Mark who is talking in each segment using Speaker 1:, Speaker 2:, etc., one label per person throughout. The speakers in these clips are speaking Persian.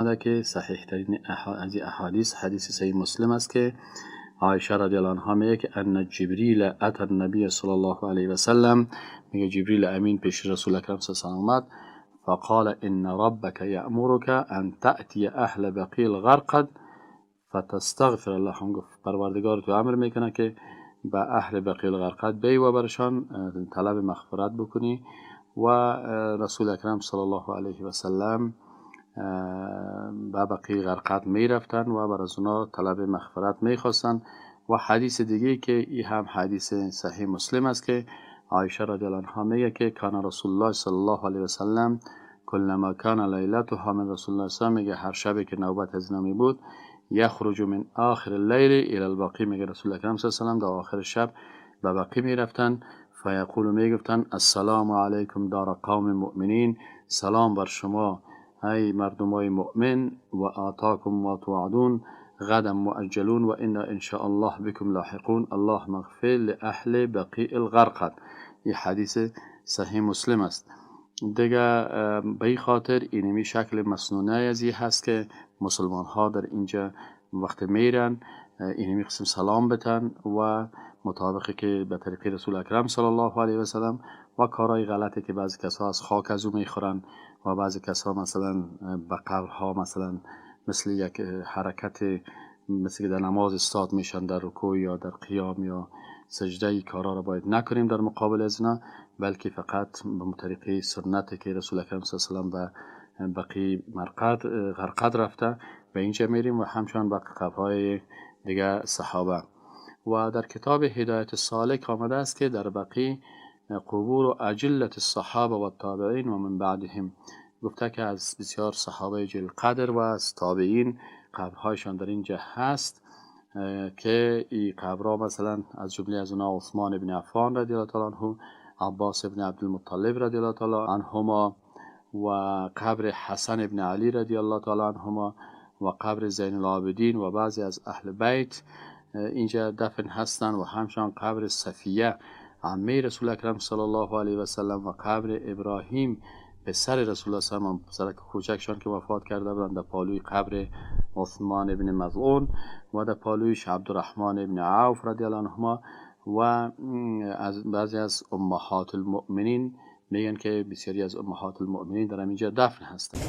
Speaker 1: که صحیح ترین از احادیث حدیث صحیح مسلم است که عایشه رضی الله عنها میگه که ان جبریل اتى النبی صلی الله علیه و سلم، میگه جبریل امین پیش رسول اکرم صلی الله علیه و آمد، فقال ان ربك یأمرك ان تأتی اهل بقیع الغرقد فتستغفر لهم. گفت پروردگار تو امر میکنه که به اهل بقیع الغرقد بی و برشان طلب مغفرت بکنی. و رسول اکرم صلی الله علیه و سلم به بقیع غرقد می رفتن و بر از اونا طلب مغفرت می خواستن. و حدیث دیگه که ای هم حدیث صحیح مسلم است که عایشه رضی الله عنها میگه که کان رسول الله صلی الله علیه و سلم کلما کان لیلتها من رسول الله صلی الله علیه و، میگه هر شبی که نوبت از اینا می بود، یخرج من آخر اللیل الی البقیع، میگه رسول اکرم صلی الله علیه و سلم در آخر شب به بقیع می رفتن، فیقول میگفتن السلام علیکم دار قوم مؤمنین، سلام بر شما ای مردمای مؤمن، و آتاکم ما توعدون غدا مؤجلون و انا ان شاء الله بكم لاحقون اللهم اغفر لاهل بقیع الغرقد. این حدیث صحیح مسلم است. دیگه به این خاطر اینمی شکل مسنونه از هست که مسلمان ها در اینجا وقت میرن اینمی قسم سلام بتن و مطابقی که به طریق رسول اکرم صلی الله علیه و سلم. و کارهای غلطی که بعضی کسا از خاک از او میخورن و بعضی کسا مثلا به قبرها مثلا مثل یک حرکت مثل که در نماز استاد میشن در رکوع یا در قیام یا سجده، ای کارا را باید نکنیم در مقابل از اینا، بلکه فقط به طریقه سنت که رسول اکرم صلی الله علیه و به بقیع مرقد غرقد رفته و اینجا میریم و همچنان به قبرهای دیگه صحابه. و در کتاب هدایت سالک آمده است که در بقیع قبور اجلة الصحابه و التابعین و من بعدهم، گفته که از بسیار صحابه جلیل قدر و از تابعین قبرهایشان در اینجا هست که این قبرها مثلا از جمله از اونها عثمان ابن عفان رضی الله تعالی عنه، عباس ابن عبدالمطلب رضی الله تعالی عنهما و قبر حسن ابن علی رضی الله تعالی عنهما و قبر زین العابدین و بعضی از اهل بیت اینجا دفن هستند و همچنان قبر صفیه عمه رسول اکرم صلی الله علیه و سلم و قبر ابراهیم پسر رسول الله صلی الله علیه و پسر کوچکشان که وفات کرده بودند در پالوی قبر عثمان ابن مظعون و در پالویش عبدالرحمن ابن عوف رضی الله عنهما و از بعضی از امهات المؤمنین. میگن که بسیاری از امهات المؤمنین در اینجا دفن هستند.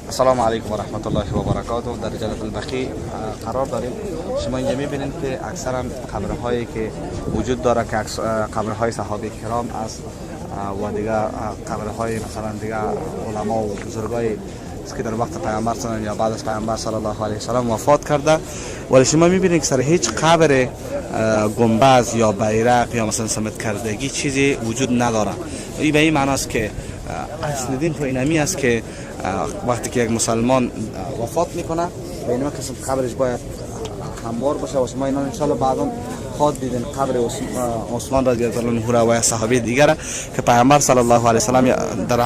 Speaker 2: السلام علیکم و رحمت الله و برکاته. در جنت البقیع قرار داریم. شما اینجا میبینید که اکثرا قبرهایی که وجود داره که قبرهای صحابه کرام است و دیگه قبرهای مثلا دیگه علما و بزرگای که در وقت پیامبر صلی یا بعد از پیامبر صلی الله علیه و سلم وفات کرده، ولی شما میبینید که سر هیچ قبر گنبز یا بیرق یا مثلا سمت کردگی چیزی وجود نداره. این به این معناست که اصل دین خو اینمی است که وقتی که یک مسلمان وفات میکنه به اینما قسم قبرش باید هموار باشه و شما اینا انشالله بعدا خواد دیدن قبر عثمان رضی الله عنه و صحابه دیگر که پیامبر صلی الله علیه و سلم در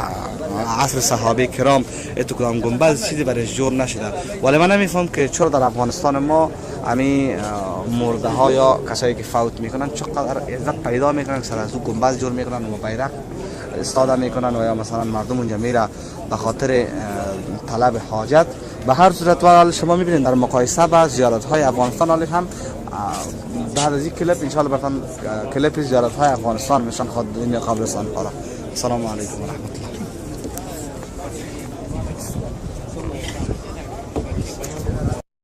Speaker 2: عصر صحابه کرام اتو کدام گنبد چیزی برش جور نشده. ولی من نمیفهم که چرا در افغانستان ما امی مرده ها یا کسایی که فوت میکنن چقدر عزت پیدا میکنن که سر از او گنبد جور میکنن و بیرق استاده میکنن و یا مثلا مردم اونجا میره به خاطر طلب حاجت. به هر صورت ولی شما میبینید در مقایسه با زیارت های افغانستان هم بعد از این کلیپ انشالله براتون کلیپ زیارت های افغانستان نشان خواهد دادیم یا قبرستان ها. السلام علیکم و رحمت الله.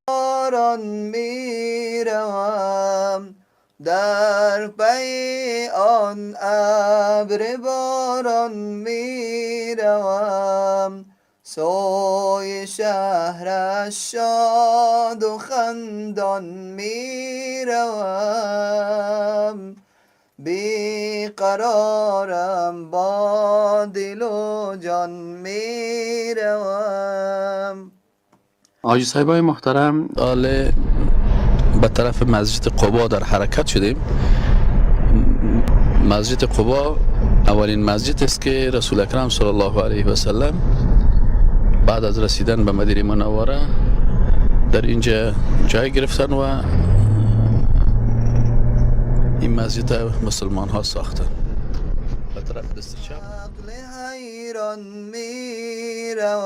Speaker 3: باران میروم، در پی آن ابر باران میروم، سوی شهر شاد و خندان میروم، بی قرارم با دل و جان میروم.
Speaker 1: حاجی صاحبای محترم، حال به طرف مسجد قبا در حرکت شدیم. مسجد قبا اولین مسجد است که رسول اکرم صلی الله علیه و سلم بعد از رسیدن به مدینه منوره در اینجا جای گرفتن و این مسجد مسلمان ها ساختن. به طرف دست چپ
Speaker 3: عقل حیران میروم.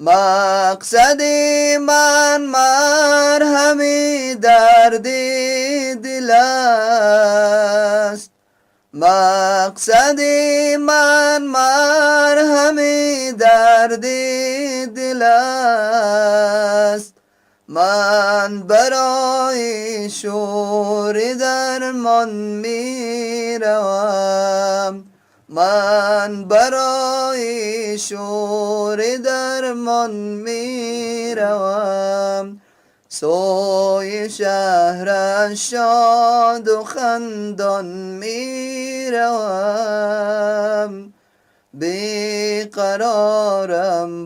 Speaker 3: مقصد من مرهم درد دل است، مقصد من مرهم درد دل است. من برای شور درمان می روم، من برای شور درمان می روم. سوی شهر شاد و خندان می روم، بیقرارم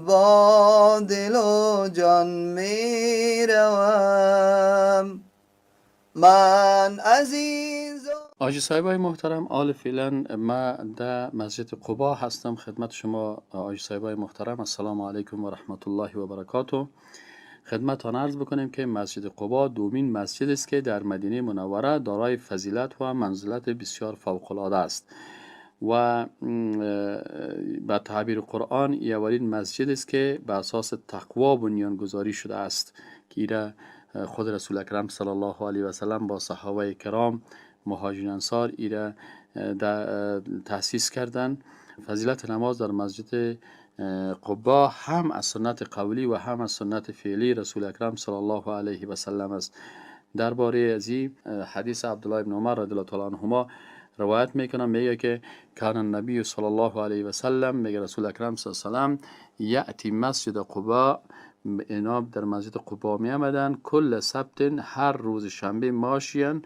Speaker 3: با دل و جان می روم. من عزیز
Speaker 1: حاجی صاحبای محترم، آل فعلا ما در مسجد قبا هستم. خدمت شما حاجی صاحبای محترم، السلام علیکم و رحمت الله و برکاته. خدمتتان عرض بکنیم که مسجد قبا دومین مسجد است که در مدینه منوره دارای فضیلت و منزلت بسیار فوق العاده است و به تعبیر قرآن اولین مسجد است که به اساس تقوا بنیانگذاری شده است که ایره خود رسول اکرم صلی الله علیه و سلم با صحابه کرام مهاجرین انصار ایره تأسیس کردند. فضیلت نماز در مسجد قبا هم از سنت قولی و هم از سنت فعلی رسول اکرم صلی الله علیه و سلم است. درباره از این حدیث عبدالله ابن عمر رضی الله تعالی عنهما روایت میکنم، میگه که کان النبی صلی الله علیه و سلم، میگه رسول اکرم صلی الله علیه و سلم یأتی مسجد قبا، اینا در مسجد قبا می آمدن، کل سبت هر روز شنبه ماشیان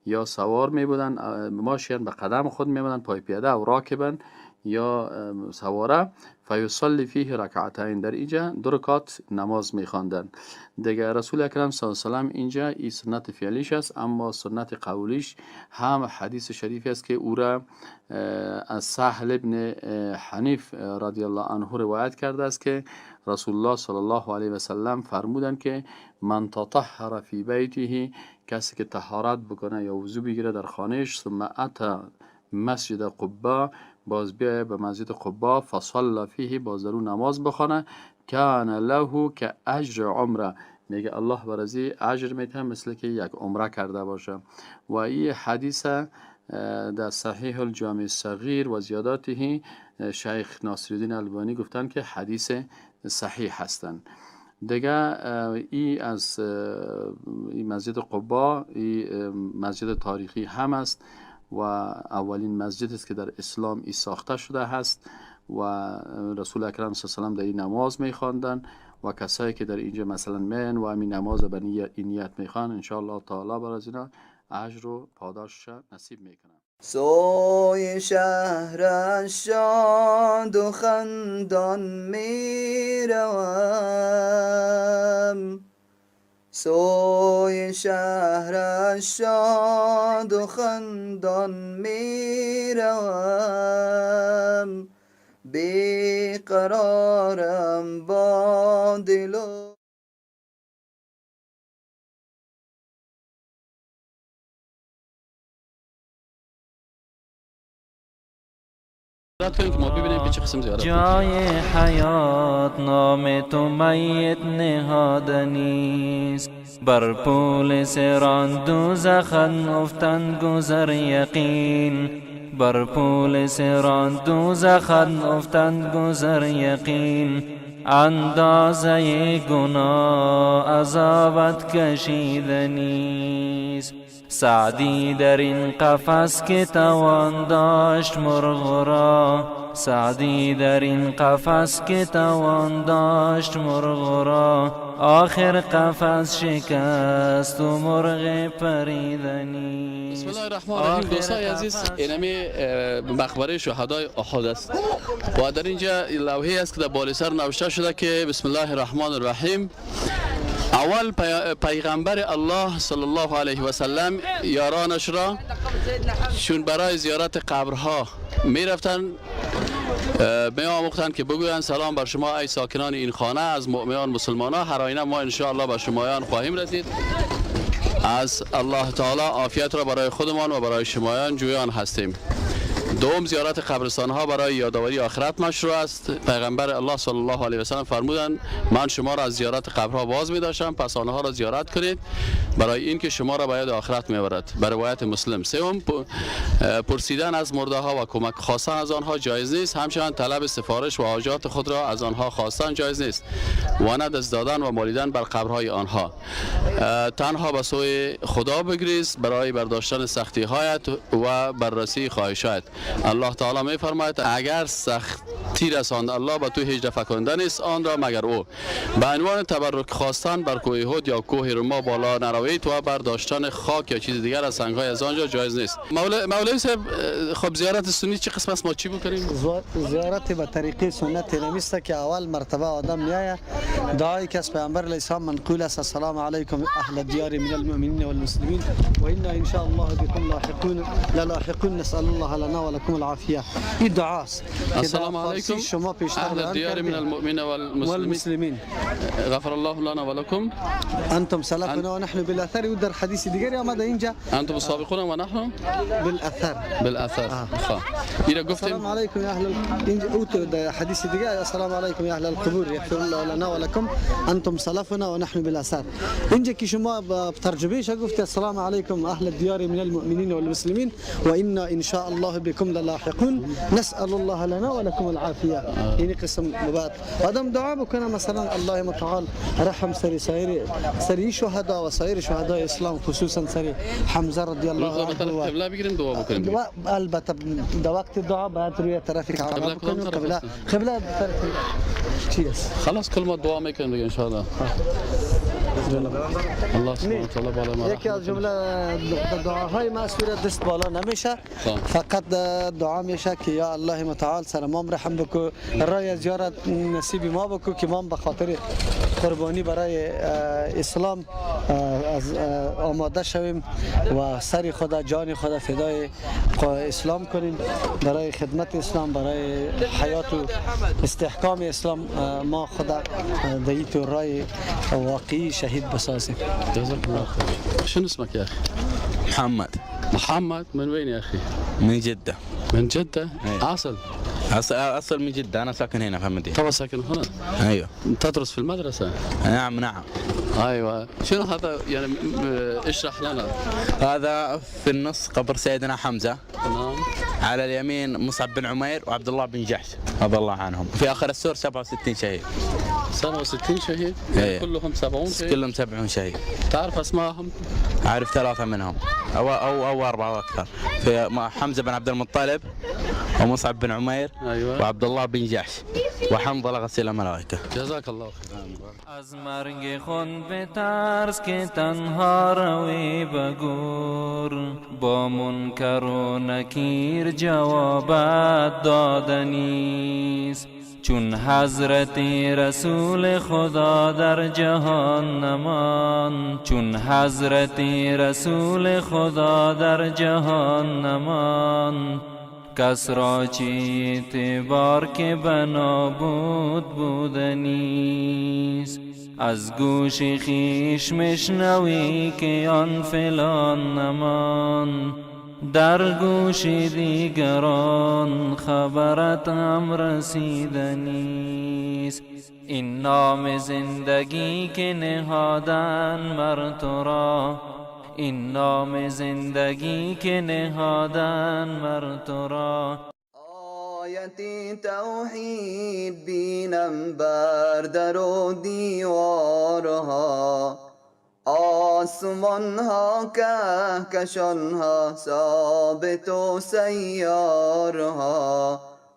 Speaker 1: یا سوار می بودن، ماشیان به قدم خود می بودن، پای پیاده و راکبن یا سواره، فیصلی فیه رکعتین، در اینجا دو رکعت نماز میخواندن. دیگه رسول اکرم صلی الله علیه و سلم اینجا این سنت فعلیش است، اما سنت قولیش هم حدیث شریف است که او را از سهل ابن حنیف رضی الله عنه روایت کرده است که رسول الله صلی الله علیه و سلم فرمودند که من تطهر فی بیته، کسی که طهارت بکنه یا وضو بگیره در خانهش، ثم اتى مسجد قبا، باز بیایه به مسجد قبا، فصلى فیه، باز در او نماز بخوانه، کان له که اجر عمره، میگه الله برازی اجر میده مثل که یک عمره کرده باشه. و این حدیث در صحیح الجامع الصغیر و زیاداته شیخ ناصرالدین البانی گفتن که حدیث صحیح هستند. دیگه ای از ای مسجد قبا ای مسجد تاریخی هم است و اولین مسجد است که در اسلام ای ساخته شده هست و رسول اکرم صلی الله علیه و سلم در این نماز میخواندن و کسایی که در اینجا مثلا میان و همین نماز به نیت میخوان، ان شاء الله تعالی بر از اینا اجر و پاداش نصیب میکنن.
Speaker 3: سوی شهر شاد و خندان می روم، سوی شهر شاد و خندان می روم، بیقرارم با دل و
Speaker 1: کنیم که ما ببینیم که چه قسم زیارت.
Speaker 4: جای حیات نام تو میت نهادنیست، بر پول سران دوزخ افتن گذر یقین، بر پول سران دوزخ افتن گذر یقین، اندازه گناه عذابت کشیدنیست. سعدی در این قفس که توان داشت مرغ را، سعدی در این قفس که توان داشت مرغ را، آخر قفس شکست و مرغ پریدنی.
Speaker 1: بسم الله الرحمن الرحیم. دوستای عزیز، اینمی مقبره شهدای احد است و در اینجا لوحی است که در بالای سر نوشته شده که بسم الله الرحمن الرحیم، اول پیغمبر الله صلی الله علیه و سلم یارانش را چون برای زیارت قبرها می رفتن می آموختند که بگویند سلام بر شما ای ساکنان این خانه از مؤمنان مسلمان ها، هر آینه ما ان شاء الله به شمایان خواهیم رسید. از الله تعالی عافیت را برای خودمان و برای شمایان جویان هستیم. دوم، زیارت قبرستان ها برای یادآوری آخرت مشروع است. پیغمبر الله صلی الله علیه و سلم فرمودند من شما را از زیارت قبرها باز می داشتم، پس آنها را زیارت کنید برای اینکه شما را به یاد آخرت میبرد. بر روایت مسلم. سوم، پرسیدن از مرده ها و کمک خواستن از آنها جایز نیست. همچنین طلب سفارش و حاجات خود را از آنها خواستن جایز نیست و نه دست دادن و مالیدن بر قبرهای آنها. تنها به سوی خدا بگریز برای برداشتن سختی هایت و بررسی خواهشات. الله تعالی می فرماید اگر سختی رساند الله به تو هیچ دفع کننده نیست آن را مگر او. به عنوان تبرک خواستن بر کوه احد یا کوه رما بالا نروید و برداشتن خاک یا چیز دیگر از سنگ‌های از آنجا جایز نیست. مولوی صاحب، خب زیارت سنی چه قسم است؟ ما چی بکنیم؟
Speaker 5: زیارت به طریقه سنت نمیست که اول مرتبه آدم میآید دعایی که از پیامبر علیه السلام منقول است: السلام علیکم اهل الدیار من المؤمنین والمسلمین و انا ان شاء الله بكم لاحقون للاحقون نسأل الله لنا ولكم العافیه. این دعاست.
Speaker 1: السلام علیکم
Speaker 5: شما پیشتر
Speaker 1: اهل الدیار من المؤمنین والمسلمین غفر الله لنا ولكم
Speaker 5: انتم سلفنا ونحن بالاثر. و در حدیث دیگری آمده اینجا
Speaker 1: انتم السابقون و نحن
Speaker 5: بالاثر.
Speaker 1: بالاثر. خب اینا گفتیم
Speaker 5: السلام علیکم یا اهل اینجا حدیث دیگه السلام علیکم یا اهل القبور یغفر الله لنا ولكم انتم سلفنا ونحن بالاثر. اینجا که شما ترجمهش گفت السلام علیکم اهل الدیار من المؤمنین والمسلمین و انا ان شاء الله بكم للاحقون نسأل الله لنا ولكم العافیه. این قسم بعد آدم دعا بکنه مثلا الله متعال رحم سری سایر سری شهدا و سایر شهدای اسلام، خصوصا سری حمزه رضی الله عنه.
Speaker 1: قبله بگیریم دعا بکنیم.
Speaker 5: البته در وقت دعا باید روی طرف کعبه بکنیم. قبله قبله طرف چی است؟
Speaker 1: خلاص کل ما دعا میکنیم دیگه ان شاء الله. الله سبحانه و تعالی بالا ما.
Speaker 5: یکی از جمله دعاهای مأثور دست بالا نمیشه، فقط دعا میشه که یا الله متعال سر ما رحم بکو، رای زیارت نصیب ما بکو که ما به خاطر قربانی برای اسلام از آماده شویم و سر خدا جان خدا فدای اسلام کنیم، برای خدمت اسلام، برای حیات و استحکام اسلام ما خدا دیت و رای واقعی شهید بسازیم.
Speaker 1: جزاك الله خير. شنو اسمك يا اخي؟
Speaker 6: محمد.
Speaker 1: محمد من وين يا اخي؟
Speaker 6: من جدة.
Speaker 1: من جدة؟ أيه. اصل؟
Speaker 6: اصل من جدة، انا ساكن هنا في المدينة.
Speaker 1: طبعا ساكن هنا؟
Speaker 6: ايوه.
Speaker 1: تدرس في المدرسة؟
Speaker 6: نعم نعم.
Speaker 1: ايوه، شنو هذا يعني اشرح لنا.
Speaker 6: هذا في النص قبر سيدنا حمزة.
Speaker 1: نعم.
Speaker 6: على اليمين مصعب بن عمير وعبد الله بن جحش رضي الله عنهم. في اخر السور 67 شهيد.
Speaker 1: 67 شهيد؟ يعني كلهم 70 شهيد؟
Speaker 6: كلهم 70 شهيد.
Speaker 1: تعرف اسمائهم؟
Speaker 6: اعرف 3 منهم او او او 4 واكثر. في حمزة بن عبد المطلب ومصعب بن عمير. أيوة. وعبد الله بن جحش وحنظلة غسيل الملائكة.
Speaker 1: جزاك الله خير.
Speaker 4: از مرگ خون به ترس که تنها روی بگور، با منکر و نکیر جوابت دادنیست. چون حضرت رسول خدا در جهان نمان، چون حضرت رسول خدا در جهان نمان، کس را چه اعتبار که بنا بود بودنیست. از گوش خویش مشنوی که آن فلان نمان، در گوش دیگران خبرت هم رسیدنیست. این نام زندگی که نهادن مر تو را، این نام زندگی که نهادن مر تو را.
Speaker 3: آیت توحید بینم بر در و دیوارها، آسمان ها کهکشان ها ثابت و سیارها.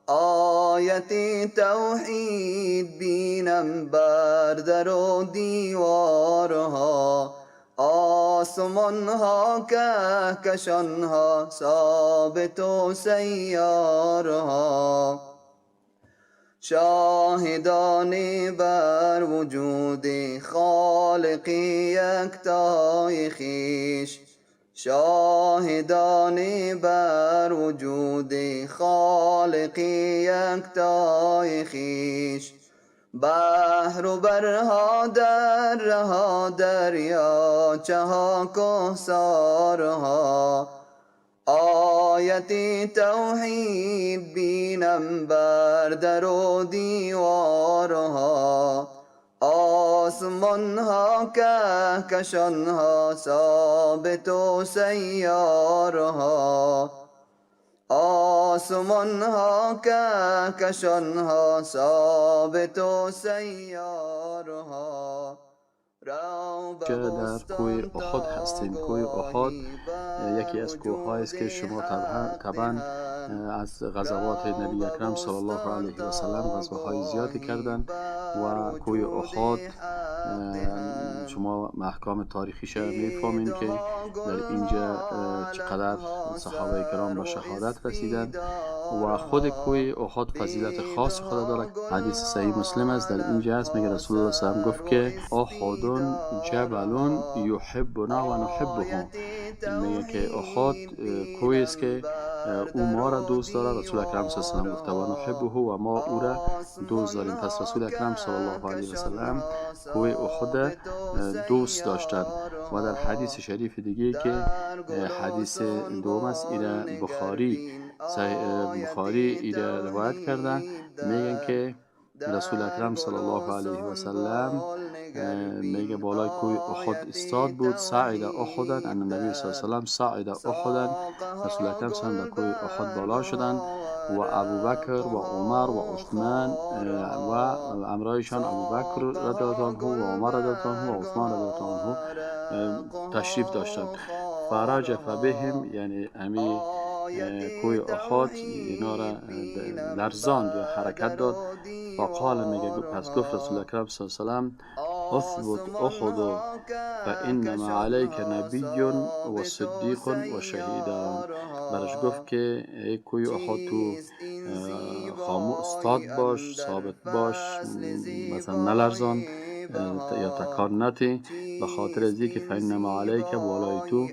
Speaker 3: آیت توحید بینم بر در و دیوارها، آسمان ها کهکشان ها ثابت و سیارها. شاهدان بر وجود خالق یکتای خویش، شاهدان بر وجود خالق یکتای خویش. بحر و برها درها دریاچه ها کوهسارها. آیت آیت توحید بینم بر در و دیوارها، آسمان ها کهکشان ها ثابت و سیارها، آسمان ها کهکشان ها ثابت و سیارها.
Speaker 1: که در کوه احد هستیم. کوه احد یکی از کوه‌هایی است که شما طبعا از غزوات نبی اکرم صلی الله علیه و سلم غزوه‌های زیادی کردند و کوه احد شما احکام تاریخیش میفهمین که در اینجا چقدر صحابه کرام به شهادت رسیدند و خود کوه احد فضیلت خاص خود دارد. حدیث صحیح مسلم است، در اینجا هست، میگه رسول الله صلی الله علیه و گفت که احد جبل یحبنا و نحبه، میگه که احد کوه است که او ما را دوست دارد. رسول اکرم صلی الله علیه و سلم گفته و نحبه و ما او را دوست داریم. پس رسول اکرم صلی الله علیه و سلم کوه احد دوست داشتند. و در حدیث شریف دیگه که حدیث دوم است، ایره بخاری ایره روایت کردن، میگن که رسول اکرم صلی الله علیه و سلم میگه بالای کوه احد استاد بود، صعد احدا، ان النبی صلی الله علیه و سلم صعد احدا، رسول اکرم صلی الله علیه و سلم در کوه احد بالا شدند و ابوبکر و عمر و عثمان و امرایشان ابوبکر رضی الله عنه و عمر رضی الله عنه و عثمان رضی الله عنه تشریف داشتند. فرجف بهم، یعنی امی کوه احد اینا را لرزاند یا حرکت داد. فقال، میگه پس گفت رسول اکرم صلی الله علیه و سلم اثبت احد فانما علیک نبی و صدیق و شهیدان. برش گفت که ای کوه احد تو خاموش استاد باش، ثابت باش، مثلا نلرزان یا تکان نتی، به خاطر از که فانما علیک بالای تو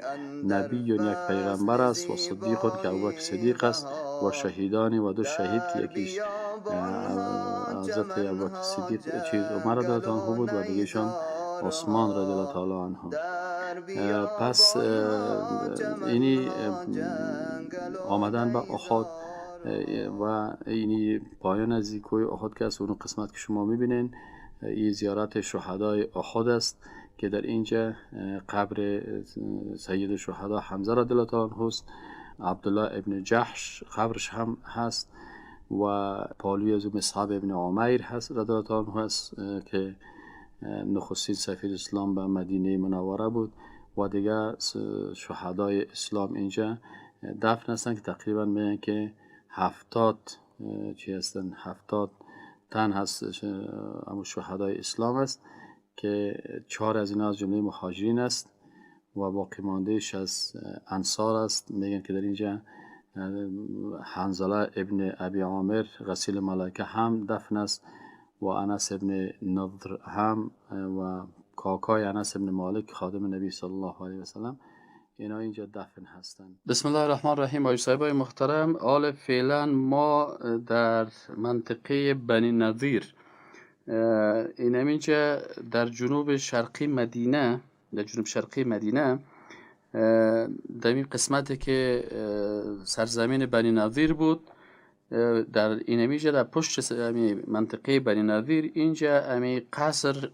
Speaker 1: نبی یک پیغمبر است و صدیق که ابوبکر صدیق است و شهیدان و دو شهید که یکیش حضرت ابوبکر صدیق چیز عمر رضی الله عنه بود و دیگهشان عثمان رضی الله تعالی عنه. پس اینی آمدن به احد و اینی پایان از کوه احد که است، اون قسمت که شما میبینین این زیارت شهدای احد است که در اینجا قبر سید شهدا حمزه رضی الله تعالی عنه است، عبدالله ابن جحش قبرش هم هست و پالوی از مصعب ابن عمیر هست رضی الله تعالی عنه است که نخستین سفیر اسلام به مدینه منوره بود و دیگه شهدای اسلام اینجا دفن هستند که تقریبا میگن که 70 چی هستن، 70 تن هست اما شهدای اسلام است که 4 از اینا از جمله مهاجرین است و باقی ماندهش از انصار است. میگن که در اینجا حنظله ابن ابی عامر غسیل ملائکه هم دفن است و انس ابن نضر هم و کاکای انس ابن مالک خادم نبی صلی الله علیه و سلم، اینا اینجا دفن هستند. بسم الله الرحمن الرحیم. آقای صاحبای محترم، حال فعلا ما در منطقه بنی نظیر، این اینجا در جنوب شرقی مدینه، در جنوب شرقی مدینه، در این قسمتی که سرزمین بنی نظیر بود، در این اینجا در پشت منطقه بنی نظیر اینجا امی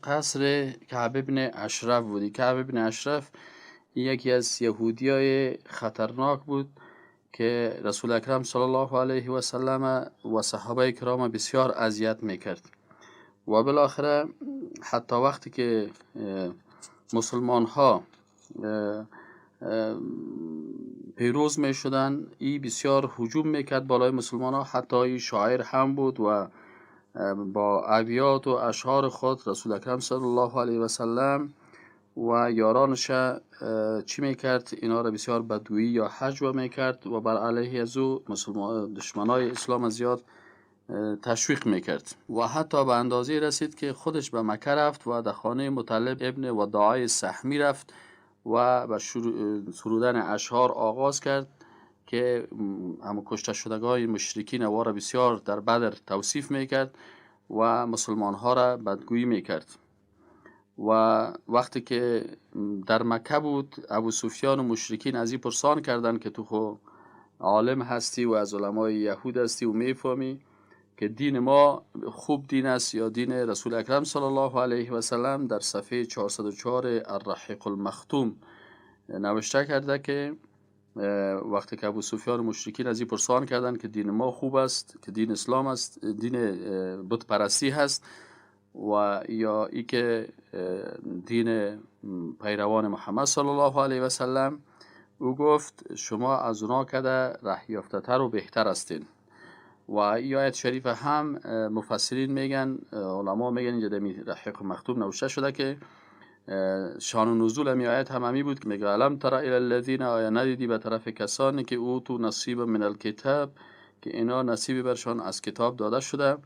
Speaker 1: قصر کعب ابن اشرف بود. کعب ابن اشرف یکی از یهودیای خطرناک بود که رسول اکرم صلی الله علیه و سلم و صحابه کرام بسیار اذیت میکرد و بالاخره حتی وقتی که مسلمان ها پیروز می شدن، ای بسیار هجوم میکرد بالای مسلمان ها. حتی ای شاعر هم بود و با ابیات و اشعار خود رسول اکرم صلی الله علیه و سلم و یارانش چی میکرد؟ اینا را بسیار بدگویی یا هجو میکرد و بر علیه از او مسلمان دشمنای اسلام زیاد تشویق میکرد و حتی به اندازه رسید که خودش به مکه رفت و در خانه مطلب ابن وداعی سحمی رفت و به سرودن اشعار آغاز کرد که هم کشته شدگان مشرکین و را بسیار در بدر توصیف میکرد و مسلمان ها را بدگویی میکرد. و وقتی که در مکه بود، ابو سفیان و مشرکین از این پرسان کردند که تو خو عالم هستی و از علمای یهود هستی و میفهمی که دین ما خوب دین است یا دین رسول اکرم صلی الله علیه و سلم. در صفحه 404 الرحیق المختوم نوشته کرده که وقتی که ابو سفیان مشرکین از این پرسان کردن که دین ما خوب است، که دین اسلام است، دین بت پرستی هست و یا ای که دین پیروان محمد صلی الله علیه و سلم، او گفت شما از اونا کده ره یافته تر و بهتر هستین. و این آیت شریف هم مفسرین میگن، علما میگن، اینجا در رحیق مختوم نوشته شده که شان نزول همی آیت هم همی بود که میگه الم تر الی الذین، آیا ندیدی به طرف کسانی که اوتوا نصیب من الکتاب، که اینا نصیبی برشان از کتاب داده شده،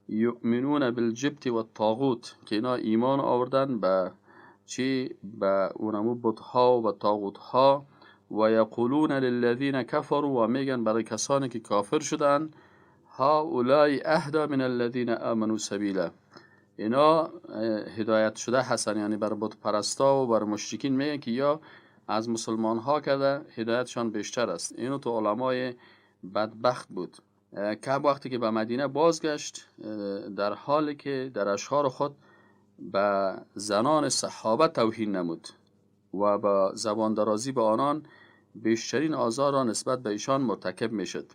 Speaker 1: یؤمنون بالجبت والطاغوت، که اینا ایمان آوردن به چی؟ به اونمو بتها و طاغوت ها، و یقولون للذین کفروا، و میگن برای کسانی که کافر شدن، هؤلاء اهدی من الذین آمنوا سبیلا، اینا هدایت شده هستن. یعنی بر بت پرستا و بر مشرکین میگن که یا از مسلمان ها کرده هدایتشان بیشتر است. اینو تو علمای بدبخت بود. کعب وقتی که به مدینه بازگشت، در حالی که در اشعار خود به زنان صحابه توهین نمود و با زبان درازی به آنان بیشترین آزار را نسبت به ایشان مرتکب میشد.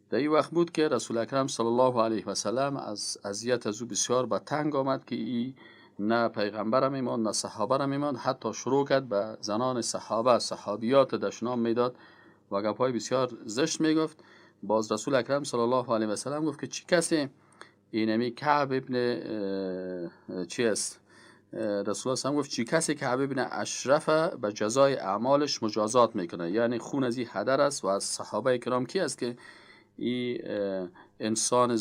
Speaker 1: در این وقت بود که رسول اکرم صلی الله علیه و سلم از اذیت از او بسیار به تنگ آمد که ای نه پیغمبر میماند نه صحابه میماند، حتی شروع کرد به زنان صحابه، صحابیات دشنام میداد و گپای بسیار زشت میگفت. باز رسول اکرم صلی الله علیه و سلم گفت که چی کسی اینمی کعب ابن چی است؟ رسول الله گفت چی کسی کعب ابن اشرف به جزای اعمالش مجازات میکنه، یعنی خون از این هدر است. و از صحابه کرام کی است که این انسان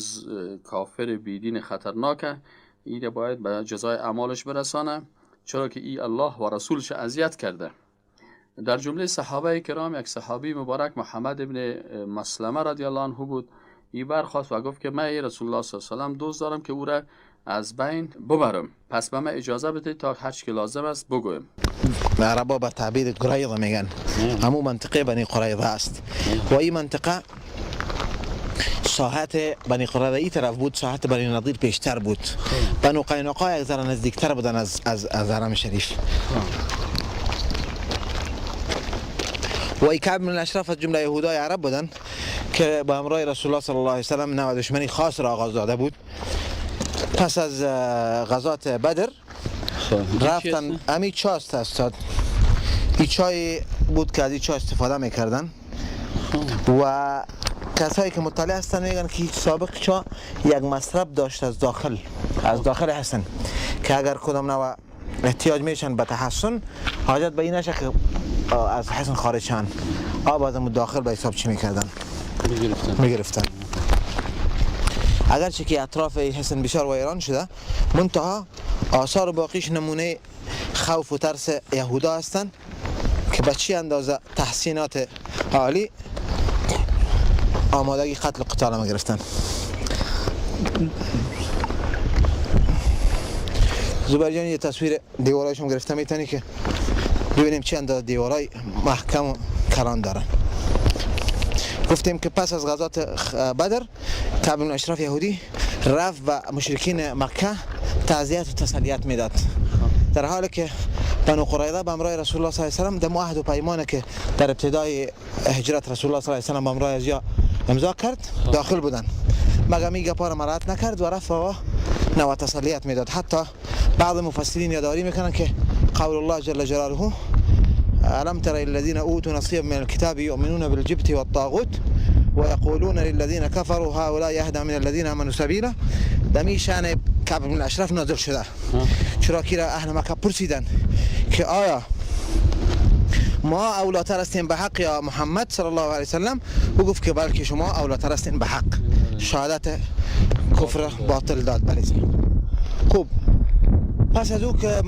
Speaker 1: کافر بیدین خطرناکه، این باید به جزای اعمالش برسانه، چرا که ای الله و رسولش اذیت کرده. در جمله صحابه کرام یک صحابی مبارک محمد ابن مسلمه رضی الله عنه بود. ای برخواست و گفت که من ای رسول الله صلی الله علیه و سلم دوست دارم که او را از بین ببرم، پس به من اجازه بدهید تا هر چی که لازم است بگویم.
Speaker 7: عربا به تعبیر قریظه میگن، همون منطقه بنی قریظه است و این منطقه ساحت بنی قریظه ای طرف بود، ساحت بنی نضیر پیشتر بود. بنو قینقاع یک ذره نزدیکتر بودن از حرم شریف. و ای کعب بن اشرف از جمله یهودای عرب بودن که به همراه رسول الله صلی الله علیه و سلم نوع دشمنی خاص را آغاز داده بود. پس از غزات بدر رفتن، امی چاست استاد، ای چای بود که از این چای استفاده میکردن و کسایی که مطالعه هستن میگن که سابق چا یک مصرف داشت از داخل حسن، که اگر کدام نوع احتیاج میشن به تحسن، حاجت به این نشه که از حسن خارج شن، آب از داخل به حساب چی میکردن؟ میگرفتن. اگرچه که اطراف حسن بسیار ویران شده، منتها آثار باقیش نمونه خوف و ترس یهودا هستند که به چی اندازه تحسینات عالی آمادگی قتل و قتال ما گرفتن. زبیر جان یه تصویر دیوارایشون گرفته میتونی که ببینیم چه اندازه دیوارای محکم و کلان دارن. گفتیم که پس از غزات بدر کعب بن اشرف یهودی رفت و مشرکین مکه تعزیت و تسلیت میداد، در حالی که بنو قریظه به همراه رسول الله صلی الله علیه و سلم در عهد و پیمان که در ابتدای هجرت رسول الله صلی الله علیه و سلم به همراه ازیا امضا کرد داخل بودن، مگر می گپا را مراعات نکرد و رفت و نوع تسلیت میداد. حتی بعض مفسرین یادآوری میکنن که قول الله جل جلاله ألم تر إلى الذين أوتوا نصيبا من الكتاب يؤمنون بالجبت والطاغوت ويقولون للذين كفروا هؤلاء أهدى من الذين آمنوا سبيلا. دمی شأن کعب بن اشرف نازل شده، چرا که اهل مکه پرسیدن که آیا ما اولاتر هستیم به حق یا محمد صلی الله علیه وسلم؟ او گفت که بلکه شما اولاتر هستین به حق. شهادت کفر باطل داد. بله. خوب پس از او که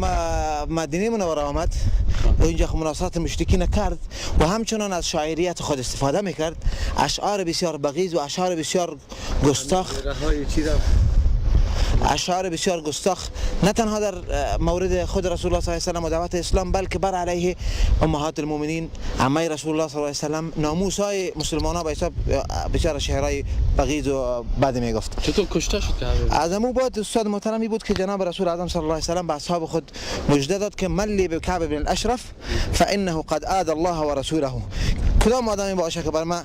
Speaker 7: مدینه منوره آمد اینجا مناصرت مشرکین کرد و همچنان از شاعریت خود استفاده میکرد، اشعار بسیار بغیض و اشعار بسیار گستاخ اشعار بسیار گستاخ نه تنها در مورد خود رسول الله صلی الله علیه و سلم و دعوت اسلام، بلکه بر علیه امهات المؤمنین، عمه رسول الله صلی الله علیه و سلم، ناموس های مسلمان ها به حساب بسیار شعرهای بغیض و بد میگفت.
Speaker 1: چطور کشته شد؟
Speaker 7: از امو بعد استاد محترمی بود که جناب رسول اعظم صلی الله علیه و سلم به اصحاب خود مژده داد که من لی بکعب بن الاشرف فانه قد آذى الله ورسوله. کدام آدمی باشه که بر من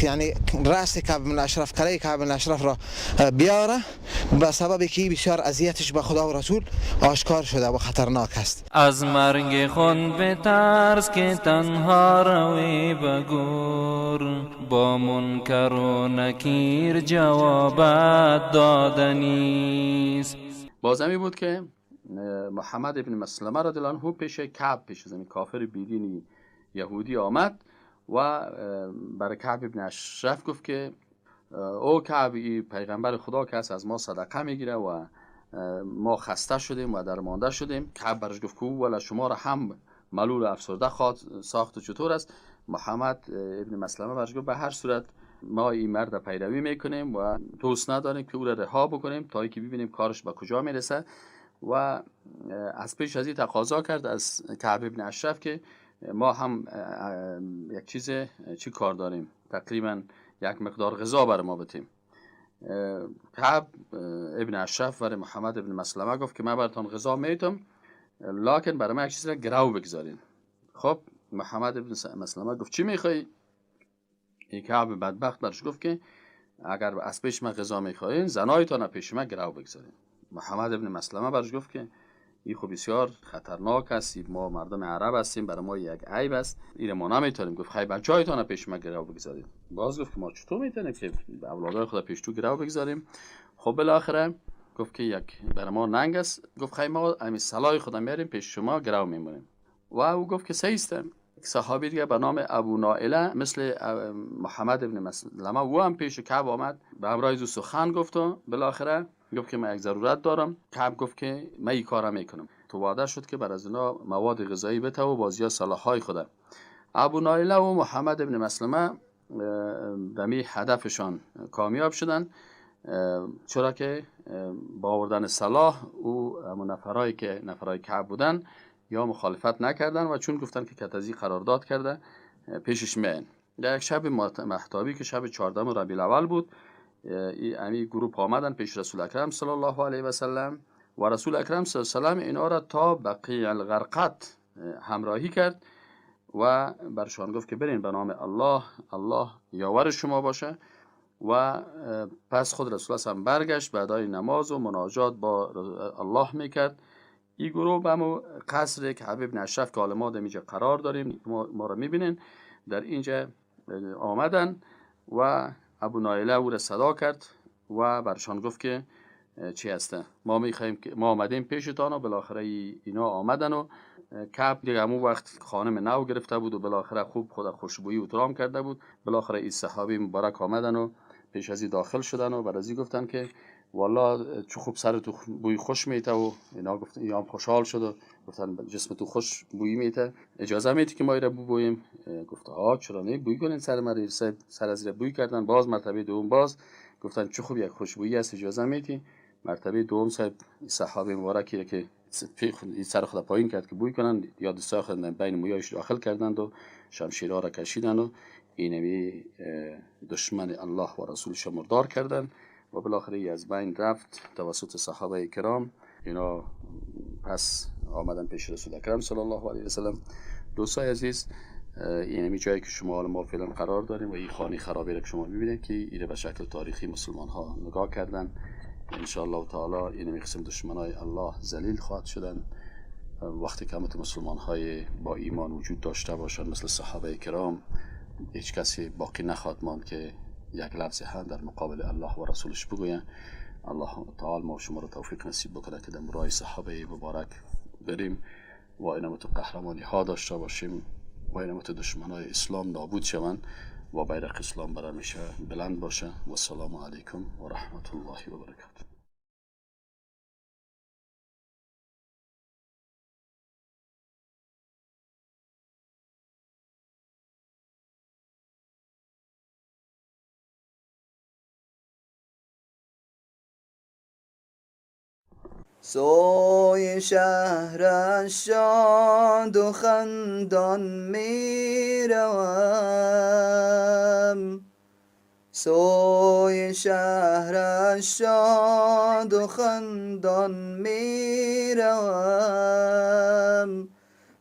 Speaker 7: یعنی رأس کعب بن الاشرف، کله کعب بن الاشرف را بیاره، به سبب که بسیار اذیتش به خدا و رسول آشکار شده و خطرناک است.
Speaker 4: از مرگ خون بترس که تنها روی به گور، با منکر و نکیر جوابت دادنیست.
Speaker 1: بازمی بود که محمد ابن مسلمه رضی الله عنه پیش کعب، پیش از کافر بیدینی یهودی آمد و برای کعب ابن اشرف گفت که او کعب، ای پیغمبر خدا که از ما صدقه میگیره و ما خسته شدیم و درمانده شدیم. کعب برش گفت که او ولی شما را هم ملول و افسرده خواهد ساخت و چطور است؟ محمد ابن مسلمه برش گفت به هر صورت ما این مرد پیروی میکنیم و دوست نداریم که او را رها بکنیم تا اینکه ببینیم کارش به کجا میرسه. و از پیش از این تقاضا کرد از کعب ابن اشرف که ما هم یک چیز چی کار داریم، تقریبا یک مقدار غذا بر ما بتیم. کعب ابن اشرف برای محمد ابن مسلمه گفت که من براتون غذا میتم، لکن برای من یک چیز را گرو بگذارین. خب محمد ابن مسلمه گفت چی میخوای؟ کعب بدبخت برش گفت که اگر از پیش من غذا میخواین، زنایتان پیش من گرو بگذارین. محمد ابن مسلمه برش گفت که این خب بسیار خطرناک است، ما مردم عرب هستیم، برای ما یک عیب است، این ما نمیتونیم. گفت خیلی بچه‌هایتان پیش ما گرو بگذاریم. باز گفت که ما چطور میتونیم که اولادای خود پیش تو گرو بگذاریم؟ خب بالاخره گفت که یک برای ما ننگ است. گفت خیلی ما همین سلاح خود میاریم پیش شما گرو میمونیم. و او گفت که صحیح است. صحابی دیگه به نام ابو نائله مثل محمد ابن مسلمه او هم پیش کعب آمد، به همراه او سخن گفت و بالاخره گفت که من یک ضرورت دارم. کعب گفت که من این کارا میکنم. تو وعده شد که بر از اینا مواد غذایی بته و بازی سلاح‌های خوده. ابو نائله و محمد ابن مسلمه به می هدفشان کامیاب شدن، چرا که با آوردن سلاح او نفرایی که نفرای کعب بودن یا مخالفت نکردن و چون گفتن که کتزی قرارداد کرده پیشش میان. در یک شب مهتابی که شب 14 ربیع الاول بود، این گروه آمدن پیش رسول اکرم صلی الله علیه و سلم و رسول اکرم صلی الله علیه و سلم اینا را تا بقیع الغرقد همراهی کرد و برشان گفت که برین به نام الله، الله یاور شما باشه. و پس خود رسول الله هم برگشت، بعدای نماز و مناجات با الله میکرد. این گروه به همون قصر کعب ابن اشرف که حالا ما در اینجا قرار داریم، ما را میبینین، در اینجا آمدن و ابو نائله او را صدا کرد و برشان گفت که چی هسته، ما میخوایم که ما آمدیم پیشتان و بالاخره اینا آمدن و کعب دیگه همون وقت خانم نو گرفته بود و بالاخره خوب خود خوشبویی و ترام کرده بود. بالاخره این صحابی مبارک آمدن و پیش از این داخل شدن و بر از این گفتن که والا چه خوب سر تو بوی خوش میته و اینا گفتن، اینا هم خوشحال شد و گفتن جسم تو خوش بوی میته، اجازه میتی که ما ایره بویم؟ گفت ها چرا نه، بوی کنین سر من. سر از ایره بوی کردن. باز مرتبه دوم باز گفتن چه خوب یک خوشبویی است، اجازه میتی؟ مرتبه دوم صاحب صحابه مبارکی که سر خود پایین کرد که بوی کنن، یا دستای خود بین مویایش داخل کردند و شمشیرها را کشیدند و اینمی دشمن الله و رسولش مردار کردند و بالاخره از بین رفت توسط صحابه کرام. اینا پس آمدن پیش رسول اکرم صلی الله علیه و سلم. دوستای عزیز، این جایی که شما حالا ما فعلا قرار داریم و این خانه خرابه را که شما میبینید که ایره به شکل تاریخی مسلمان ها نگاه کردن، ان شاء الله تعالی این قسم دشمنای الله ذلیل خواهد شدن وقتی که همه مسلمان های با ایمان وجود داشته باشند مثل صحابه کرام. هیچ کسی باقی نخواهد ماند که یک لفظ هم در مقابل الله و رسولش بگوین. الله تعالی ما شما رو توفیق نصیب بکنه که در راه صحابه مبارک بریم و اینمت قهرمانی ها داشته باشیم و اینمت دشمنای اسلام نابود شوند و بیرق اسلام برای همیشه بلند باشه. و السلام علیکم و رحمت الله و برکاته.
Speaker 3: سوی شهر شاد و خندان می روم، سوی شهر شاد و خندان می روم،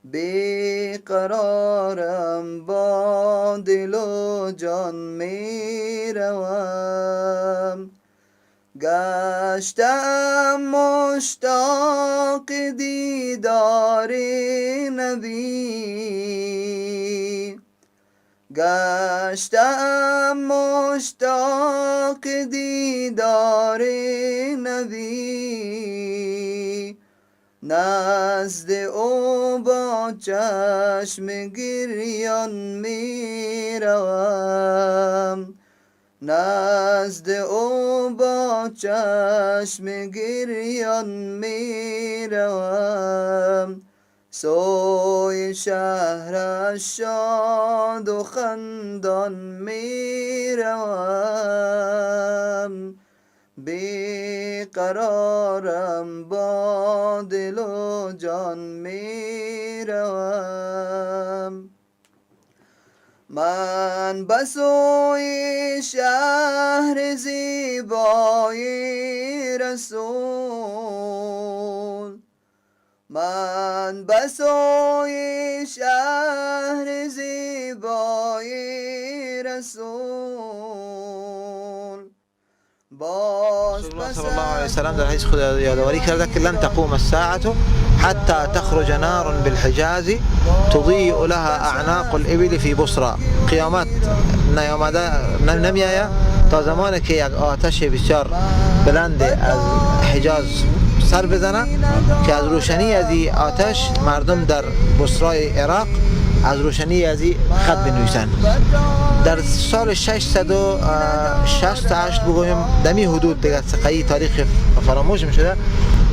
Speaker 3: بی قرارم با دل و جان می روم. گشتم مشتاق دیدار نبی، گشتم مشتاق دیدار نبی، نزد او با چشم گریان می روم، نزد او با چشم گریان می روم. سوی شهر شاد و خندان می روم، بی قرارم با دل و جان می روم. من به سوی شهر زیبای رسول، من به سوی شهر زیبای رسول. باز
Speaker 7: رسول الله صلی الله علیه وسلم در حدیث خود یادآوری کرده که لن تقوم الساعة حتى تخرج نار بالحجاز تضيء لها اعناق الابل في بصرى. قیامت نیامده نمیآید تا زمانی که یک آتش بسیار بلند از حجاز سر بزنه که از روشنی از این آتش مردم در بصرای عراق از روشنی از این خط بنویسند. در سال 668 بگویم دمی حدود دیگه سقایی تاریخ فراموش شده.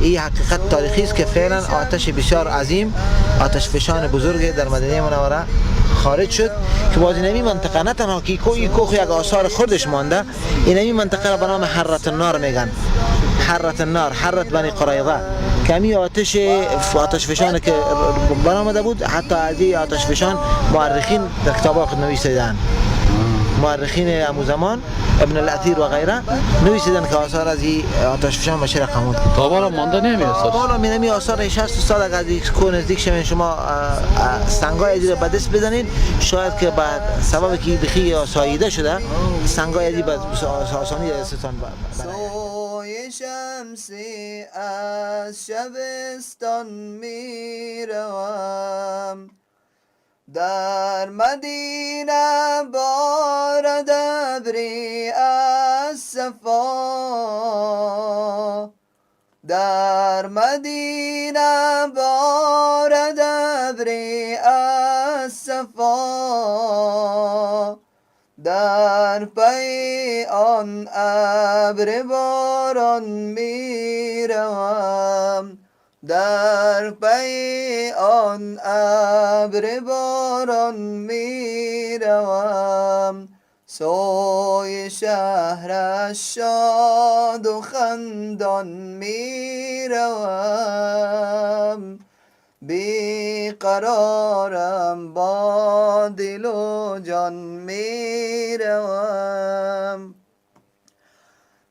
Speaker 7: این حقیقت تاریخی است که فعلا آتش بسیار عظیم، آتش فشان بزرگ در مدینه منوره خارج شد که باز اینمی منطقه نه تنها که کوه یک آثار خردش مانده، اینمی منطقه را به نام حرة النار میگن. حرة النار، حرة بنی قریظه، که همی آتش فشان که برآمده بود، حتی از این آتش فشان مؤرخین در کتاب‌ها خود نویسیدن، مؤرخین امو زمان ابن الاثیر و غیره نویسیدن که آثار از این آتش فشان به چه رقم بود.
Speaker 1: تا بالا مانده نمی آثار.
Speaker 7: بالا می آثار 60 سال اگر از کوه نزدیک شوین شما سنگای ازی را به دست بزنین، شاید که بعد سبب که بخی ساییده شده سنگای ازی به آسانی دستتان
Speaker 3: سوی شمسی از شبستان می روم، در مدینه بارد ابری از صفا، در مدینه بارد ابری از صفا، در پی آن ابر باران می روم، در پی آن ابر باران می روم. سوی شهر شاد و خندان می روم، بی قرارم با دل و جان می روم.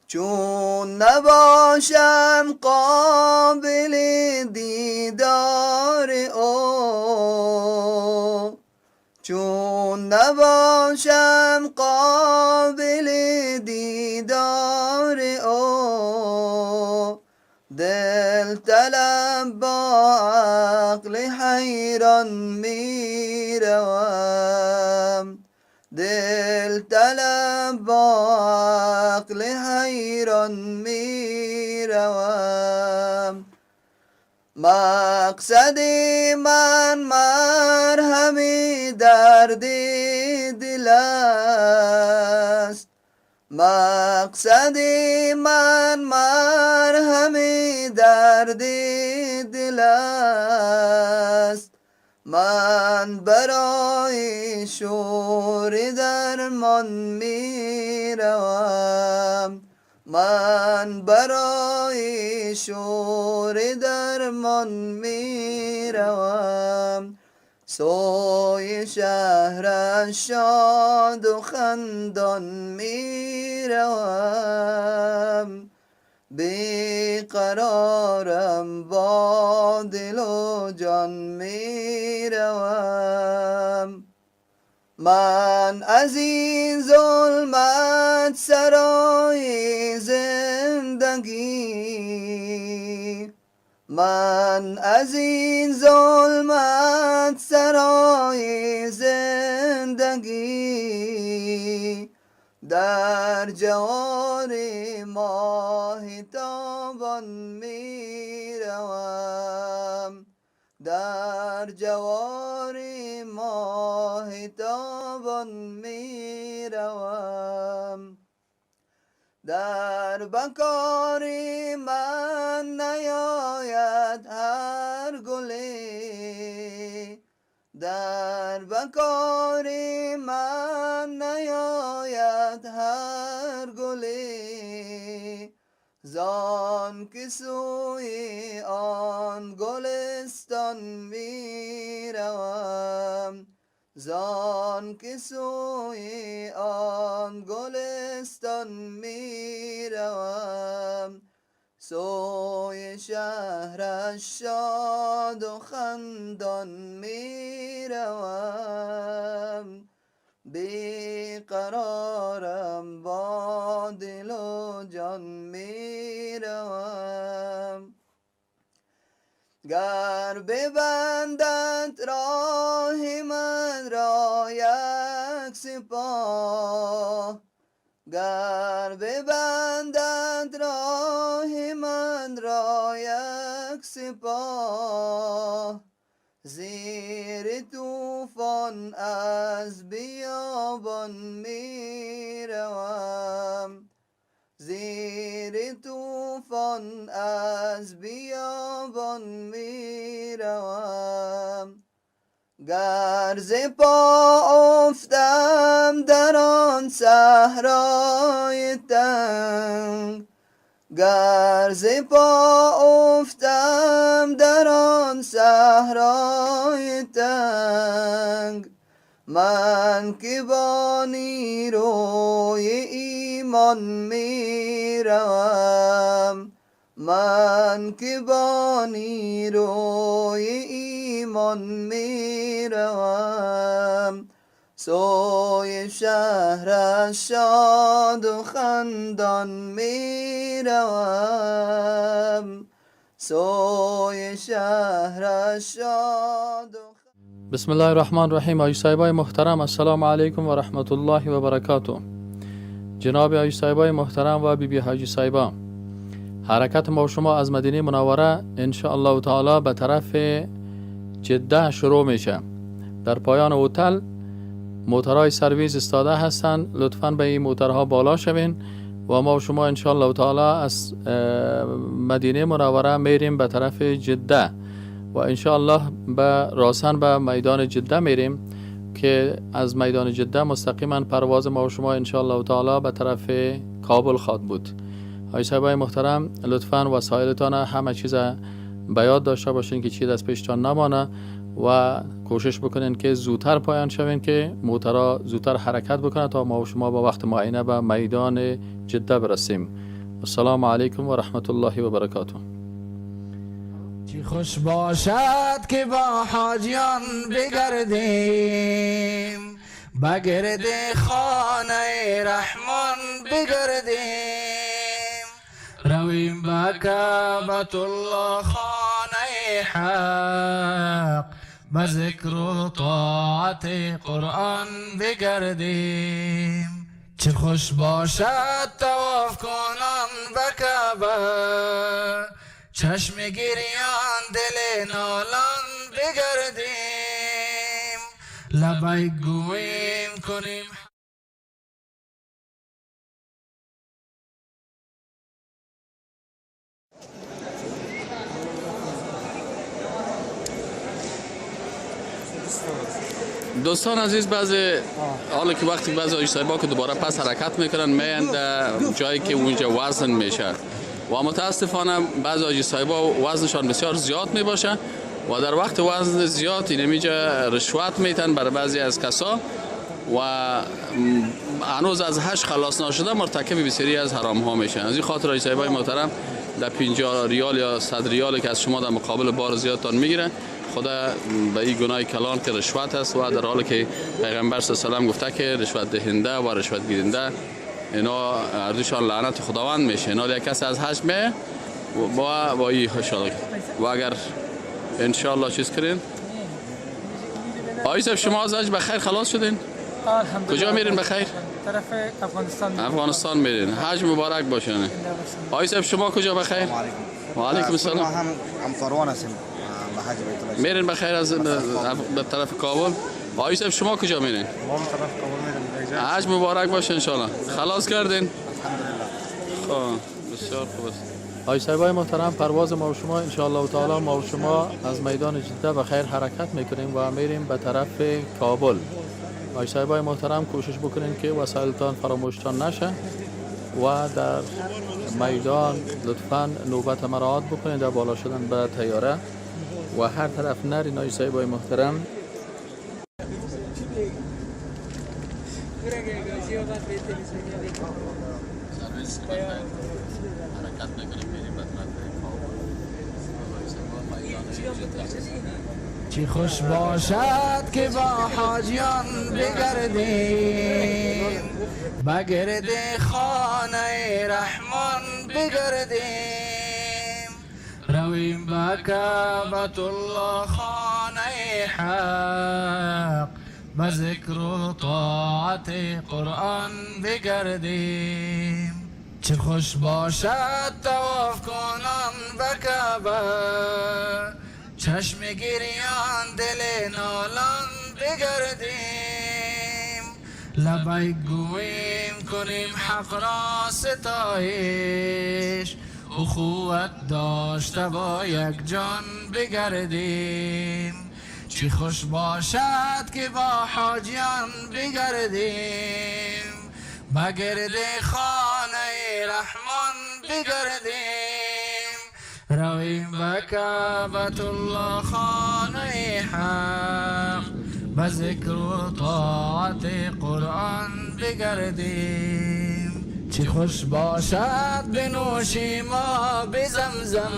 Speaker 3: چون نباشم قابل دیدار او، چون نباشم قابل دیدار او، دل طلب با عقل حیران می روم، دل طلب با عقل حیران می روم. مقصد من مرهم درد دل است، مقصد من مرهم درد دل است، من برای شور درمان می روم، من برای شور درمان میروم، سوی شهر شاد و خندان میروم. بیقرارم با دل و جان میروم. من از این ظلمت سرای زندگی، من از این ظلمت سرای زندگی، در جوار ماه تابان میروم، در جوار ماه تابان میروم. در بکار من نیاید هر گلی، در بکار من نیاید هر گلی، زان که سوی آن گلستان میروم، زان که سوی آن گلستان میروم. سوی شهر شاد و خندان میروم، بیقرارم با دل و جان میروم. گر ببندد راه من را یک سپاه، گر ببندد راه من را یک سپاه، زیر طوفان از بیابان میروم، زیر طوفان از بیابان میروم. گر ز پا افتم در آن صحرای تنگ، گر ز پا افتم در آن صحرای تنگ، من که با نیروی ایمان میروم، من که با نیروی ایمان میروم. سوی شهر شاد و خندان میروم، سوی شهر شاد و
Speaker 8: بسم الله الرحمن الرحیم. آقای صاحبای محترم، السلام علیکم و رحمت الله و برکاته. جناب آقای صاحبای محترم و بی بی حاجی صاحبا، حرکت ما و شما از مدینه منوره ان شاء الله تعالی به طرف جده شروع میشه. در پایان هتل موترهای سرویس استاده هستند، لطفاً به این موترها بالا شوین و ما و شما ان شاء الله تعالی از مدینه منوره میریم به طرف جده و ان شاء الله به راسن به میدان جده میریم که از میدان جده مستقیما پرواز ما و شما ان شاء الله تعالی به طرف کابل خواهد بود. آقای صاحبای محترم، لطفاً وسایلتان همه چیز به یاد داشته باشین که چیز از پیشتان نمانه و کوشش بکنین که زودتر پایان شوین که موترها زودتر حرکت بکنه تا ما و شما با وقت معینه به میدان جده برسیم. السلام علیکم و رحمت الله و برکاته.
Speaker 9: چی خوش باشد که با حاجیان بگردیم، بگرد خانه رحمان بگردیم، رویم به کعبة الله خانه حق، به ذکر و طاعت قرآن بگردیم. چه خوش باشد طواف کنان به کعبه، چشم گریان دل نالان بگردیم، لبیک گوییم کنیم.
Speaker 1: دوستان عزیز، بعضی حالا که وقتی بعضی حاجی صاحبا که دوباره پس حرکت میکنن میان در جایی که اونجا وزن میشه و متاسفانه بعضی حاجی صاحبا وزنشان بسیار زیاد میباشه و در وقت وزن زیاد اینمیجا رشوت میتن برای بعضی از کسا و هنوز از حج خلاص نشده مرتکب بسیاری از حرام ها میشن. از این خاطر حاجی صاحبای محترم در 50 ریال یا 100 ریال که از شما در مقابل بار زیادتان میگیره، خدا به این گناه کلان که رشوت است و در حالی که پیغمبر صلی الله علیه و سلم گفته که رشوت دهنده و رشوت گیرنده اینا هر لعنت خداوند میشه. اینا یک کس از حج می با این و اگر انشالله چیز کنین. آقای صاحب شما از حج بخیر خلاص شدین؟ کجا میرین بخیر؟
Speaker 10: طرف افغانستان.
Speaker 1: افغانستان میرین. حج مبارک باشه. آقای صاحب شما کجا بخیر؟ و علیکم السلام.
Speaker 2: ما هم همکاروان هستیم به حج بیت الله.
Speaker 1: میرین بخیر از به طرف کابل؟ آقای صاحب شما کجا میرین؟
Speaker 10: ما هم طرف کابل میریم.
Speaker 1: حج مبارک باشه انشالله. خلاص کردین؟
Speaker 2: الحمدلله.
Speaker 1: خب بسیار خوب است.
Speaker 8: آقای صاحبای محترم، پرواز ما و شما انشاءالله تعالی ما و شما از میدان جده به خیر حرکت میکنیم و میریم به طرف کابل. آقای صاحبای محترم کوشش بکنین که وسایلتان فراموشتان نشه و در میدان لطفاً نوبت مراعات بکنین در بالا شدن به طیاره و هر طرف نرین. آقای صاحبای محترم
Speaker 1: حرکت میکنیم میریم به طرف کابل.
Speaker 9: چی خوش باشد که با حاجیان بگردیم، بگرد خانه رحمان بگردیم، رویم به کعبة الله خانه حق، به ذکر و طاعت قرآن بگردیم. چه خوش باشد طواف کنان به کعبه، چشم گریان دل نالان بگردیم، لبیک گوییم کنیم حق را ستایش، اخوت داشته با یک جان بگردیم. چی خوش باشد که با حاجیان بگردیم، بگرد خانه رحمان بگردیم، رویم به کعبة الله خانه حق، به ذکر و طاعت قرآن بگردیم. چی خوش باشد بنوشیم آب زمزم.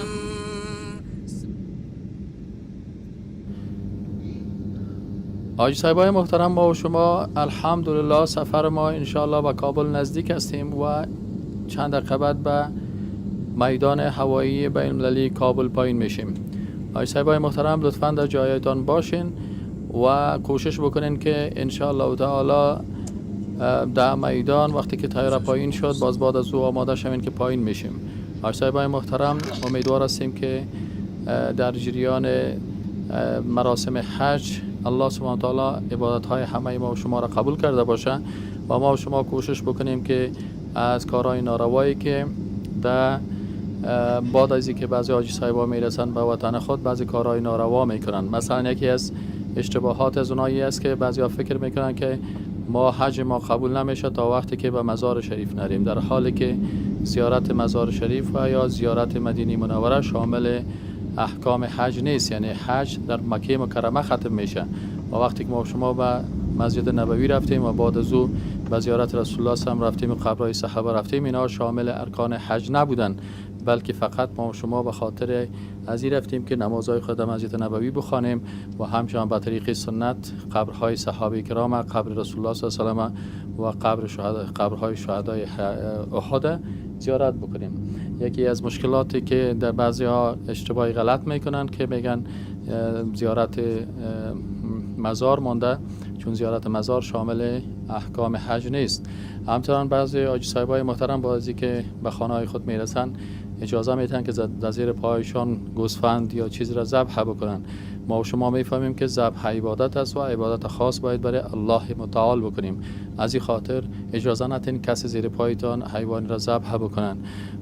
Speaker 8: حاجی صاحبای محترم، ما و شما الحمدلله سفر ما انشاءالله به کابل نزدیک هستیم و چند دقیقه بعد به میدان هوایی بین المللی کابل پایین میشیم. حاجی صاحبای محترم لطفاً در جایتان باشین و کوشش بکنین که انشاءالله تعالی در میدان وقتی که طیاره پایین شد باز بعد از او آماده شوین که پایین میشیم. حاجی صاحبای محترم امیدوار هستیم که در جریان مراسم حج الله سبحانه تعالی عبادت های همه ما و شما را قبول کرده باشه و ما و شما کوشش بکنیم که از کارهای ناروایی که در بعد از اینکه بعضی حاجی صاحبا میرسن به وطن خود بعضی کارهای ناروا میکنن. مثلا یکی از اشتباهات از اونایی است که بعضیا فکر میکنن که ما حج ما قبول نمیشه تا وقتی که به مزار شریف نریم، در حالی که زیارت مزار شریف و یا زیارت مدینه منوره شامل احکام حج نیست. یعنی حج در مکه مکرمه ختم میشه و وقتی که ما شما به مسجد نبوی رفتیم و بعد از او به زیارت رسول الله هم رفتیم و قبرهای صحابه رفتیم، اینا شامل ارکان حج نبودن، بلکه فقط ما شما به خاطر از این رفتیم که نمازهای خود در مسجد نبوی بخوانیم و همچنان به طریق سنت قبرهای صحابه کرام، قبر رسول الله صلی الله علیه و و قبر قبرهای شهدای احد زیارت بکنیم. یکی از مشکلاتی که در بعضی ها اشتباهی غلط میکنن که میگن زیارت مزار مانده، چون زیارت مزار شامل احکام حج نیست. همچنان بعضی حاجی صاحبای محترم بعضی که به خانه های خود میرسن اجازه میتن که در زیر پایشان گوسفند یا چیز را ذبح بکنن. ما و شما میفهمیم که ذبح عبادت است و عبادت خاص باید برای الله متعال بکنیم. از این خاطر اجازه ندین کسی زیر پایتان حیوان را ذبح بکنن.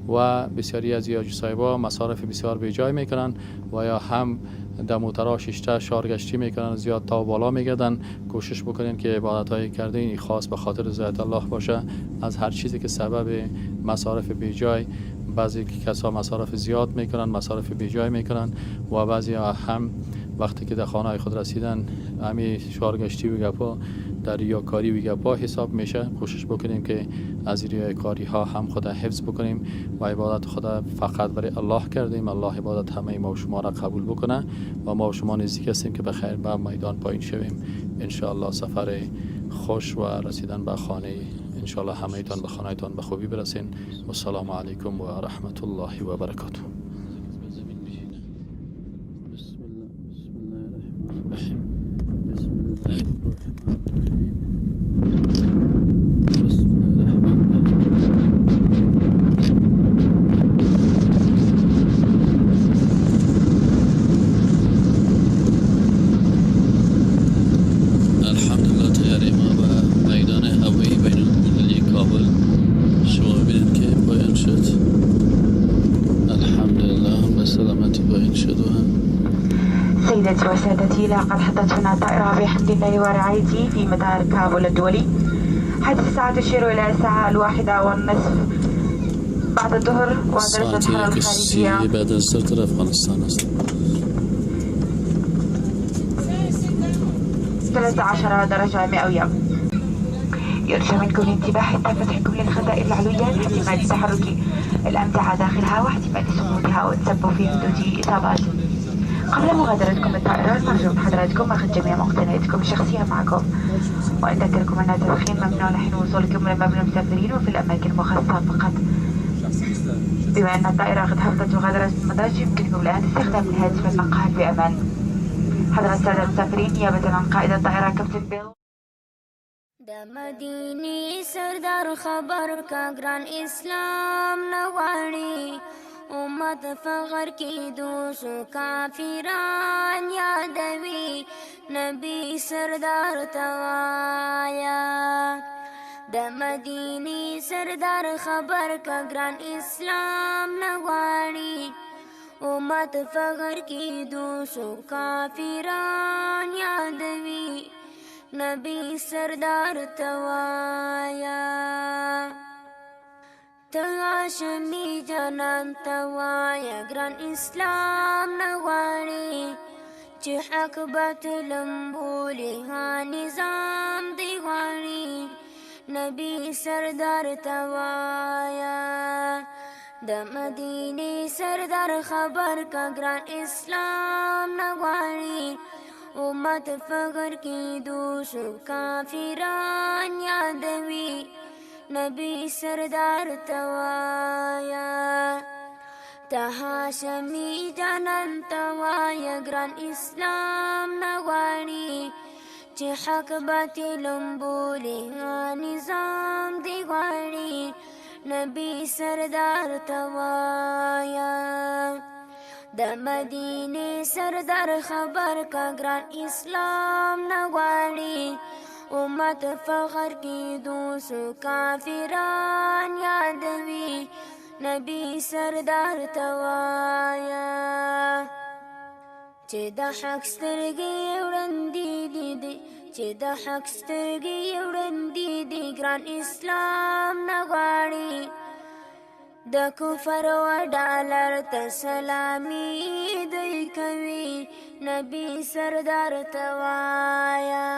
Speaker 8: و بسیاری از حاجی صاحبا مصارف بسیار بیجای میکنن و یا هم در موترها ششته شارگشتی میکنن، زیاد تا بالا میگردن. کوشش بکنین که عبادت های کرده این خاص به خاطر رضایت الله باشه. از هر چیزی که سبب مصارف بیجای، بعضی کسا مصارف زیاد میکنن، مصارف بیجای میکنن و بعضی هم وقتی که در خانه خود رسیدن همی شارگشتی و گپا در ریاکاری و گپا حساب میشه. کوشش بکنیم که از ریاکاری ها هم خود حفظ بکنیم و عبادت خود فقط برای الله کردیم. الله عبادت همه ما و شما را قبول بکنه و ما و شما نزدیک هستیم که به خیر به میدان پایین شویم ان شاء الله. سفر خوش و رسیدن به خانه ان شاء الله همه تان به خانه تان به خوبی برسین. و السلام علیکم و رحمت الله و برکاته. الحمدلله طیاره ما به میدان هوایی بین المللی کابل شما ببینید که پایان شد. الحمدلله به سلامتی پایان شد. و هم
Speaker 11: سيداتي وسادتي، لقد حطتنا الطائرة بحمد الله ورعايته في مطار كابول الدولي، حيث الساعة تشير إلى الساعة 1:30 بعد الظهر، ودرجة الحرارة الخارجية
Speaker 1: بعد از ظهر در افغانستان است
Speaker 11: 13 درجة مئوية. يرجى منكم الانتباه حتى فتحكم للخزائن العلوية لاحتمال تحرك الأمتعة داخلها واحتمال سقوطها والتسبب في حدوث إصابات. قبل مغادرتكم الطائرة نرجو من حضراتكم أخذ جميع مقتنياتكم الشخصية معكم، وأذكركم أن التدخين ممنوع حين وصولكم إلى مبنى المسافرين وفي الأماكن المخصصة فقط. بما أن الطائرة قد هبطت وغادرت المطار، يمكنكم الآن استخدام الهاتف النقال بأمان. حضرة السادة المسافرين، نيابة عن قائد الطائرة كابتن بيل.
Speaker 12: د مدینې سردار خبر کا ګران اسلام نه غواړي، امت فخر کې دوسو کافران یادوي، نبی سردار ته وایا. د مدینې سردار خبر کا ګران اسلام نه غواړي، امت فخر کې دوسو کافران یادوي، نبی سردار ته وایا. ته هاشمي جانان ته وایه ګران اسلام نه غواړي، چې حق باطل بولي ها نظام دی غواړي، نبی سردار ته وایا. د مدینې سردار خبر کا ګران اسلام نه غواړي، امت فخر کې دوسو کافران یادوي، نبی سردار ته وایا. ته هاشمي جانان ته وایه ګران اسلام نه غواړي، چې حق باطل بولي ها نظام دی غواړي، نبی سردار ته وایا. د مدینې سردار خبر کا ګران اسلام نه غواړي، امت فخر کې دوسو کافران یادوي، نبی سردار ته وایا. چې د حق سترګې وړاندې دي، چې د حق سترګې وړاندې دي، ګران اسلام نه غواړي، د کفر و ډالر ته سلامي دی کوي، نبی سردار ته وایا.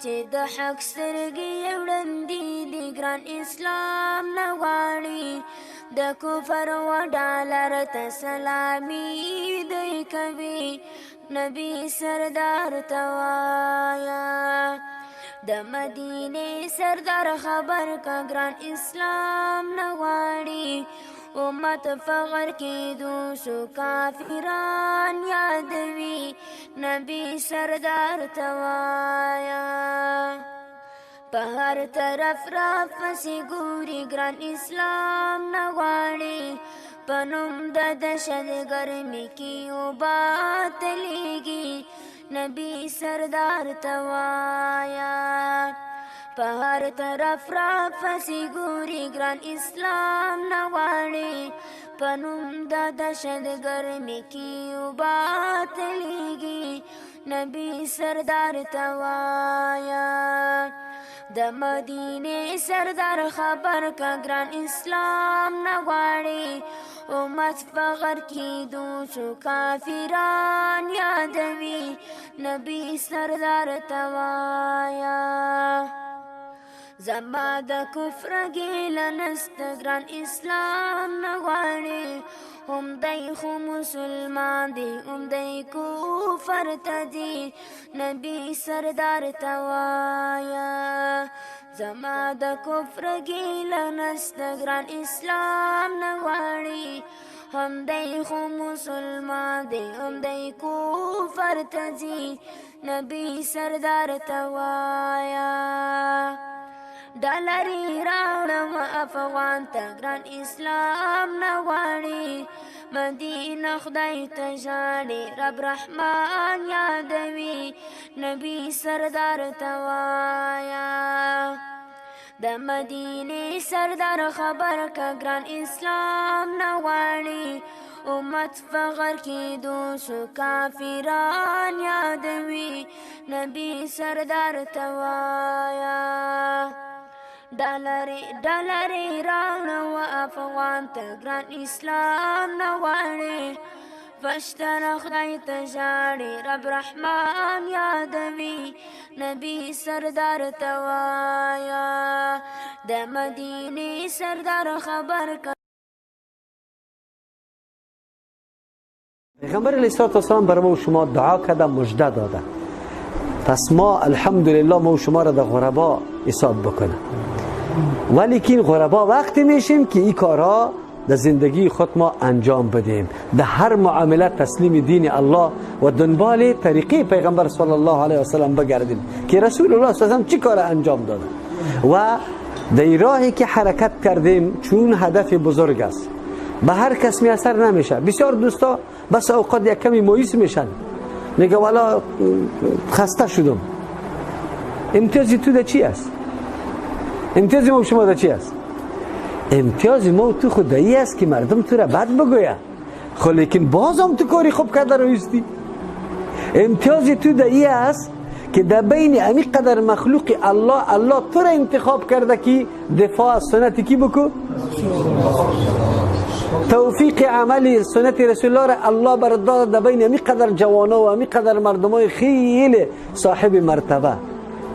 Speaker 12: چې د حق سترګې وړاندې دي، ګران اسلام نه غواړي، د کفر و ډالر ته سلامي دی کوي، نبی سردار ته وایا. د مدینې سردار خبر کا ګران اسلام نه غواړي، امت فخر کې دوسو کافران یادوي، نبی سردار ته وایا. په هر طرف را پسې ګوري ګران اسلام نه غواړي، په نوم د دهشت ګرمي کې وباتلېږي نبي سردار ته وایا. په هر طرف را پسې ګوري ګران اسلام نه غواړي، په نوم د دهشت ګرمي کې وباتلېږي نبي سردار ته وایا. د مدینې سردار خبر کا ګران اسلام نه غواړي، امت په غر کېدو څو کافران یادوي نبي سردار ته وایا. زما د کفر ګیله نسته ګران اسلام نه غواړي، هم دی خو مسلمان دی هم دی کفر ته دی نبي سردار ته وایا. زما د کفر ګیله نسته ګران اسلام نه غواړي، هم دی خو مسلمان دی هم دی کفر ته ځي نبي سردار ته وایا. ډالرې راوړم افغان ته ګران اسلام نه غواړي، مدینه خدای ته ژاړي رب رحمان یادوي نبي سردار ته وایا. د مدینې سردار خبر کا ګران اسلام نه غواړي، امت په غر کېدو څو کافران یادوي نبي سردار ته وایا. ډالرې راوړه افغان ته ګران اسلام نه غواړي، پښتانه خدای ته ژاړي رب رحمان یادوي نبي سردار ته وایا. د مدینې سردار خبر کا.
Speaker 5: پیغمبر علیه السلام برای ما و شما دعا کرده، مژده داده. پس ما الحمدلله ما و شما را در غربا حساب بکنه، ولیکن غربا وقتی میشیم که این کارها در زندگی خود ما انجام بدیم، در هر معامله تسلیم دین الله و دنبال طریقه پیغمبر صلی الله علیه و سلم بگردیم که رسول الله صلی الله علیه و سلم چی کار انجام داده و در راهی که حرکت کردیم چون هدف بزرگ است به هر کس میسر نمیشه. بسیار دوستا بس اوقات یک کمی مایوس میشن، میگه والا خسته شدم. امتیاز تو در چی است؟ امتیاز ما شما در چی است؟ امتیاز ما تو خدایی است که مردم تو را بد بگوید، خب لیکن بازم تو کاری خوب کرده رویستی. امتیاز تو در ای است که در بین امی قدر مخلوق الله، الله تو را انتخاب کرده که دفاع از سنت کی بکو، توفیق عمل سنت رسول الله را الله برات داد در بین امی قدر جوانا و امی قدر مردمای خیلی صاحب مرتبه.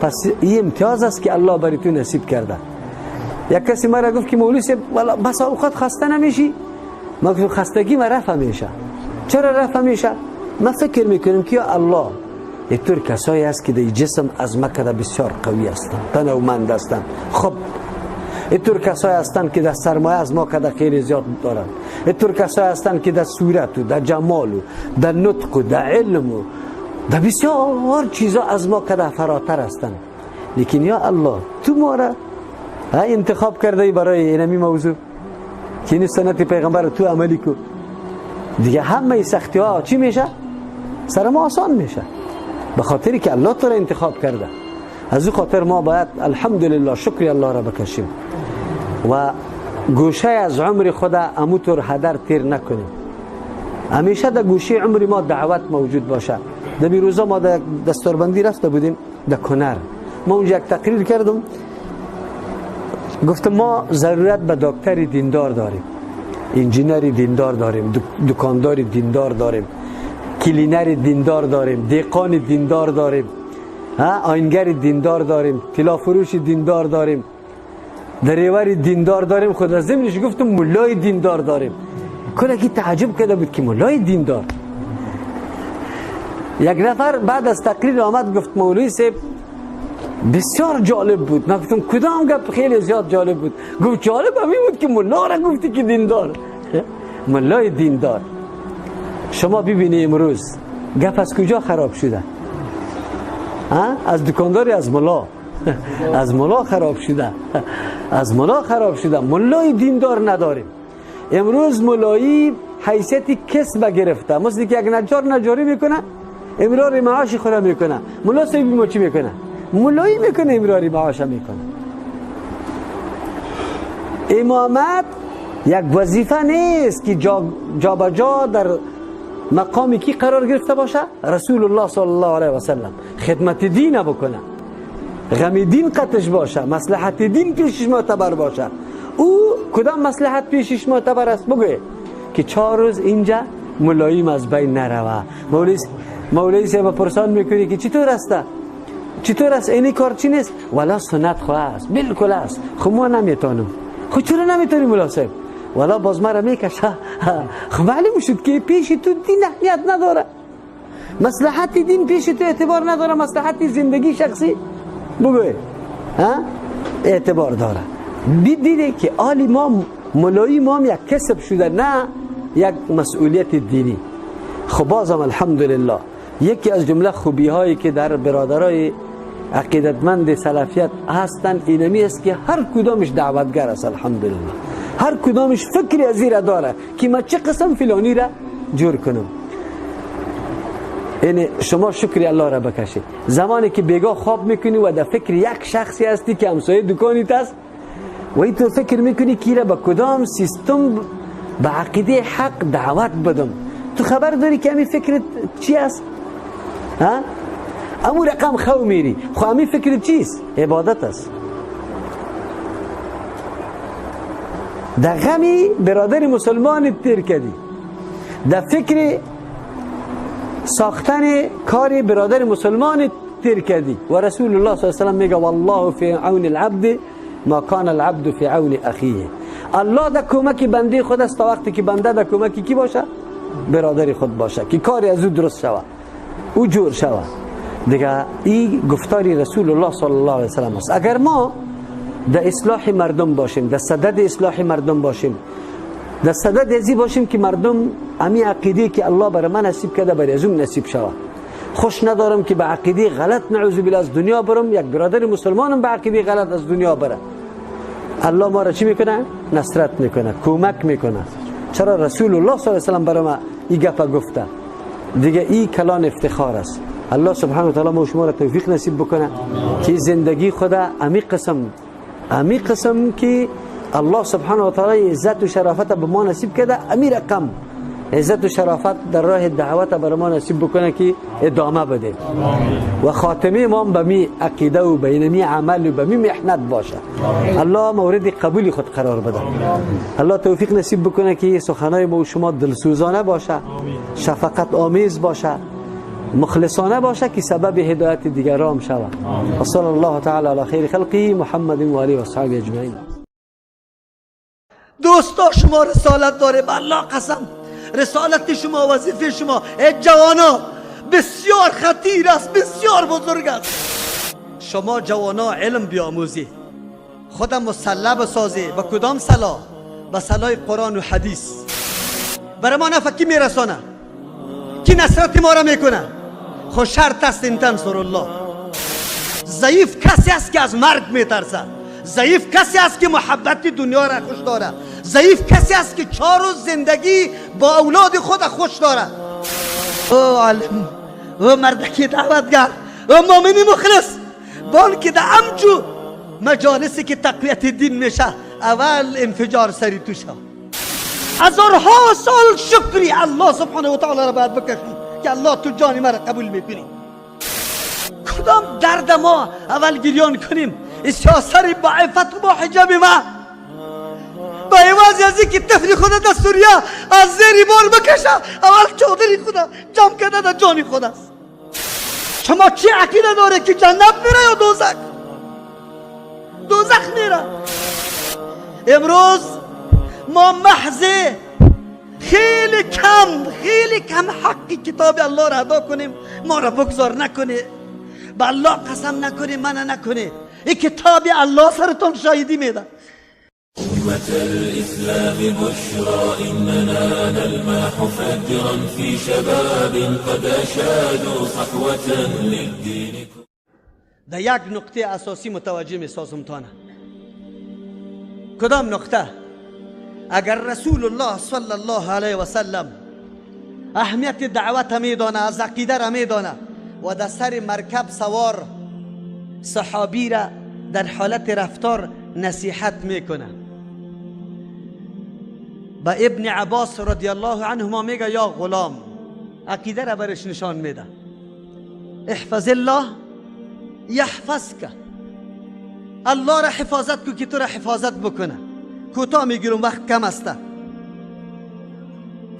Speaker 5: پس این امتیاز است که الله برای تو نصیب کرده. یک کسی مرا گفت که مولوی صاحب بس اوقات خسته نمیشی؟ ما گفتم خستگی ما رفع میشه. چرا رفع میشه؟ ما فکر میکنیم که یا الله اینطور کسایی است که در جسم از مکه بسیار قوی هستند، تنومند هستند. خب اینطور کسایی هستند که در سرمایه از ما کده خیلی زیاد دارند، اینطور کسایی هستند که در صورت و در جمال و در نطق و در علم و در بسیار چیزا از ما کده فراتر هستند. لیکن یا الله تو ما را انتخاب کرده ای برای اینمی موضوع که این سنت پیغمبر تو عملی کو، دیگه همه سختی ها چی میشه؟ سر ما آسان میشه، به خاطری که الله تو را انتخاب کرده. از او خاطر ما باید الحمدلله شکر الله را بکشیم و گوشه از عمر خود اموتور هدر تیر نکنیم. همیشه در گوشه عمر ما دعوت موجود باشه. در روزا ما در دستوربندی رفته بودیم در کنر، ما اونجا یک تقریر کردم، گفتم ما ضرورت به دکتر دیندار داریم، انجینر دیندار داریم، دکاندار دیندار داریم، کلینر دیندار داریم، دیقان دیندار داریم، آینگر دیندار داریم، طلا فروش دیندار داریم، دریور دیندار داریم. خود از ضمنش گفتم مولای دیندار داریم. کلکی تعجب کرده بود که مولای دیندار. یک نفر بعد از تقریر آمد گفت مولوی صاحب بسیار جالب بود. من گفتم کدام گپ خیلی زیاد جالب بود؟ گفت جالب همین بود که ملا را گفتی که دیندار، ملای دیندار. شما ببینی امروز گپ از کجا خراب شده؟ از دکانداری، از ملا، از ملا خراب شده، از ملا خراب شده. ملای دیندار نداریم. امروز مولایی حیثیت کسب گرفته، مثل که یک نجار نجاری میکنه، امرار معاش خدا میکنه. ملا صاحب ما چی میکنه؟ مولایی میکنه، امرار معاش میکنه. امامت یک وظیفه نیست که جا به جا در مقامی کی قرار گرفته باشه؟ رسول الله صلی الله علیه و سلم خدمت دین بکنه، غم دین قطش باشه، مصلحت دین پیشش معتبر باشه. او کدام مصلحت پیشش معتبر است؟ بگوی که 4 روز اینجا ملایم از بین نروه. مولوی صاحب پرسان میکنی که چطور است؟ چطور است؟ اینی کار چی نیست؟ ولا سنت خو است، بالکل است. خو ما نمیتونم. خو چرا نمیتونی مولا صاحب؟ ولا باز مرا میکشه. خو معلوم شد که پیش تو دین اهمیت نداره، مصلحت دین پیش تو اعتبار نداره، مصلحت زندگی شخصی بگوی ها اعتبار داره. دیده که آلی ما مولایی ما یک کسب شده، نه یک مسئولیت دینی. خب بازم الحمدلله یکی از جمله خوبی هایی که در برادرای عقیدتمند سلفیت هستند اینمی است که هر کدامش دعوتگر است. الحمدلله هر کدامش فکری از زیر داره که ما چه قسم فلانی را جور کنم. یعنی شما شکری الله را بکشید زمانی که بیگاه خواب میکنی و در فکر یک شخصی هستی که همسایه دکانیت است و ای تو فکر میکنی که را به کدام سیستم به عقیده حق دعوت بدم، تو خبر داری که امی فکر چی است؟ ها؟ امو رقم خو میری. خو امی فکر چیست؟ عبادت است. در غمی برادر مسلمان تیر کردی، در فکر ساختن کار برادر مسلمان تیر کردی. و رسول الله صلی الله علیه و سلم میگه والله فی عون العبد ما کان العبد فی عون اخیه. الله در کمک بنده خود است تا وقتی که بنده در کمک کی باشه؟ برادر خود باشه که کاری از او درست شوه، او جور شوه. دیگه این گفتاری رسول الله صلی الله علیه و سلم است. اگر ما در اصلاح مردم باشیم، در صدد اصلاح مردم باشیم، در صدد ازی باشیم که مردم امی عقیده که الله برای من نصیب کرده برای ازم نصیب شوه. خوش ندارم که به عقیده غلط نعوذ بالله از دنیا برم، یک برادر مسلمانم به عقیده غلط از دنیا بره. الله ما را چی میکنه؟ نصرت میکنه، کمک میکنه. چرا رسول الله صلی الله علیه و سلم برای ما این گپ گفته؟ دیگه این کلان افتخار است. الله سبحانه و تعالی ما شما را توفیق نصیب بکنه که زندگی خدا امی قسم که الله سبحانه و تعالی عزت و شرافت به ما نصیب کرده، امی رقم عزت و شرافت در راه دعوت بر ما نصیب بکنه که ادامه بده و خاتمه ما به می عقیده و به می عمل و به می محنت باشه. الله مورد قبول خود قرار بده. الله توفیق نصیب بکنه که سخنای ما و شما دلسوزانه باشه، شفقت آمیز باشه، مخلصانه باشه که سبب هدایت دیگران شود. و صلی الله تعالی علی خیر خلقه محمد و آله و صحبه اجمعین.
Speaker 3: دوستا شما رسالت داره، به الله قسم رسالت شما، وظیفه شما ای جوانا بسیار خطیر است، بسیار بزرگ است. شما جوانا علم بیاموزی، خودم مسلح بسازی. با کدام سلاح؟ با سلاح قرآن و حدیث. برای ما نفع کی میرسانه؟ کی نصرت ما را میکنه؟ خو شرط است ان تنصر الله. ضعیف کسی است که از مرگ میترسه، ضعیف کسی است که محبت دنیا را خوش داره، ضعیف کسی است که 4 روز زندگی با اولاد خود خوش داره. او عالم، او مردکی دعوتگر، او مؤمنی مخلص، بلکه در امجو مجالسی که تقویت دین میشه اول انفجار سری تو شه. هزارها سال شکری الله سبحانه و تعالی را باید بکشی که الله تو جان مرا قبول میکنی. کدام درد ما اول گریان کنیم؟ سیاست با عفت و با حجاب ما، با عوض از اینکه طفل خود در سوریه از زیر بار بکشه، اول چادری خود جمع کرده در جان خود است. شما چی عقیده داره که جنت میره یا دوزخ؟ دوزخ میره. امروز ما محض خیلی کم حق کتاب الله را ادا کنیم. ما را بگذار نکنه، به الله قسم نکنه، منع نکنه. این کتاب الله سرتون شاهدی میده.
Speaker 13: أمة الإسلام بشرى إننا نلمح فجرا في شباب قد أشادوا صحوة للدين.
Speaker 3: در یک نقطه اساسی متوجه میسازم تانه. کدام نقطه؟ اگر رسول الله صلی الله علیه و سلم اهمیت دعوت میدانه، از عقیده را میدانه و در سر مرکب سوار صحابی را در حالت رفتار نصیحت میکنه، به ابن عباس رضی الله عنهما میگه یا غلام، عقیده را برش نشان میده، احفظ الله یحفظک، الله را حفاظت کو که تو را حفاظت بکنه. کوتاه میگیرم وقت کم است.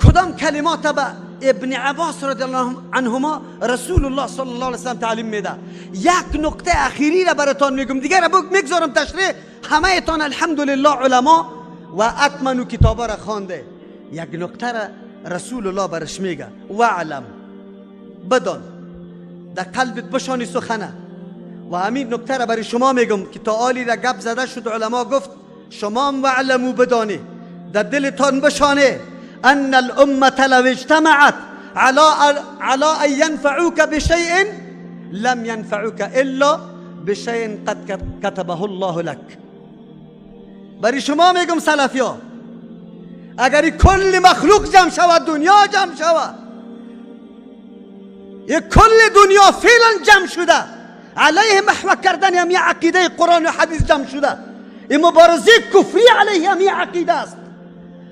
Speaker 3: کدام کلمات به ابن عباس رضی الله عنهما رسول الله صلی الله علیه وسلم تعلیم میده؟ یک نقطه اخیری را براتان میگم، دیگر را میگذارم تشریح. همه تان الحمدلله علما و اتمنو کتابا را خوانده. یک نقطه را رسول الله برش میگه، وعلم، بدان، در قلبت بشانی سخنه. و همین نکته را برای شما میگم که تا آلی را گپ زده شد، علما گفت شما هم وعلمو بدانی، در دلتان بشانه، ان الامة لو اجتمعت على ان ينفعوك بشيء لم ينفعوك الا بشيء قد كتبه الله لك. برای شما میگم سلفیا، اگر کل مخلوق جمع شود، دنیا جمع شود، یک کل دنیا فعلا جمع شده علیه محو کردن همی عقیده قرآن و حدیث جمع شده، این مبارزه کفری علیه همی عقیده است،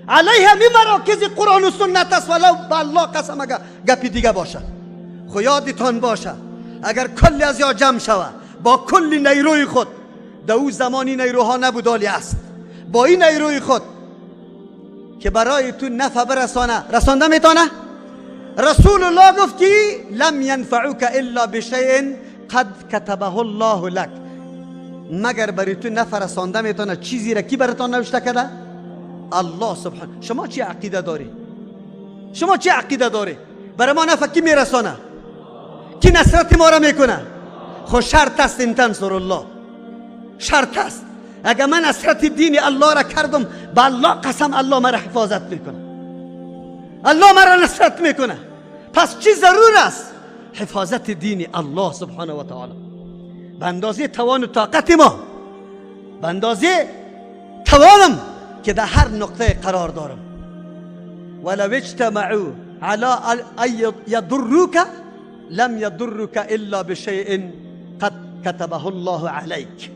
Speaker 3: علیه همی مراکز قرآن و سنت است. ولو به الله قسم اگر گپی دیگه باشه، خو یادتان باشه اگر کل از یا جمع شود با کل نیروی خود، در او زمانی نیروها نبود آلی است، با این نیروی خود که برای تو نفع برسانه، رسانده میتونه؟ رسول الله گفت که لم ینفعوک الا بشیء قد كتبه الله لك، مگر برای تو نفع رسانده میتونه چیزی را کی براتان نوشته کرده؟ الله سبحانه. شما چی عقیده داری؟ شما چی عقیده داری؟ برای ما نفع کی میرسانه؟ کی نصرت ما را میکنه؟ خو شرط است ان تنصر الله، شرط است. اگر من نصرت دین الله را کردم، به الله قسم الله مرا حفاظت میکنه، الله مرا نصرت میکنه. پس چی ضرور است؟ حفاظت دین الله سبحانه و تعالی به اندازه توان و طاقت ما، به اندازه توانم که در هر نقطه قرار دارم. ولو اجتمعوا على ان يضروك لم يضرك الا بشيء قد كتبه الله عليك.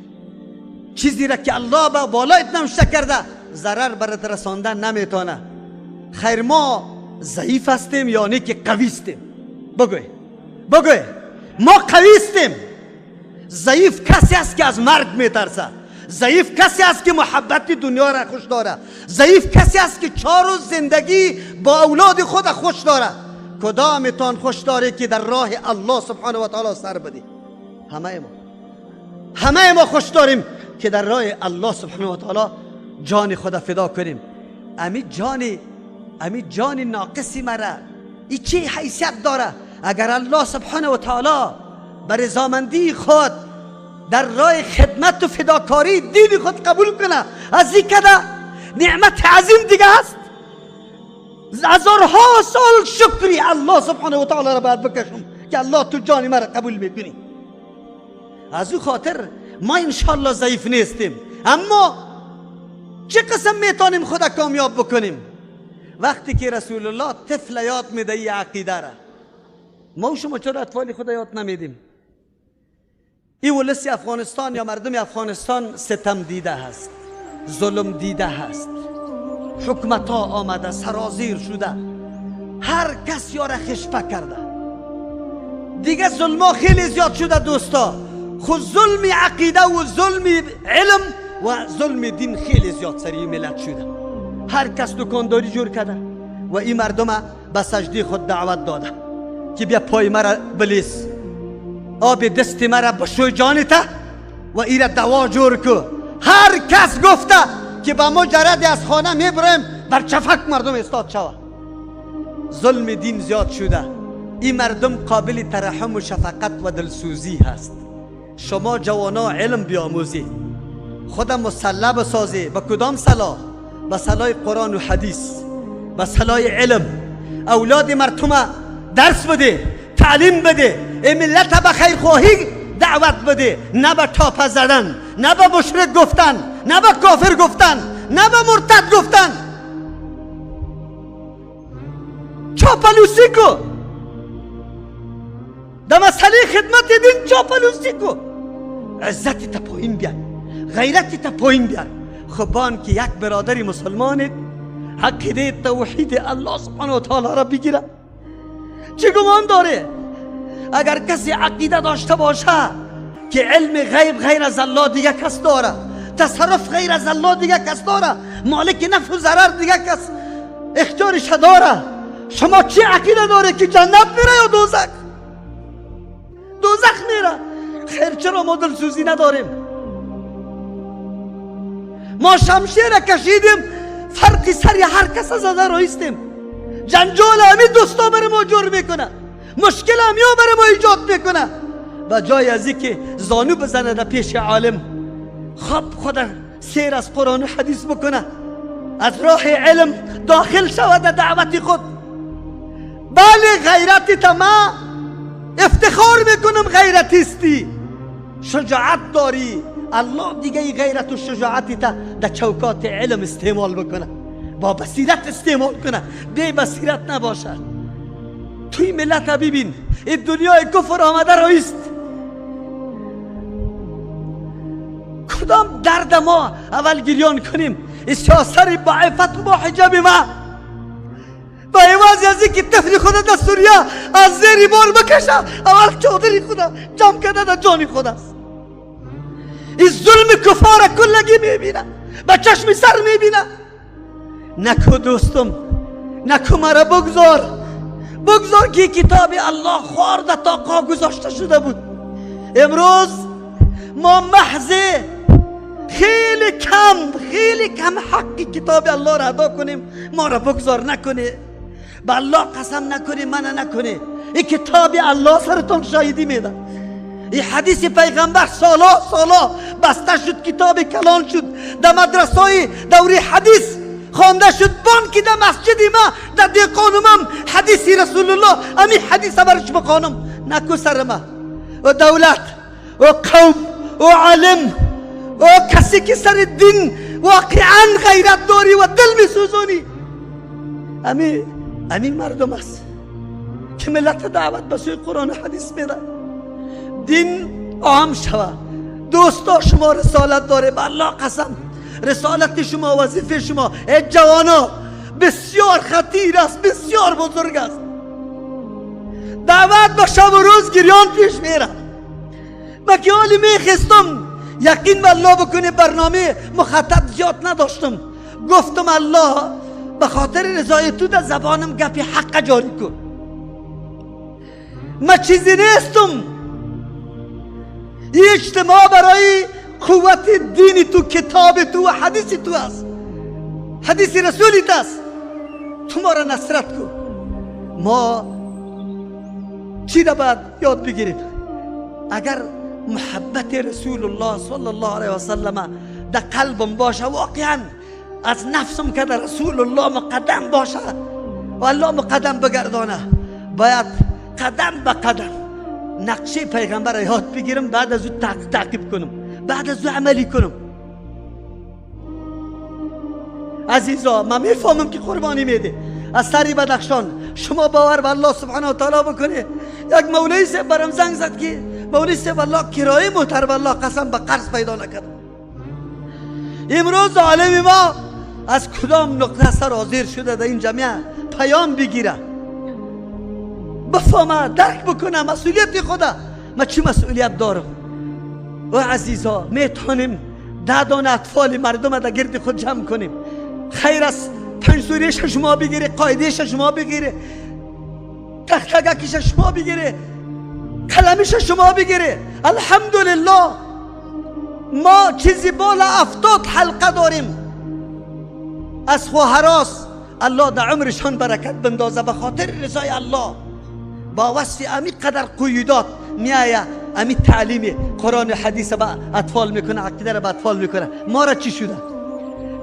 Speaker 3: چیزی را که الله به بالایت نوشته کرده ضرر برات رساندن نمیتونه. خیر ما ضعیف هستیم یا نه که قوی هستیم؟ بگوی بگوی، ما قوی هستیم. ضعیف کسی است که از مرگ میترسه، ضعیف کسی است که محبت دنیا را خوش داره، ضعیف کسی است که 4 روز زندگی با اولاد خود خوش داره. کدامتان خوش داره که در راه الله سبحانه و تعالی سر بدی؟ همه ما خوش داریم که در راه الله سبحانه و تعالی جان خود فدا کنیم. امی جان ناقصی مرا ای چه حیثیت داره؟ اگر الله سبحانه و تعالی بر رضامندی خود در راه خدمت و فداکاری دین خود قبول کنه، از این کده نعمت عظیم دیگه هست؟ هزارها سال شکری الله سبحانه و تعالی را باید بکشم که الله تو جان مرا قبول میکنی. از او خاطر ما انشالله ضعیف نیستیم، اما چه قسم میتونیم خود کامیاب بکنیم؟ وقتی که رسول الله طفل یاد میده ای عقیده را، ما و شما چرا اطفال خود یاد نمیدیم؟ ای ولس افغانستان یا مردم افغانستان ستم دیده هست، ظلم دیده هست، حکومت ها آمده سرازیر شده، هر کس یاره خشپه کرده دیگه. ظلم ها خیلی زیاد شده دوستا. خود ظلم عقیده و ظلم علم و ظلم دین خیلی زیاد سری ملت شده. هر کس دکانداری جور کرده و این مردم به سجده خود دعوت داده که بیا پای مرا بلیس، آب دست مرا بشوی جانته و ایره دوا جور کو. هر کس گفته که با مجرد از خانه میبریم بر چفک مردم استاد شوه. ظلم دین زیاد شده. این مردم قابل ترحم و شفقت و دلسوزی هست. شما جوانا علم بیاموزی، خودم مسلح بسازی. به کدام سلاح؟ به سلاح قرآن و حدیث، به سلاح علم. اولاد مردم درس بده، تعلیم بده، این ملت به خیرخواهی دعوت بده، نه به تاپه زدن، نه به مشرک گفتن، نه به کافر گفتن، نه به مرتد گفتن. چاپلوسی کو، در مسئله خدمت دین چاپلوسی کو. عزت تا پایین بیار، غیرت تا پایین بیار. خب که یک برادر مسلمانت عقیده توحید الله سبحانه و تعالی را بگیره، چه گمان داره؟ اگر کسی عقیده داشته باشه که علم غیب غیر از الله دیگه کس داره، تصرف غیر از الله دیگه کس داره، مالک نفع و ضرر دیگه کس اختیارش داره، شما چه عقیده داره که جنت میره یا دوزخ؟ دوزخ میره. خیر چرا ما دلسوزی نداریم؟ ما شمشیر کشیدیم، فرقی سر هر کس زده رایستیم. جنجال همی دوستا بر ما جور میکنه، مشکل همیا بر ما ایجاد میکنه. و جای از که زانو بزنه در پیش عالم، خب خود سیر از قرآن و حدیث بکنه، از راه علم داخل شود در دعوت خود. بله غیرتی تا ما افتخار میکنم، غیرتیستی، شجاعت داری. الله دیگه ای غیرت و شجاعتی تا در چوکات علم استعمال بکنه، با بصیرت استعمال کنه، بی بصیرت نباشه. توی ملت ببین، این دنیای کفر آمده رایست. کدام درد ما اول گریان کنیم؟ سیاست با عفت و با حجاب ما، با عوض از اینکه طفل خود در سوریه از زیر بار بکشه، اول چادر خود جمع کرده در جان خود است. این ظلم کفار کلگی میبینه، با چشم سر میبینه. نکو دوستم، نکو مرا بگذار، بگذار که کتاب الله خورده تا قا گذاشته شده بود. امروز ما محض خیلی کم، خیلی کم حق کتاب الله را ادا کنیم. ما را بگذار نکنه، به الله قسم نکنه، منع نکنه. این کتاب الله سرتون شاهدی میده. این حدیث پیغمبر سالا سالا بسته شد، کتاب کلان شد، در مدرسه دوری حدیث خوانده شد. بانکی در مسجد ما در دیقانمم حدیث رسول الله، امی حدیث برش بخوانم. نکو سر ما و دولت و قوم و عالم و کسی که سر دین واقعا غیرت داری و دل میسوزانی، امی مردم است که ملت دعوت به سوی قرآن و حدیث میده. دین عام شوه. دوستا شما رسالت داره، به الله قسم رسالت شما، وظیفه شما ای جوانا بسیار خطیر است، بسیار بزرگ است. دعوت به شب و روز گریان پیش میره. من که حالی میخستم یقین به الله بکنه برنامه مخطط زیاد نداشتم، گفتم الله به خاطر رضای تو در زبانم گپی حق جاری کن. من چیزی نیستم. این اجتماع برای قوت دین تو، کتاب تو و حدیث تو است، حدیث رسولیت است. تو ما را نصرت کن. ما چی را باید یاد بگیریم؟ اگر محبت رسول الله صلی الله علیه و سلم در قلبم باشه، واقعا از نفسم که در رسول الله مقدم باشه و الله مقدم بگردانه، باید قدم به قدم نقشه پیغمبر را یاد بگیرم، بعد از او تعقیب کنم، بعد از او عملی کنم. عزیزا من میفهمم که قربانی میده از سری بدخشان. شما باور به الله سبحانه و تعالی بکنه. یک مولوی صاحب برام زنگ زد که مولوی صاحب الله کرایه موتر به الله قسم به قرض پیدا نکردم. امروز عالم ما از کدام نقطه سر حاضر شده در این جامعه پیام بگیره، بفهمه، درک بکنه مسئولیت خدا. ما چی مسئولیت دارم؟ و عزیزا میتونیم 10 دانه اطفال مردم در گرد خود جمع کنیم. خیر است 5 سوریش شما بگیره، قاعدهش شما بگیره، تختگکش شما بگیره، قلمش شما بگیره. الحمدلله ما چیزی بالا 70 حلقه داریم از خواهراس. الله در عمرشان برکت بندازه به خاطر رضای الله. با وصف امی قدر قیودات میایه، امی تعلیم قرآن و حدیث به اطفال میکنه، عقیده را به اطفال میکنه. ما را چی شده؟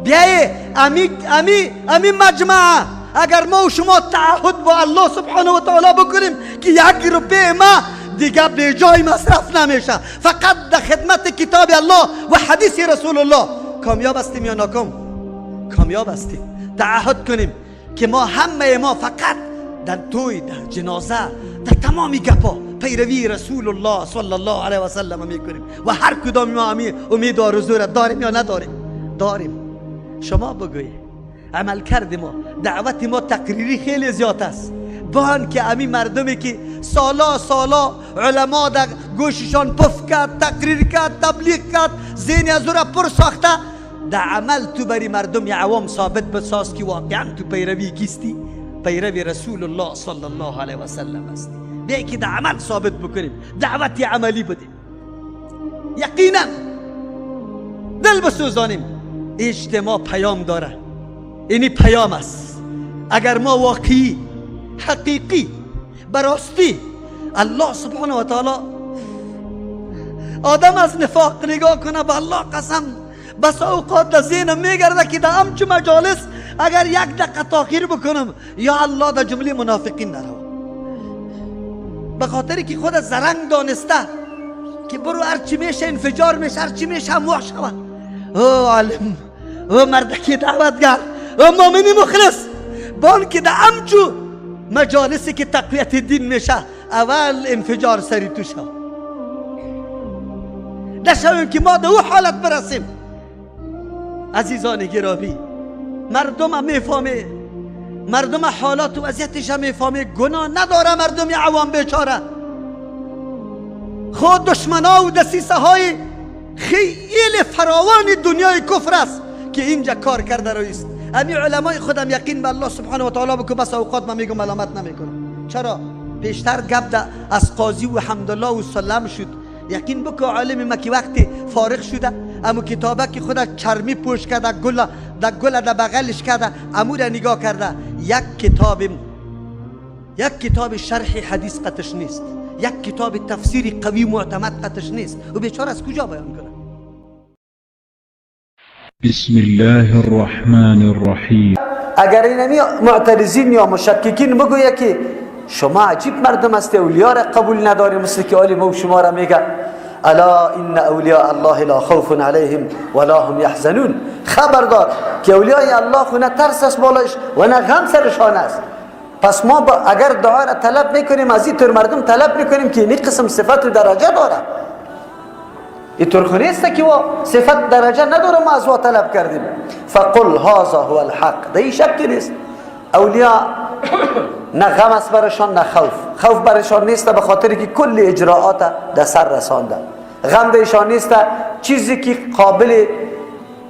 Speaker 3: بیایه امی امی امی مجمع اگر ما و شما تعهد با الله سبحانه و تعالی بکنیم که یک روپیه ما دیگه به جای مصرف نمیشه، فقط در خدمت کتاب الله و حدیث رسول الله، کامیاب هستیم یا ناکام؟ کامیاب هستیم. تعهد کنیم که ما همه ما فقط در توی، در جنازه، در تمامی گپا پیروی رسول الله صلی الله علیه و سلم میکنیم و هر کدام ما امید و آرزو را داریم یا نداریم؟ داریم. شما بگویید عمل کرد ما، دعوت ما تقریری خیلی زیاد است. بان که امی مردمی که سالا سالا علما در گوششان پف کرد، تقریر کرد، تبلیغ کرد، ذهن از او را پر ساخته، در عمل تو بری مردم عوام ثابت بساز که واقعا تو پیروی کیستی؟ پیروی رسول الله صلی الله علیه و سلم هستی. بیا که در عمل ثابت بکنیم، دعوت عملی بدیم، یقینا دل بسوزانیم. اجتماع پیام داره، اینی پیام است. اگر ما واقعی حقیقی براستی الله سبحانه و تعالی، آدم از نفاق نگاه کنه، به الله قسم بس اوقات در ذهنم میگرده که در همچو مجالس اگر یک دقیقه تاخیر بکنم یا الله در جمله منافقین نرو، به خاطر که خود زرنگ دانسته که برو هرچی میشه انفجار میشه، هرچی میشه هموح شود. او عالم، او مردکی دعوتگر، او مؤمنی مخلص، بان که در همچو مجالسی که تقویت دین میشه اول انفجار سری تو شد. نشویم که ما در او حالت برسیم. عزیزان گرامی، مردم میفهمه، مردم حالات و وضعیتش میفهمه، گناه نداره مردم عوام بیچاره. خود دشمنا و دسیسه های خیلی فراوان دنیای کفر است که اینجا کار کرده رویست. امی علمای خودم یقین به الله سبحانه و تعالی بکن، بس اوقات من میگم ملامت نمیکنم. چرا؟ پیشتر گپ از قاضی و حمدالله و سلم شد. یقین بکن عالم ما که وقتی فارغ شده امو کتابه که خود چرمی پوش کرده، گل در گل در بغلش کرده، امو را نگاه کرده، یک کتاب شرح حدیث قطش نیست، یک کتاب تفسیر قوی معتمد قطش نیست، و بیچاره از کجا بیان کنه؟
Speaker 14: بسم الله الرحمن الرحیم.
Speaker 3: اگر اینمی معترضین یا مشککین بگویه که شما عجیب مردم هستی، اولیا را قبول نداری، مثل که عالم او شما را میگه الا ان اولیاء الله لا خوف علیهم ولا هم یحزنون، خبردار که اولیای الله خو نه ترس است بالایش و نه غم سرشان است. پس ما اگر دعا را طلب میکنیم از این طور مردم طلب میکنیم که این قسم صفت و درجه داره. این طور خو نیست که صفت درجه نداره ما از وا طلب کردیم. فقل هذا هو الحق، در این شک نیست. اولیا نه غم است برشان نه خوف، خوف برشان نیست به خاطر که کل اجراعات در سر رسانده، غم درشان نیست چیزی که قابل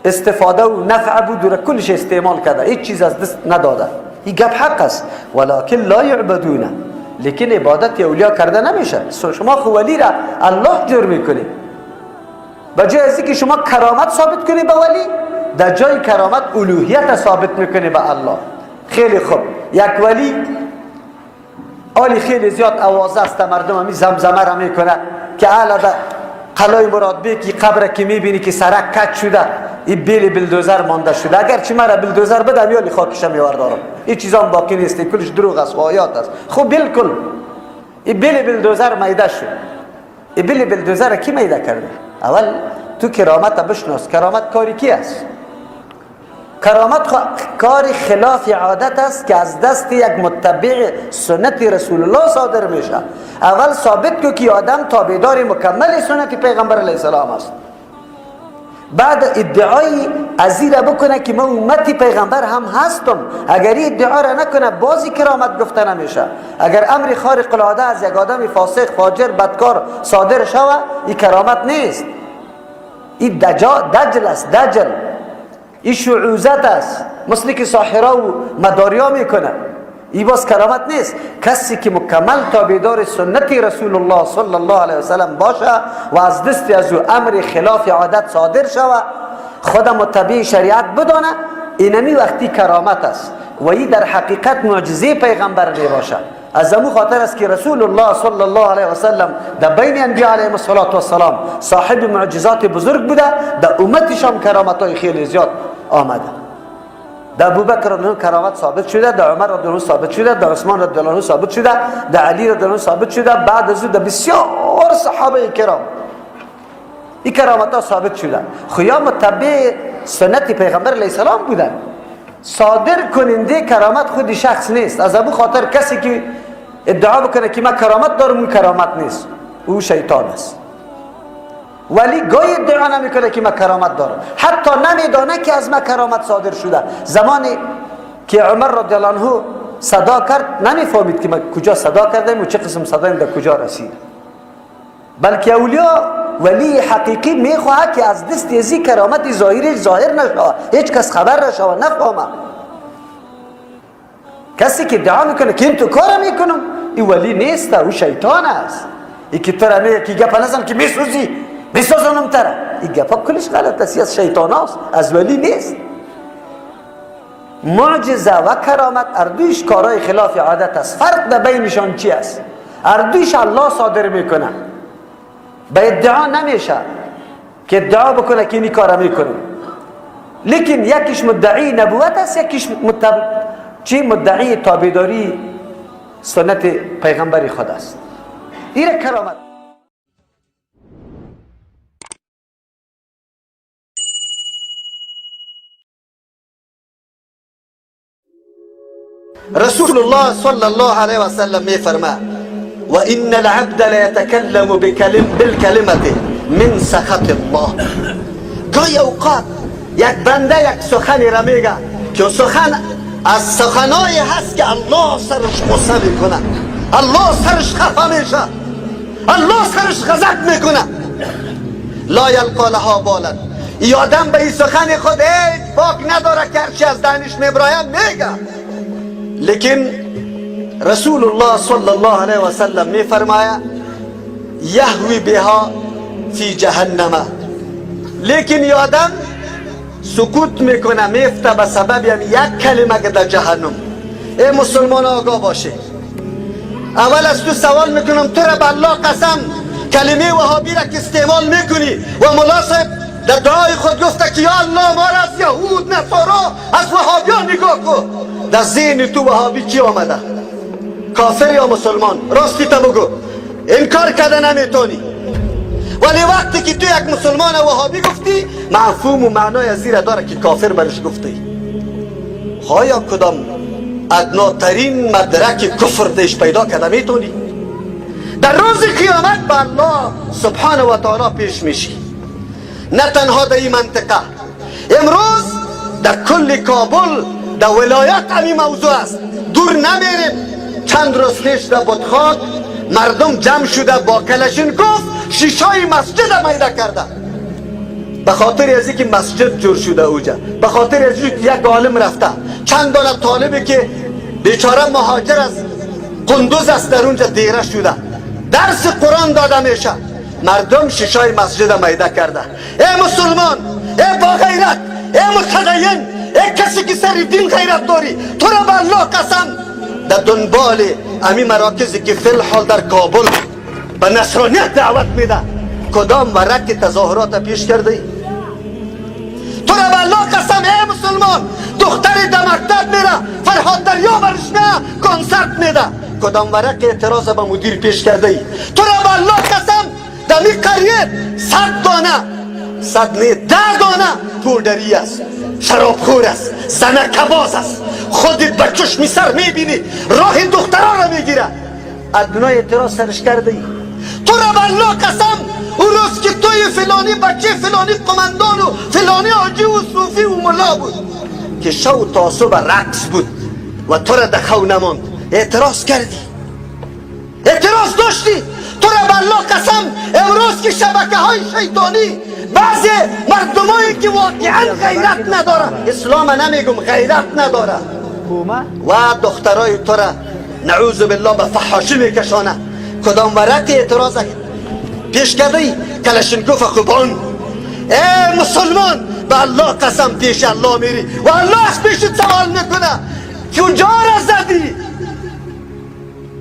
Speaker 3: استفاده و نفع بود و کلش استعمال کرده، هیچ چیز از دست نداده. این گپ حق است. ولکن لا یعبدون، لیکن عبادت اولیا کرده نمیشه. شما خو ولی را الله جور میکنی، به جای از اینکه شما کرامت ثابت کنی به ولی، در جای کرامت الوهیت ثابت میکنی به الله. خیلی خوب، یک ولی آلی خیلی زیاد آوازه است، مردم همی زمزمه را میکنه که اعلی در قلای مراد بیکی قبر که میبینی که سرک کج شده، این بیل بلدوزر مانده شده، اگر چی مرا بلدوزر بدم یالی خاکش میوردارم، این چیزا هم باقی نیست، کلش دروغ است و آیات است. خب بالکل این بیل بلدوزر میده شد، این بیل بلدوزر کی میده کرده؟ اول تو کرامت بشناس. کرامت کاری کی است؟ کرامت کار خلاف عادت است که از دست یک متبع سنت رسول الله صادر میشه. اول ثابت کو که آدم تابعدار مکمل سنت پیغمبر علیه السلام است، بعد ادعای از این را بکنه که ما امت پیغمبر هم هستم. اگر این ادعا را نکنه بازی کرامت گفته نمیشه. اگر امر خارق العاده از یک آدم فاسق فاجر بدکار صادر شوه، این کرامت نیست، این دجل است، دجل، این شعوذت است، مثل که ساحره و مداریا میکنه، این باز کرامت نیست. کسی که مکمل تابعدار سنت رسول الله صلی الله علیه وسلم باشه و از دست از او امر خلاف عادت صادر شوه، خود متبع شریعت بدانه، اینمی وقتی کرامت است و این در حقیقت معجزه پیغمبر میباشه. از امو خاطر است که رسول الله صلی الله علیه وسلم در بین انبیاء علیهم الصلاة والسلام صاحب معجزات بزرگ بوده، در امتش هم کرامت های خیلی زیاد آمده. در ابوبکر رضی الله کرامت ثابت شده، در عمر رضی الله ثابت شده، در عثمان رضی الله ثابت شده، در علی رضی الله ثابت شده، بعد از او در بسیار صحابه کرام این کرامت ها ثابت شده. خو یا متبع سنت پیغمبر علیه السلام بودن. صادر کننده کرامت خود شخص نیست. از ابو خاطر کسی که ادعا بکنه که من کرامت دارم، اون کرامت نیست، او شیطان است. ولی گاهی ادعا نمیکنه که من کرامت دارم، حتی نمیدانه که از من کرامت صادر شده. زمانی که عمر رضی الله عنه صدا کرد، نمیفهمید که من کجا صدا کردم و چه قسم صدایم در کجا رسید. بلکه اولیا ولی حقیقی میخواهد که از دست ازی کرامت ظاهری ظاهر نشود، هیچ کس خبر نشود، نفهمه. کسی که ادعا میکنه که این تو کار میکنم، این ولی نیست، او شیطان است. ای که تو را میگه که گپ نزن که میسوزی، میسوزانم تره، این گپا کلش غلط است، از شیطان است، از ولی نیست. معجزه و کرامت اردویش کارهای خلاف عادت است. فرق در بینشان چی است؟ اردویش الله صادر میکنه، به ادعا نمیشه که ادعا بکنه که این کار میکنه. لیکن یکیش مدعی نبوت است، یکیش چی مدعی تابعداری سنت پیغمبر خدا است. این کرامت. رسول الله صلی الله علیه و سلم میفرما و ان العبد لیتکلم بالکلمه من سخط الله. گاهی اوقات یک بنده یک سخنی را میگه که سخن از سخنایی هست که الله سرش غصه میکنه، الله سرش خفه میشه، الله سرش غضب میکنه. لا یلقا لها بالا. ای آدم به این سخن خود هیچ باک نداره که هرچی از دهنش میبراید میگه. لیکن رسول الله صلی الله علیه و سلم میفرماید یهوی بها فی جهنم. لیکن ای آدم سکوت میکنه، میفته به سبب یعنی یک کلمه که در جهنم. ای مسلمان آگاه باشه. اول از تو سوال میکنم، تو را به الله قسم کلمه وهابی را که استعمال میکنی و ملا صاحب در دعای خود گفته که یا الله ما را از یهود، نصارا، از وهابیان نگاه کن، در ذهن تو وهابی کی آمده؟ کافر یا مسلمان؟ راستی تا بگو، انکار کرده نمیتونی. ولی وقتی که تو یک مسلمان وهابی گفتی، مفهوم و معنای از زیر داره که کافر برش گفتی. آیا کدام ادناترین مدرک کفر دیش پیدا کرده میتونی؟ در روز قیامت به الله سبحانه و تعالی پیش میشی. نه تنها در این منطقه، امروز در کل کابل، در ولایت همین موضوع است. دور نمیریم، چند روز پیش در بطخاک مردم جمع شده با کلشینکوف شیشای مسجد میده کرده، به خاطر از اینکه مسجد جور شده اوجا، به خاطر از اینکه یک عالم رفته، چند دانه طالبی که بیچاره مهاجر از قندوز است در اونجا دیره شده، درس قرآن داده میشه، مردم شیشای مسجد میده کرده. ای مسلمان، ای با غیرت، ای متدین، ای کسی که سر دین غیرت داری، تو را به الله قسم در دنبال امی مراکزی که فی الحال در کابل به نصرانیت دعوت میده، کدام ورق تظاهرات پیش کرده ای؟ تو را به الله قسم ای مسلمان، دختری در مکتب میره، فرهاد دریا برش نه کنسرت میده، کدام ورق اعتراض به مدیر پیش کرده ای؟ تو را به الله قسم در می قریه 100 دانه، 100 نه 10 دانه پودری است، شرابخور است، زنکباز است، خودت به چشم سر میبینی، راه دخترها را میگیره، ادنای اعتراض سرش کرده ای؟ تو را به الله قسم اون روز که توی فلانی بچه فلانی قمندان و فلانی حاجی و صوفی و ملا بود که شو تا صبح رقص بود و تو را در خو نماند، اعتراض کردی، اعتراض داشتی. تو را به الله قسم امروز که شبکه های شیطانی، بعضی مردمایی که واقعا غیرت نداره، اسلام نمیگم، غیرت نداره، و دخترای تو را نعوذ بالله به فحاشی میکشانه، کدام ورق اعتراض پیش کرده؟ کلشینکوف خوبان. ای مسلمان به الله قسم پیش الله میری و الله از پیشت سوال میکنه کجا را زدی؟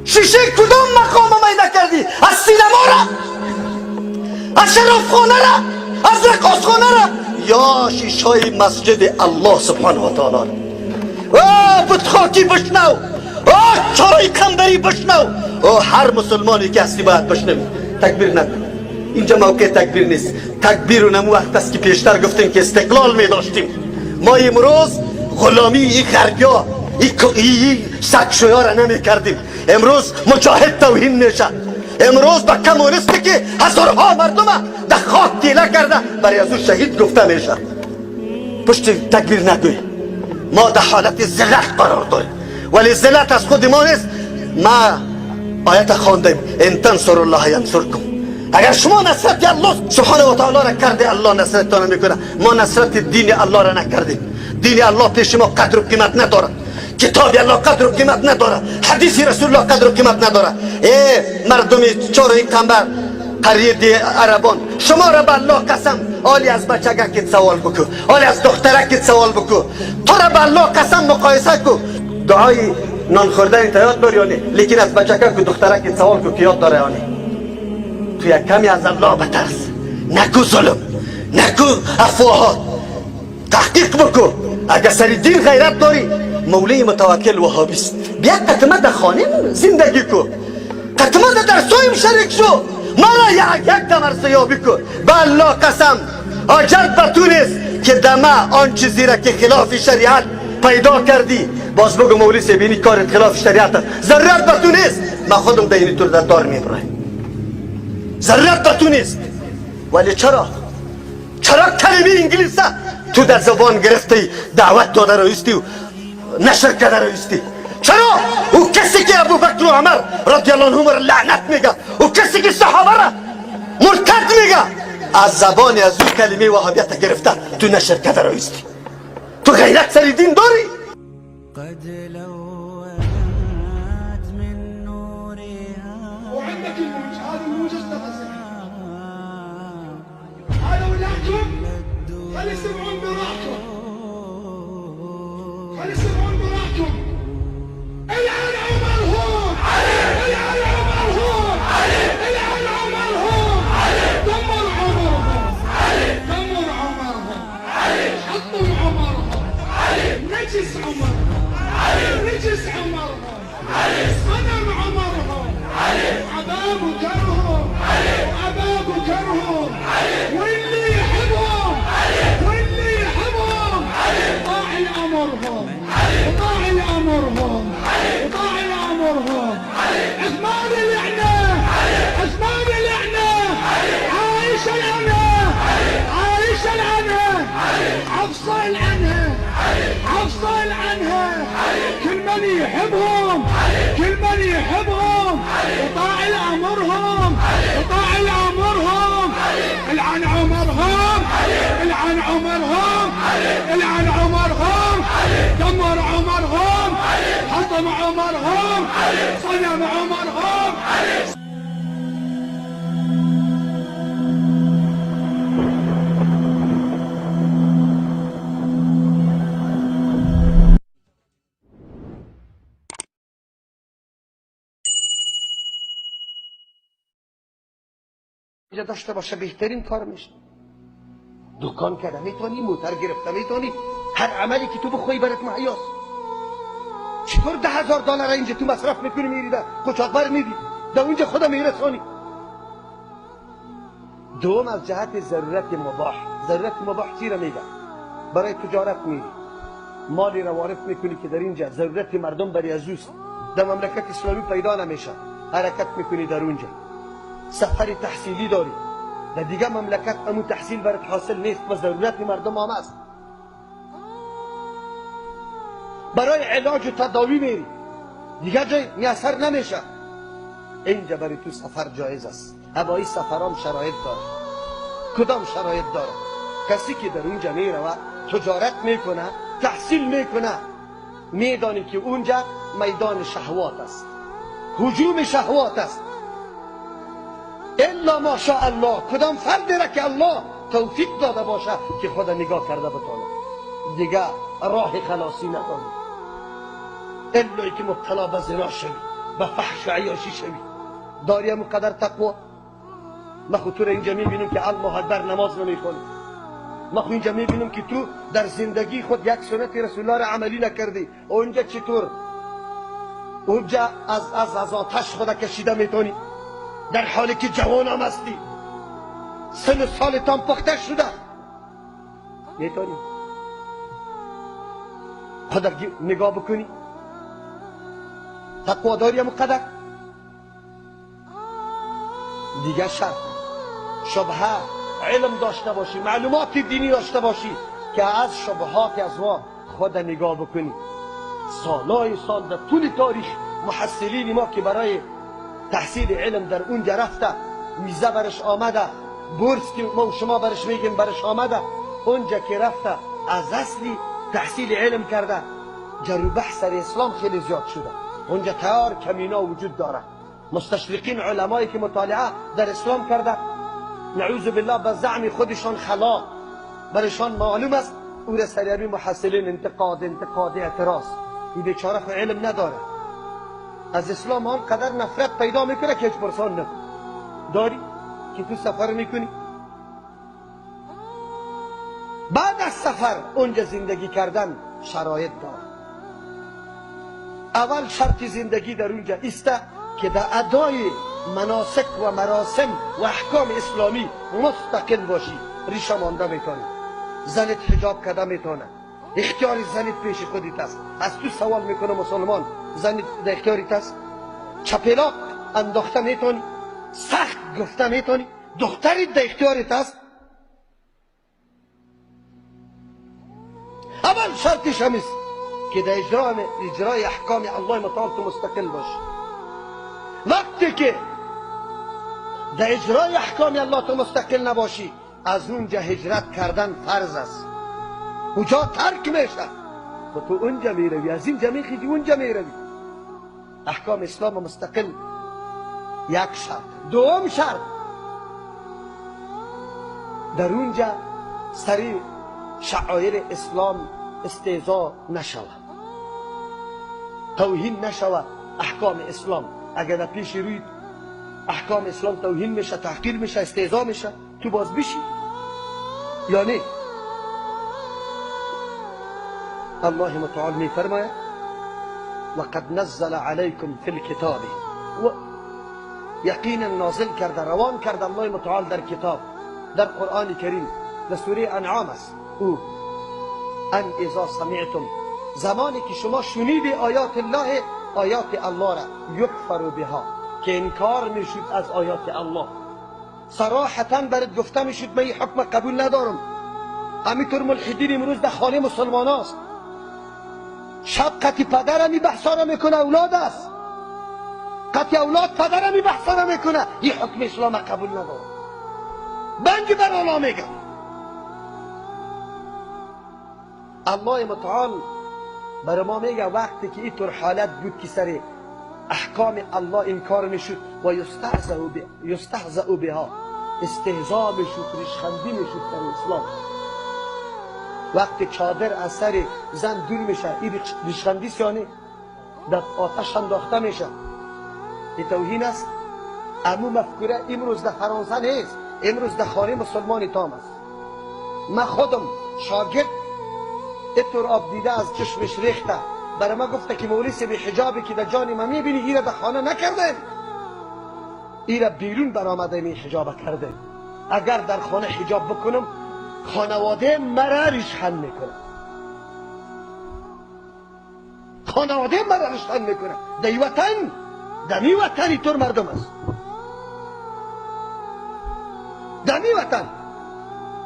Speaker 3: شیشه کدام مقام میده کردی؟ از سینما را، از شرافخانه را، از رقاصخانه را، یا شیشه مسجد الله سبحانه و تعالی را؟ او بتخاکی بشنو، او چارای کمبری بشنو، او هر مسلمانی که هستی باید بشنوی. تکبیر نکن، اینجا موقع تکبیر نیست. تکبیر و نمو وقت است که پیشتر گفتیم که استقلال می داشتیم. ما امروز غلامی این غربیا این سگشویا را نمی کردیم. امروز مجاهد توهین میشه. امروز به کمونیستی که هزارها مردم در خاک تیله کرده برای از او شهید گفته میشه. پشت تکبیر نگوی. ما در حالت ذلت قرار داریم، ولی ذلت از خود ما نیست. ما آیت خواندیم ان تنصر الله ینصرکم. اگر شما نصرت الله سبحانه و تعالی را کرده، الله نصرتان میکنه. ما نصرت دین الله را نکردیم. دین الله پیش ما قدر و قیمت نداره، کتاب الله قدر و قیمت نداره، حدیث رسول الله قدر و قیمت نداره. ای مردم چهارای قنبر قریه عربان، شما را به الله قسم، آلی از بچگکت سوال بکو، آلی از دخترکت سوال بکو، تو را به الله قسم مقایسه کو. دعای نان خوردن تا یاد داری یا نه؟ لیکن از بچگک و دخترکت سوال کو که یاد داره یا نه. تو یک کمی از الله بترس، نکو ظلم، نکو افواهات، تحقیق بکو. اگر سر دین غیرت داری، مولی متوکل وهابی است، بیا قطمه در خانه زندگی کو، قطمه در درسایم شریک شو، مرا یک یک دمرسیابی کو. به الله قسم حاجت به تو نیست که دمه آن چیزی را که خلاف شریعت پیدا کردی باز بگو مولی سبینی کارت خلاف شریعت است. ضرورت به تو نیست. من خودم به این طور در دار میبرایم. ضرورت به تو نیست. ولی چرا کلمه انگلیسه تو در زبان گرفتی، دعوت داده رویستی و نشر کرده رویستی؟ چرا او کسی که ابوبکر و عمر رضی الله عنهما را لعنت میگه، او کسی که صحابه را مرتد میگه، از زبان از او کلمه وهابیت گرفته تو نشر کرده رویستی؟ تو غیرت سر دین داری؟
Speaker 9: قد لونت من نورها.
Speaker 15: وعندك الموج، هذا الموج استفزني. هذا ولادكم خلي يسمعون براحتهم، خلي يسمعون براحتهم. العن عمرهم، العن عمرهم، العن عمرهم، دمر عمرهم، دمر عمرهم، حطم عمرهم، نجس عمرهم، نجس عمرهم، صنم عمرهم، عباب كرهم، وعباب كرهم، واللي يحبهم، واللي يحبهم طاعي امرهم، وطاعي امرهم، وطاعي امرهم. عثمان اللعنه، عثمان اللعنه، عائشه العنه، عائشه العنه، حفصه العنه، حفصه العنه. كل من يحبهم، كل من يحبهم وطاعي امرهم، وطاعي امرهم. العن عمرهم، العن عمرهم، العن عمرهم، دمر عمرهم، حطم عمرهم، صنم عمرهم.
Speaker 3: اینجا داشته باشه بهترین کار میشه. دکان کرده میتونی، موتر گرفته میتونی، هر عملی که تو بخوای برات مهیاست. چطور $10,000 اینجا تو مصرف میکنی، میری در قاچاقبر میدی، در اونجا خدا میرسانی. دوم از جهت ضرورت مباح. ضرورت مباح چی را میگه؟ برای تجارت میری، مالی را وارد میکنی که در اینجا ضرورت مردم برای از اوست، در مملکت اسلامی پیدا نمیشه، حرکت میکنی در اونجا. سفر تحصیلی داری، در دیگه مملکت امو تحصیل برات حاصل نیست و ضرورت مردم هم است. برای علاج و تداوی میری، دیگه جای میسر نمیشه. اینجا برای تو سفر جایز است. هوایی سفرام شرایط داره. کدام شرایط داره؟ کسی که در اونجا میروه، تجارت میکنه، تحصیل میکنه، میدانی که اونجا میدان شهوات است، هجوم شهوات است. الا ما شاء الله، کدام فردی را که الله توفیق داده باشه که خدا نگاه کرده بتانه، دیگه راه خلاصی نداری الا که مبتلا به زنا شوی، به فحش و عیاشی شوی. داری هم قدر تقوا؟ ما خود تو را اینجا میبینم که الله اکبر نماز نمیخونی. ما خود اینجا میبینم که تو در زندگی خود یک سنت رسول الله را عملی نکردی. اونجا چطور؟ اونجا از آتش خود کشیده میتونی، در حالی که جوان هم هستی، سن سالتان پخته شده، میتونی. خود نگاه بکنی؟ تقوا داری هم قدر؟ دیگه شرط شبهه علم داشته باشی، معلومات دینی داشته باشی که از شبهات از ما خود نگاه بکنی. سالهای سال در طول تاریخ محصلین ما که برای تحصیل علم در اونجا رفته، میزه برش آمده، بورس که ما و شما برش میگیم برش آمده، اونجا که رفته از اصلی تحصیل علم کرده، جر و بحث سر اسلام خیلی زیاد شده. اونجا تیار کمینا وجود داره، مستشرقین علمایی که مطالعه در اسلام کرده، نعوذ بالله به زعم خودشان خلا برشان معلوم است، او را سریابی محصلین انتقاد انتقاد اعتراض. این بیچاره خو علم نداره، از اسلام هم قدر نفرت پیدا میکنه که هیچ پرسان نکن داری که تو سفر میکنی. بعد از سفر اونجا زندگی کردن شرایط داره. اول شرط زندگی در اونجا ایسته که در ادای مناسک و مراسم و احکام اسلامی مستقل باشی. ریشه مانده میتونه، زنت حجاب کده میتونه، اختیار زنت پیش خودت است. از تو سوال میکنه مسلمان، زنت در اختیارت است؟ چپلاق انداخته میتونی، سخت گفته میتونی، دخترت در اختیارت است؟ اول شرطش هم است که در اجرای احکام الله متعال تو مستقل باشی. وقتی که در اجرای احکام الله تو مستقل نباشی، از اونجا هجرت کردن فرض است. اونجا ترک میشه و تو اونجا میروی، از اینجا میخیزی اونجا میروی. احکام اسلام مستقل یک شرط. دوم شرط، در اونجا سری شعائر اسلام استهزا نشود، توهین نشود احکام اسلام. اگر در پیش روی احکام اسلام توهین میشه، تحقیر میشه، استهزا میشه، تو باز بشی یا نه؟ الله متعال میفرماید وقد نزل علیکم فی الکتاب، و یقینا نازل کرده، روان کرده الله متعال در کتاب، در قرآن کریم، در سوره انعام است. او ان اذا سمعتم، زمانی که شما شنیدی آیات الله، آیات الله را، یکفر بها، که انکار میشد از آیات الله، صراحتا برات گفته میشد من این حکم قبول ندارم. همینطور ملحدین امروز در خانه مسلمان هاست، شب قطی پدرم این بحثا را میکنه، اولاد است، قطی اولاد پدرم این بحثا را میکنه، این حکم اسلام قبول ندارم، بنگ بر الله میگم. الله متعال برای ما میگه وقتی که اینطور حالت بود که سر احکام الله انکار میشد و یستهزأ بها، استهزا میشد، ریشخندی میشد در اسلام. وقتی چادر از سر زن دور میشه، این ریشخندی یعنی در آتش انداخته میشه، این توهین است. امو مفکوره امروز در فرانسه نیست، امروز در خانه مسلمان تام است. من خودم شاگرد اینطور آب دیده از چشمش ریخته، برای ما گفته که مولوی بی حجابی که در جان ما میبینی ایره در خانه نکرده، ایره بیرون برآمده می حجاب کرده. اگر در خانه حجاب بکنم خانواده مرا ریشخند میکنه، خانواده مرا ریشخند میکنه. در وطن، در وطن اینطور مردم است، در وطن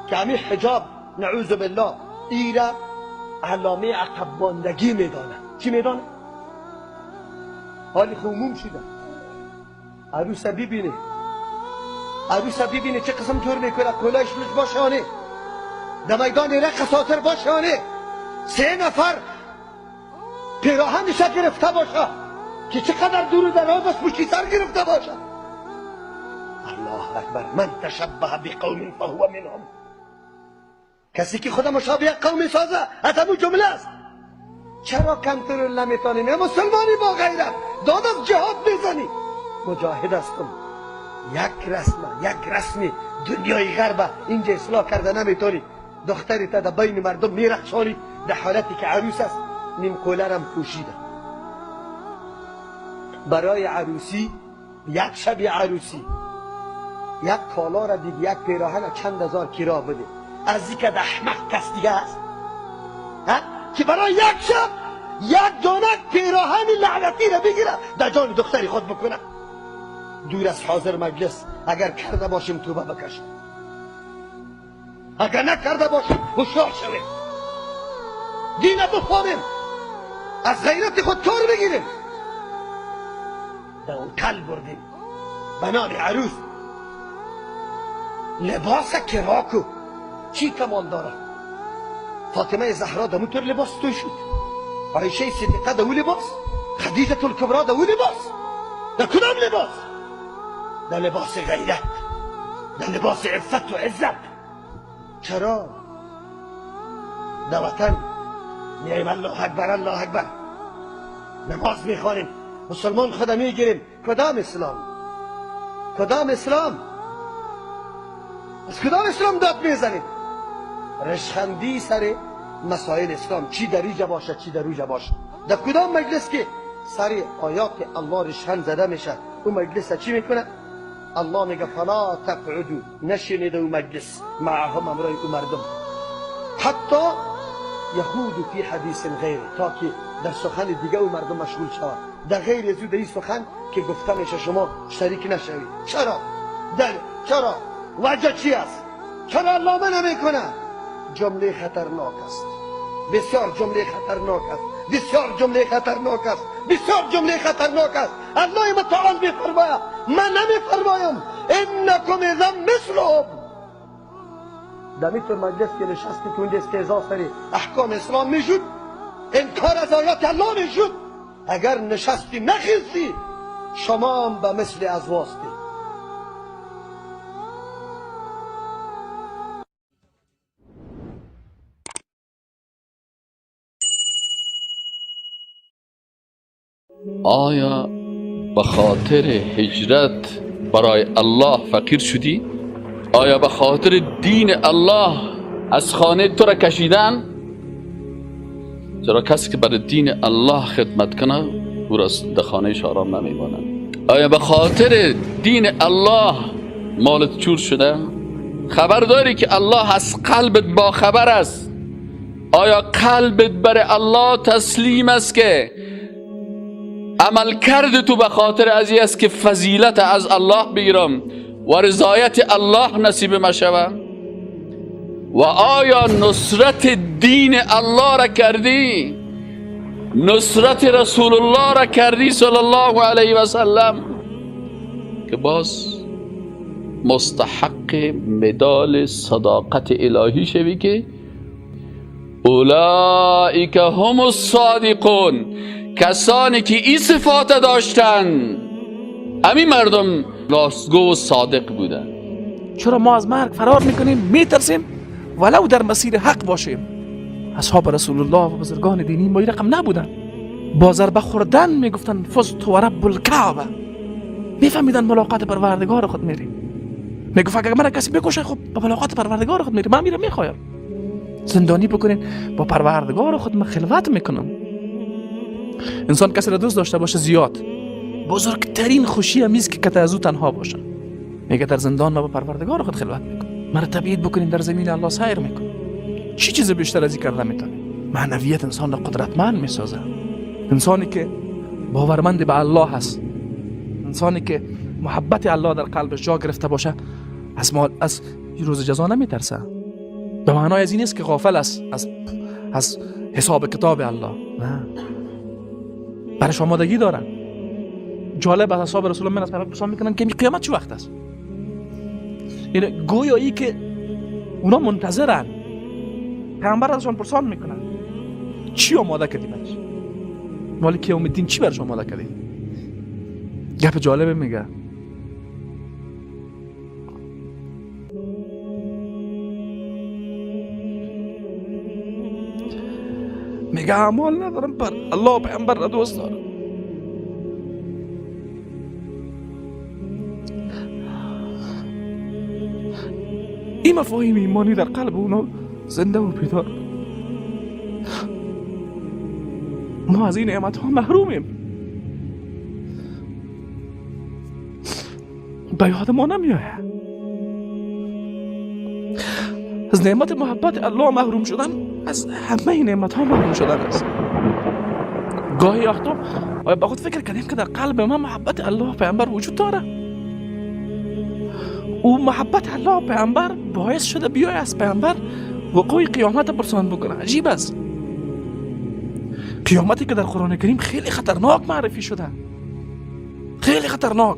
Speaker 3: که همی حجاب نعوذ بالله ایره علامه عقب ماندگی میدانه. چی میدانه؟ حالی خموم شده. عروس ببینه، عروس ببینه چه قسم طور میکنه، کلاهش لوچ باشه آنه، در میدان رقص خاطر باشه آنه، 3 نفر پیراهنش گرفته باشه که چقدر دور و دراز است، پشتی سر گرفته باشه. الله اکبر. من تشبه بقوم فهو منهم، کسی که خود مشابه قوم سازه از همون جمله است. چرا کنترل نمیتونیم؟ یا مسلمانی با غیرت داد از جهاد میزنی. مجاهد هستم، یک رسمه، یک رسمی دنیای غربه اینجا اصلاح کرده نمیتونی. دختری تا در بین مردم میرقصانی در حالتی که عروس است، نیم کوله رم پوشیده برای عروسی. یک شب عروسی یک کالا را دیگه، یک پیراهن چند هزار کرا بده، از اینکه احمق کس دیگه است. که برای یک شب یک دانه پیراهن لعنتی را بگیره در جان دختری خود بکنه. دور از حاضر مجلس اگر کرده باشیم توبه بکشیم، اگر نکرده باشیم هوشیار شویم، دین بفهمیم، از غیرت خود کار بگیریم. در هتل بردیم به نام عروس، لباس کراکو چی کمال داره؟ فاطمه زهرا در موتور لباس توی شد، عایشه صدیقه در او لباس، خدیجه الکبرا در او لباس. در کدام لباس؟ در لباس غیرت، در لباس عفت و عزت. چرا؟ در وطن میایم الله اکبر الله اکبر نماز میخوانیم، مسلمان خود میگیریم. کدام اسلام؟ کدام اسلام؟ از کدام اسلام داد میزنیم؟ رشخندی سر مسائل اسلام، چی در اینجا باشه چی در اونجا باشه. در کدام مجلس که سر آیات الله رشخند زده میشه، اون مجلس چی میکنه؟ الله میگه فلا تقعدوا، نشینید او مجلس معهم، امرای او مردم، حتی یهود فی حدیث غیر، تا که در سخن دیگه او مردم مشغول شود، در غیر از او در این سخن که گفته میشه شما شریک نشوید. چرا؟ چرا؟ وجه چی است؟ چرا الله منع میکنه؟ جمله خطرناک است، بسیار جمله خطرناک است، بسیار جمله خطرناک است، بسیار جمله خطرناک است. الله متعال میفرماید، من نمیفرمایم، انکم اذا مثلهم. در میتون مجلس که نشستی که اونجا استهزا سر احکام اسلام میشد، انکار از آیات الله میشد، اگر نشستی نخیزی شما هم به مثل از واسطی.
Speaker 16: آیا به خاطر هجرت برای الله فقیر شدی؟ آیا به خاطر دین الله از خانه تو را کشیدن؟ چرا کسی که برای دین الله خدمت کنه او را در خانه آرام نمیماند. آیا به خاطر دین الله مالت چور شده؟ خبر داری که الله از قلبت با خبر است؟ آیا قلبت برای الله تسلیم است که عمل کرد تو به خاطر از این است که فضیلت از الله بگیرم و رضایت الله نصیب ما شود؟ و آیا نصرت دین الله را کردی؟ نصرت رسول الله را کردی صلی الله علیه و سلم، که باز مستحق مدال صداقت الهی شوی که اولئک هم الصادقون، کسانی که این صفات داشتن همین مردم راستگو و صادق بودن.
Speaker 17: چرا ما از مرگ فرار میکنیم، میترسیم ولو در مسیر حق باشیم؟ اصحاب رسول الله و بزرگان دینی ما این رقم نبودن. با ضربه خوردن میگفتن فزت و رب الکعبه، میفهمیدن ملاقات پروردگار خود میریم. میگفت اگر مرا کسی بکشه خب به ملاقات پروردگار خود میریم، من میرم میخوایم زندانی بکنین با پروردگار خود من خلوت میکنم. انسان کسی را دوست داشته باشه زیاد، بزرگترین خوشی هم است که کت از او تنها باشه. میگه در زندان ما با پروردگار خود خلوت میکنم، مرا تبعید بکنین در زمین الله سیر میکنم. چی چیز بیشتر از این کرده میتونه؟ معنویت انسان را قدرتمند میسازه. انسانی که باورمند به الله هست، انسانی که محبت الله در قلبش جا گرفته باشه، از روز جزا نمیترسه. به معنای از این نیست که غافل است از حساب کتاب الله، نه، برش آمادگی دارن. جالب از اصحاب رسول الله من از پیامبر پرسان میکنن که قیامت چه وقت است؟ یعنی گویایی که اونا منتظرن، پیامبر ازشان پرسان میکنن چی آماده کردی برش؟ مالک یوم الدین چی برش آماده کردی؟ گپ جالبه میگه. میگه اعمال ندارم، پر الله پیامبر را دوست دارم. این مفاهیم ایمانی در قلب اونا زنده و بیدار. ما از این نعمت ها محرومیم، به یاد ما نمیآید. از نعمت محبت الله محروم شدن از همه نعمت ها محروم شدن است. گاهی وقتا آیا با خود فکر کردیم که در قلب ما محبت الله و پیامبر وجود داره؟ او محبت الله و پیامبر باعث شده بیای از پیامبر وقوع قیامت پرسان بکنه. عجیب است. قیامتی که در قرآن کریم خیلی خطرناک معرفی شده، خیلی خطرناک،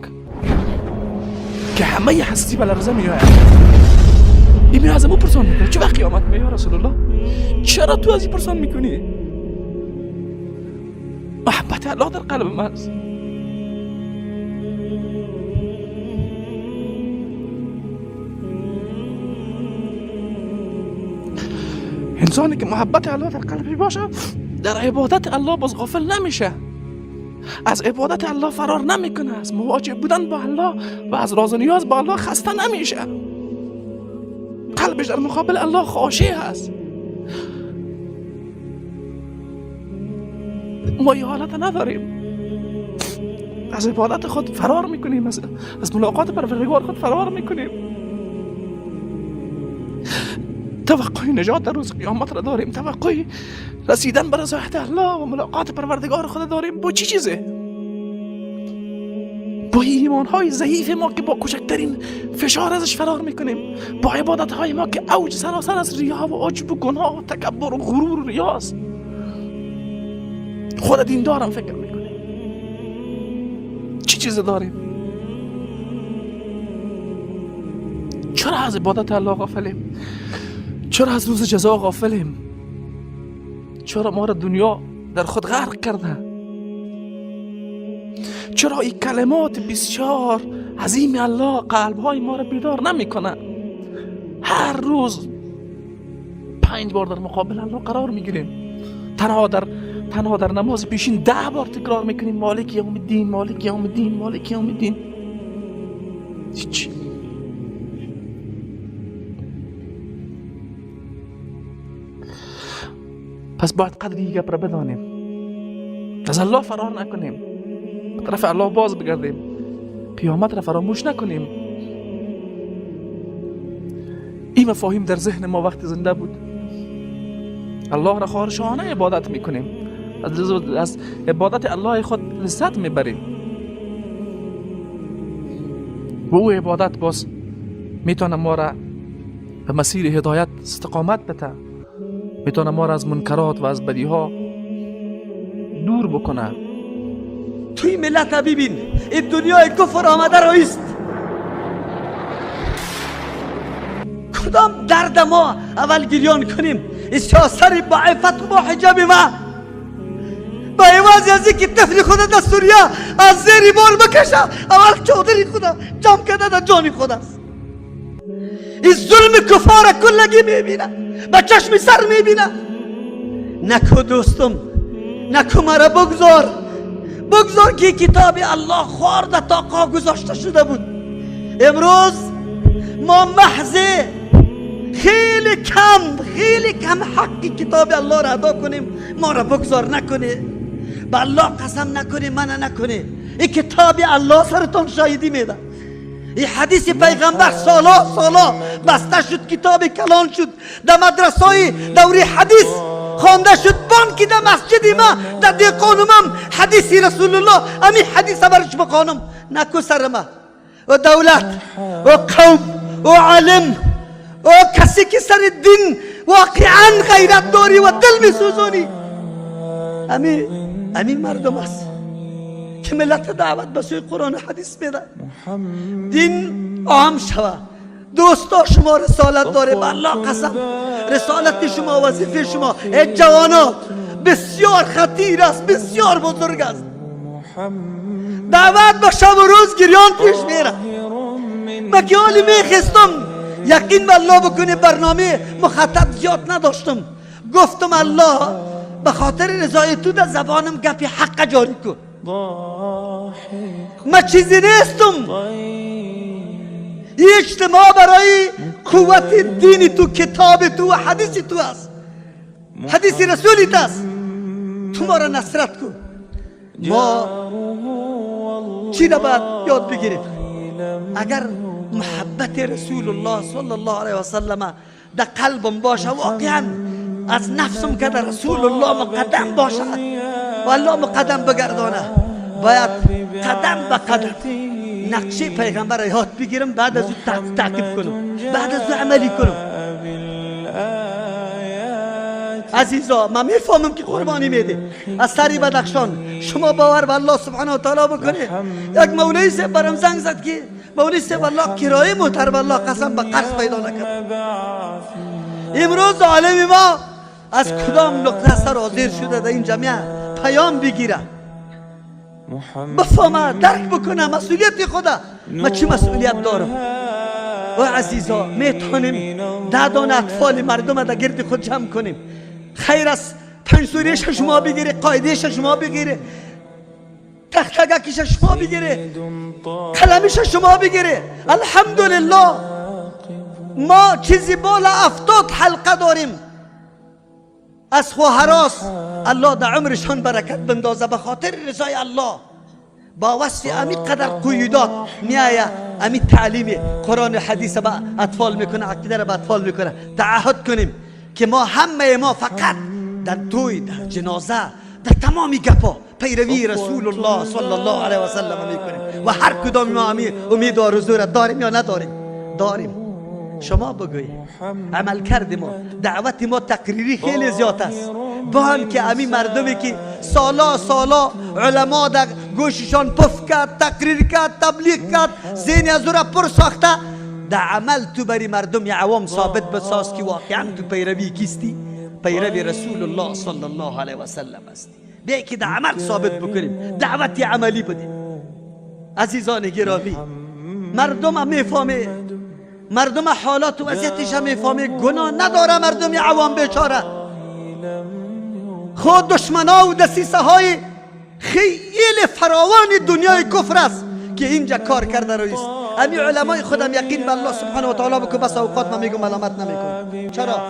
Speaker 17: که همه هستی به لرزه میآید. این می از او پرسان میکنه چه وقت قیامت میآید یا رسول الله؟ چرا تو از این پرسان میکنی؟ محبت الله در قلب من است. انسانی که محبت الله در قلبش باشه در عبادت الله باز غافل نمیشه، از عبادت الله فرار نمیکنه، از مواجه بودن با الله و از راز و نیاز با الله خسته نمیشه. قلبش در مقابل الله خاشع است. ما یه حالت نداریم، از عبادت خود فرار میکنیم، از ملاقات پروردگار خود فرار میکنیم. توقع نجات در روز قیامت را داریم، توقع رسیدن به رضایت الله و ملاقات پروردگار خود داریم. با چی چیزه؟ با ایمان های ضعیف ما که با کوچکترین فشار ازش فرار میکنیم، با عبادت های ما که اوج سراسر از ریا و عجب و گناه و تکبر و غرور و ریاست. خود دیندارم فکر میکنیم چی چیز داریم؟ چرا از عبادت الله غافلیم؟ چرا از روز جزا غافلیم؟ چرا ما را دنیا در خود غرق کرده؟ چرا این کلمات بسیار عظیم الله قلبهای ما را بیدار نمیکنه؟ هر روز 5 بار در مقابل الله قرار میگیریم. تنها در نماز پیشین 10 بار تکرار میکنیم مالک یوم الدین، مالک یوم الدین، مالک یوم الدین. هیچ. پس باید قدر این گپ را بدانیم، از الله فرار نکنیم، به طرف الله باز بگردیم، قیامت را فراموش نکنیم. این مفاهیم در ذهن ما وقتی زنده بود، الله را خارشانه عبادت میکنیم، از عبادت الله خود لذت میبریم و او عبادت باز میتونه ما را به مسیر هدایت استقامت بده، میتونه ما را از منکرات و از بدیها دور بکنه.
Speaker 3: توی ملت ببین، این دنیای کفر آمده رایست. کدام درد ما اول گریان کنیم؟ سیاست با عفت و با حجاب ما، با عوض از اینکه طفل خود در سوریه از زیر بار بکشه، اول چادری خود جمع کرده در جان خود است. این ظلم کفار کلگی میبینه، با چشم سر میبینه. نکو دوستم، نکو مرا بگذار، بگذار که کتاب الله خورده تا قا گذاشته شده بود. امروز ما محض خیلی کم حق کتاب الله را ادا کنیم. ما را بگذار نکنه، به الله قسم نکنه، منع نکنه. این کتاب الله سرتان شاهدی میده. این حدیث پیغمبر سالا سالا بسته شد، کتاب کلان شد، در مدرسه دوری حدیث خوانده شد، بانکی در مسجد ما در دیقانمم حدیث رسول الله، امی حدیث برش بخوانم. نکو سر ما و دولت و قوم و عالم و کسی که سر دین واقعا غیرت داری و دل میسوزانی، امی مردم است که ملت دعوت به سوی قرآن و حدیث میده. دین عام شوه. دوستا شما رسالت داره، به الله قسم رسالت شما، وظیفه شما ای جوانا بسیار خطیر است، بسیار بزرگ است. دعوت به شب و روز گریان پیش میره. من که حالی میخستم یقین به الله بکنه برنامه مخطط زیاد نداشتم، گفتم الله به خاطر رضای تو در زبانم گپی حق جاری کن. من چیزی نیستم. این اجتماع برای قوت دین تو، کتاب تو و حدیث تو است، حدیث رسولیت است. تو ما را نصرت کن. ما چی را باید یاد بگیریم؟ اگر محبت رسول الله صلی الله علیه و سلم در قلبم باشه، واقعا از نفسم که در رسول الله مقدم باشد و الله مقدم بگردانه، باید قدم به قدم نقشه پیغمبر یاد بگیرم، بعد از او تعقیب کنم، بعد از او عملی کنم. عزیزا من میفهمم که قربانی میده از سری بدخشان، شما باور به الله سبحانه و تعالی بکنید. یک مولوی صاحب برام زنگ زد که مولوی صاحب الله کرایه موتر به الله قسم به قرض پیدا نکرد. امروز عالم ما از کدام نقطه سر حاضر شده در این جامعه پیام بگیره، بفهمه، درک بکنه مسئولیت خدا. ما چی مسئولیت دارم؟ و عزیزا میتونیم 10 دانه اطفال مردم در گرد خود جمع کنیم، خیر است 5 سوریه شما بگیره، قاعده شما بگیره، تختگکش شما بگیره، قلمش شما بگیره. الحمدلله ما چیزی بالا 70 حلقه داریم از خواهراس. الله در عمرشان برکت بندازه، به خاطر رضای الله با وصف امی قدر قیودات میایه، امی تعلیم قرآن و حدیث به اطفال میکنه، عقیده را به اطفال میکنه. تعهد کنیم که ما همه ما فقط در توی، در جنازه، در تمامی گپا پیروی رسول الله صلی الله علیه و سلم میکنیم و هر کدام ما امید و آرزو را داریم یا نداریم؟ داریم. شما بگویید عمل کرد ما، دعوت ما تقریری خیلی زیاد است، با هم که امی مردمی که سالا سالا علما در گوششان پف کرد، تقریر کرد، تبلیغ کرد، ذهن از او را پر ساخته، در عمل تو بری مردم یا عوام ثابت بساز که واقعا تو پیروی کیستی؟ پیروی رسول الله صلی الله علیه و سلم هستی. بیا که در عمل ثابت بکنیم، دعوت عملی بدیم. عزیزان گرامی، مردم میفهمه، مردم حالات و وضعیتش هم میفهمه، گناه نداره مردم عوام بیچاره. خود دشمنا و دسیسه های خیلی فراوان دنیای کفر است که اینجا کار کرده رویست. امی علمای خودم یقین به الله سبحانه و تعالی بکن، بس اوقات من میگم ملامت نمیکنم. چرا؟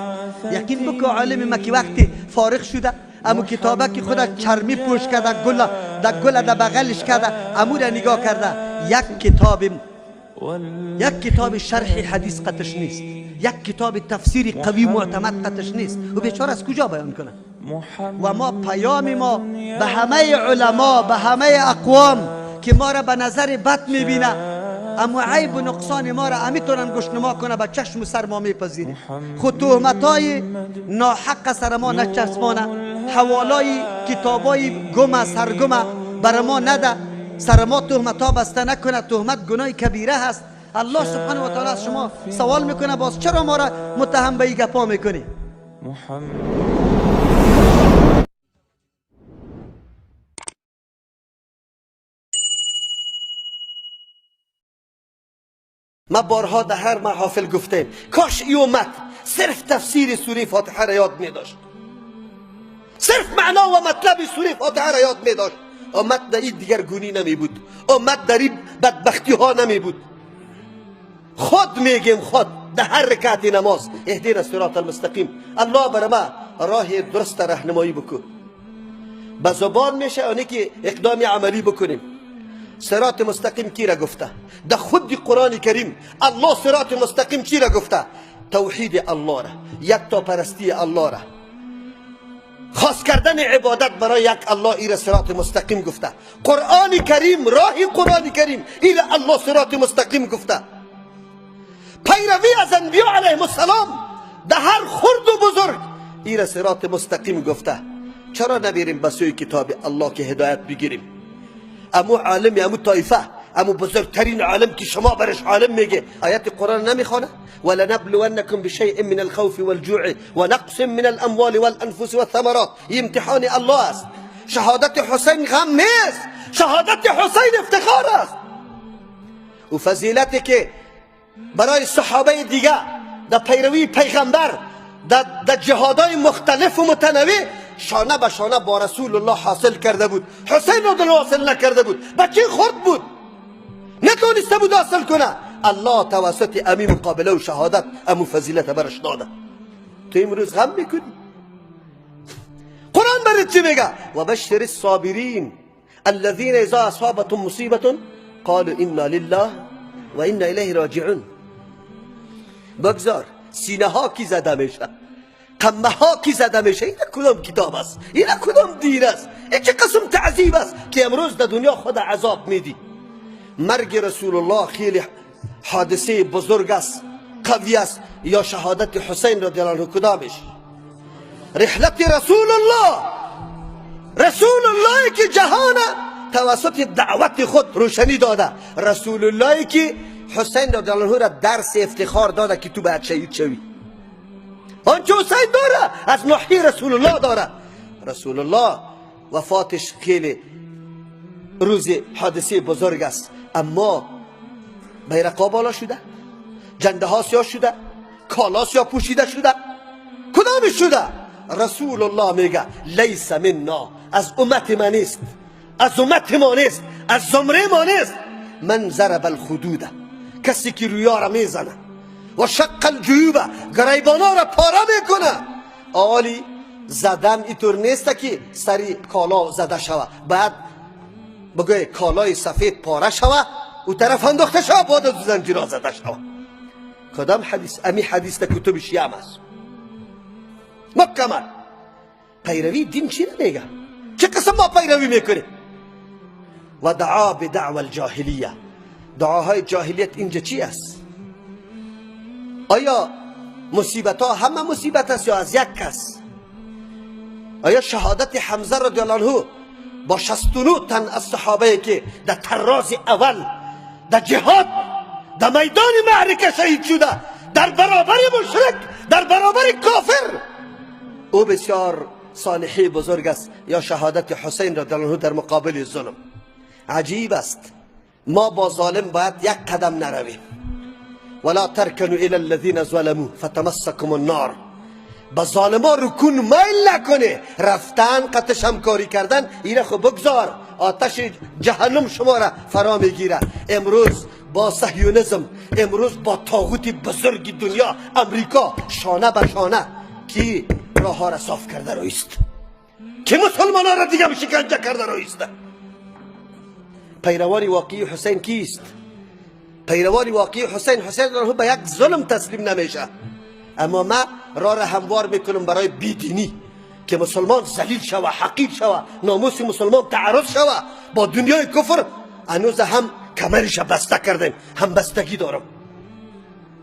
Speaker 3: یقین بکن عالم ما که وقتی فارغ شده، امو کتابه که خود چرمی پوش کرده، گل در گل در بغلش کرده، امو را نگاه کرده، یک کتاب شرح حدیث قطش نیست، یک کتاب تفسیر قوی معتمد قطش نیست، و بیچاره از کجا بیان کنه؟ و ما پیام ما به همه علما، به همه اقوام که ما را به نظر بد میبینه، اما عیب و نقصان ما را امیتونن گشنما کنه، به چشم و سر ما میپذیریم. خود تهمتای ناحق سر ما نچسبانه، حوالای کتابای گم سرگمه بر ما نده، سر ما تهمت بسته نکنه. تهمت گناه کبیره هست. الله سبحانه و تعالی از شما سوال میکنه باز چرا ما را متهم به این گپا میکنی؟ ما بارها در هر محافل گفتیم کاش ای امت صرف تفسیر سوره فاتحه را یاد می داشت، صرف معنا و مطلب سوره فاتحه را یاد می داشت، امت در این دیگرگونی نمی بود، امت در این بدبختی ها نمی بود. خود میگیم، خود در هر رکعت نماز اهدینا الصراط المستقیم، الله بر ما راه درست راهنمایی بکن. به زبان میشه اونی که اقدام عملی بکنیم. صراط مستقیم کی را گفته؟ در خود قرآن کریم الله صراط مستقیم چی را گفته؟ توحید الله را، یک تا پرستی الله را، خاص کردن عبادت برای یک الله، ای را صراط مستقیم گفته. قرآن کریم، راه قرآن کریم، ای را الله صراط مستقیم گفته. پیروی از انبیا علیهم السلام در هر خرد و بزرگ، ای را صراط مستقیم گفته. چرا نبیریم به سوی کتاب الله که هدایت بگیریم؟ امو عالم، امو طایفه، امو بزرگترین عالم که شما برش عالم میگه، آیات قرآن نمیخوانه؟ ولنبلونکم بشیء من الخوف والجوع ونقص من الاموال والانفس والثمرات. امتحان الله است. شهادت حسین غم نیست، شهادت حسین افتخار است. و فضیلتی که برای صحابه دیگه در پیروی پیغمبر در جهادهای مختلف و متنوع شانه به شانه با رسول الله حاصل کرده بود، حسین رو حاصل نکرده بود، بچه خرد بود، نتونسته بود حاصل کنه. الله توسط امی مقابله و شهادت امو فضیلت برش داده. تو امروز غم میکنی؟ قرآن برات چی میگه؟ و بشر الصابرین الذین اذا اصابتهم مصیبة قالوا انا لله و انا الیه راجعون. بگذار سینه ها کی زده میشه، قمه ها کی زده میشه. این کدام کتاب است؟ این کدام دین است؟ این چه قسم تعذیب است که امروز در دنیا خود عذاب میدی؟ مرگ رسول الله خیلی حادثه بزرگ است، قوی است، یا شهادت حسین رضی الله عنه کدامش؟ رحلت رسول الله، رسول الله که جهان توسط دعوت خود روشنی داده، رسول الله که حسین رضی الله عنه را درس افتخار داده که تو باید شهید شوی. آنچه حسین داره از ناحیه رسول الله داره. رسول الله وفاتش خیلی روز حادثه بزرگ است، اما بیرقا بالا شده، جنده ها سیاه شده، کالا سیاه پوشیده شده، کدامش شده؟ رسول الله میگه لیس منا، از امت ما نیست، از امت ما نیست، از زمره ما نیست، من ضرب الخدود، کسی که رویا را میزنه، و شق الجیوب، گریبانا را پاره میکنه. آلی زدن اینطور نیست که سری کالا زده شوه، بعد بگوی کالای سفید پاره شوه او طرف انداخته شوه، بعد از زنجیرها زده شوه. کدام حدیث؟ امی حدیث در کتب شیعه است مکمل. پیروی دین چی میگه؟ چه قسم ما پیروی میکنیم؟ و دعا بدعوى الجاهلیه، دعاهای جاهلیت اینجا چی است؟ آیا مصیبت ها همه مصیبت است یا از یک کس؟ آیا شهادت حمزه رضی الله عنه با 69 تن از صحابه که در طراز اول در جهاد در میدان معرکه شهید شده، در برابر مشرک، در برابر کافر، او بسیار صالحی بزرگ است، یا شهادت حسین رضی الله عنه در مقابل ظلم؟ عجیب است. ما با ظالم باید یک قدم نرویم. ولا ترکنوا الى الذين ظلموا فتمسكم النار. با ظالما رکون میل نکنه، رفتن قطش همکاری کردن ایره خب بگذار، آتش جهنم شما را فرا میگیره. امروز با صهیونیسم، امروز با طاغوت بزرگ دنیا امریکا شانه به شانه کی راه ها را صاف کرده رویست، که مسلمان ها را دیگه شکنجه کرده رویست. پیروان واقعی حسین کیست؟ پیروان واقعی حسین، حسین را به یک ظلم تسلیم نمیشه، اما ما راه را هموار میکنم برای بیدینی که مسلمان ذلیل شوه، حقیر شوه، ناموس مسلمان تعرض شوه با دنیای کفر. هنوز هم کمرش بسته کردیم، هم بستگی دارم.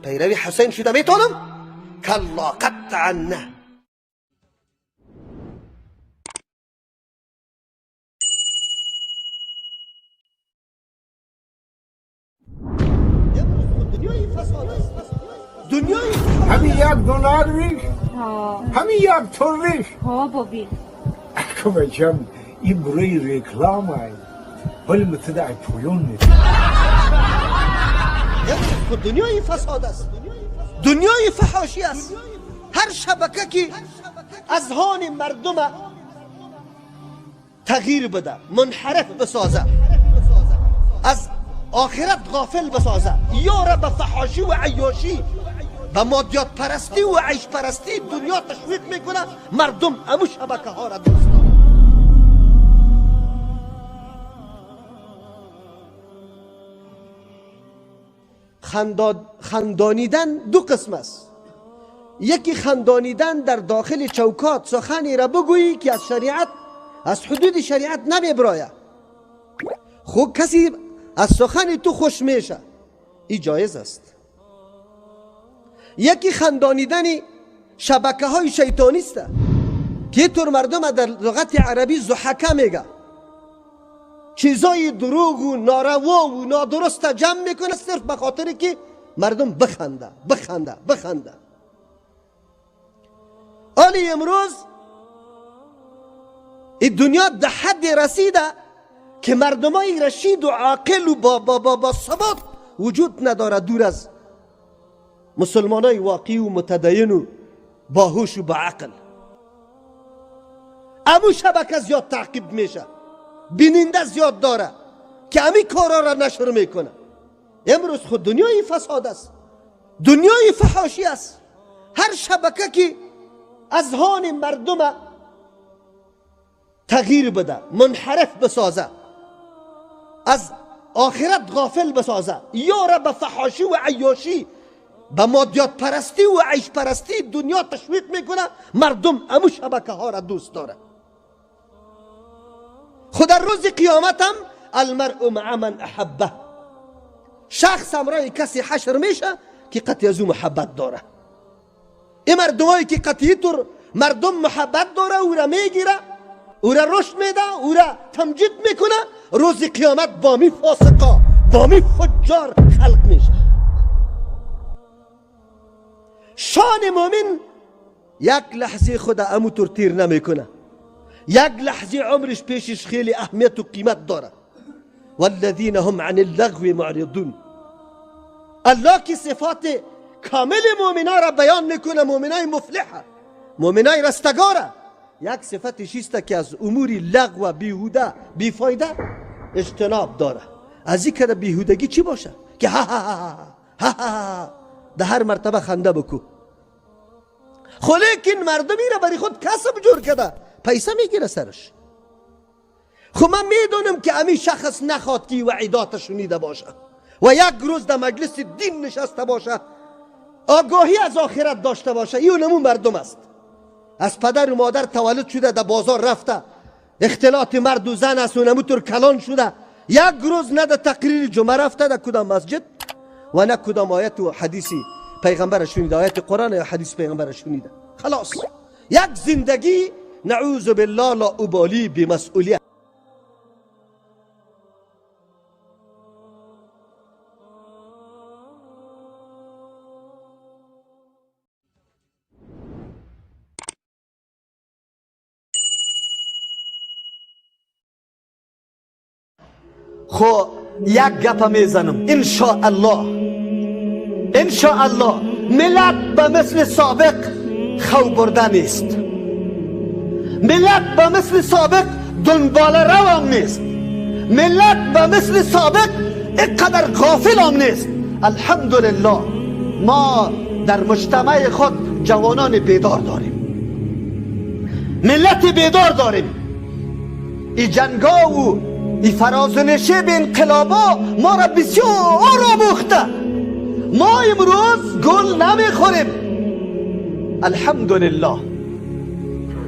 Speaker 3: پیروی حسین شده میتونم؟ کلا، قطعا نه.
Speaker 15: همین یک دلار ریش، همین یک تور ریش.
Speaker 18: ها بابی
Speaker 15: اکو بچم این برای رکلام ای ولی متد ای پویون نیست.
Speaker 3: دنیای فساد است، دنیای فحاشی است. هر شبکه که اذهان مردم تغییر بده، منحرف بسازه، از آخرت غافل بسازه، یا را به فحاشی و عیاشی، به مادیات پرستی و عیش پرستی دنیا تشویق میکنه، مردم امو شبکه ها را دوست دارن. خندانیدن دو قسم است. یکی خندانیدن در داخل چوکات سخنی را بگویی که از شریعت، از حدود شریعت نمیبرایه، خب کسی از سخن تو خوش میشه، این جایز است. یکی خندانیدن شبکه های شیطانی است که طور مردم در لغت عربی زحکه میگه، چیزای دروغ و ناروا و نادرست جمع میکنه صرف به خاطر که مردم بخنده بخنده بخنده. آلی امروز این دنیا در حد رسیده که مردمای رشید و عاقل و با با با با ثبات وجود نداره، دور از مسلمانای واقعی و متدین و باهوش و با عقل. امو شبکه زیاد تعقیب میشه، بیننده زیاد داره که امی کارا را نشر میکنه. امروز خود دنیای فساد است، دنیای فحاشی است. هر شبکه که اذهان مردم تغییر بده، منحرف بسازه، از آخرت غافل بسازه، یا را به فحاشی و عیاشی، به مادیات پرستی و عیش پرستی دنیا تشویق میکنه، مردم امو شبکه ها را دوست داره. خود در روز قیامت هم المرء مع من احبه، شخص همراه کسی حشر میشه که قطعی از او محبت داره. این مردمایی که قطعی طور مردم محبت داره، او را میگیره، او را رشد میده، او را تمجید میکنه، روز قیامت با می فاسقا، با می فجار خلق میشه. شان مؤمن یک لحظه خود امو طور تیر نمیکنه، یک لحظه عمرش پیشش خیلی اهمیت و قیمت داره. والذین هم عن اللغو معرضون. الله که صفات کامل مؤمنا را بیان میکنه، مؤمنای مفلحه، مؤمنای رستگاره، یک صفتش است که از امور لغو و بیهوده بیفایده اجتناب داره. از این که بیهودگی چی باشه که ها ها ها ها ها ده هر مرتبه خنده بکو. خو لیکن مردمی را برای خود کسب جور کرده، پیسه میگیره سرش. خو من میدونم که امی شخص نخواد که وعیدات شنیده باشه و یک روز در مجلس دین نشسته باشه، آگاهی از آخرت داشته باشه. این نمون مردم است، از پدر و مادر تولد شده، در بازار رفته، اختلاط مرد و زن است و نموتور کلان شده، یک روز نه در تقریر جمعه رفته در کدام مسجد و نه کدام آیت و حدیثی پیغمبر شنیده، آیت قرآن یا حدیث پیغمبر شنیده. خلاص یک زندگی نعوذ بالله لا ابالی بمسئولیت. خو یک گپ میزنم، ان شاء الله، ان شاء الله ملت به مثل سابق خو برده نیست، ملت به مثل سابق دنبال روم نیست، ملت به مثل سابق اینقدر غافل هم نیست. الحمدلله ما در مجتمع خود جوانان بیدار داریم، ملت بیدار داریم. ای جنگا و ای فراز و نشیب انقلابا ما را بسیار آموخته. ما امروز گل نمیخوریم الحمدلله.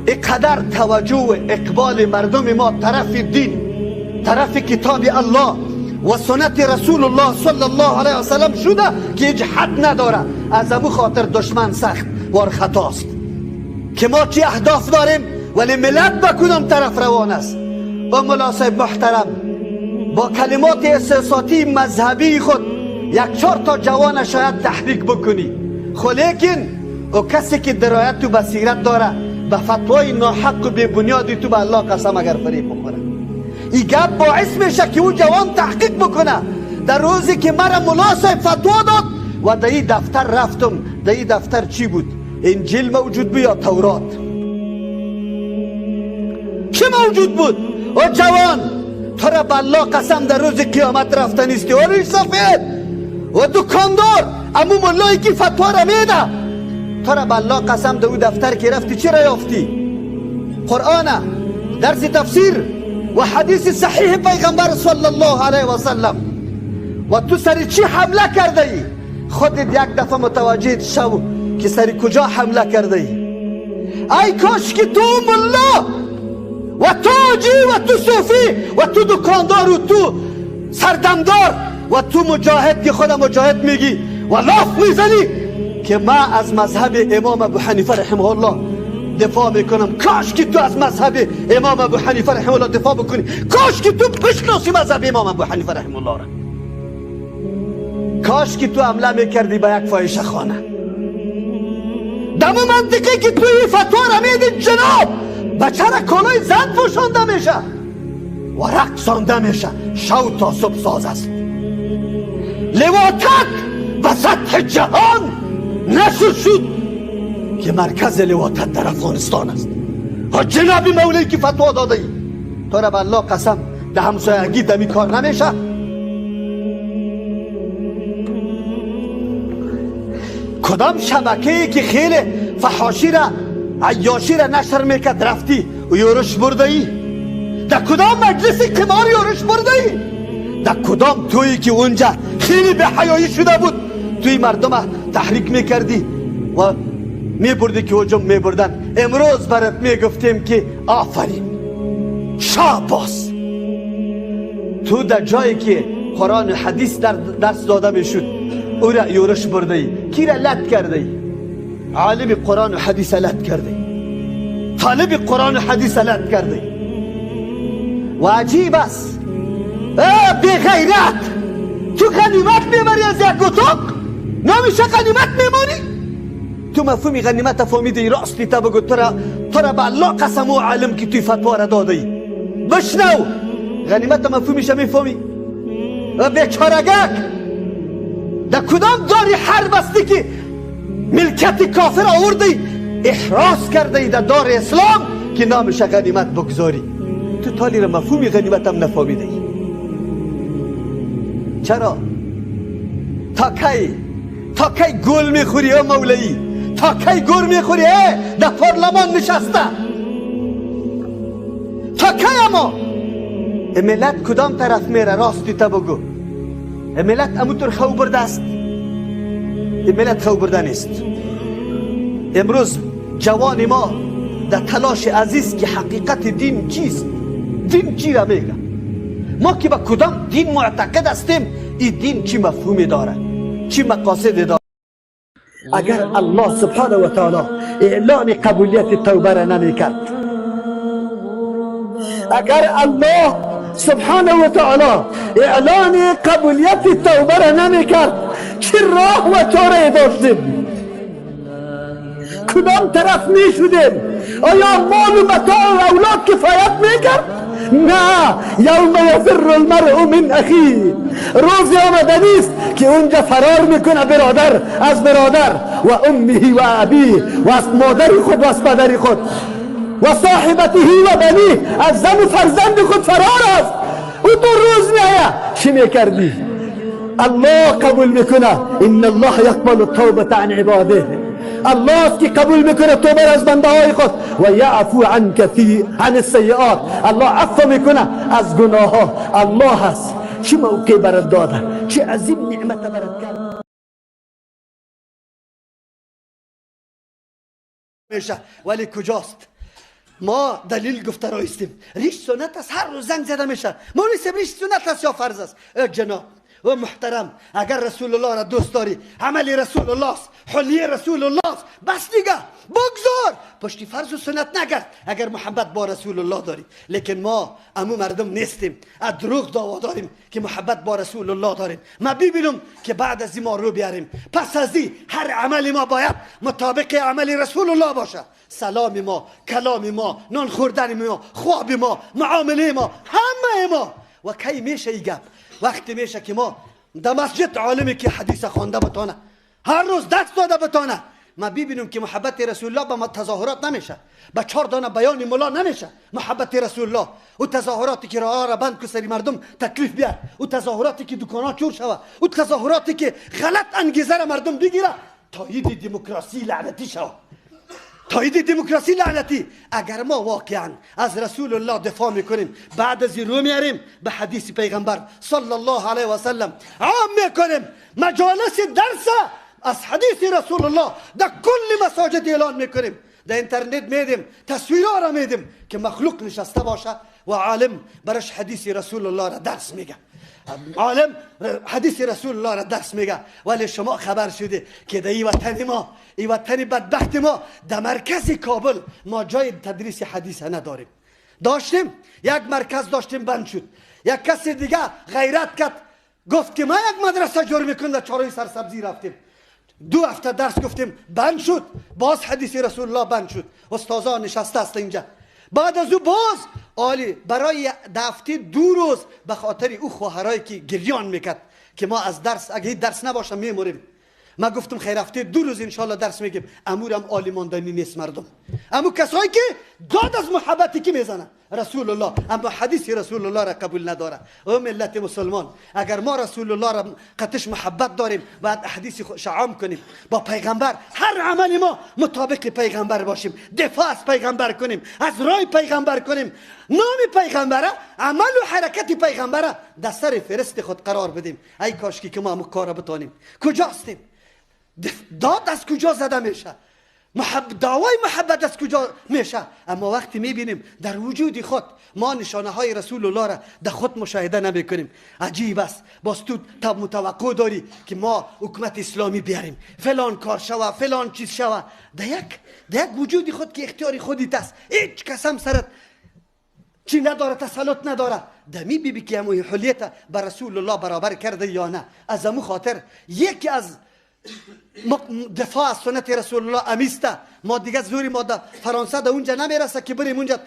Speaker 3: اینقدر توجه و اقبال مردم ما طرف دین، طرف کتاب الله و سنت رسول الله صلی الله علیه وسلم شده که هیچ حد نداره. از امو خاطر دشمن سخت وار خطاست که ما چی اهداف داریم ولی ملت به کدام طرف روان است. با ملا صاحب محترم با کلمات احساساتی مذهبی خود یک چهار تا جوان شاید تحریک بکنی، خو لیکن او کسی که درایت و بصیرت داره به فتوای ناحق و بی بنیادی تو به الله قسم اگر فریب بخوره، این گپ باعث میشه که او جوان تحقیق بکنه. در روزی که مرا ملا صاحب فتوا داد و در این دفتر رفتم، در این دفتر چی بود؟ انجیل موجود بود یا تورات؟ چی موجود بود؟ او جوان تو را به الله قسم در روز قیامت رفته نیستی. و ریش سفید و دکاندار امو ملایی که فتوا را میده، تو را به الله قسم در او دفتر که رفتی چی را یافتی؟ قرآن، درس تفسیر و حدیث صحیح پیغمبر صلی الله علیه و سلم. و تو سر چی حمله کرده ای؟ خودت یک دفعه متوجه شو که سر کجا حمله کرده ای. ای کاش که تو ملا و تو حاجی و تو صوفی و تو دکاندار و تو سردمدار و تو مجاهد که خود مجاهد میگی و لاف میزنی که ما از مذهب امام ابو حنیفه رحمه الله دفاع میکنم. کاش که تو از مذهب امام ابو حنیفه رحمه الله دفاع بکنی. کاش که تو بشناسی مذهب امام ابو حنیفه رحمه الله را. کاش که تو عمله میکردی به یک فاحشه خانه. دمو منطقه که توی فتوا را میدی جناب، بچه را کالای زن پوشانده میشه و رقصانده میشه، شو تا صبح ساز است. لواطت به سطح جهان نشر شد که مرکز لواطت در افغانستان است. ها جناب مولوی که فتوا داده ای، تو را به الله قسم در همسایگی دمی کار نمیشه. کدام شبکه که خیلی فحاشی را عیاشی را نشر میکرد رفتی و یورش برده ای؟ در کدام مجلس قمار یورش برده ای؟ در کدام تویی که اونجا خیلی به حیایی شده بود توی مردم تحریک میکردی و میبردی که هجوم میبردن. امروز برات میگفتیم که آفرین، شاباس، تو در جایی که قرآن و حدیث در درس داده میشد او را یورش برده ای، کی را لط کرده ای؟ عالم قرآن و حدیث لط کرده ای، طالب قرآن و حدیث لط کرده ای. و عجیب است بی غیرت، تو غنیمت میبری از یک اتاق، نمیشه غنیمت میمانی. تو مفهوم غنیمت فهمیدی؟ راستی تا بگو تو را به الله قسم و عالم که توی فتوا را داده ای. بشنو، غنیمت مفهومش میفهمی؟ و بیچارگک در کدام داری حرب استی که ملکت کافر آوردی احراز کرده ای در دار اسلام که نامش غنیمت بگذاری؟ تو تالی را مفهوم غنیمت هم نفهمیده ای. چرا؟ تا کی گل میخوری ای مولوی؟ تا کی گل میخوری ای در پارلمان نشسته؟ تا کی؟ اما ملت کدام طرف میره؟ راستی تا بگو. ملت اموتر خو برده است، ملت خو برده نیست. امروز جوان ما در تلاش عزیز که حقیقت دین چیست، دین چی را میگه، ما که به کدام دین معتقد هستیم، این دین چی مفهومی داره، چی مقاصد داره. اگر الله سبحانه و تعالی اعلان قبولیت توبه را نمی کرد، اگر الله سبحانه و تعالی اعلان قبولیت توبه را نمی کرد، چه راه و چاره داشتیم؟ کدام طرف می شدیم؟ آیا مال و متاع و اولاد کفایت می کرد؟ نه. یوم یفر المرء من اخیه، روزی آمده نیست که اونجا فرار میکنه برادر از برادر، و امه و ابیه، و از مادر خود و از پدر خود، و صاحبته و بنیه، از زن و فرزند خود فرار است. او تو روز میآید چی میکردی؟ الله قبول میکنه. ان الله یقبل التوبة عن عباده، الله است که قبول میکنه توبه از بنده های خود. و یعفو عن کثیر عن السیئات، الله عفو میکنه از گناه ها. الله هست چه موقع برات داده، چه عظیم نعمت برات کرد میشه. ولی کجاست؟ ما دلیل گفته رایستیم. ریش سنت است، هر روز زنگ زده میشه. ما نیستیم ریش سنت است یا فرض است. جناب و محترم، اگر رسول الله را دوست داری، عمل رسول الله است، حلیه رسول الله است، بس دیگه بگذار، پشتی فرض و سنت نگرد اگر محبت با رسول الله داری. لیکن ما امو مردم نیستیم، از دروغ دعوا داریم که محبت با رسول الله داریم. ما ببینم که بعد از ما رو بیاریم، پس از این هر عمل ما باید مطابق عمل رسول الله باشه. سلام ما، کلام ما، نان خوردن ما، خواب ما، معامله ما، همه ما. و کی میشه این گپ؟ وقتی میشه که ما در مسجد عالمی که حدیث خوانده بتانه، هر روز دست داده بتانه، ما ببینیم که محبت رسول الله به تظاهرات نمیشه، به 4 دانه بیان ملا نمیشه محبت رسول الله. او تظاهراتی که راه را بند که سری مردم تکلیف بیار، او تظاهراتی که دکان‌ها چور شوه، او تظاهراتی که غلط انگیزه را مردم بگیره، تایید دموکراسی لعنتی شوه، تایید دموکراسی لعنتی. اگر ما واقعا از رسول الله دفاع میکنیم، بعد از رو میاریم به حدیث پیغمبر صلی الله علیه و سلم عام میکنیم، مجالس درس از حدیث رسول الله در کل مساجد اعلان میکنیم، در اینترنت میدیم، تصویرها را میدیم که مخلوق نشسته باشه و عالم برش حدیث رسول الله را درس میگه، عالم حدیث رسول الله را درس میگه. ولی شما خبر شده که در این وطن ما، این وطن بدبخت ما، در مرکز کابل ما جای تدریس حدیث نداریم. داشتیم یک مرکز داشتیم، بند شد. یک کسی دیگه غیرت کرد، گفت که ما یک مدرسه جور میکنم، در چهارراه سرسبزی رفتیم، 2 هفته درس گفتیم، بند شد. باز حدیث رسول الله بند شد. استادان نشسته است اینجا. بعد از او باز عالی برای دفتی 2 روز به خاطر او خواهرایی که گریان میکرد که ما از درس اگه درس نباشه میموریم، ما گفتم خیر هفته 2 روز انشالله درس میگیم. امورم عالی ماندنی نیست مردم. امو کسایی که داد از محبتی که میزنه رسول الله، اما حدیث رسول الله را قبول نداره. او ملت مسلمان، اگر ما رسول الله را قطش محبت داریم باید حدیث شعام کنیم با پیغمبر. هر عمل ما مطابق پیغمبر باشیم، دفاع از پیغمبر کنیم، از رای پیغمبر کنیم، نام پیغمبر، عمل و حرکت پیغمبر در سر فرست خود قرار بدیم. ای کاشکی که ما هم کار بتانیم. کجاستیم؟ داد از کجا زده میشه؟ دعوای محبت از کجا میشه؟ اما وقتی میبینیم در وجود خود ما نشانه های رسول الله را در خود مشاهده نمیکنیم. عجیب است. باز تو متوقع داری که ما حکومت اسلامی بیاریم، فلان کار شوه، فلان چیز شوه. در یک وجود خود که اختیار خودت است، هیچ کس هم سرت چی نداره، تسلط نداره. دمی بی بی که همون حلیت به رسول الله برابر کرده یا نه. از امو خاطر یکی از دفاع از سنت رسول الله امیسته. ما دیگه زوری ما در فرانسه در اونجا نمیرسه که بریم اونجا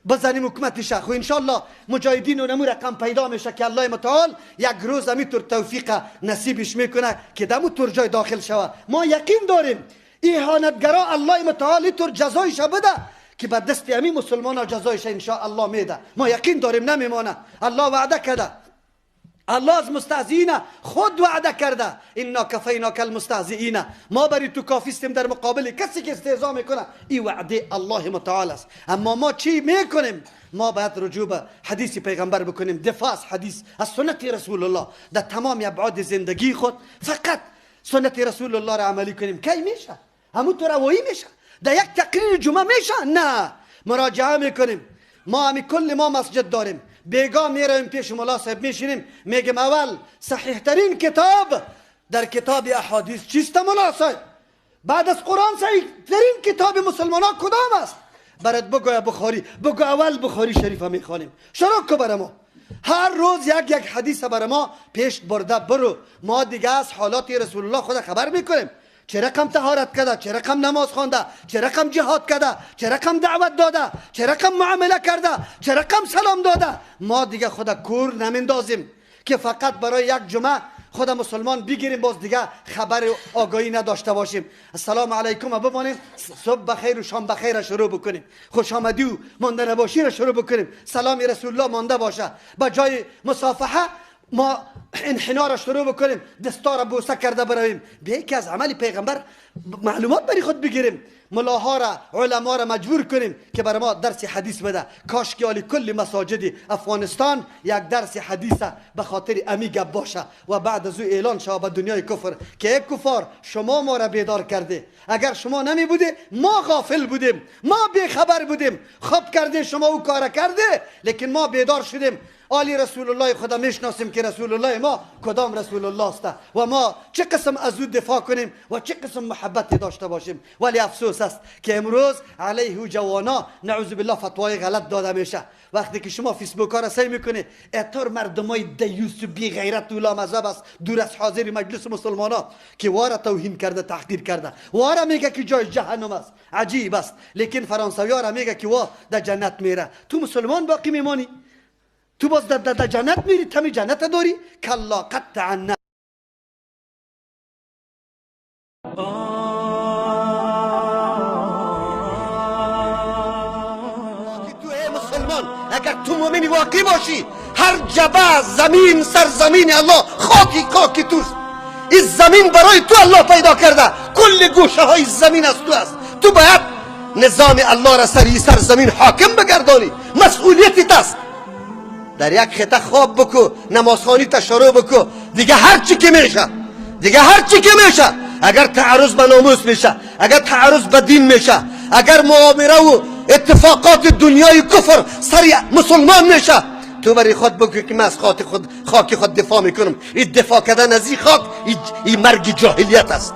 Speaker 3: بزنیم حکومتش. خو انشالله مجاهدین و نمو رقم پیدا میشه که الله متعال یک روز امی طور توفیق نصیبش میکنه که دمو طور جای داخل شوه. ما یقین داریم اهانتگرا الله متعال طور جزایش بده که به دست امی مسلمان ها جزایش انشاءالله میده. ما یقین داریم نمیمانه. الله وعده کرده، الله از مستهزئین خود وعده کرده، انا کفیناک المستهزئین. ما برای تو کافی استیم در مقابل کسی که استهزا میکنه. این وعده الله متعال است. اما ما چی میکنیم؟ ما باید رجوع به حدیث پیغمبر بکنیم، دفاع از حدیث، از سنت رسول الله در تمام ابعاد زندگی خود. فقط سنت رسول الله را عملی کنیم. کی میشه؟ همون تو روایی میشه؟ در یک تقریر جمعه میشه؟ نه، مراجعه میکنیم. ما همی کل ما مسجد داریم، بیگاه میرویم پیش مولا صاحب میشینیم، میگیم اول صحیح ترین کتاب در کتاب احادیث چیست مولا صاحب؟ بعد از قرآن صحیح ترین کتاب مسلمان ها کدام است؟ برات بگو بخاری، بگو اول بخاری شریف میخوانیم. شروع کو بر ما هر روز یک یک حدیث بر ما پیش برده برو. ما دیگه از حالات رسول الله خود خبر میکنیم. چه رقم طهارت کرده، چه رقم نماز خوانده، چه رقم جهاد کرده، چه رقم دعوت داده، چه رقم معامله کرده، چه رقم سلام داده. ما دیگه خود کور نمیندازیم که فقط برای یک جمعه خود مسلمان بگیریم، باز دیگه خبر آگاهی نداشته باشیم. السلام علیکم بمانیم، صبح بخیر و شام بخیر شروع بکنیم، خوش آمدی و مانده نباشی را شروع بکنیم، سلام رسول الله مانده باشه. با جای مصافحه ما انحنا را شروع بکنیم، دستا را بوسه کرده برویم. به یکی از عمل پیغمبر معلومات برای خود بگیریم. ملاها را، علما را مجبور کنیم که برای ما درس حدیث بده. کاش که علی کل مساجد افغانستان یک درس حدیث به خاطر امی گپ باشه و بعد از او اعلان شود به دنیای کفر که ای کفار شما ما را بیدار کرده، اگر شما نمی بوده ما غافل بودیم، ما بیخبر بودیم، خواب کرده شما او کار کرده، لیکن ما بیدار شدیم. آلی رسول الله خدا میشناسیم که رسول الله ما کدام رسول الله است و ما چه قسم از او دفاع کنیم و چه قسم محبت داشته باشیم. ولی افسوس است که امروز علیه جوانا نعوذ بالله فتوای غلط داده میشه. وقتی که شما فیسبوک ها را سی میکنه، اطور مردمای دیوس و بی غیرت و لامذهب است دور از حاضر مجلس مسلمان ها که واره توهین کرده، تحقیر کرده، واره میگه که جای جهنم است. عجیب است. لیکن فرانسوی ها را میگه که وا در جنت میره. تو مسلمان باقی میمانی، تو باز در جنت میری، تمی جنت داری؟ کلا قطعا نه. تو ای مسلمان اگر تو مؤمن واقعی باشی، هر جبه زمین سرزمین الله خاکی خاکی توست. این زمین برای تو الله پیدا کرده، کل گوشه های زمین از تو است. تو باید نظام الله را سر سرزمین حاکم بگردانی، مسئولیت است. در یک خطه خواب بکو، نمازخوانی تشروع بکو، دیگه هر چی که میشه، دیگه هر چی که میشه. اگر تعرض به ناموس میشه، اگر تعرض به دین میشه، اگر مؤامره و اتفاقات دنیای کفر سر مسلمان میشه، تو برای خود بگو که من از خاک خود دفاع میکنم. این دفاع کردن از این خاک، این مرگ جاهلیت است.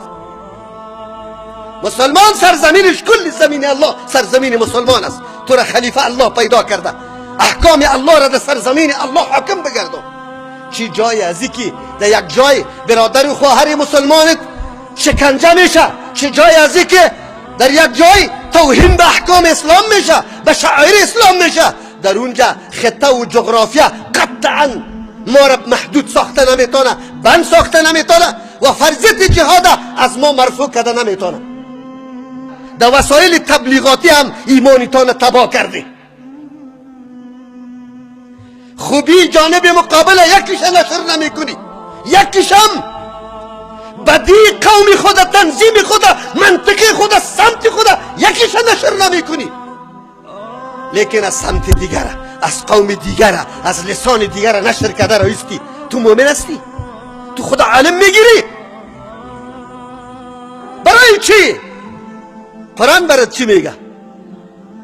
Speaker 3: مسلمان سرزمینش کل زمین الله سرزمین مسلمان است. تو را خلیفه الله پیدا کرده، احکام الله را در سرزمین الله حاکم بگردم. چی جای از که در یک جای برادر و خواهر مسلمانت شکنجه میشه، چه جای از که در یک جای توهین به احکام اسلام میشه، به شعائر اسلام میشه. در اونجا خطه و جغرافیا قطعا ما را محدود ساخته نمیتونه، بند ساخته نمیتونه و فرضیت جهاد از ما مرفوع کرده نمیتونه. در وسایل تبلیغاتی هم ایمانتان تباه کرده. خوبی جانب مقابل یکیش نشر نمیکنی، یکیش هم بدی قوم خود، تنظیم خود، منطقه خود، سمت خود، یکیش نشر نمیکنی، لیکن از سمت دیگر، از قوم دیگر، از لسان دیگر نشر کرده رایستی. تو مؤمن هستی؟ تو خدا عالم میگیری؟ برای چی؟ قرآن برات چی میگه؟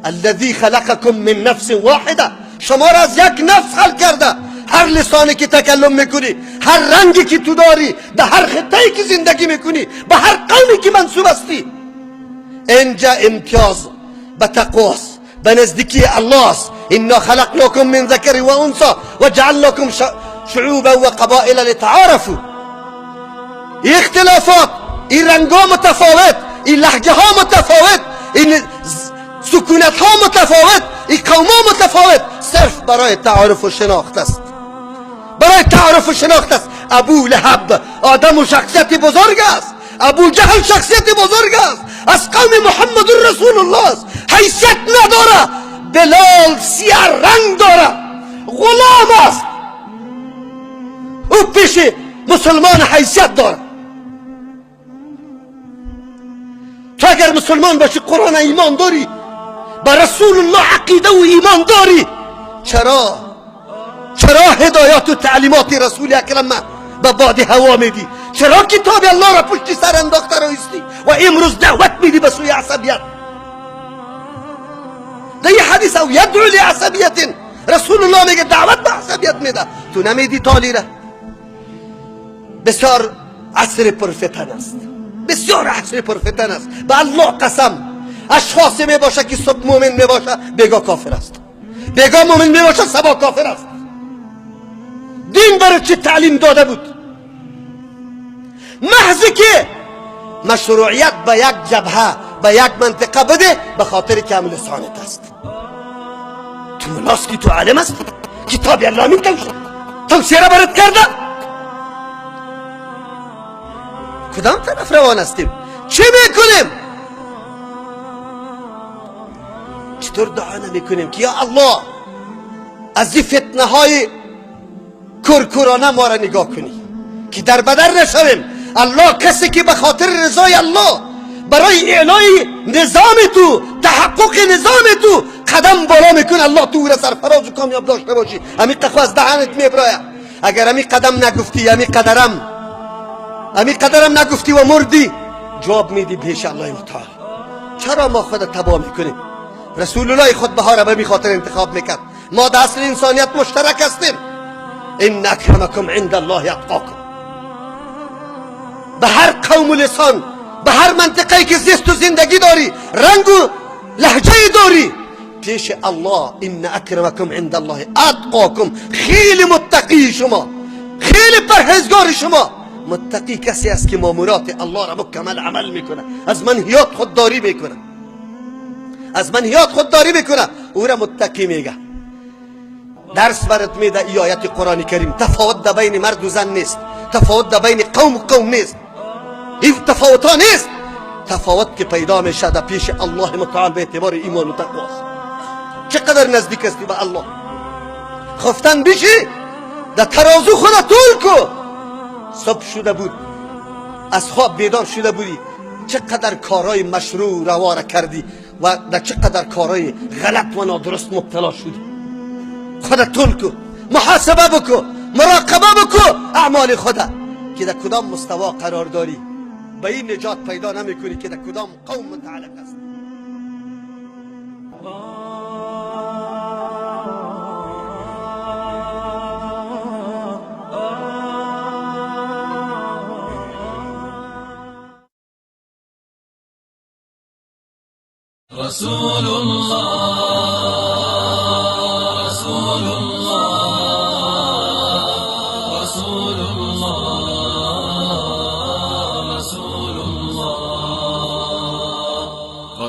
Speaker 3: الذی خلقکم من نفس واحده، شما را از یک نفس خلق کرده. هر لسانی که تکلم میکنی، هر رنگی که تو داری، به هر خطه‌ای که زندگی میکنی، به هر قومی که منسوب هستی، اینجا امتیاز به تقواست، به نزدیکی الله است. انا خلقناکم من ذکر و انثی و جعلناکم شعوبا و قبائل لتعارفوا. این اختلافات، این رنگا متفاوت، این لهجه ها متفاوت، این سکونت ها متفاوت، این قوم ها متفاوت، صرف برای تعارف و شناخت است. برای تعارف و شناخت است. ابو لهب آدم و شخصیت بزرگ است، ابو جهل شخصیت بزرگ است، از قوم محمد رسول الله است، حیثیت نداره. بلال سیاه رنگ داره، غلام است، او پیش مسلمان حیثیت داره. تو اگر مسلمان باشی، قرآن ایمان داری، به رسول الله عقیده و ایمان داری، چرا هدایات و تعلیمات رسول اکرم به باد هوا میدی؟ چرا کتاب الله را پشت سر انداخته رایستی و امروز دعوت میدی به سوی عصبیت؟ در یه حدیث او یدعو لعصبیت، رسول الله میگه دعوت به عصبیت میده، تو نمیدی تالی را. بسیار عصر پرفتن است، بسیار عصر پرفتن است. به الله قسم، اشخاصی می باشه که صبح مؤمن می باشه، بگا کافر است، بگا مؤمن می باشه، صبح کافر است. دین برای چی تعلیم داده بود؟ محض که مشروعیت به یک جبهه، به یک منطقه بده، به خاطر که عمل لسانت است. تو ملاست، تو عالم است، کتاب الله می توصیه را برات کرده. کدام طرف روان هستیم؟ چی میکنیم؟ چطور دعا نمیکنیم که یا الله از این فتنه های کرکرانه ما را نگاه کنی که در بدر نشویم. الله کسی که به خاطر رضای الله برای اعلای نظام تو، تحقق نظام تو قدم بالا میکنه، الله تو را سرفراز و کامیاب داشته باشی. همین قخو از دهنت میبرایه. اگر همین قدم نگفتی، همین قدرم نگفتی و مردی، جواب میدی پیش الله متعال. چرا ما خود تباه میکنیم؟ رسول الله خود بها را به خاطر انتخاب میکرد. ما در اصل انسانیت مشترک هستیم. ان اکرمکم عند الله اتقاکم. به هر قوم و لسان، به هر منطقه‌ای که زیست و زندگی داری، رنگ و لهجه داری، پیش الله ان اکرمکم عند الله اتقاکم. خیلی متقی شما، خیلی پرهیزگار شما. متقی کسی است که مامورات الله را مکمل عمل میکنه، از منهیات خودداری میکنه، از منهیات خودداری میکنه، او را متقی میگه. درس برات میده ای آیت قرآن کریم. تفاوت در بین مرد و زن نیست، تفاوت در بین قوم و قوم نیست، این تفاوت ها نیست. تفاوت که پیدا میشه در پیش الله متعال به اعتبار ایمان و تقواست. چقدر نزدیک هستی به الله. خفتن بشی در ترازو خود طول کو. صبح شده بود، از خواب بیدار شده بودی، چقدر کارهای مشروع روا را کردی و در چقدر کارهای غلط و نادرست مبتلا شدی. خودت طول کو، محاسبه بکو، مراقبه بکو اعمال خدا که در کدام مستوا قرار داری. به این نجات پیدا نمی کنی که در کدام قوم متعلق است.
Speaker 9: رسول الله رسول الله رسول الله رسول الله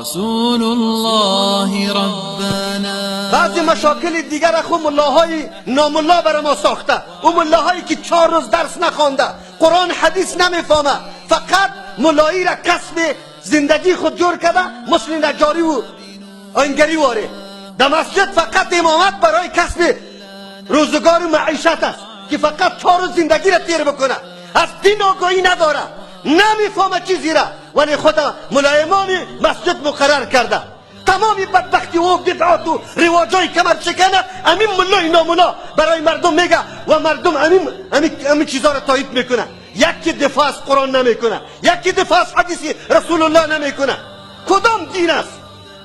Speaker 9: رسول الله ربنا.
Speaker 3: بعضی مشاکل دیگر خو ملاهای ناملا برای ما ساخته. او ملاهایی که 4 روز درس نخوانده، قرآن حدیث نمیفهمه، فقط ملایی را کسب زندگی خود جور کرده، مثل نجاری و آینگری واره. در مسجد فقط امامت برای کسب روزگار و معیشت است که فقط 4 روز زندگی را تیر بکنه. از دین آگاهی نداره، نمیفهمه چیزی را، ولی خدا ملایمان مسجد مقرر کرده. تمام بدبختی و بدعات و رواجای کمر شکنه امین ملای نامولا برای مردم میگه و مردم امین چیزا را تایید میکنه. یکی دفاع از قرآن نمیکنه، یکی دفاع از حدیث رسول الله نمیکنه. کدام دین است؟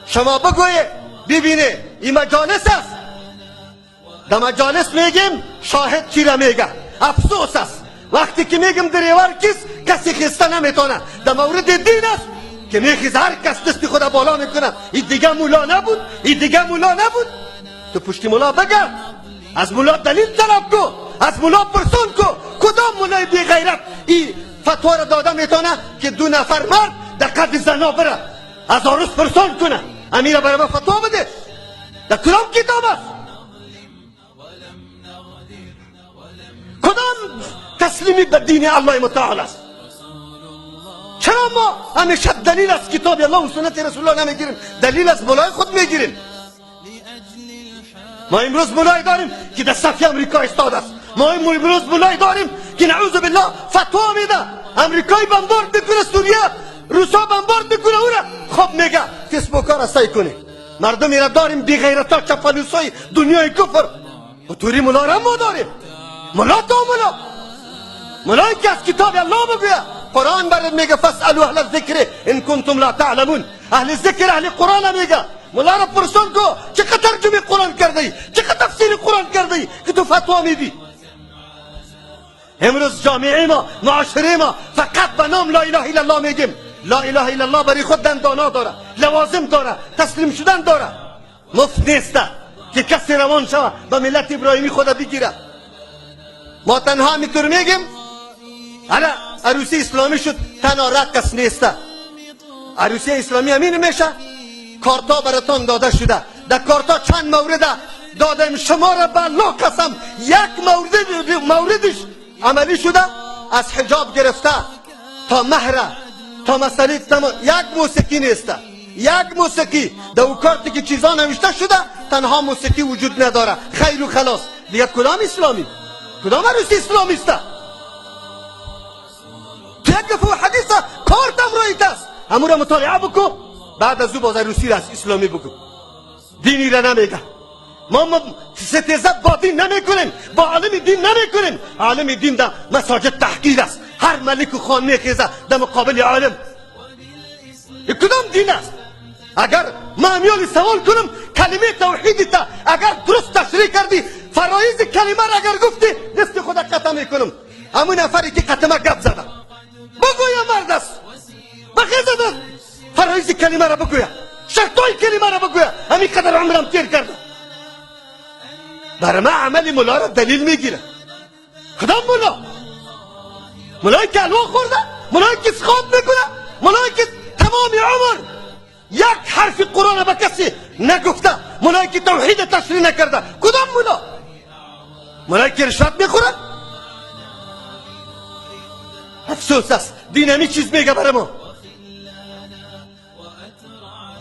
Speaker 3: شما بگویه ببینه این مجالس است. در مجالس میگیم شاهد چی را میگه. افسوس است وقتی که میگم دریور کیست کسی خسته نمیتونه. در مورد دین است که میخیز هر کس دست خود بالا میکنه. این دیگه مولا نبود، این دیگه مولا نبود. تو پشتی مولا بگرد، از مولا دلیل طلب کو، از مولا پرسون کو. کدام مولای بی غیرت این فتوا را داده میتونه که 2 نفر مرد در قد زنا بره از عروس پرسون کنه؟ امیر برای ما فتوا بده. در کدام کتاب است؟ کدام تسلیمی به دین الله متعال است؟ چرا ما همیشه دلیل از کتاب الله و سنت رسول الله نمیگیریم، دلیل از مولای خود میگیریم؟ ما امروز مولای داریم که در صف امریکا ایستاده است. ما امروز مولای داریم که نعوذ بالله فتوا میده، امریکای بمبارد میکنه سوریه، روسا بمبارد میکنه او را. خب میگه فیسبوک ها را سعی کنه. مردم را داریم بی غیرتا چپلوسای دنیای کفر. و توری مولا را ما داریم. مولا تا مولا، مولایی که از کتاب الله بگویه. قرآن برات میگه فاسألوا اهل الذکر ان کنتم لا تعلمون. اهل ذکر اهل قرآن میگه. مولا را پرسون کو چقدر ترجمه قرآن کرده ای، چقدر تفسیر قرآن کرده ای که تو فتوا میدی؟ امروز جامعه ما، معاشره ما فقط به نام لا اله الا الله میگیم. لا اله الا الله برای خود دندانا داره، لوازم داره، تسلیم شدن داره. مفت نیست که کسی روان شوه به ملت ابراهیمی خود بگیره. ما تنها میتور میگیم حالا عروسی اسلامی شد، تنها رقص نیست. عروسی اسلامی همین میشه. کارتا براتان داده شده، در کارتا چند مورد دادم شما را به الله قسم یک موردش عملی شده، از حجاب گرفته تا مهره تا مسئله تمام. یک موسیقی نیست، یک موسیقی در او کارتی که چیزا نوشته شده تنها موسیقی وجود نداره. خیر و خلاص. دیگه کدام اسلامی، کدام عروسی اسلامی است؟ تو یک دفعه حدیث کارت امرایت است، همون را مطالعه بکو، بعد از او باز عروسی را اسلامی بکو. دینی را نمیگه. ما ستیزه با دین نمیکنیم، با عالم دین نمیکنیم. عالم دین در مساجد تحقیر است. هر ملک و خان میخیزه در مقابل عالم. کدام دین است؟ اگر ما امیال سوال کنم کلمه توحید تا اگر درست تشریح کردی، فرایض کلمه را اگر گفتی، دست خود قطع میکنم. همون نفری که قطمه گپ زده بگویا مرد است، بخیزه فرایض کلمه را بگویا، شرطای کلمه را بگویا. همین قدر عمرم تیر کرده. برای ما عمل مولا را دلیل میگیره. کدام مولا؟ مولایی که حلوا خورده، مولایی که خواب میکنه، مولایی که تمام عمر یک حرف قرآن به کسی نگفته، مولایی که توحید تشریح نکرده. کدام مولا؟ مولایی که رشوت میخوره؟ افسوس است. دین همی چیز میگه برای ما.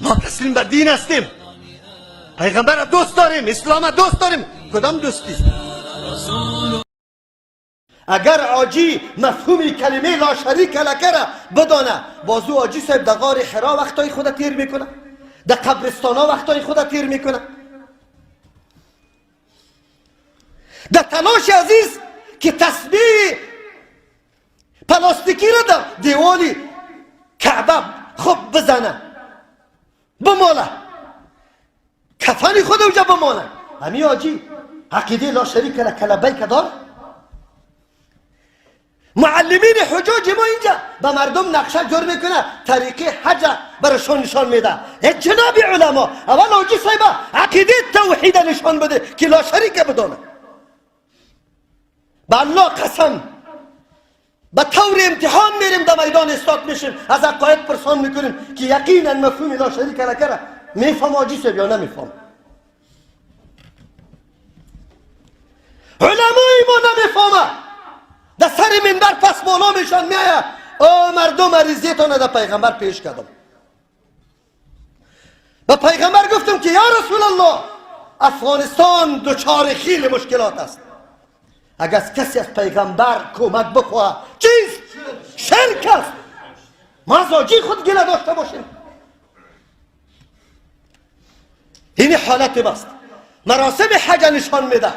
Speaker 3: ما تسلیم بر دین هستیم، پیغمبر دوست داریم، اسلام دوست داریم. کدام دوستی؟ اگر آجی مفهوم کلمه لا شریک لک را بدانه، بازو آجی صاحب در غار حرا وقتای خود تیر میکنه، در قبرستان ها وقتای خود تیر میکنه، در تلاش عزیز که تسبیح پلاستیکی را در دیوال کعبه خوب بزنه، بماله، کفن خود اوجا بمانه. همی آجی عقیده لا شریک لک لبیک داره. معلمین حجاج ما اینجا به مردم نقشه جور میکنه، طریق حج برشون نشان میده. جناب علما اول آجی صاحب عقیده توحید نشان بده که لا شریک بدانه. به الله قسم به طور امتحان میریم در میدان استاد میشیم، از عقاید پرسان میکنیم که یقینا مفهوم لا شریک لک را میفهم آجی صاحب یا نمیفهم. علمای ما نمیفهمه. در سر منبر پس بالا میشن میایه او مردم مریضیتان در پیغمبر پیش کردم. به پیغمبر گفتم که یا رسول الله، افغانستان دچار خیلی مشکلات است، اگر کسی از پیغمبر کمک بخواه چیست؟ شرک است. ما از آجی خود گله داشته باشیم. این حالت ماست. مراسم حج نشان میده.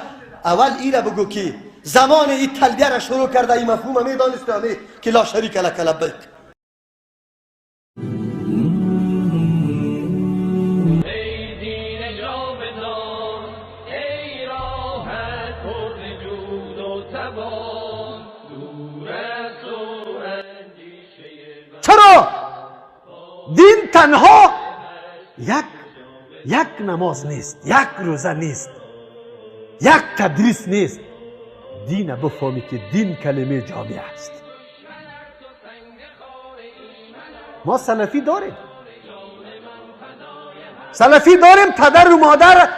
Speaker 3: اول ایره بگو که زمان این تلبیه را شروع کرده، این مفهوم میدانست که لا شریک لک لبیک. چرا دین تنها یک نماز نیست، یک روزه نیست، یک تدریس نیست. دین بفهمی که دین کلمه جامع است. ما سلفی داریم، سلفی داریم پدر و مادر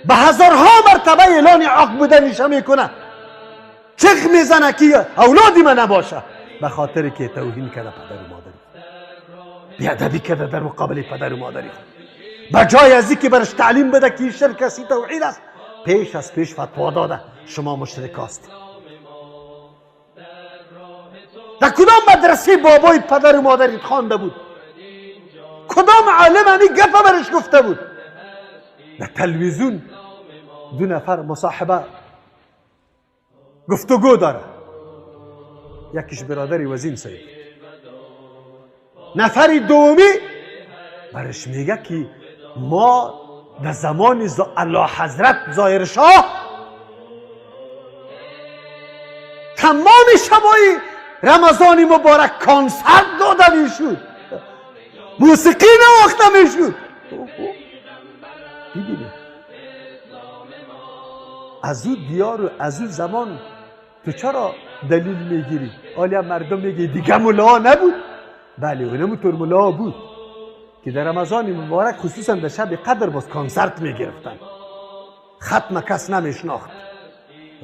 Speaker 3: به هزارها مرتبه اعلان عاق بودنش میکنه، چخ میزنه که اولادی من نباشه، به خاطر که توهین کرده پدر و مادری، بیادبی کرده در مقابل پدر و مادری. به جای از اینکه برش تعلیم بده که شرک است، توحید است، پیش از پیش فتوا داده شما مشرک هستید. در کدام مدرسه بابای پدر و مادریت خوانده بود؟ کدام عالم همین گپ برش گفته بود؟ در تلویزیون دو نفر مصاحبه گفتگو داره، یکیش برادر وزین سید، نفر دومی برش میگه که ما در زمان الله حضرت ظاهر شاه تمام شبای رمضان مبارک کنسرت داده میشد، موسیقی نواخته میشد. ببینید از او دیار و از او زمان تو چرا دلیل میگیری؟ حالا مردم میگه دیگه ملا نبود. بله اونم طور ملا بود که در رمضان مبارک خصوصا در شب قدر باز کنسرت میگرفتن، ختم کس نمیشناخت.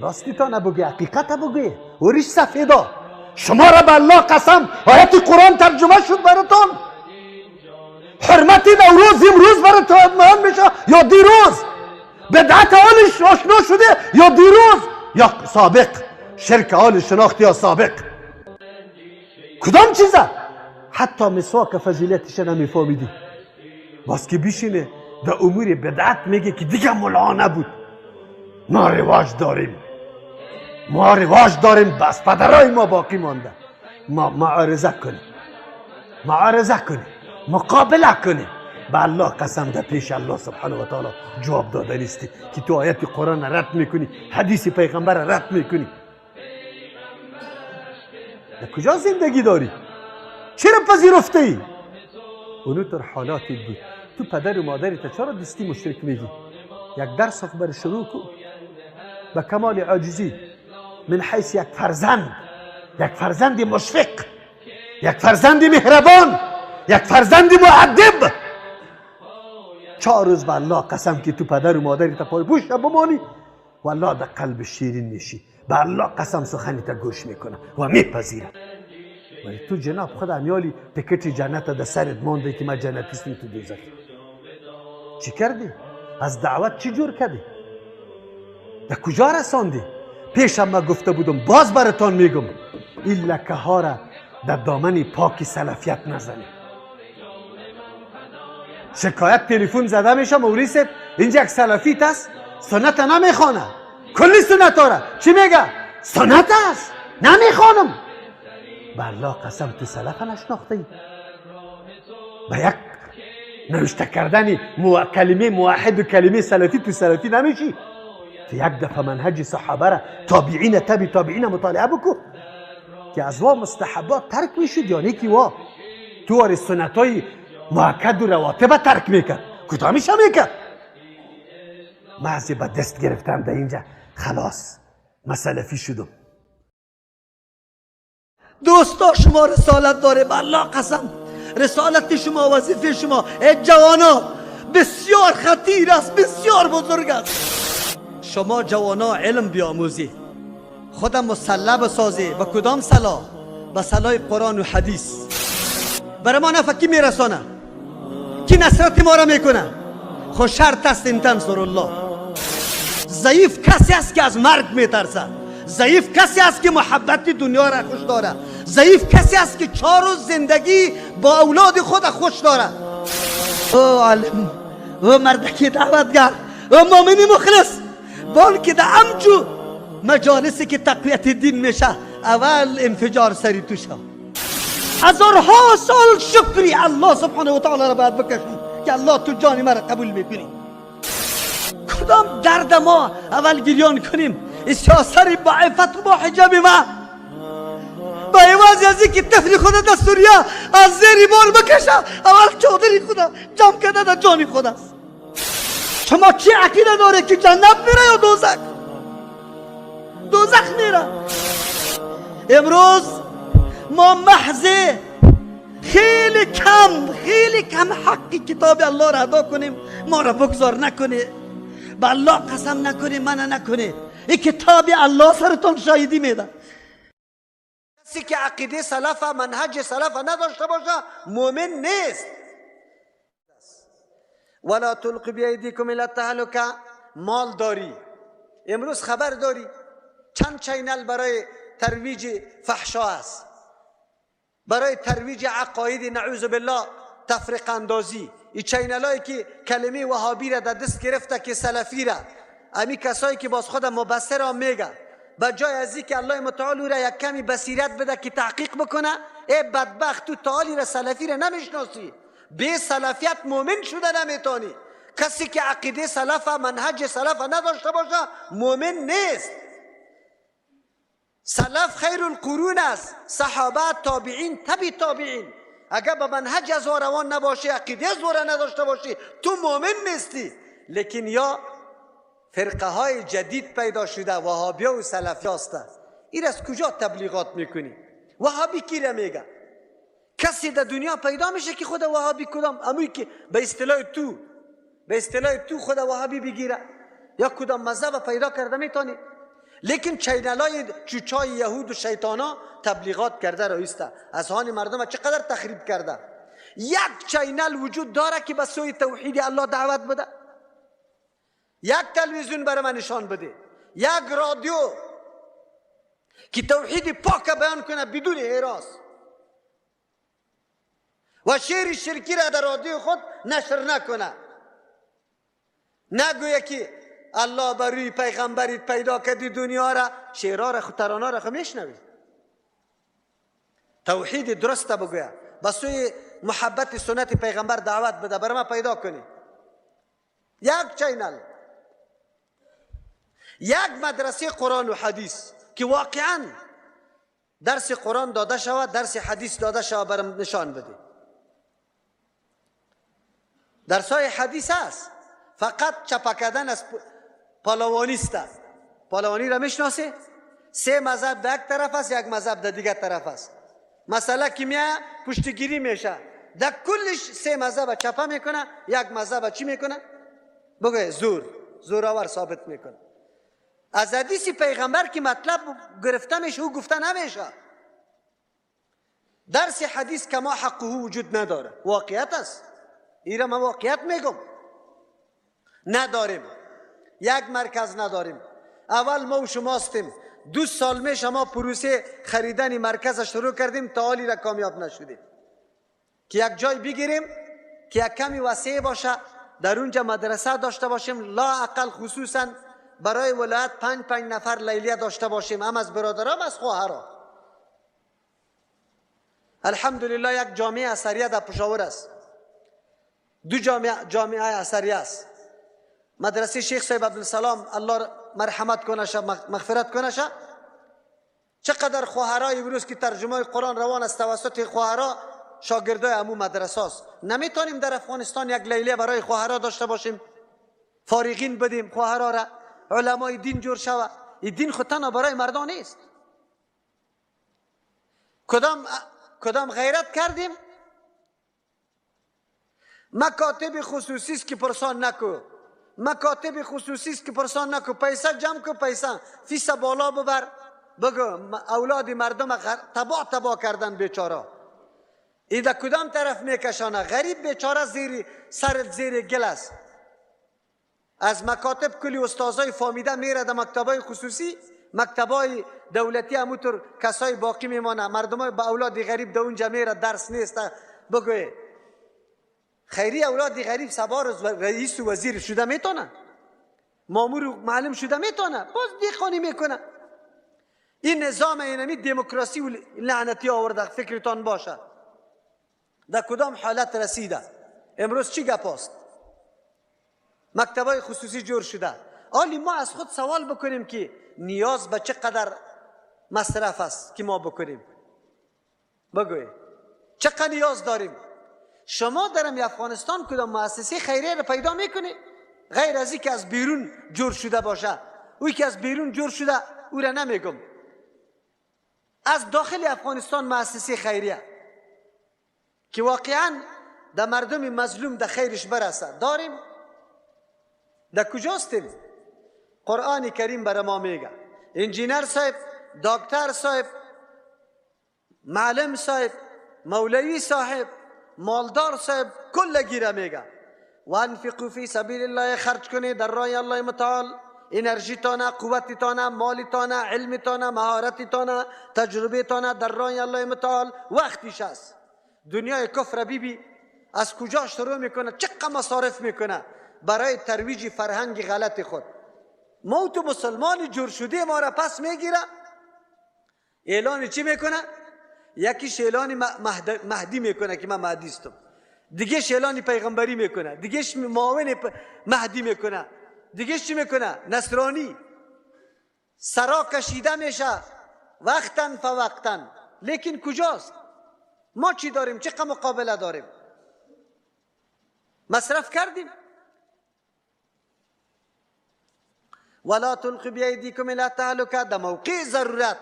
Speaker 3: راستی تا نبگی، حقیقت بگی، وریش سفیدا. شما را به الله قسم، آیت قرآن ترجمه شد براتون. حرمت نوروز امروز براتون مهم میشه یا دیروز؟ بدعت حالش آشنا شده یا دیروز یا سابق؟ شرک حال شناخت یا سابق؟ کدام چیزه؟ حتی مسواک فضیلتش نمیفهمیدی. باز که بیشینه در امور بدعت میگه که دیگه ملا نبود. ما رواج داریم، ما رواج داریم، بس پدرای ما باقی مانده. ما معارضه کنیم، معارضه کنیم، مقابله کنیم. به الله قسم در پیش الله سبحانه و تعالی جواب داده نیستی که تو آیت قرآن رد میکنی، حدیث پیغمبر رد میکنی. در کجا زندگی داری؟ چرا پذیرفته ای؟ اونو تر حالاتی بود. تو پدر و مادرت چرا دستی مشرک میگی؟ یک درس بر شروع کو به کمال عاجزی، من حیث یک فرزند، یک فرزند مشفق، یک فرزند مهربان، یک فرزند مؤدب. 4 روز به الله قسم که تو پدر و مادرت پای پوش بمانی، والله در قلب شیرین میشی. به الله قسم سخنی تا گوش میکنه و میپذیره. ولی تو جناب خود امیالی تکت جنت در سرت مانده که من جنتیستم، تو دوزخ. چی کردی؟ از دعوت چی جور کردی؟ در کجا رساندی؟ پیشم ما گفته بودم، باز براتان میگم، این لکه ها را در دامن پاک سلفیت نزنی. شکایت تلفن زده میشه، مولوی صاحب اینجا یک سلفیت است، سنت نمیخوانه، کلی سنت داره. چی میگه؟ سنت است، نمیخوانم. به الله قسم تو سلف نشناخته ای. به یک نوشته کردن کلمه موحد و کلمه سلفی تو سلفی نمیشی. تو یک دفعه منهج صحابه را، تابعین، تبع تابعین مطالعه بکن که از وا مستحبات ترک میشد، یعنی که وا تو وار سنت های مؤکد و رواتب ترک میکرد، کدامیش میکرد؟ محض به دست گرفتم در اینجا خلاص من سلفی شدم. دوستا شما رسالت داره، به الله قسم رسالت شما، وظیفه شما ای جوانا بسیار خطیر است، بسیار بزرگ است. شما جوانا علم بیاموزی. خودم مسلح بسازی. با کدام سلاح؟ با سلاح قرآن و حدیث. برای ما نفع کی میرسانه؟ کی نصرت ما را میکنه؟ خو شرط است ان تنصر الله. ضعیف کسی است که از مرگ میترسه، ضعیف کسی است که محبت دنیا را خوش داره، ضعیف کسی است که 4 روز زندگی با اولاد خود خوش داره. او عالم، او مردکی دعوتگر، او مؤمنی مخلص، بلکه در امجو مجالسی که تقویت دین میشه اول انفجار سری تو شد. هزارها سال شکری الله سبحانه و تعالی را باید بکشم که الله تو جان مرا قبول میکنی. کدام درد ما اول گریان کنیم؟ سیاست با عفت و با حجاب ما، با عوض از اینکه طفل خود در سوریه از زیر بار بکشه، اول چادری خود جمع کرده در جان خود است. شما چی عقیده داره که جنت میره یا دوزخ؟ دوزخ میره. امروز ما محض خیلی کم، خیلی کم حق کتاب الله را ادا کنیم. ما را بگذار نکنه، به الله قسم نکنه، منع نکنه. این کتاب الله سرتون شاهدی میده. کسی که عقیده سلف، منهج سلف نداشته باشه مؤمن نیست. ولا تلقوا بأیدیکم الی التهلکه. مال داری، امروز خبر داری چند channel برای ترویج فحشا است، برای ترویج عقاید نعوذ بالله تفریق اندازی. این channel هایی که کلمه وهابی را در دست گرفته که سلفی را، امی کسایی که باز خود مبصر را میگه، به جای از اینکه الله متعال او را یک کمی بصیرت بده که تحقیق بکنه، ای بدبخت تو تعالی را سلفی را نمیشناسی، بی سلفیت مؤمن شده نمیتونی. کسی که عقیده سلف، منهج سلف نداشته باشه مؤمن نیست. سلف خیر القرون است، صحابه، تابعین، تبع تابعین. اگر به منهج از روان نباشی، عقیده از نداشته باشی، تو مؤمن نیستی. لیکن یا فرقه های جدید پیدا شده، وهابی و سلفی هست. این از کجا تبلیغات میکنی؟ وهابی کی را میگه؟ کسی در دنیا پیدا میشه که خود وهابی کدام اموی که به اصطلاح تو، به اصطلاح تو خود وهابی بگیره یا کدام مذهب پیدا کرده میتونی؟ لیکن چینلای چوچای یهود و شیطانا تبلیغات کرده رایسته، از هان مردم چقدر تخریب کرده. یک channel وجود داره که به سوی توحید الله دعوت بده، یک تلویزیون برای من نشان بده، یک رادیو که توحید پاک بیان کنه بدون هراس و شعر شرکی را در رادیو خود نشر نکنه، نگویه که الله بر روی پیغمبریت پیدا کردی دنیا را، شعرها را، ترانه را خو میشنوی. توحید درست بگویه، به سوی محبت سنت پیغمبر دعوت بده، برای ما پیدا کنی یک channel، یک مدرسه قرآن و حدیث که واقعا درس قرآن داده شود، درس حدیث داده شود، برام نشان بده. درس های حدیث هست، فقط چپا کردن از پالوانیست. پالوانی را میشناسی؟ 3 مذهب در یک طرف است، یک مذهب در دیگر طرف است. مسئله که میاد پشتگیری میشه، در کلش 3 مذهب چپا میکنه، یک مذهب چی میکنه؟ بگه زور، زورآور ثابت میکنه. از حدیث پیغمبر که مطلب گرفته میشه او گفته نمیشه. درس حدیث کما حقه وجود نداره، واقعیت است. ایره من واقعیت میگم. نداریم، یک مرکز نداریم. اول ما و شماستیم، 2 سال میشه ما پروسه خریدن مرکز شروع کردیم، تا حالی را کامیاب نشدیم که یک جای بگیریم که یک کمی وسیع باشه، در اونجا مدرسه داشته باشیم، لا اقل خصوصا برای ولایت 5 نفر لیلیه داشته باشیم، هم از برادرام از خواهرام. الحمدلله یک جامعه اثریه در پشاور است، 2 جامعه اثریه است. مدرسه شیخ صاحب عبدالسلام الله مرحمت کنه، مغفرت کنه، چقدر خواهرای امروز که ترجمه قرآن روان است توسط خواهرا شاگردای امو مدرسه است. نمیتونیم در افغانستان یک لیلیه برای خواهرا داشته باشیم، فارغین بدیم خواهرا را، علمای دین جور شوه. این دین خود تنها برای مردان نیست. کدام غیرت کردیم؟ مکاتب خصوصی است که پرسان نکو، مکاتب خصوصی است که پرسان نکو، پیسه جمع کو، پیسه فیس بالا ببر، بگو اولاد مردم تبا تبا کردن بیچاره. ای در کدام طرف میکشانه؟ غریب بیچاره زیر سرت زیر گل است. از مکاتب کلی استادای فامیده میره در مکتبای خصوصی، مکتبای دولتی همونطور کسای باقی میمانه. مردمای با اولاد غریب در اونجا میره، درس نیست. بگو خیری اولاد غریب سبار رئیس و وزیر شده میتونه، مامور و معلم شده میتونه، باز دیقانی میکنه. این نظام اینمی دموکراسی و لعنتی آورده. فکرتان باشه در کدام حالت رسیده. امروز چی گپ است؟ مکتبای خصوصی جور شده. آلی ما از خود سوال بکنیم که نیاز به چه قدر مصرف است که ما بکنیم؟ بگوی چقدر نیاز داریم؟ شما در افغانستان کدام مؤسسه خیریه را پیدا میکنی غیر از این که از بیرون جور شده باشه؟ اوی که از بیرون جور شده او را نمیگم. از داخل افغانستان مؤسسه خیریه که واقعا در مردم مظلوم در خیرش برسه داریم؟ در کجاستیم؟ قرآن کریم برای ما میگه انجینر صاحب، دکتر صاحب، معلم صاحب، مولوی صاحب، مالدار صاحب، کل گیره میگه وانفقوا فی سبیل الله، خرج کنید در راه الله متعال، انرژی تانه، قوت تانه، مال تانه، علم تانه، مهارت تانه، تجربه تانه در راه الله متعال. وقتیش است. دنیای کفر بیبی از کجا شروع میکنه، چقدر مصارف میکنه برای ترویج فرهنگ غلط خود. موت مسلمان جور شده ما را پس میگیره. اعلان چی میکنه؟ یکیش اعلان مهدی میکنه که من مهدی استم، دیگهش اعلان پیغمبری میکنه، دیگهش معاون مهدی میکنه، دیگهش چی میکنه؟ نصرانی. سرا کشیده میشه وقتن فوقتن. لیکن کجاست؟ ما چی داریم؟ چه مقابله داریم؟ مصرف کردیم. ولا تلقوا بأیدیکم الی التهلکه، در موقع ضرورت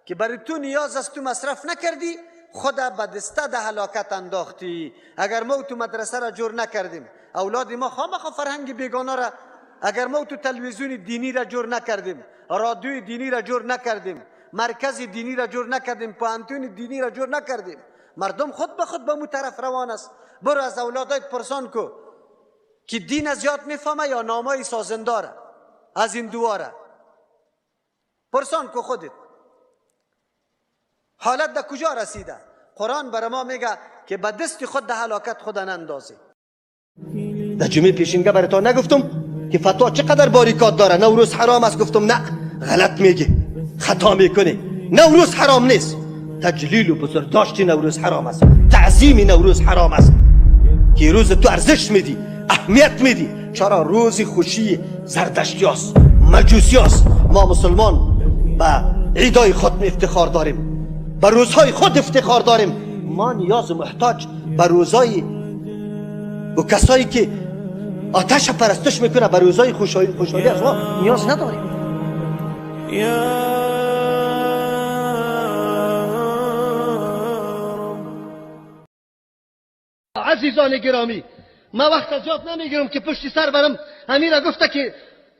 Speaker 3: که برای تو نیاز است تو مصرف نکردی، خدا به دسته ده هلاکت انداختی. اگر ما تو مدرسه را جور نکردیم، اولاد ما خامخا فرهنگ بیگانه را، اگر ما تو تلویزیون دینی را جور نکردیم، رادیوی دینی را جور نکردیم، مرکز دینی را جور نکردیم، پوهنتون دینی را جور نکردیم، مردم خود به خود به مو طرف روان است. برو از اولادایت پرسان کو که دین از یاد میفهمه یا نامای سازنداره از این دواره. پرسان کو خودت حالت در کجا رسیده. قرآن برای ما میگه که به دست خود در هلاکت خود نندازی. در جمعه پیشینگه برای تا نگفتم که فتوا چقدر باریکات داره؟ نوروز حرام است. گفتم نه، غلط میگی، خطا میکنی. نوروز حرام نیست. تجلیل و بزرگداشت نوروز حرام است، تعظیم نوروز حرام است که روز تو ارزش میدی، اهمیت میدی. چرا؟ روز خوشی زردشتی است، مجوسی است. ما مسلمان به عیدای خود افتخار داریم، به روزهای خود افتخار داریم. ما نیاز محتاج به روزهای و کسایی که آتش پرستش میکنه، به روزهای خوشحالی از ما نیاز نداریم. عزیزان گرامی، ما وقت زیاد نمیگیرم که پشت سر برم. امیر گفته که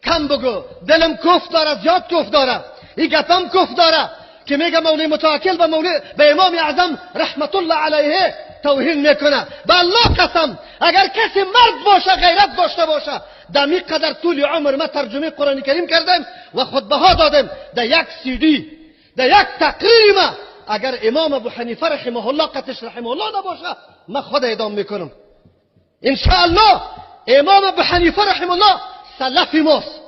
Speaker 3: کم بگو، دلم کفت داره، زیاد کفت داره، این گپم کفت داره که میگه مولوی متوکل به مولوی به امام اعظم رحمت الله علیه توهین میکنه. به الله قسم اگر کسی مرد باشه، غیرت داشته باشه، در می قدر طول عمر ما ترجمه قرآن کریم کردیم و خطبه ها دادیم، در یک سی دی، در یک تقریر ما اگر امام ابو حنیفه رحمه الله قتش رحمه الله نباشه، ما خود اعدام میکنم ان شاء الله. امام ابو حنیفه رحمه الله سلف ماست،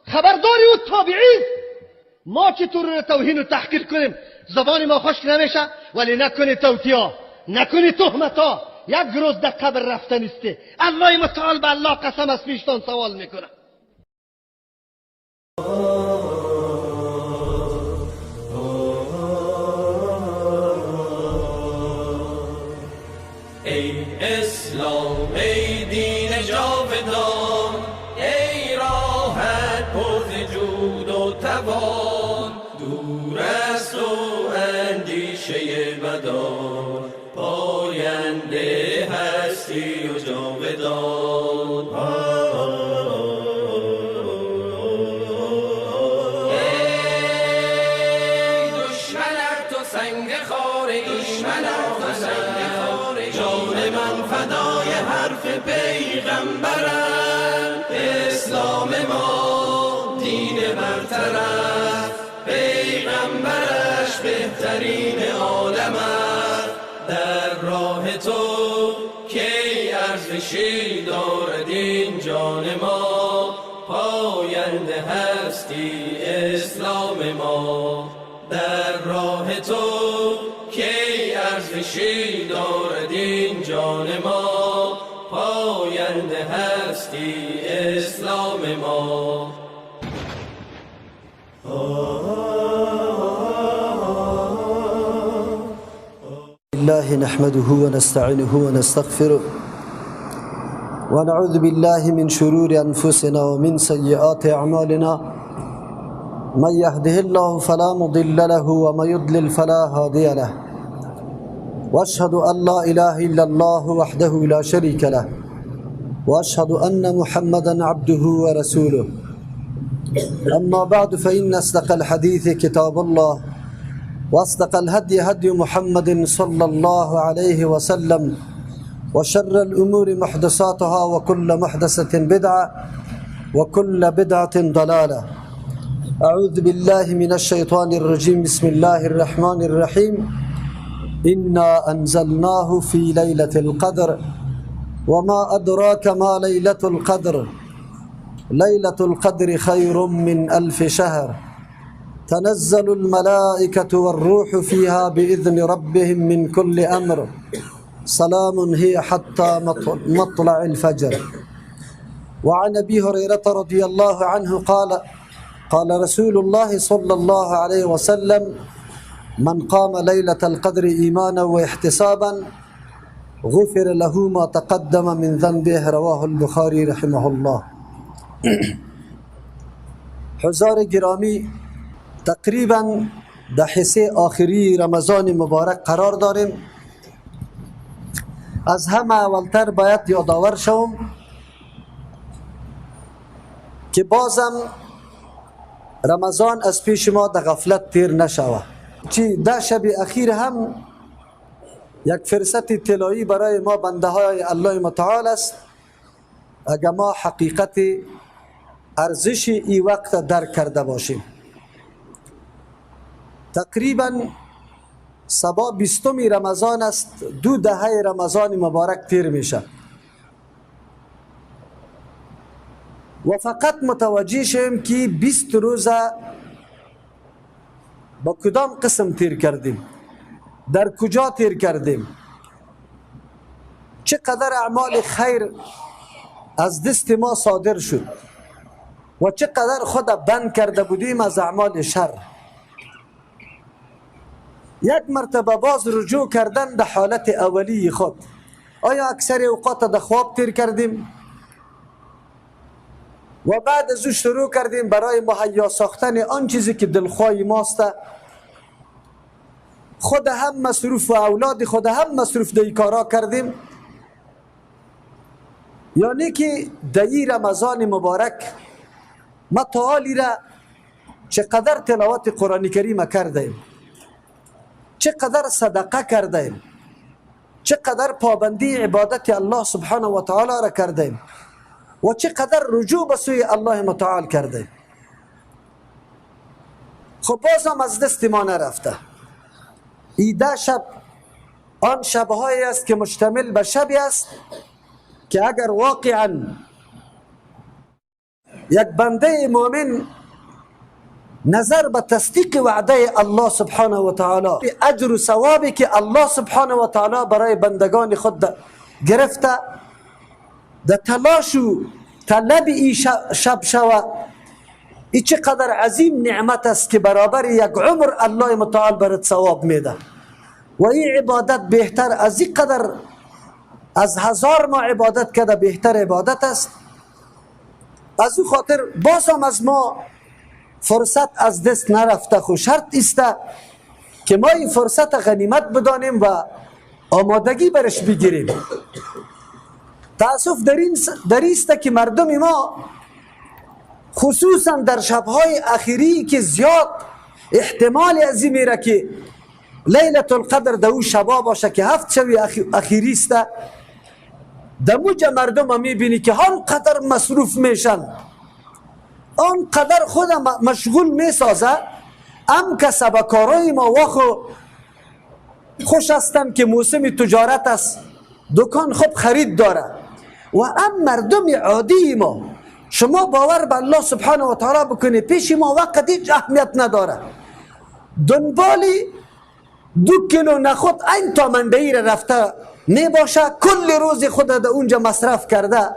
Speaker 3: خبرداری و تابعین. ما چطور توهین و تحقیر کنیم؟ زبان ما خشک نمیشه، ولی نکنی توطیا، نکنی تهمتا. یک روز در قبر رفتنیستی. الله متعال به الله قسم از پیشتان سوال میکنه.
Speaker 13: ای اسلام، ای دین جاودان، ای راحت پر جود و توان، دور از تو اندیشه بدان، پاینده هستی و جاودان. در راه تو کی ارزشی دارد این جان ما، پاینده هستی اسلام ما. در راه تو کی ارزشی دارد این جان ما، پاینده هستی اسلام ما.
Speaker 5: الله نحمده ونستعينه ونستغفره ونعوذ بالله من شرور أنفسنا ومن سيئات أعمالنا، من يهده الله فلا مضل له ومن يضلل فلا هادي له، وأشهد أن لا إله إلا الله وحده لا شريك له، وأشهد أن محمدا عبده ورسوله. أما بعد، فإن أصدق الحديث كتاب الله، وأصدق الهدي هدي محمد صلى الله عليه وسلم، وشر الأمور محدثاتها، وكل محدثة بدعة، وكل بدعة ضلالة. أعوذ بالله من الشيطان الرجيم. بسم الله الرحمن الرحيم. إنا أنزلناه في ليلة القدر، وما أدراك ما ليلة القدر، ليلة القدر خير من 1000 شهر، تنزل الملائكة والروح فيها بإذن ربهم من كل أمر، سلام هي حتى مطلع الفجر. وعن أبي هريرة رضي الله عنه قال: قال رسول الله صلى الله عليه وسلم: من قام ليلة القدر إيمانا واحتسابا غفر له ما تقدم من ذنبه. رواه البخاري رحمه الله. حضار گرامی، تقریبا در حصه آخری رمضان مبارک قرار داریم. از همه اولتر باید یادآور شوم که بازم رمضان از پیش ما در غفلت تیر نشوه. چی ده شب اخیر هم یک فرصت طلایی برای ما بنده های الله متعال است، اگر ما حقیقت ارزش ای وقت درک کرده باشیم. تقریبا صبا 20 رمضان است، 2 دهه رمضان مبارک تیر میشه و فقط متوجه شیم که 20 روزه با کدام قسم تیر کردیم، در کجا تیر کردیم، چقدر اعمال خیر از دست ما صادر شد و چقدر خود بند کرده بودیم از اعمال شر. یک مرتبه باز رجوع کردن به حالت اولی خود. آیا اکثر اوقات در خواب تیر کردیم و بعد از او شروع کردیم برای مهیا ساختن آن چیزی که دلخواه ماست، خود هم مصروف و اولاد خود هم مصروف در کارا کردیم؟ یعنی که در رمضان مبارک ما تعالی را چقدر تلاوت قرآن کریم کردیم، چقدر صدقه کردیم، چقدر پابندی عبادت الله سبحانه و تعالی را کردیم و چقدر رجوع به سوی الله متعال کردیم. خب بازم از دست ما نرفته. ای ده شب آن شبهایی است که مشتمل به شبی است که اگر واقعا یک بنده مؤمن نظر به تصدیق وعده الله سبحانه و تعالی، اجر و ثوابی که الله سبحانه و تعالی برای بندگان خود گرفته، در تلاش و طلب ای شب شوه، ای چقدر عظیم نعمت است که برابر یک عمر الله متعال برات ثواب میده و این عبادت بهتر از این قدر از 1000 ما عبادت کرده بهتر عبادت است. از او خاطر باز هم از ما فرصت از دست نرفته. خو شرط است که ما این فرصت غنیمت بدانیم و آمادگی برش بگیریم. تاسف در است که مردم ما خصوصا در شبهای اخیری که زیاد احتمال از این میره که لیلة القدر در او شبا باشه که 7 شب اخیری است، در موجه مردم میبینی که آنقدر مصروف میشن، آنقدر خود مشغول میسازه، ام کسب کارای ما واخو
Speaker 3: خوش هستن که موسم تجارت است، دکان خوب خرید داره. و ام مردم عادی ما، شما باور به الله سبحانه و تعالی بکنی، پیش ما وقت هیچ اهمیت نداره. دنبال 2 کیلو نخود این تا مندهی را رفته می باشه، کل روز خود در اونجا مصرف کرده.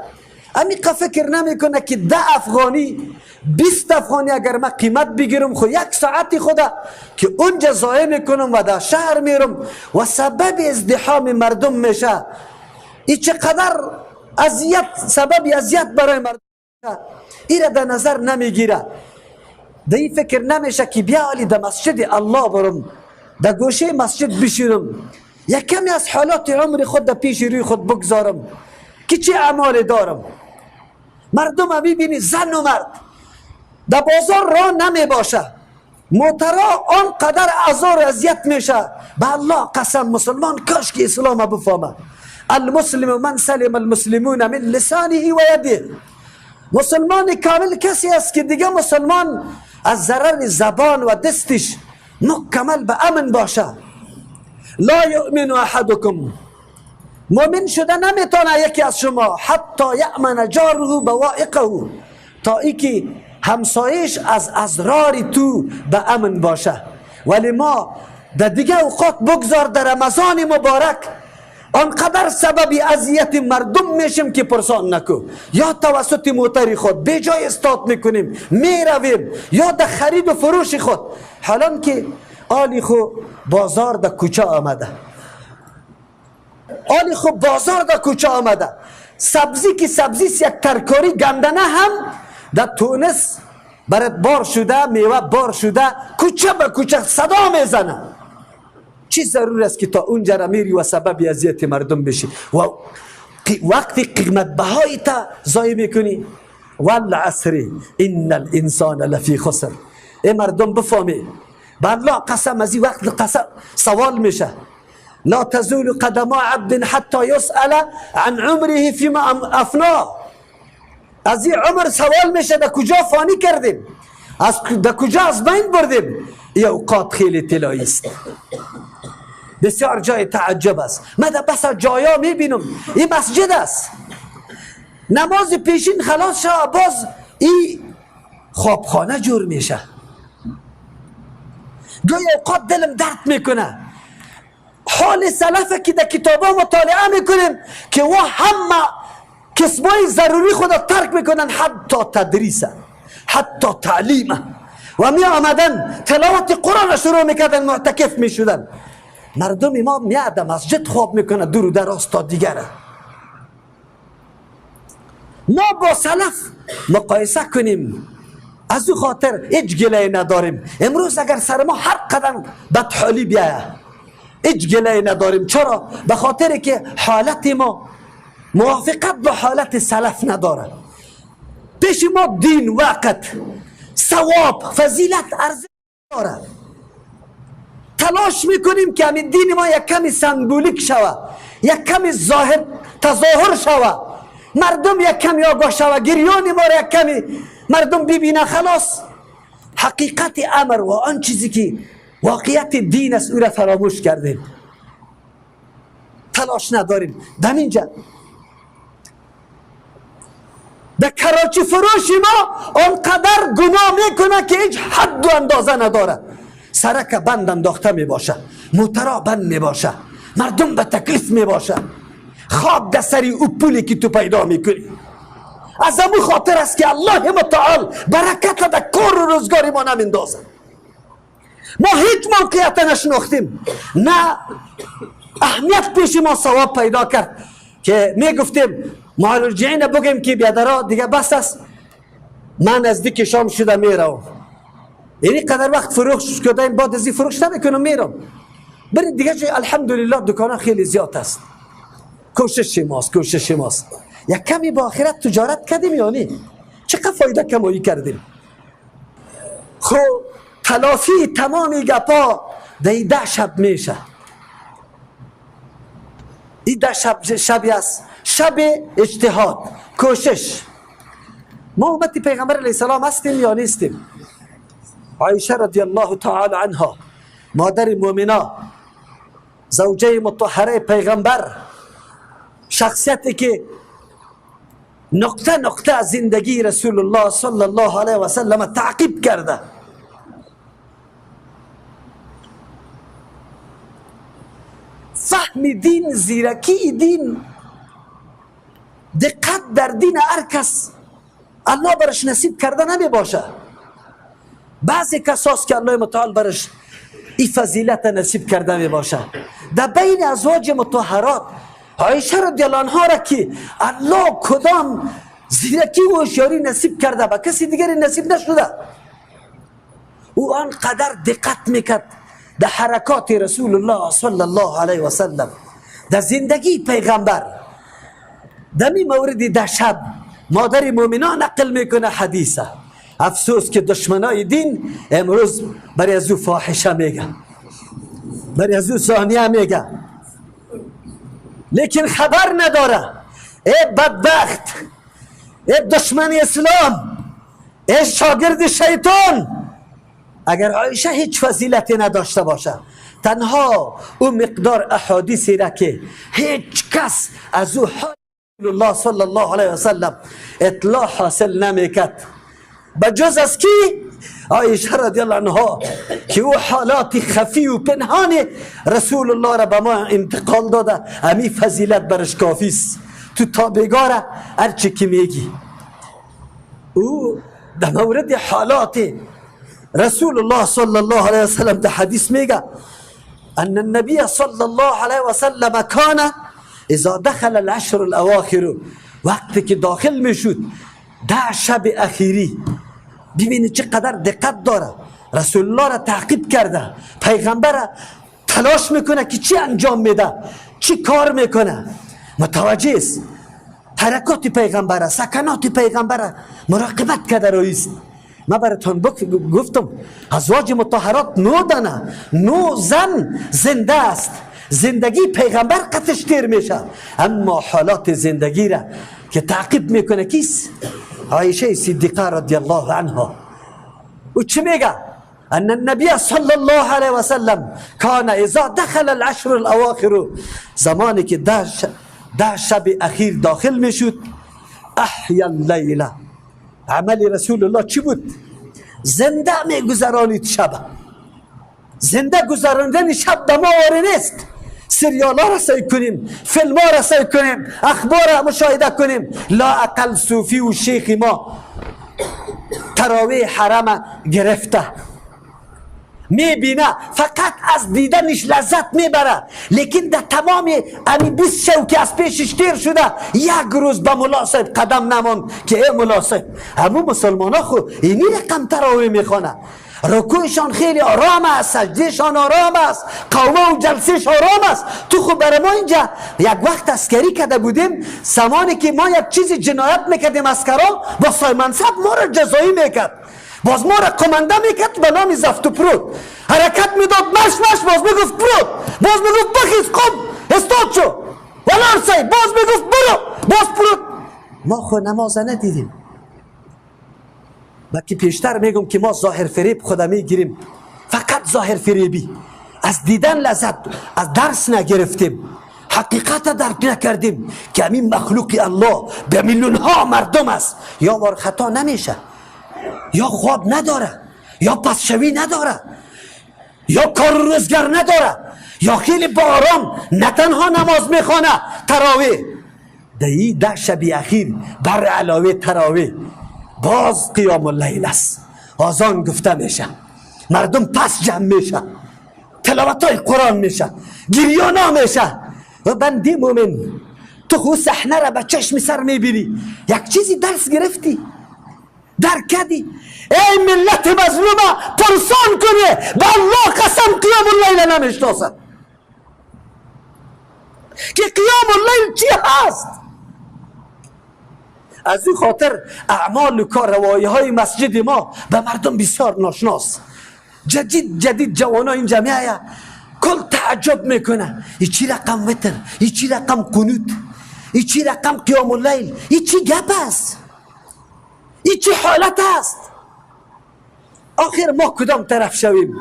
Speaker 3: امیقه فکر نمیکنه که 10 افغانی 20 افغانی اگر من قیمت بگیرم، خو 1 ساعتی خدا که اونجا ضایع میکنم و در شهر میرم و سبب ازدحام مردم میشه. ای چقدر اذیت، سبب اذیت برای مردم میشه، ای را در نظر نمیگیره. در این فکر نمیشه که بیا علی در مسجد الله برم، در گوشه مسجد بشینم، یک کمی از حالات عمر خود در پیش روی خود بگذارم که چه اعمال دارم. مردم میبینی زن و مرد در بازار را نمی باشه، موترا آنقدر آزار اذیت میشه. به الله قسم مسلمان کاش که اسلام بفهمه. المسلم من سلم المسلمون من لسانه و یده. مسلمان کامل کسی است که دیگه مسلمان از ضرر زبان و دستش مکمل به امن باشه. لا یؤمن احدکم، مؤمن شده نمیتونه یکی از شما حتی یأمن جاره بوائقه، تا ای که همسایش از اضرار تو به امن باشه. ولی ما در دیگه اوقات بگذار در رمضان مبارک آنقدر سبب اذیت مردم میشیم که پرسان نکو. یا توسط موتر خود به جای استاد میکنیم میرویم، یا در خرید و فروش خود. حالا که آلی خو بازار در کوچه آمده، آلی خو بازار در کوچه آمده، سبزی که سبزی یک ترکاری گندنه هم در تونس برات بار شده، میوه بار شده، کوچه به کوچه صدا میزنه. چی ضرور است که تا اونجا را میری و سبب اذیت مردم بشی و وقتی قیمت بهای تا ضایع میکنی؟ والعصر ان الانسان لفی خسر. ای مردم بفهمی، به الله قسم از این وقت قسم سوال میشه. لا تزول قدما عبد حتی یسأل عن عمره فيما افناه. از این عمر سوال میشه در کجا فانی کردیم، از در کجا از بین بردیم. این اوقات خیلی طلایی است، بسیار جای تعجب است. من در بس جایا میبینم این مسجد است، نماز پیشین خلاص شد، باز این خوابخانه جور میشه. گاهی اوقات دلم درد میکنه حال سلفه که در کتابا مطالعه میکنیم که و همه کسبای ضروری خود ترک میکنن، حتی تدریسه، حتی تعلیمه، و می آمدن تلاوت قرآن را شروع میکردن، معتکف میشدن. مردم ما میاد مسجد خواب میکنه دور و دراز تا دیگره. ما با سلف مقایسه کنیم، از او خاطر هیچ گله نداریم. امروز اگر سر ما هر قدم بدحالی بیایه هیچ گله نداریم. چرا؟ به خاطر که حالت ما موافقت با حالت سلف نداره. پیش ما دین، وقت، ثواب، فضیلت ارزش داره. تلاش میکنیم که همین دین ما یک کمی سمبولیک شوه، یک کمی ظاهر تظاهر شوه، مردم یک کمی آگاه شوه، گریان ما را یک کمی مردم ببینه. خلاص حقیقت امر و آن چیزی که واقعیت دین است او را فراموش کردیم، تلاش نداریم. در اینجا در کراچی فروش ما آنقدر گناه میکنه که هیچ حد و اندازه نداره. سرک بند انداخته میباشه، موترا بند میباشه، مردم به تکلیف میباشه، خواب در سری او پولی که تو پیدا میکنی. از امو خاطر است که الله متعال برکت در کار و روزگار ما نمیندازه. ما هیچ موقعیت نشناختیم، نه اهمیت پیش ما ثواب پیدا کرد که میگفتیم معالجین بگیم که بیادرها دیگه بس است، من نزدیک شام شده میروم، یعنی قدر وقت فروش کردیم، بعد از این فروش نمیکنم میرم. برید دیگه جای الحمدلله دکان خیلی زیاد است. کوشش ماست، کوشش ماست. یک کمی با آخرت تجارت کردیم، یعنی چقدر فایده کمایی کردیم. خب تلافی تمام گپا در 10 شب میشه. این 10 شب شبی است، شب اجتهاد، کوشش. ما امت پیغمبر علیه السلام هستیم یا نیستیم؟ عایشه رضی الله تعالی عنها مادر مؤمنا زوجه مطهره پیغمبر، شخصیتی که نقطه نقطه زندگی رسول الله صلی الله علیه و سلم تعقیب کرده. فهم دین، زیرکی دین، دقت در دین هر کس الله برش نصیب کرده نمی باشه. بعضی کساست که الله متعال برش این فضیلت نصیب کرده می باشه. در بین ازواج مطهرات عایشه رضی الله عنها را که الله کدام زیرکی و هوشیاری نصیب کرده به کسی دیگری نصیب نشده، او آنقدر دقت میکرد در حرکات رسول الله صلی الله علیه و سلم، در زندگی پیغمبر. در می مورد ده شب مادر مؤمنان نقل میکنه حدیثه. افسوس که دشمنای دین امروز برای از او فاحشه میگه، برای از او زانیه میگه، لیکن خبر نداره. ای بدبخت، ای دشمن اسلام، ای شاگرد شیطان، اگر عایشه هیچ فضیلتی نداشته باشه، تنها او مقدار احادیثی را که هیچ کس از او حال الله صلی الله علیه و سلم اطلاع حاصل نمیکرد بجز از کی؟ عایشه رضی الله عنها، که او حالات خفی و پنهان رسول الله را به ما انتقال داده. امی فضیلت برش کافی است. تو تابگاره هرچی که میگی. او در مورد حالات رسول الله صلی الله علیه وسلم در حدیث میگه ان النبی صلی الله علیه وسلم کان اذا دخل العشر الاواخر، وقتی که داخل میشد ده شب اخیری، ببینید چقدر دقت داره، رسول الله را تعقیب کرده، پیغمبر را تلاش میکنه که چی انجام میده، چی کار میکنه، متوجه است حرکات پیغمبر، سکنات پیغمبر مراقبت کرده رئیس. من براتون گفتم ازواج مطهرات 9 دانه، 9 زن زنده است، زندگی پیغمبر قطش تیر میشه، اما حالات زندگی را که تعقیب میکنه کیست؟ عایشه صدیقه رضی الله عنها. و چی میگه؟ ان النبی صلی الله علیه و سلم کان اذا دخل العشر الاواخر، زمانی که ده شب اخیر داخل میشد، احیا اللیله، عمل رسول الله چی بود؟ زنده میگذرانید شب. زنده گذراندن شب به ما آره نیست. سریال ها را سعی کنیم، فیلم ها را سعی کنیم، اخبار را مشاهده کنیم. لا اقل صوفی و شیخ ما تراویح حرم گرفته، میبینه، فقط از دیدنش لذت میبره، لیکن در تمام امی 20 شو که از پیشش تیر شده یک روز به ملا صاحب قدم نماند که ای ملا صاحب، همون مسلمان ها خو اینی رقم تراویح میخوانه، رکوعشان خیلی آرام است، سجدهشان آرام است، قومه و جلسهش آرام است. تو خو برای ما اینجا یک وقت عسکری کرده بودیم، زمانی که ما یک چیز جنایت میکردیم عسکرها با صاحب منصب ما را جزایی میکرد، باز ما را قمنده میکرد به نام زفت و پرود، حرکت میداد مش مش، باز میگفت پرود، باز میگفت بخیز قم استاد شو ولار سی، باز میگفت برو، باز پرود. ما خو نماز ندیدیم. بلکه پیشتر میگم که ما ظاهر فریب خدا میگیریم، فقط ظاهر فریبی، از دیدن لذت، از درس نگرفتیم، حقیقت درک نکردیم که همین مخلوق الله به میلیون ها مردم است، یا بار خطا نمیشه، یا خواب نداره، یا پسشوی نداره، یا کار روزگار نداره، یا خیلی با آرام نه تنها نماز میخوانه تراویح، در ده شب اخیر بر علاوه تراویح باز قیام اللیل است، آذان گفته میشه، مردم پس جمع میشه، تلاوت های قرآن میشه، گریانا میشه. و بنده مومن تو خو صحنه را به چشم سر میبینی، یک چیزی درس گرفتی، درک کردی. ای ملت مظلومه پرسان کنه، به الله قسم قیام اللیل نمیشناسه که قیام اللیل چی هست. از این خاطر اعمال و کارروایی های مسجد ما به مردم بسیار ناشناس. جدید جدید جوان ها این جمعه کل تعجب میکنه، ای چی رقم وتر، ای چی رقم قنوت، ای چی رقم قیام اللیل، ای چی گپ است، ای چی حالت است. آخر ما کدام طرف شویم؟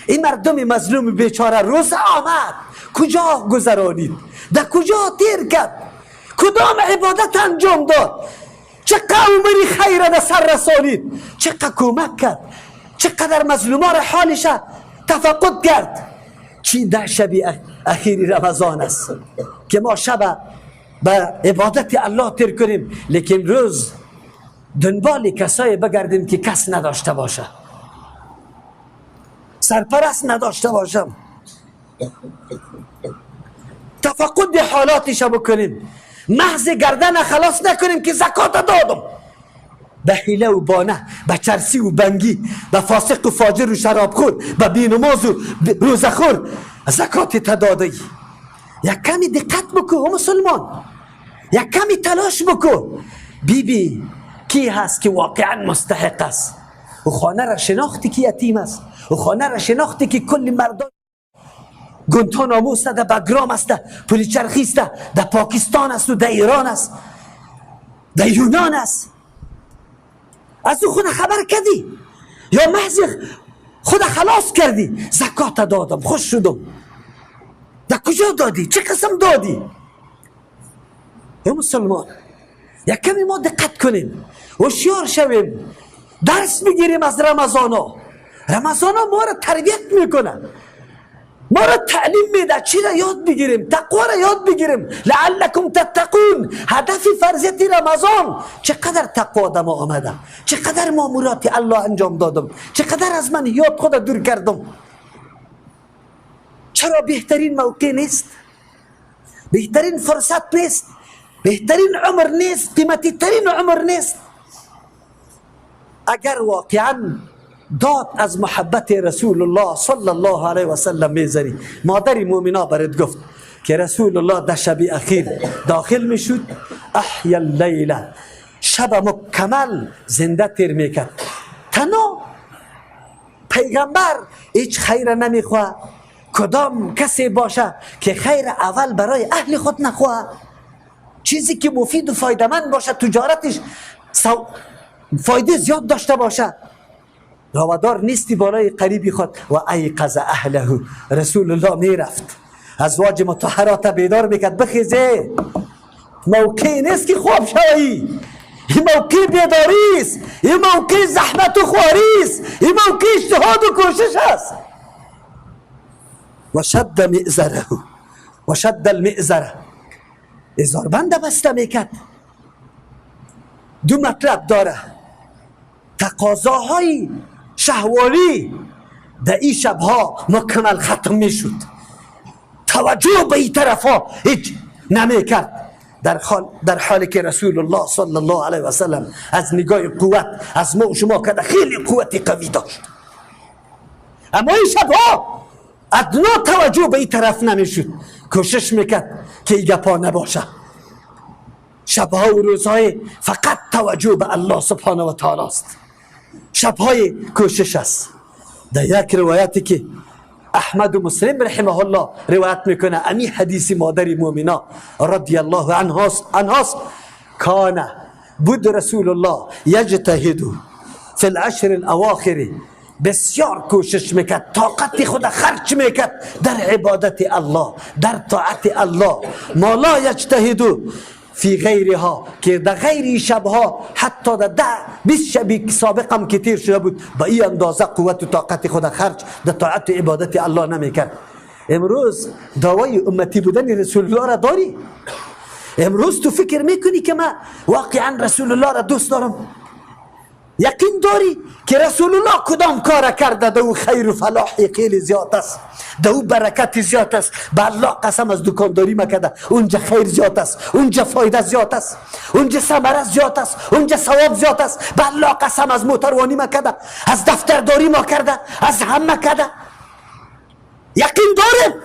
Speaker 3: این مردم مظلوم بیچاره روز آمد کجا گذرانید؟ در کجا تیر کرد؟ کدام عبادت انجام داد؟ چقدر عمری خیر در سر رسانید؟ چقدر کمک کرد؟ چقدر مظلوما را حالش تفقد کرد؟ چی 10 شب اخیری رمضان است که ما شب به عبادت الله تیر کنیم، لیکن روز دنبال کسایی بگردیم که کس نداشته باشه، سرپرست نداشته باشم، تفقد حالاتش بکنیم، محض گردن خلاص نکنیم که زکات دادم، به حیله و بانه، به چرسی و بنگی، به فاسق و فاجر و شرابخور، به بینماز و روزخور زکات تدادی. یک کمی دقت بکو مسلمان، یک کمی تلاش بکو. بی بی کی هست که واقعا مستحق است؟ و خانه را شناختی که یتیم است، و خانه را شناختی که کل مردان گونتانامو است، در بگرام است، پل چرخی است، در پاکستان است و در ایران است، در یونان است. از او خود خبر کردی یا محض خود خلاص کردی؟ زکات دادم، خوش شدم. در کجا دادی؟ چه قسم دادی؟ یا مسلمان یک کمی ما دقت کنیم، هوشیار شویم، درس بگیریم از رمضان. رمضان ما را تربیت میکنه، ما را تعلیم میده، چی را یاد بگیریم؟ تقوا را یاد بگیریم. لعلکم تتقون. هدف فرضیت رمضان چقدر تقوا در ما آمده، چقدر مامورات الله انجام دادم، چقدر از من یاد خود دور کردم. چرا بهترین موقع نیست؟ بهترین فرصت نیست؟ بهترین عمر نیست؟ قیمتی ترین عمر نیست؟ اگر واقعا داد از محبت رسول الله صلی الله علیه و سلم میزنی، مادر مومنا برات گفت که رسول الله در شب اخیر داخل میشد، احیا اللیله، شب مکمل زنده تیر میکرد. تنها پیغمبر هیچ خیر نمیخواه، کدام کسی باشه که خیر اول برای اهل خود نخواه، چیزی که مفید و فایده‌مند باشه، تجارتش فایده زیاد داشته باشه، روادار نیستی بالای قریبی خود. و ایقظ اهله، رسول الله میرفت ازواج مطهرات بیدار میکرد، بخیزه، موقع نیست که خواب شوی، این موقع بیداری است، این موقع زحمت و خواری است، این موقع اجتهاد و کوشش است. و شد مئزره، و شد المئزره، ازاربند بسته میکرد. دو مطلب داره، تقاضاهای شهوانی در این شبها مکمل ختم میشد، توجه به این طرف ها هیچ نمیکرد، در حالی که رسول الله صلی الله علیه و سلم از نگاه قوت از ما و شما که خیلی قوت قوی داشت، اما این شبها ادنا توجه به این طرف نمیشد، کوشش میکرد که این گپا نباشه. شبها و روزهای فقط توجه به الله سبحانه و تعالی است، شبهای کوشش است. در یک روایتی که احمد و مسلم رحمه الله روایت میکنه، امی حدیث مادر مومنا رضی الله عنهاست، کان بود رسول الله یجتهد فی العشر الاواخر، بسیار کوشش میکرد، طاقت خود خرج میکرد در عبادت الله، در طاعت الله. ما لا یجتهد فی غیرها، که در غیر شبها حتی در 10-20 شبی سابق هم که تیر شده بود، با این اندازه قوت و طاقت خود خرج در طاعت و عبادت الله نمیکرد. امروز دعوای امتی بودن رسول الله را داری؟ امروز تو فکر میکنی که من واقعا رسول الله را دوست دارم؟ یقین داری که رسول الله کدام کار کرده ده او خیر و فلاح خیلی زیاد است، ده او برکت زیاد است؟ به الله قسم از دکانداری مکده، اونجا خیر زیاد است، اونجا فایده زیاد است، اونجا ثمره زیاد است، اونجا ثواب زیاد است. به الله قسم از موتروانی مکده، از دفترداری ما کرده، از هم مکده. یقین داریم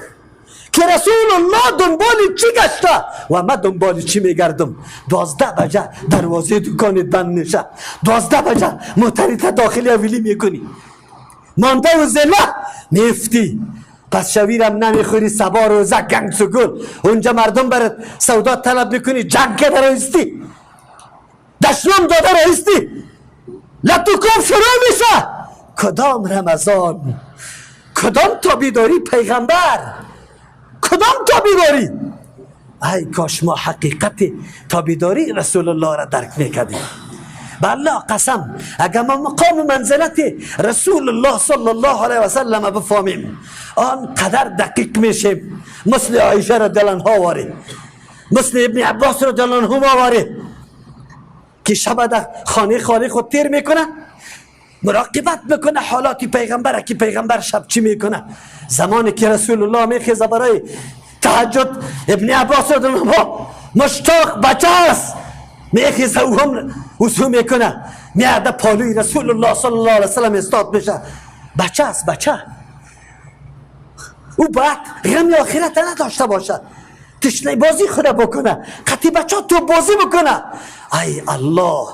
Speaker 3: که رسول الله دنبال چی گشته و من دنبال چی میگردم؟ 12 بجه دروازه دکانت بند میشه، 12 بجه موتریت داخلی اولی میکنی، مانده و زله میفتی، پس شویرم نمیخوری، سبا روزه گنگ سگل اونجا مردم برات سودا طلب میکنی، جنگ که رایستی، دشنام داده رایستی، لطوکوب شروع میشه. کدام رمضان؟ کدام تابعداری پیغمبر؟ کدام تابعداری؟ ای کاش ما حقیقت تابعداری رسول الله را درک میکردیم. به الله قسم اگر ما مقام منزلت رسول الله صلی الله علیه و سلم بفهمیم، آن قدر دقیق میشیم. مثل عایشه رضی الله عنها واری، مثل ابن عباس رضی الله عنهما واری که شب در خانه خالی خود تیر میکنه، مراقبت میکنه حالات پیغمبر که پیغمبر شب چی میکنه. زمانی که رسول الله میخیزه برای تهجد، ابن عباس رضی الله عنهما مشتاق بچه است، میخیزه او هم وضو میکنه، میاد پالوی رسول الله صلی الله علیه وسلم استاد میشه. بچه است، بچه، او باید غم آخرت نداشته باشه، تشنه بازی خود بکنه، قطعی بچه تو بازی بکنه. ای الله،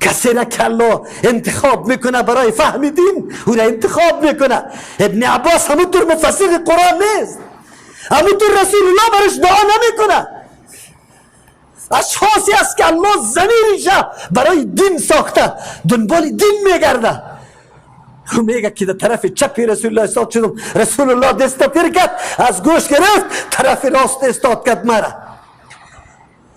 Speaker 3: کسی را که الله انتخاب میکنه برای فهم دین، او را انتخاب میکنه. ابن عباس همونطور مفسر قرآن نیست، همونطور رسول الله برش دعا نمیکنه. اشخاصی است که الله ضمیرش برای دین ساخته، دنبال دین میگرده. او میگه که در طرف چپ رسول الله استاد شدم، رسول الله دست تیر کرد، از گوش گرفت، طرف راست استاد کرد مرا.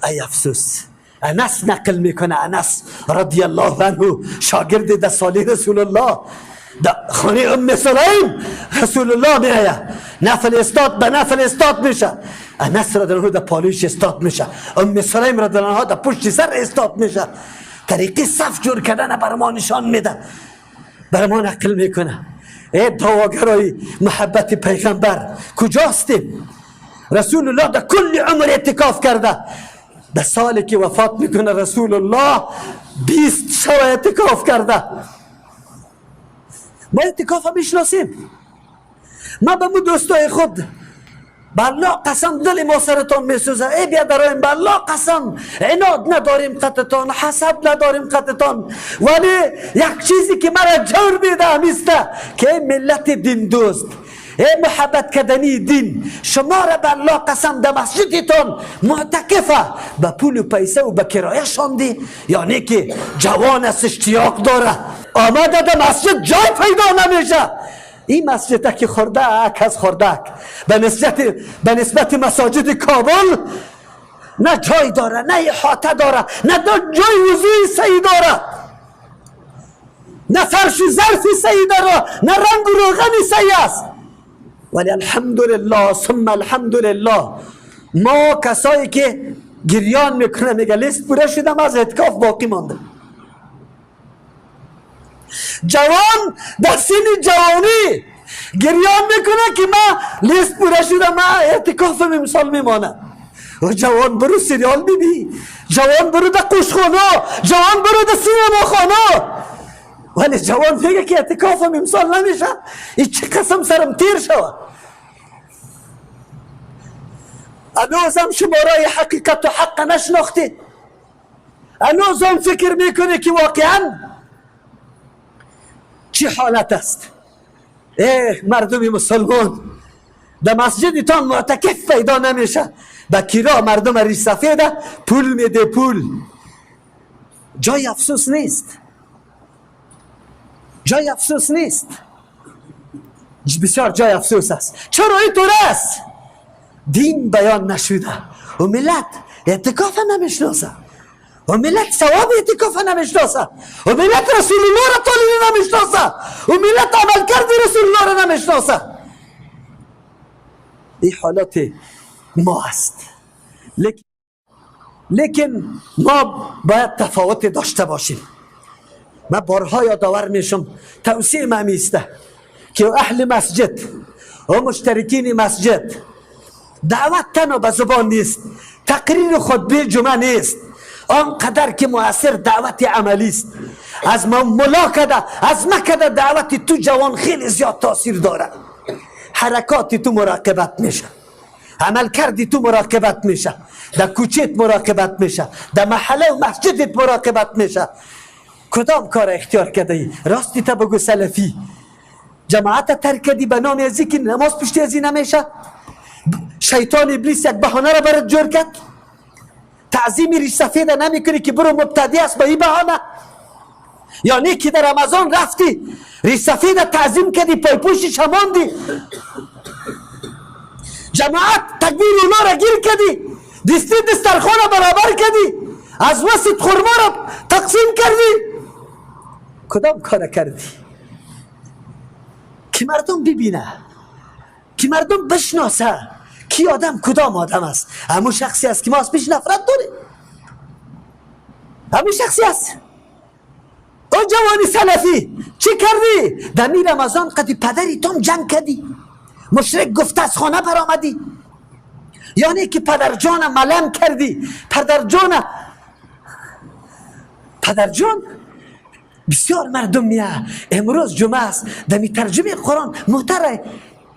Speaker 3: ای افسوس. انس نقل میکنه، انس رضی الله عنه شاگرد ده ساله رسول الله، در خانه ام سلیم رسول الله میآید، نفل استاد به نفل استاد میشه. انس رضی الله عنه در پالویش استاد میشه، ام سلیم رضی الله عنها در پشت سر استاد میشه. طریقه صف جور کردن بر ما نشان میده، بر ما نقل میکنه. ای دعواگرای محبت پیغمبر کجاستیم؟ رسول الله در کل عمر اعتکاف کرده. در سالی که وفات میکنه رسول الله 20 شب اعتکاف کرده. ما اعتکاف هم میشناسیم. ما به مو دوستای خود به الله قسم دل ما سرتان میسوزه. ای بیادرایم، به الله قسم عناد نداریم قطتان، حسد نداریم قطتان، ولی یک چیزی که مرا جور میده همیسته که ای ملت دین دوست، ای محبت کردنی دین، شما را به الله قسم در مسجدتان معتکفه به پول و پیسه و به کرایه شاندی، یعنی که جوان است، اشتیاق داره، آمده در مسجد جای پیدا نمیشه. این مسجد که خردک از خردک به نسبت مساجد کابل نه جای داره، نه احاطه داره، نه جای وضوی صحیح داره، نه فرش و ظرف صحیح داره، نه رنگ و روغن صحیح است. ولی الحمدلله ثم الحمدلله ما کسایی که گریان میکنه میگه لیست پوره شدم، از اعتکاف باقی مانده. جوان در سن جوانی گریان میکنه که ما لیست پوره شدم، ما اعتکافم امسال میمانه. جوان برو سریال ببین، جوان برو در قوشخانه، جوان برو در سینما خانه، ولی جوان میگه که اعتکافم امسال نمیشه، این چه قسم سرم تیر شوه. هنوزم شمارای حقیقت و حق نشناختی، هنوزم فکر میکنه که واقعا چی حالت است. ای مردم مسلمان، در مسجدتان معتکف پیدا نمیشه، به کرا مردم ریش سفیده پول میده، پول. جای افسوس نیست، جای افسوس نیست، بسیار جای افسوس است. چرا اینطور است؟ دین بیان نشده و ملت اعتکاف نمیشناسه، و ملت ثواب اعتکاف نمیشناسه، و ملت رسول الله را تعالی نمیشناسه، و ملت عملکرد رسول الله را نمیشناسه. این حالات ما است. لیکن ما باید تفاوت داشته باشیم. من بارها یادآور میشم، توصیه من میسته که اهل مسجد و مشترکین مسجد، دعوت تنها به زبان نیست، تقریر خطبه جمعه نیست، آنقدر که مؤثر دعوت عملی است. از ملا کده، از مکده دعوت تو جوان خیلی زیاد تاثیر داره. حرکات تو مراقبت میشه، عمل کردی تو مراقبت میشه، در کوچیت مراقبت میشه، در محله و مسجدت مراقبت میشه. کدام کار اختیار کرده ای؟ راستی تا بگو سلفی جماعت ترک کردی به نام ازی که نماز پشتی ازی نمیشه. شیطان ابلیس یک بهانه را برات جور کرد. تعظیم ریش سفید نمیکنی که برو مبتدی است به این بهانه، یعنی که در رمضان رفتی ریش سفید تعظیم کردی، پایپوشش ماندی. جماعت تکبیر اونا را گیر کردی، دستی دسترخوان برابر کردی، از وسط خرما را تقسیم کردی. کدام کار کردی که مردم ببینه، که مردم بشناسه کی آدم کدام آدم است؟ همون شخصی است که ما از پیش نفرت داریم، همون شخصی است. او جوانی سلفی چی کردی؟ در می رمضان قدی پدری تم جنگ کردی، مشرک گفته از خانه برآمدی، یعنی که پدر جان ملم کردی. پدر جان بسیار مردم میه. امروز جمعه است، در می ترجمه قرآن محتره،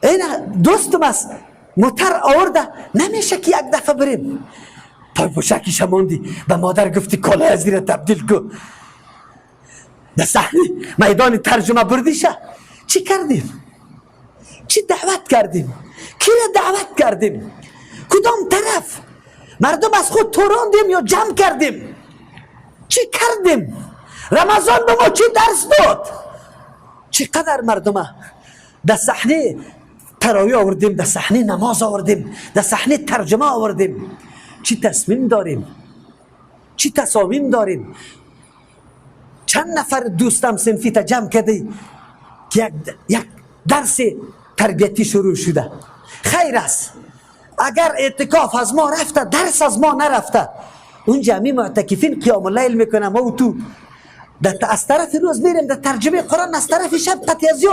Speaker 3: این دوستم است موتر آورده، نمیشه که یک دفعه بریم. پای پوشکیش ماندی، به مادر گفتی کالای از را تبدیل کو، در صحنه میدان ترجمه بردیشه. چی کردیم؟ چی دعوت کردیم؟ کی را دعوت کردیم؟ کدام طرف؟ مردم از خود توراندیم یا جمع کردیم؟ چی کردیم؟ رمضان به ما چی درس داد؟ چقدر مردم در صحنه تراویح آوردیم، در صحنه نماز آوردیم، در صحنه ترجمه آوردیم. چی تصمیم داریم؟ چی تصامیم داریم؟ چند نفر دوستم صنفی تا جمع کردی که یک درس تربیتی شروع شده. خیر است اگر اعتکاف از ما رفته، درس از ما نرفته. اون جمعی معتکفین قیام اللیل میکنه، ما و تو از طرف روز میریم در ترجمه قرآن، از طرف شب قطعی از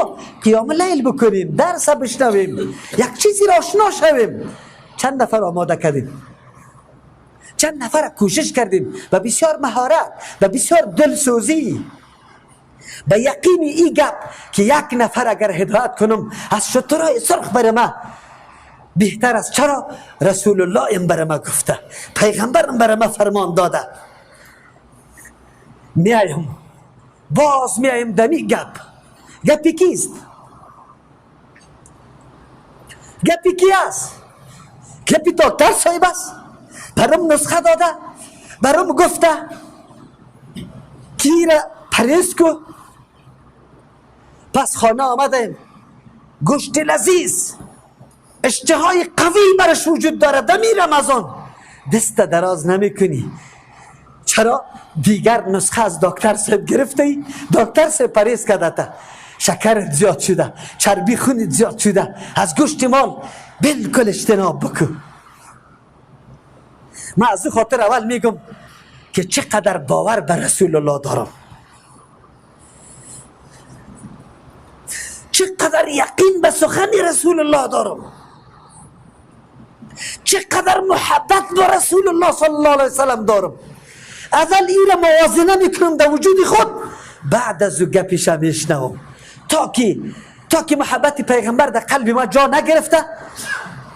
Speaker 3: قیام اللیل بکنیم، درس بشنویم، یک چیزی را آشنا شویم. چند نفر آماده کردیم، چند نفر کوشش کردیم و بسیار مهارت و بسیار دلسوزی، به یقین ای گپ که یک نفر اگر هدایت کنم از شترای سرخ بر ما بهتر است. چرا؟ رسول الله این بر ما گفته، پیغمبر این بر ما فرمان داده. میایم باز میایم دمی گپ. گپی کیست؟ گپی کی است؟ گپی دکتر صاحب است، برام نسخه داده، برام گفته کی را پرهیز کو. پس خانه آمدیم، گوشت لذیذ، اشتهای قوی برش وجود داره دمی رمضان، دست دراز نمی کنی. چرا؟ دیگر نسخه از دکتر صاحب گرفته ای، دکتر صاحب پرهیز کرده تا شکرت زیاد شده، چربی خونت زیاد شده، از گوشت مال بالکل اجتناب بکن. من از خاطر اول میگم که چقدر باور به رسول الله دارم، چقدر یقین به سخن رسول الله دارم، چقدر محبت به رسول الله صلی الله علیه وسلم دارم. اول این را موازنه میکنم در وجود خود، بعد از او گپش میشنوم تا که محبت پیغمبر در قلب ما جا نگرفته.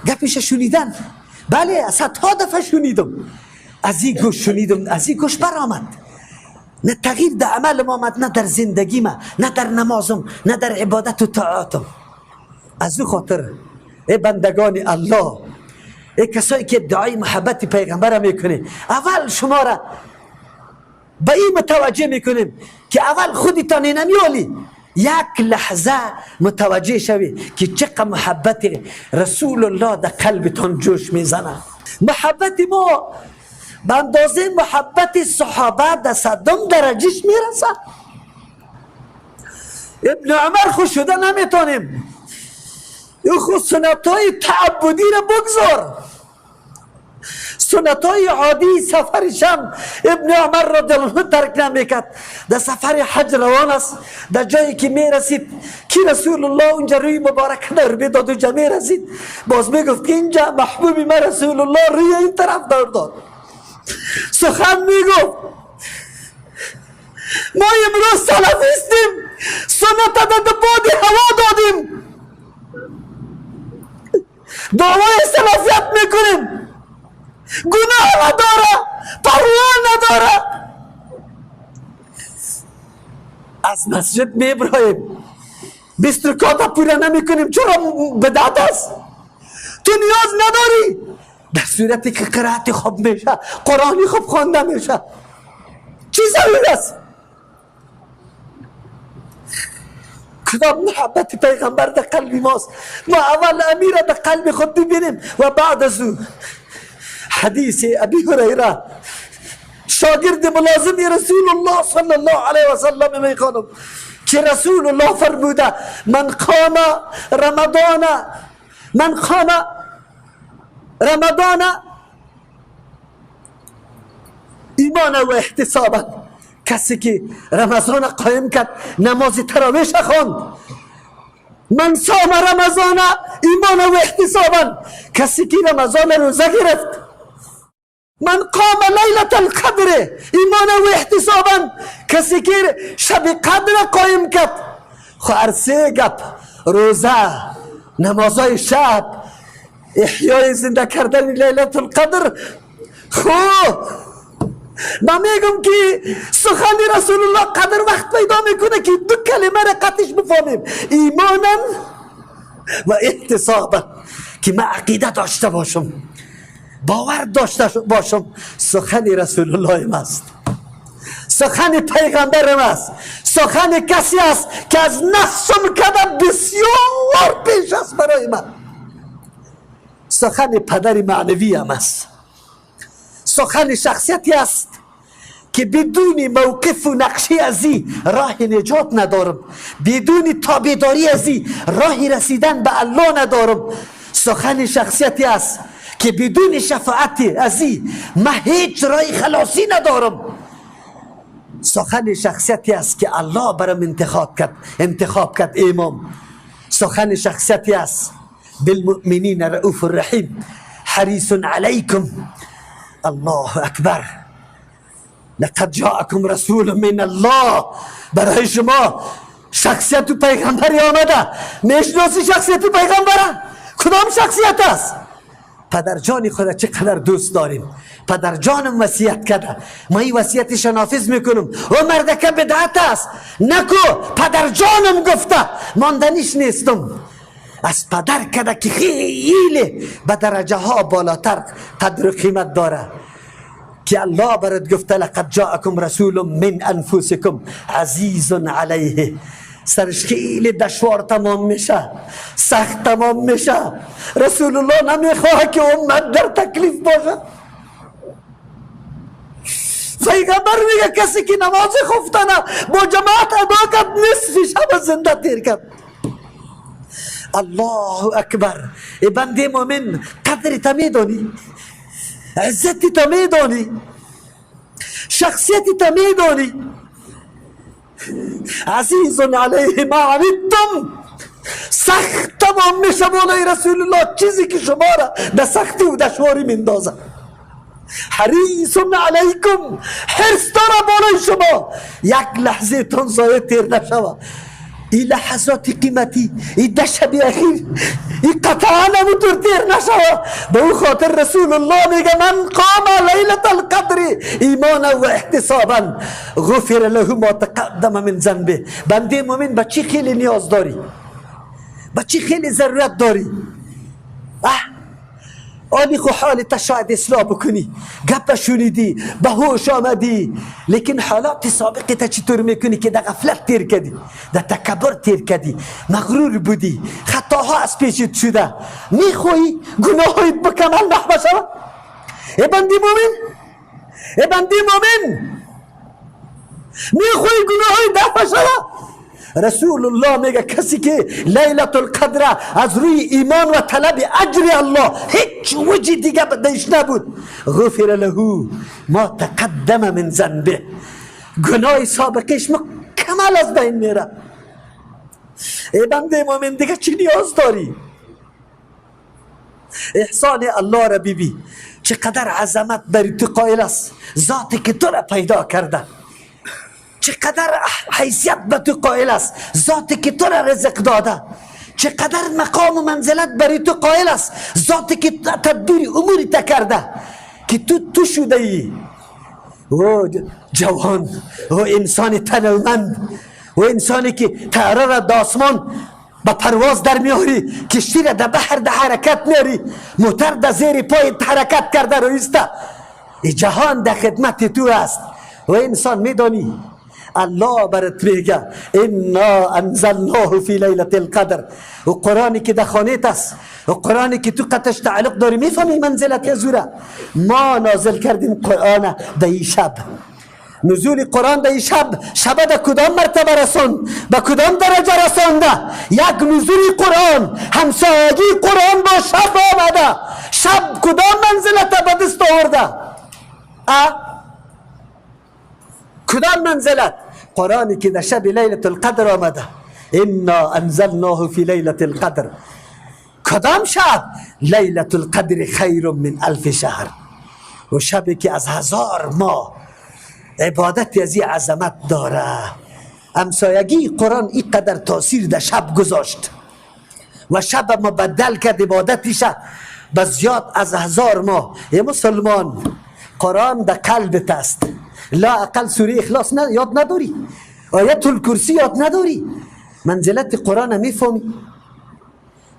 Speaker 3: گپش شنیدن، بله صدها دفعه شنیدم، از این گوش شنیدم، از این گوش برآمد، نه تغییر در عمل آمد، نه در زندگی ما، نه در نمازم، نه در عبادت و طاعتم. از او خاطر ای بندگان الله، ای کسایی که ادعای محبت پیغمبر میکنه، اول شما را به این متوجه میکنیم که اول خودتان نمیالی یک لحظه متوجه شوی که چقدر محبت رسول الله در قلبتان جوش میزنه. محبت ما به اندازه محبت صحابه در صدم درجهش میرسه. ابن عمر خوش شده نمیتونیم، این خود سنت های تعبدی را بگذار، سنت های عادی سفر شم ابن عمر را دلانه ترک نمیکرد. در سفر حج روان است، در جایی که میرسید که رسول الله اونجا روی مبارک دور میداد، اونجا میرسید باز میگفت که اینجا محبوب ما رسول الله روی این طرف دور داد، سخن میگفت. ما امروز سلفیستیم، سنت در باد هوا دادیم، دعوای سلفیت میکنیم، گناه نداره، پروا نداره. از مسجد میبراییم، 20 رکعت پورا نمیکنیم، چرا؟ بدعت است، تو نیاز نداری. در صورتی که قرائت خوب میشه، قرآنی خوب خوانده میشه، چی ضرور است؟ کدام محبت پیغمبر در قلب ماست؟ ما اول امیر در قلب خود ببینیم و بعد از او حدیث ابی هریره شاگرد ملازم رسول الله صلی الله علیه و سلم میخوانم که رسول الله فرموده من قام رمضان، من قام رمضان ایمان و احتسابا، کسی که رمضان قایم کرد، نماز تراویح خواند، من صام رمضان ایمان و احتسابا، کسی که رمضان روزه گرفت، من قام لیلة القدر ایمان و احتسابا، کسی که شب قدر قایم کرد. خو هر سه گپ، روزه، نمازهای شب، احیای زنده کردن لیلة القدر. خو من میگم که سخن رسول الله قدر وقت پیدا میکنه که دو کلمه را قطعش بفهمیم، ایمانا و احتسابا، که من عقیده داشته باشم، باور داشته باشم سخن رسول الله است، سخن پیغمبرم است، سخن کسی است که از نفسم کدم بسیار پیش است برای من، سخن پدر معنوی هم است، سخن شخصیتی است که بدون موقف و نقشه ازی راه نجات ندارم، بدون تابعداری ازی راه رسیدن به الله ندارم، سخن شخصیتی است که بدون شفاعت ازی من هیچ راه خلاصی ندارم، سخن شخصیتی است که الله برام انتخاب کرد امام، سخن شخصیتی است بالمؤمنین رؤوف الرحیم حریص علیکم. الله اکبر، لقد جاءکم رسول من الله، برای شما شخصیت پیغمبری آمده. میشناسی شخصیت پیغمبره؟ کدام شخصیت است؟ پدر جان خدا چقدر دوست داریم، پدر جانم وصیت کرده، ما این وصیتش نافذ میکنم. او مردکه بدعت است، نکو، پدر جانم گفته، ماندنیش نیستم. از پدر کرده که خیلی به درجه ها بالاتر قدر و قیمت داره، که الله برات گفته لقد جاءکم رسول من انفسکم عزیز علیه. سرش خیلی دشوار تمام میشه، سخت تمام میشه. رسول الله نمیخواه که امت در تکلیف باشه. پیغمبر میگه کسی که نماز خفتنه با جماعت ادا کرد نصف شب زنده تیر کرد. الله اکبر. ای بنده مؤمن، قدر تا میدانی، عزت تا میدانی، شخصیت تا میدانی. عزیز علیه ما عنتم، سخت تمام میشه بالای رسول الله چیزی که شما را در سختی و دشواری میندازه. حریص علیکم، حرص داره بالای شما، یک لحظه تان ضایع تیر نشوه. این لحظات قیمتی، این ده شب اخیر، این قطعا همونطور تیر نشوه. به او خاطر رسول الله میگه من قام لیلة القدر ایمانا و احتسابا غفر له ما تقدم من ذنبه. بنده مؤمن به چی خیلی نیاز داری؟ به چی خیلی ضرورت داری؟ آنی خو حالت شاید اصلاح بکنی، گپ شنیدی، به هوش آمدی، لیکن حالات سابقه تا چطور میکنی که در غفلت تیر کردی، در تکبر تیر کردی، مغرور بودی، خطاها از پیشت شده، میخوایی گناهایت بکمل محو شود؟ ای بنده مومن، ای بنده مومن، میخوایی گناهایت دفع شود؟ رسول الله میگه کسی که لیلة القدر از روی ایمان و طلب اجر الله هیچ وجه دیگه بدش نبود، غفر له ما تقدم من ذنبه، گناه سابقش مکمل از بین میره. ای بنده مومن دیگه چی نیاز داری؟ احسان الله را ببین چقدر عظمت بر تو قائل است، ذاتی که تو را پیدا کرده، چقدر حیثیت به تو قائل است، ذاتی که تو را رزق داده، چقدر مقام و منزلت برای تو قائل است، ذاتی که تدبیر امور تا کرده که تو شده ای. او جوان، او انسان تنومند، او انسانی که طیاره را در آسمان به پرواز در میاری، کشتی را در بحر در حرکت میاری، موتر در زیر پای حرکت کرده رویسته. ای جهان در خدمت تو است. و انسان میدانی الله برات میگه انا انزلناه فی لیلة القدر. و قرآنی که در خانه است و قرآنی که تو قطش تعلق داری، میفهمی منزلت ازوره. ما نازل کردیم قرآن در این شب. نزول قرآن در این شب، شب در کدام مرتبه رساند، به کدام درجه رسانده؟ یک نزول قرآن، همسایگی قرآن با شب آمده. شب کدام منزلت به دست آورده؟ کدام منزلت؟ قرآنی که در شب لیلة القدر آمده. انا انزلناه فی لیلة القدر. کدام شب؟ لیلة القدر خیر من الف شهر. و شبی که از 1000 ماه عبادت از این عظمت داره. همسایگی قرآن اینقدر تاثیر در شب گذاشت و شب مبدل کرد عبادتش به زیاد از 1000 ماه. ای مسلمان، قرآن در قلبت است. لا اقل سوره اخلاص یاد نداری، آیت الکرسی یاد نداری، منزلت قرآن میفهمی؟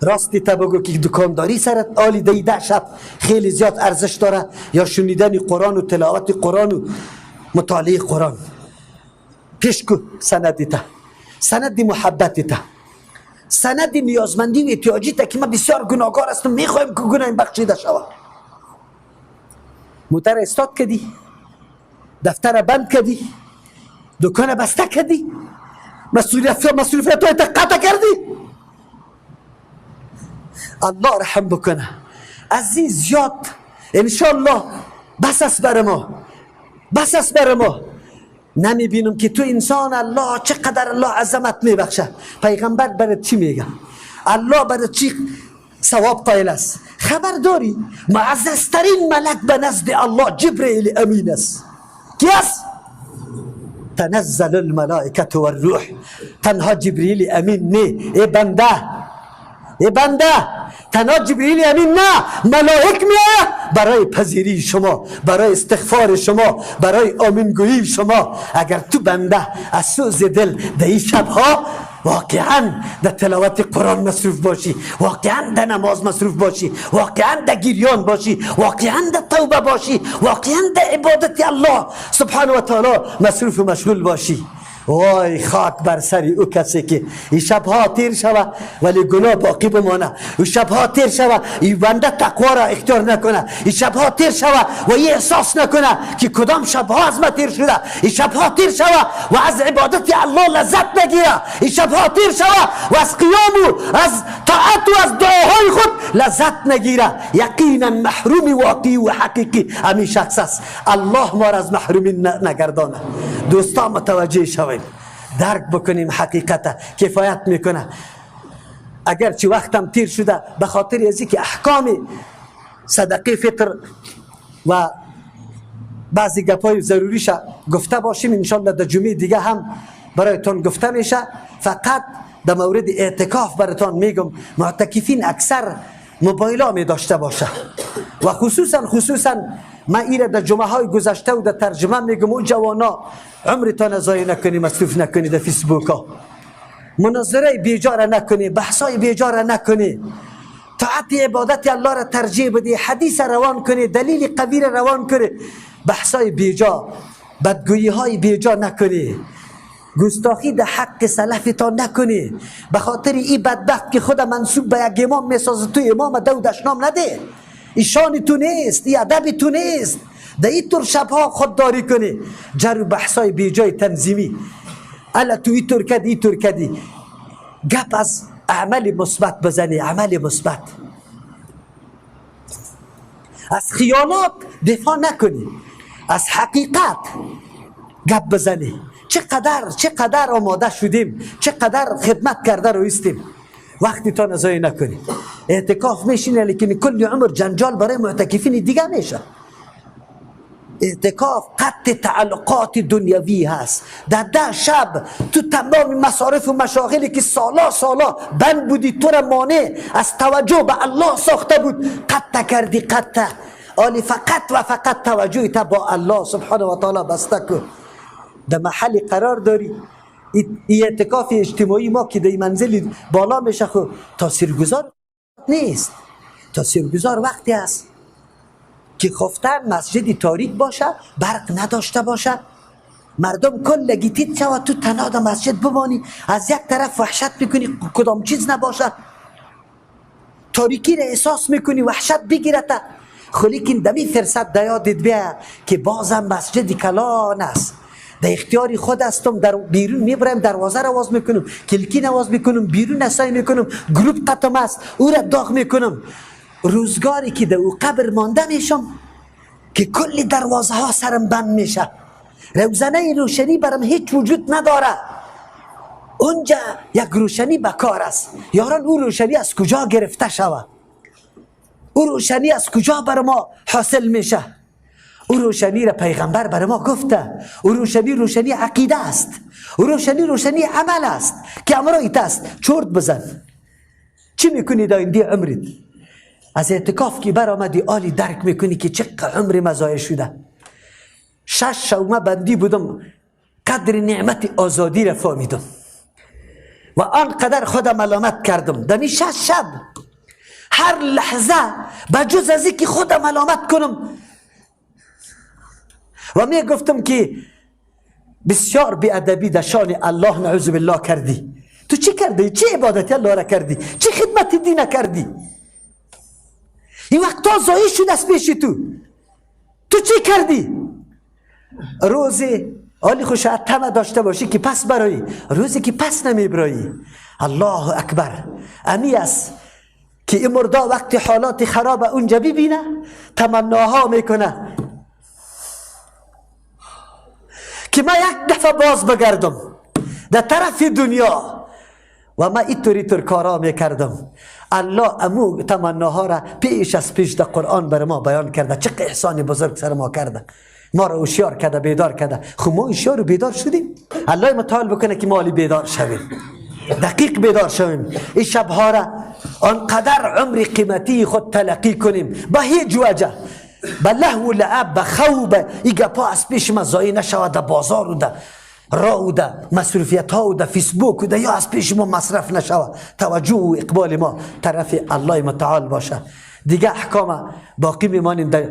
Speaker 3: راستی تا بگو که دکانداری سرت آلی دی 10 شب خیلی زیاد ارزش داره، یا شنیدن قرآن و تلاوت قرآن و مطالعه قرآن. پیش کو سندی تا، سند محبتی تا، سند نیازمندی و احتیاجی تا که من بسیار گناهکار هستم، میخوایم که گناهم بخشیده شود. موتر استاد کدی، دفتر بند کدی، دکان بسته کدی، مسئولیت های قطع کردی. الله رحم بکنه عزیز زیاد. انشالله بس است بر ما، بس است بر ما. نمیبینم که تو انسان الله چقدر الله عظمت میبخشه. پیغمبر برات چی میگه؟ الله برات چی ثواب قائل است؟ خبر داری معززترین ملک به نزد الله جبرئیل امین است. کی است؟ تنزل الملائکه والروح. تنها جبرئیل امین نه، ای بنده، ای بنده، تنها جبرئیل امین نه، ملائک میآید برای پذیری شما، برای استغفار شما، برای آمینگویی شما. اگر تو بنده از سوز دل در این شبها واقعا در تلاوت قرآن مصروف باشی، واقعا در نماز مصروف باشی، واقعا در گریان باشی، واقعا در توبه باشی، واقعا در عبادت الله سبحانه و تعالی مصروف و مشغول باشی، وای خاک بر سر او کسی که این شبها تیر شوه ولی گناه باقی بمانه، این شبها تیر شوه این بنده تقوا را اختیار نکنه، این شبها تیر شوه و این احساس نکنه که کدام شبها از ما تیر شده، این شبها تیر شوه و از عبادت الله لذت نگیره، این شبها تیر شوه و از قیام و از طاعت و از دعاهای خود لذت نگیره. یقینا محروم واقعی و حقیقی همین شخص است. الله ما را از محرومی نگردانه. دوستان متوجه شویم، درک بکنیم حقیقت کفایت میکنه. اگرچه وقتم تیر شده به خاطر از اینکه احکام صدقه فطر و بعضی گپای ضروریش گفته باشیم، انشالله در جمعه دیگه هم برایتون گفته میشه. فقط در مورد اعتکاف براتون میگم، معتکفین اکثر موبایل ها می داشته باشه و خصوصا من ایره در جمعه های گذشته و در ترجمه میگم، اون جوانا عمرتان ضایع نکنی، مصروف نکنی در فیسبوک ها، مناظره بیجاره نکنی، بحث های بیجاره نکنی، طاعت عبادت الله را ترجیح بدی، حدیث روان کنی، دلیل قوی را روان کنی، بحث های بیجا، بدگویی های بیجا نکنی، گستاخی در حق سلفتان نکنی. به خاطر این بدبخت که خود منسوب به یک امام میسازه، تو امام دو دشنام نده، ایشان تو نیست، ای ادب تو نیست. در این طور شبها خودداری کنی، جر و بحثای بیجای تنظیمی، الا تو این طور کدی، این طور کدی. گپ از عمل مثبت بزنی، عمل مثبت. از خیانات دفاع نکنی، از حقیقت گپ بزنی. چقدر آماده شدیم، چقدر خدمت کرده رو ایستیم، وقتی تا نزایی نکنی. اعتکاف میشینه لیکن کل عمر جنجال برای معتکفین دیگه میشه. اعتکاف قطع تعلقات دنیوی هست. در 10 شب تو تمام مصارف و مشاغلی که سالا سالا بند بودی، تو را مانع از توجه به الله ساخته بود، قطع کردی، قطع. آلی فقط و فقط توجه تا با الله سبحانه و تعالی بسته کن. در محل قرار داری. این اعتکاف اجتماعی ما که در منزل بالا میشه، خو تاثیرگذار نیست. تاثیرگذار وقتی است که خفتن مسجدی تاریک باشه، برق نداشته باشه، مردم کل گیتیت شود، تو تنها در مسجد بمانی، از یک طرف وحشت میکنی کدام چیز نباشد، تاریکی را احساس میکنی، وحشت بگیرد. خلیکن دمی فرصت دیادت بیا که بازم مسجد کلان است، در اختیار خود هستم، در بیرون میبرم، دروازه را باز میکنم، کلکی نواز میکنم، بیرون نسای میکنم، گروپ قطم است او را داغ میکنم. روزگاری که در او قبر مانده میشم که کل دروازه ها سرم بند میشه، روزنه روشنی برم هیچ وجود نداره، اونجا یک روشنی بکار است. یاران او روشنی از کجا گرفته شوه؟ او روشنی از کجا بر ما حاصل میشه؟ او روشنی را پیغمبر بر ما گفته. او روشنی روشنی عقیده است، او روشنی روشنی عمل است که امرایت است. چرت بزن، چی میکنی در این دی عمرت؟ از اعتکاف که برآمدی آلی درک میکنی که چقدر عمر مزایه شده. 6 شومه بندی بودم، قدر نعمت آزادی را فهمیدم و آنقدر خودم ملامت کردم. دمی 6 شب هر لحظه بجز از اینکه خودم ملامت کنم و می گفتم که بسیار بی ادبی در شان الله نعوذ بالله کردی. تو چی کردی؟ چه عبادتی الله را کردی؟ چه خدمت دین کردی؟ این وقتا ضایع شد از پیش تو. تو چی کردی؟ روزی حالی خوش طمع داشته باشی که پس برایی، روزی که پس نمیبرایی. الله اکبر. امی است که این مردا وقتی حالات خراب اونجا ببینه تمناها میکنه که من یک دفعه باز بگردم در طرف دنیا و من اینطور اینطور کارا میکردم. الله امو تمناها را پیش از پیش در قرآن بر ما بیان کرده. چه احسان بزرگ سر ما کرده، ما را هوشیار کرده، بیدار کرده. خب ما هوشیار و بیدار شدیم. الله متعال بکنه که ما عالی بیدار شویم، دقیق بیدار شویم. این شبها را آنقدر عمر قیمتی خود تلقی کنیم با هیچ وجه، به لهو و لعب، به خوب، این گپا از پیش ما ضایع نشود. در بازار و در راه و در مصروفیت ها و در فیسبوک و در یا از پیش ما مصرف نشود. توجه و اقبال ما طرف الله متعال باشه. دیگه احکام باقی میمانیم در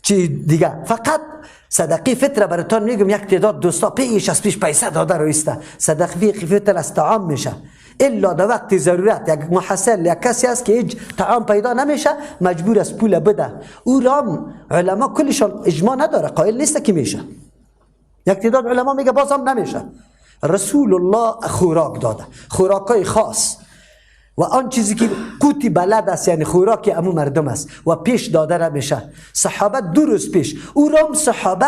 Speaker 3: چی دیگه. فقط صدقه فطر براتون میگم. یک تعداد دوستا پیش از پیش پیسه داده رو ایسته. صدقه فطر از طعام میشه الا در وقت ضرورت. یک محصل یک کسی است که هیچ طعام پیدا نمیشه، مجبور است پول بده. او رام علما کلشان اجماع نداره، قائل نیست که میشه. یک تعداد علما میگه بازم نمیشه. رسول الله خوراک داده، خوراکای خاص و آن چیزی که قوتی بلد است، یعنی خوراک امو مردم است و پیش داده نمیشه. صحابه 2 روز پیش او رام صحابه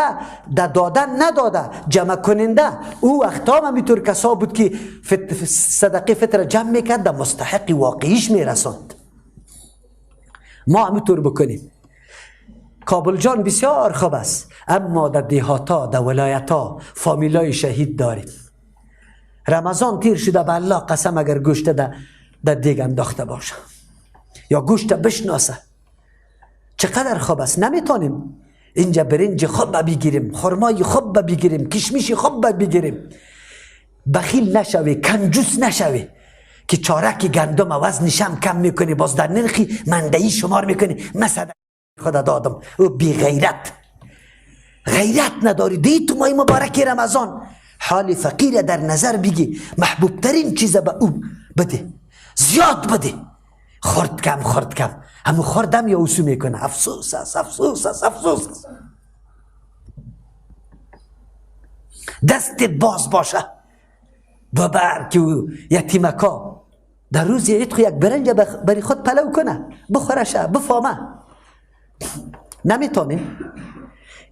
Speaker 3: در دادن نداده، جمع کننده. او وقتا هم همینطور کسا بود که صدقه فطر جمع میکرد، در مستحق واقعیش میرساند. ما همینطور بکنیم. کابل جان بسیار خوب است، اما در دیهاتا، در ولایتا فامیلای شهید داریم. رمضان تیر شده، به الله قسم اگر گوشت در دیگ انداخته باشه یا گوشت بشناسه چقدر خوب است. نمیتونیم اینجا برنج خوب بگیریم، خرمای خوب بگیریم، کشمش خوب بگیریم. بخیل نشوی، کنجوس نشوی که چارک گندم وزنش هم کم میکنی، باز در نرخی مندهی شمار میکنی. مثلا خدا دادم او بی غیرت، غیرت نداری. دی تو ماه مبارک رمضان حال فقیر در نظر بگی، محبوب ترین چیز به او بده، زیاد بده. خورد کم، خورد کم، همون خوردم یا اوسو میکنه. افسوس است، افسوس است، افسوس است. دستت باز باشه ببر که یتیمکا در روز عید خو یک برنج بری خود پلو کنه، بخورشه، بفهمه. نمیتونیم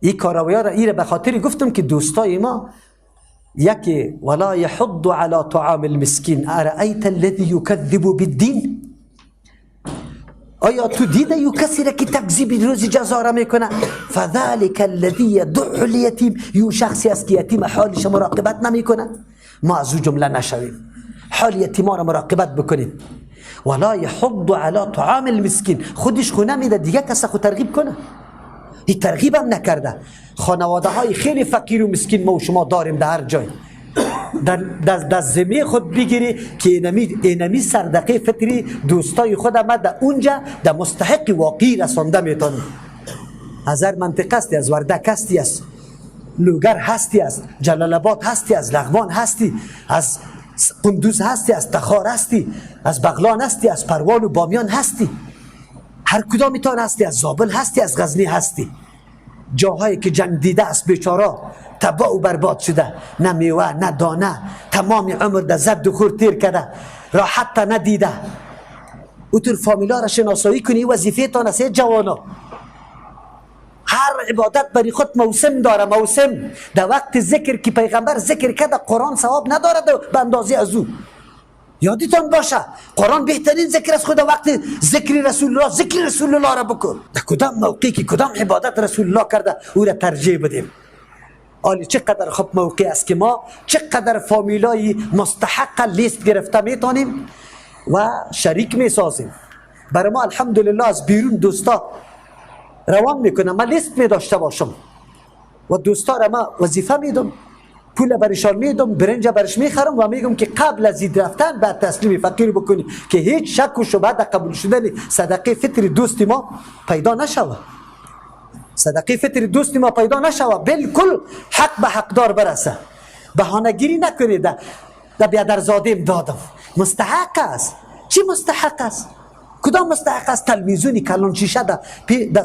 Speaker 3: این کاراویا را. ایره به خاطر گفتم که دوستای ما یکی ولا يحض على طعام المسكين ارأيت الذي يكذب بالدين. آیا تو دیده یو کسی را که تکذیب روز جزا را میکنه؟ فذلك الذي يدع اليتيم. یو شخصی است که یتیم حالش مراقبت نمیکنه. ما از او جمله نشویم، حال یتیما را مراقبت بکنیم. ولا يحض على طعام المسكين. خودش خونه میده دیگه کس خود ترغیب کنه. این ترغیب هم نکرده. خانواده های خیلی فقیر و مسکین ما و شما داریم در هر جای. در زمین خود بگیری که اینمی صدقه فطری دوستای خود ما در اونجا در مستحق واقعی رسانده میتونی. از هر منطقه هستی، از وردک هستی، از لوگر هستی، از جلال آباد هستی، از لغمان هستی، از قندوز هستی، از تخار هستی، از بغلان هستی، از پروان و بامیان هستی، هر کدامیتان هستی، از زابل هستی، از غزنی هستی. جاهایی که جنگ دیده است بیچارا تباه و برباد شده، نه میوه نه دانه، تمام عمر در زد و خور تیر کرده، راحت تا ندیده. اوتر فامیلا را شناسایی کنی، وظیفه تان است جوانا. هر عبادت برای خود موسم داره، موسم در وقت ذکر که پیغمبر ذکر کرده قرآن ثواب نداره به اندازه از او. یادتان باشه قرآن بهترین ذکر است. خدا وقت ذکر رسول الله، ذکر رسول الله را بکن. در کدام موقعی که کدام عبادت رسول الله کرده او را ترجیح بدیم. آلی چقدر خوب موقع است که ما چقدر فامیلای مستحق لیست گرفته میتونیم و شریک میسازیم. برای ما الحمدلله از بیرون دوستا روان میکنم، من لیست می داشته باشم و دوستا را ما وظیفه میدم، پول برشان میدم، برنج برش میخرم و میگم که قبل از عید رفتن بعد تسلیم فقیر بکنی که هیچ شک و شبهه در قبول شدن صدقه فطر دوست ما پیدا نشوه. صدقه فطر دوست ما پیدا نشوه، بالکل حق به حقدار برسه. بهانه‌گیری نکنید در بیادرزادیم دادم، مستحق است. چی مستحق است؟ کدام مستحق است؟ تلویزیونی کلان شیشه در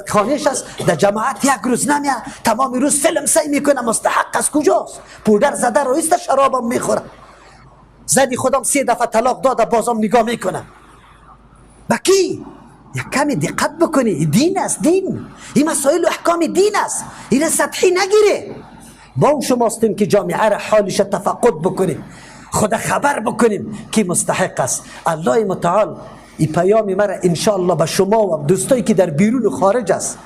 Speaker 3: خانهش است، در جماعت یک روز نمیه، تمام روز فیلم سعی میکنه. مستحق است کجاست؟ پودر زده رئیس شرابم میخوره، زدی خودم 3 دفعه طلاق داده بازم نگاه میکنه. با کی؟ یک کمی دقت بکنی، دین است، دین، این مسائل و احکام دین است، این سطحی نگیره. با شماستیم که جامعه را حالش تفقد بکنیم، خدا خبر بکنیم که مستحق است. الله متعال این پیام مرا انشاءالله به شما و دوستایی که در بیرون و خارج است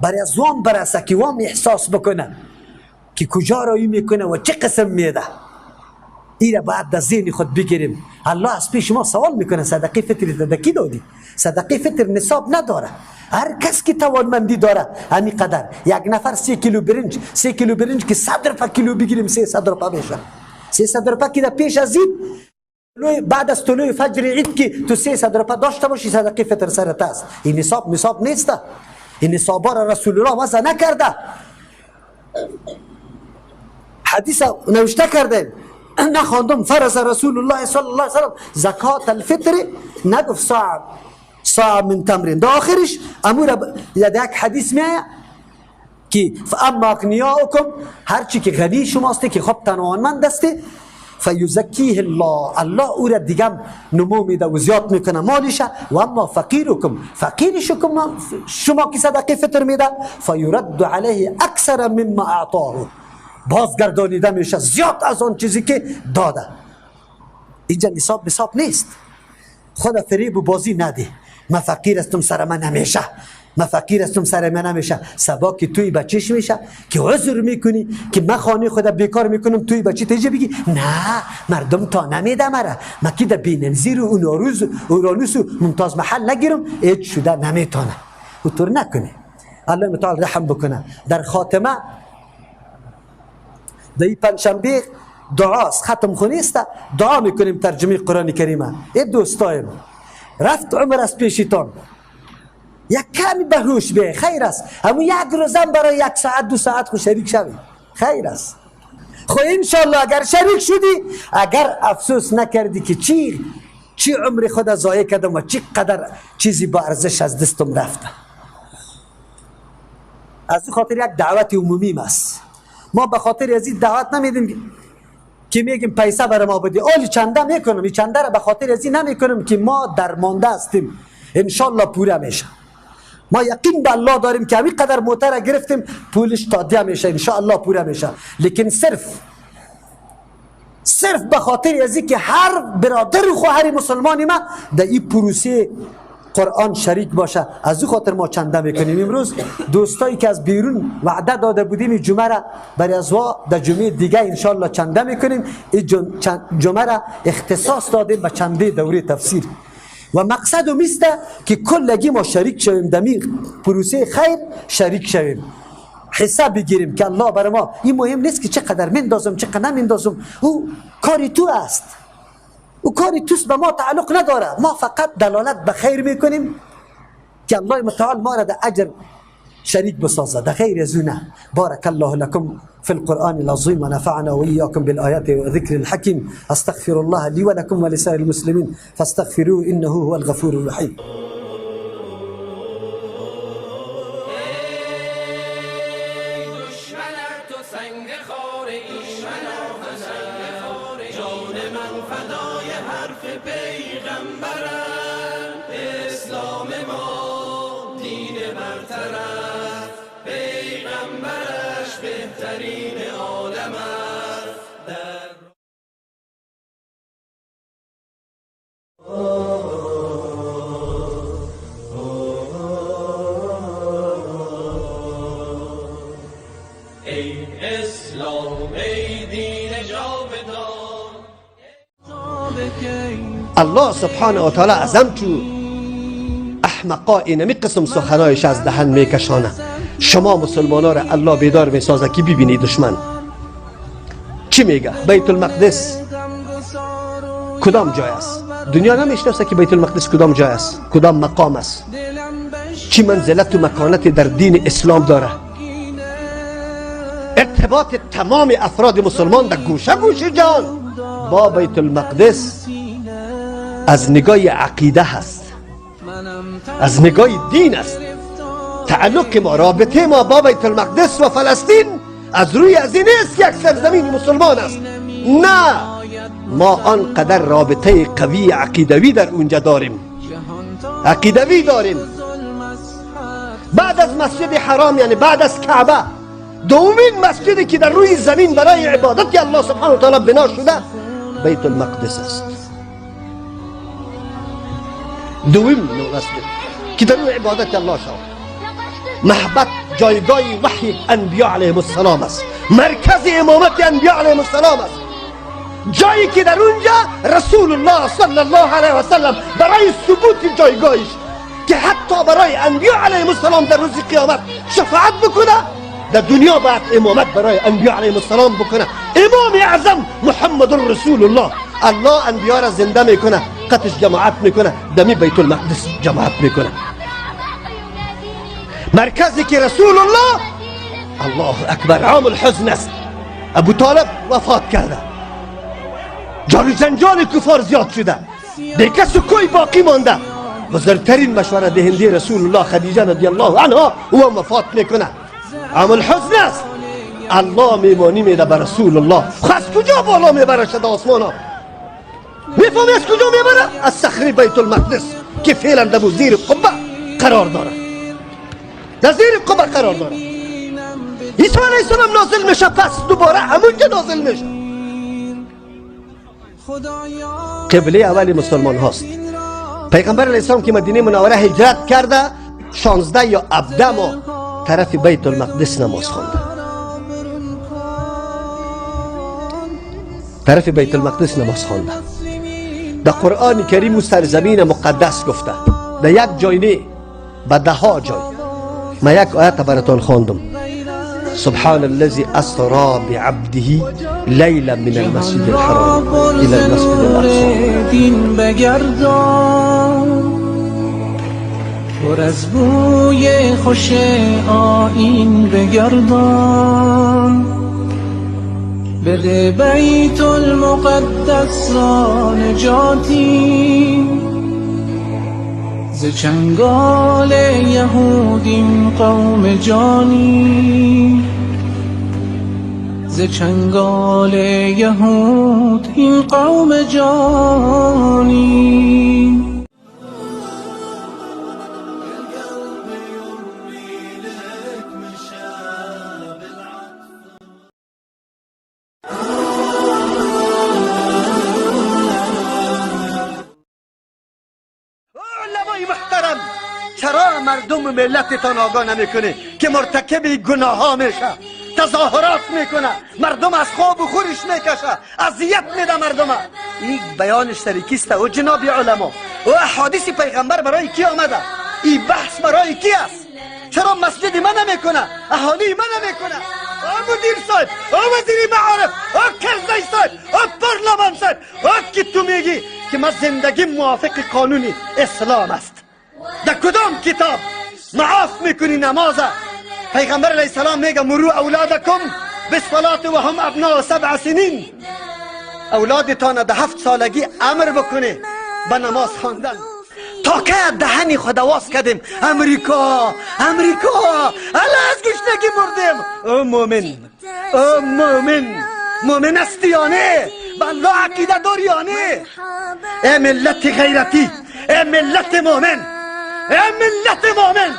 Speaker 3: برای از وام برسه که وام احساس بکنه که کجا رایی میکنه و چه قسم میده. این را باید در ذهن خود بگیریم. الله از پیش ما سوال میکنه صدقه فطر دکی دادی؟ صدقه فطر نصاب نداره، هر کس که توانمندی داره همین قدر. یک نفر 3 کیلو برنج، 3 کیلو برنج که 100 روپه کیلو بگیریم 300 روپه میشه. 300 روپه که در پیش از عید، بعد از طلوع فجر عید که تو 300 روپه داشته باشی صدقه فطر سرت است. این نصاب نصاب نیست، این نصابا را رسول الله وضع نکرده، حدیث نوشته کرده نخواندم. فرض رسول الله صلی الله علیه وسلم زکات الفطر، نگفت صاع من تمر. در آخرش امور یک حدیث میایه که فاما اغنیاؤکم، هرچی که غنی شماست که خب توانمند است، فیزکیه الله، الله او را دیگه نمو میده و زیاد میکنه مالش. و اما فقیرکم، فقیرشکم شما که صدقه فطر میده، فیرد علیه اکثر مما اعطاه، بازگردانیده میشه زیاد از آن چیزی که داده. اینجا نصاب نصاب نیست، خدا فریب و بازی نده. من فقیر هستم سر من نمیشه، من فقیر هستم سر من نمیشه. سبا که توی بچهش میشه که عذر میکنی که من خانه خدا بیکار میکنم، توی بچه تیجه بگی نه مردم تا نمیده مرا، من که در بیننزیر و اوناروز و اورانوس و ممتاز محل نگیرم، هیچ شده نمیتونه. اونطور نکنه. الله متعال رحم بکنه. در خاتمه در این پنجشنبه دعاست، ختم خونی است، دعا میکنیم ترجمه قرآن کریمه. ای دوستایم رفت عمر از پیشتان، یک کمی بهوش به خیر است. همون یک روزم برای 1 ساعت 2 ساعت خو شریک شوی خیر است. خو انشالله اگر شریک شدی، اگر افسوس نکردی که چی عمر خود ضایع کردم و چی قدر چیزی با ارزش از دستم رفته. از او خاطر یک دعوت عمومی است. ما به خاطر از این دعوت نمیدیم که میگیم پیسه برای ما بدی. آلی چنده میکنم، این چنده را به خاطر از این نمیکنم که ما درمانده هستیم، انشالله پوره میشه. ما یقین به الله داریم که همین قدر موتر گرفتیم پولش تادیه میشه، انشالله پوره میشه. لیکن صرف به خاطر از این که هر برادر و خواهر مسلمان ما در این پروسه قرآن شریک باشه، از او خاطر ما چنده میکنیم. امروز دوستایی که از بیرون وعده داده بودیم جمعه را برای ازوا در جمعه دیگه انشالله چنده میکنیم. این جمعه را اختصاص دادیم به چنده دوره تفسیر و مقصد میسته که کلگی ما شریک شویم، در پروسه خیر شریک شویم، حساب بگیریم که الله برای ما. این مهم نیست که چقدر مندازم چقدر نمیندازم، او کاری تو است، او کاری توست، به ما تعلق نداره. ما فقط دلالت به خیر میکنیم که الله متعال ما را در اجر شریک بسازه، در غیر از نه. بارک الله لكم في القرآن العظيم ونفعنا وإياكم بالآيات وذكر الحكيم. استغفر الله لي ولكم ولسائر المسلمين فاستغفروه إنه هو الغفور الرحيم. الله سبحانه و تعالی ازم تو احمقا اینمی قسم سخنایش از دهن میکشانه. شما مسلمانا را الله بیدار میسازه که ببینی دشمن چی میگه. بیت المقدس کدام جای است؟ دنیا نمیشناسه که بیت المقدس کدام جای است، کدام مقام است، چی منزلت و مکانت در دین اسلام داره. ارتباط تمام افراد مسلمان در گوشه گوشه جهان با بیت المقدس از نگاه عقیده هست، از نگاه دین است. تعلق ما، رابطه ما با بیت المقدس و فلسطین از روی از این است که یک سرزمین مسلمان است. نه، ما آنقدر رابطه قوی عقیدوی در اونجا داریم، عقیدوی داریم. بعد از مسجد حرام، یعنی بعد از کعبه، دومین مسجدی که در روی زمین برای عبادت الله سبحانه و تعالی بنا شده بیت المقدس است. دوم مسجد که در روی عبادت الله شد. محبت جایگاه وحی انبیاء علیهم السلام است، مرکز امامت انبیاء علیهم السلام است، جایی که در اونجا رسول الله صلی الله علیه و سلم برای ثبوت جایگاهش که حتی برای انبیاء علیهم السلام در روز قیامت شفاعت بکنه، در دنیا باید امامت برای انبیاء علیهم السلام بکنه. امام اعظم محمد رسول الله، الله انبیاء را زنده میکنه، قطش جماعت میکنه، دمی بیت المقدس جماعت میکنه، مرکزی که رسول الله. الله اکبر، عام الحزن است. ابو طالب وفات کرده، جار و جنجال کفار زیاد شده، به کس و کوی باقی مانده. بزرگترین مشوره دهنده رسول الله خدیجه رضی الله عنها او وفات میکنه. عام الحزن است. الله میمانی میده به رسول الله. از کجا بالا میبره شده آسمان ها؟ میفهمی از کجا میبره؟ از صخره بیت المقدس که فعلا در زیر قبه قرار داره، در زیر قبه قرار داره. عیسی علیه السلام نازل میشه، پس دوباره همونجا نازل میشه. قبله اول مسلمان هاست. پیغمبر علیه السلام که مدینه منوره هجرت کرده 16 یا 17 ماه طرف بیت المقدس نماز خوانده، طرف بیت المقدس نماز خوانده. در قرآن کریم و سرزمین مقدس گفته، در یک جای نه، به ده ها جای. ما یک آیت براتان خواندم، سبحان الذي اسرا بعبده لیلا من المسجد الحرام الى المسجد الاقصى.
Speaker 9: پر از بوی خوش آیین بگردان، بده بیت المقدس را نجاتی، ز چنگال یهودیم قوم جانی، ز چنگال یهود این قوم جانی.
Speaker 3: چرا مردم ملتتان آگاه نمیکنه که مرتکب گناه ها میشه، تظاهرات میکنه، مردم از خواب و خورش میکشه، اذیت میده مردم؟ این بیانش سریکیست. و جناب علما و احادیث پیغمبر برای کی آمده؟ این بحث برای کی است؟ چرا مسجد من نمیکنه، اهالی من نمیکنه؟ او مدیر صاحب، او وزیر معارف، او کرزی صاحب، او پارلمان صاحب، او که تو میگی که من زندگی موافق قانون اسلام است، در کدام کتاب معاف میکنی نماز پیغمبر علیه السلام میگه مرو اولادکم بالصلاة و هم ابناء 7 سنین. اولادتان در 7 سالگی امر بکنه به نماز خواندن. تا که دهنی خود واز کردیم امریکا امریکا، الا از گشنگی مردیم. او مؤمن، او مؤمن، مؤمن استی یا نه؟ به الله عقیده داری یا نه؟ ای ملت غیرتی، ای ملت مؤمن، ای ملت مؤمن،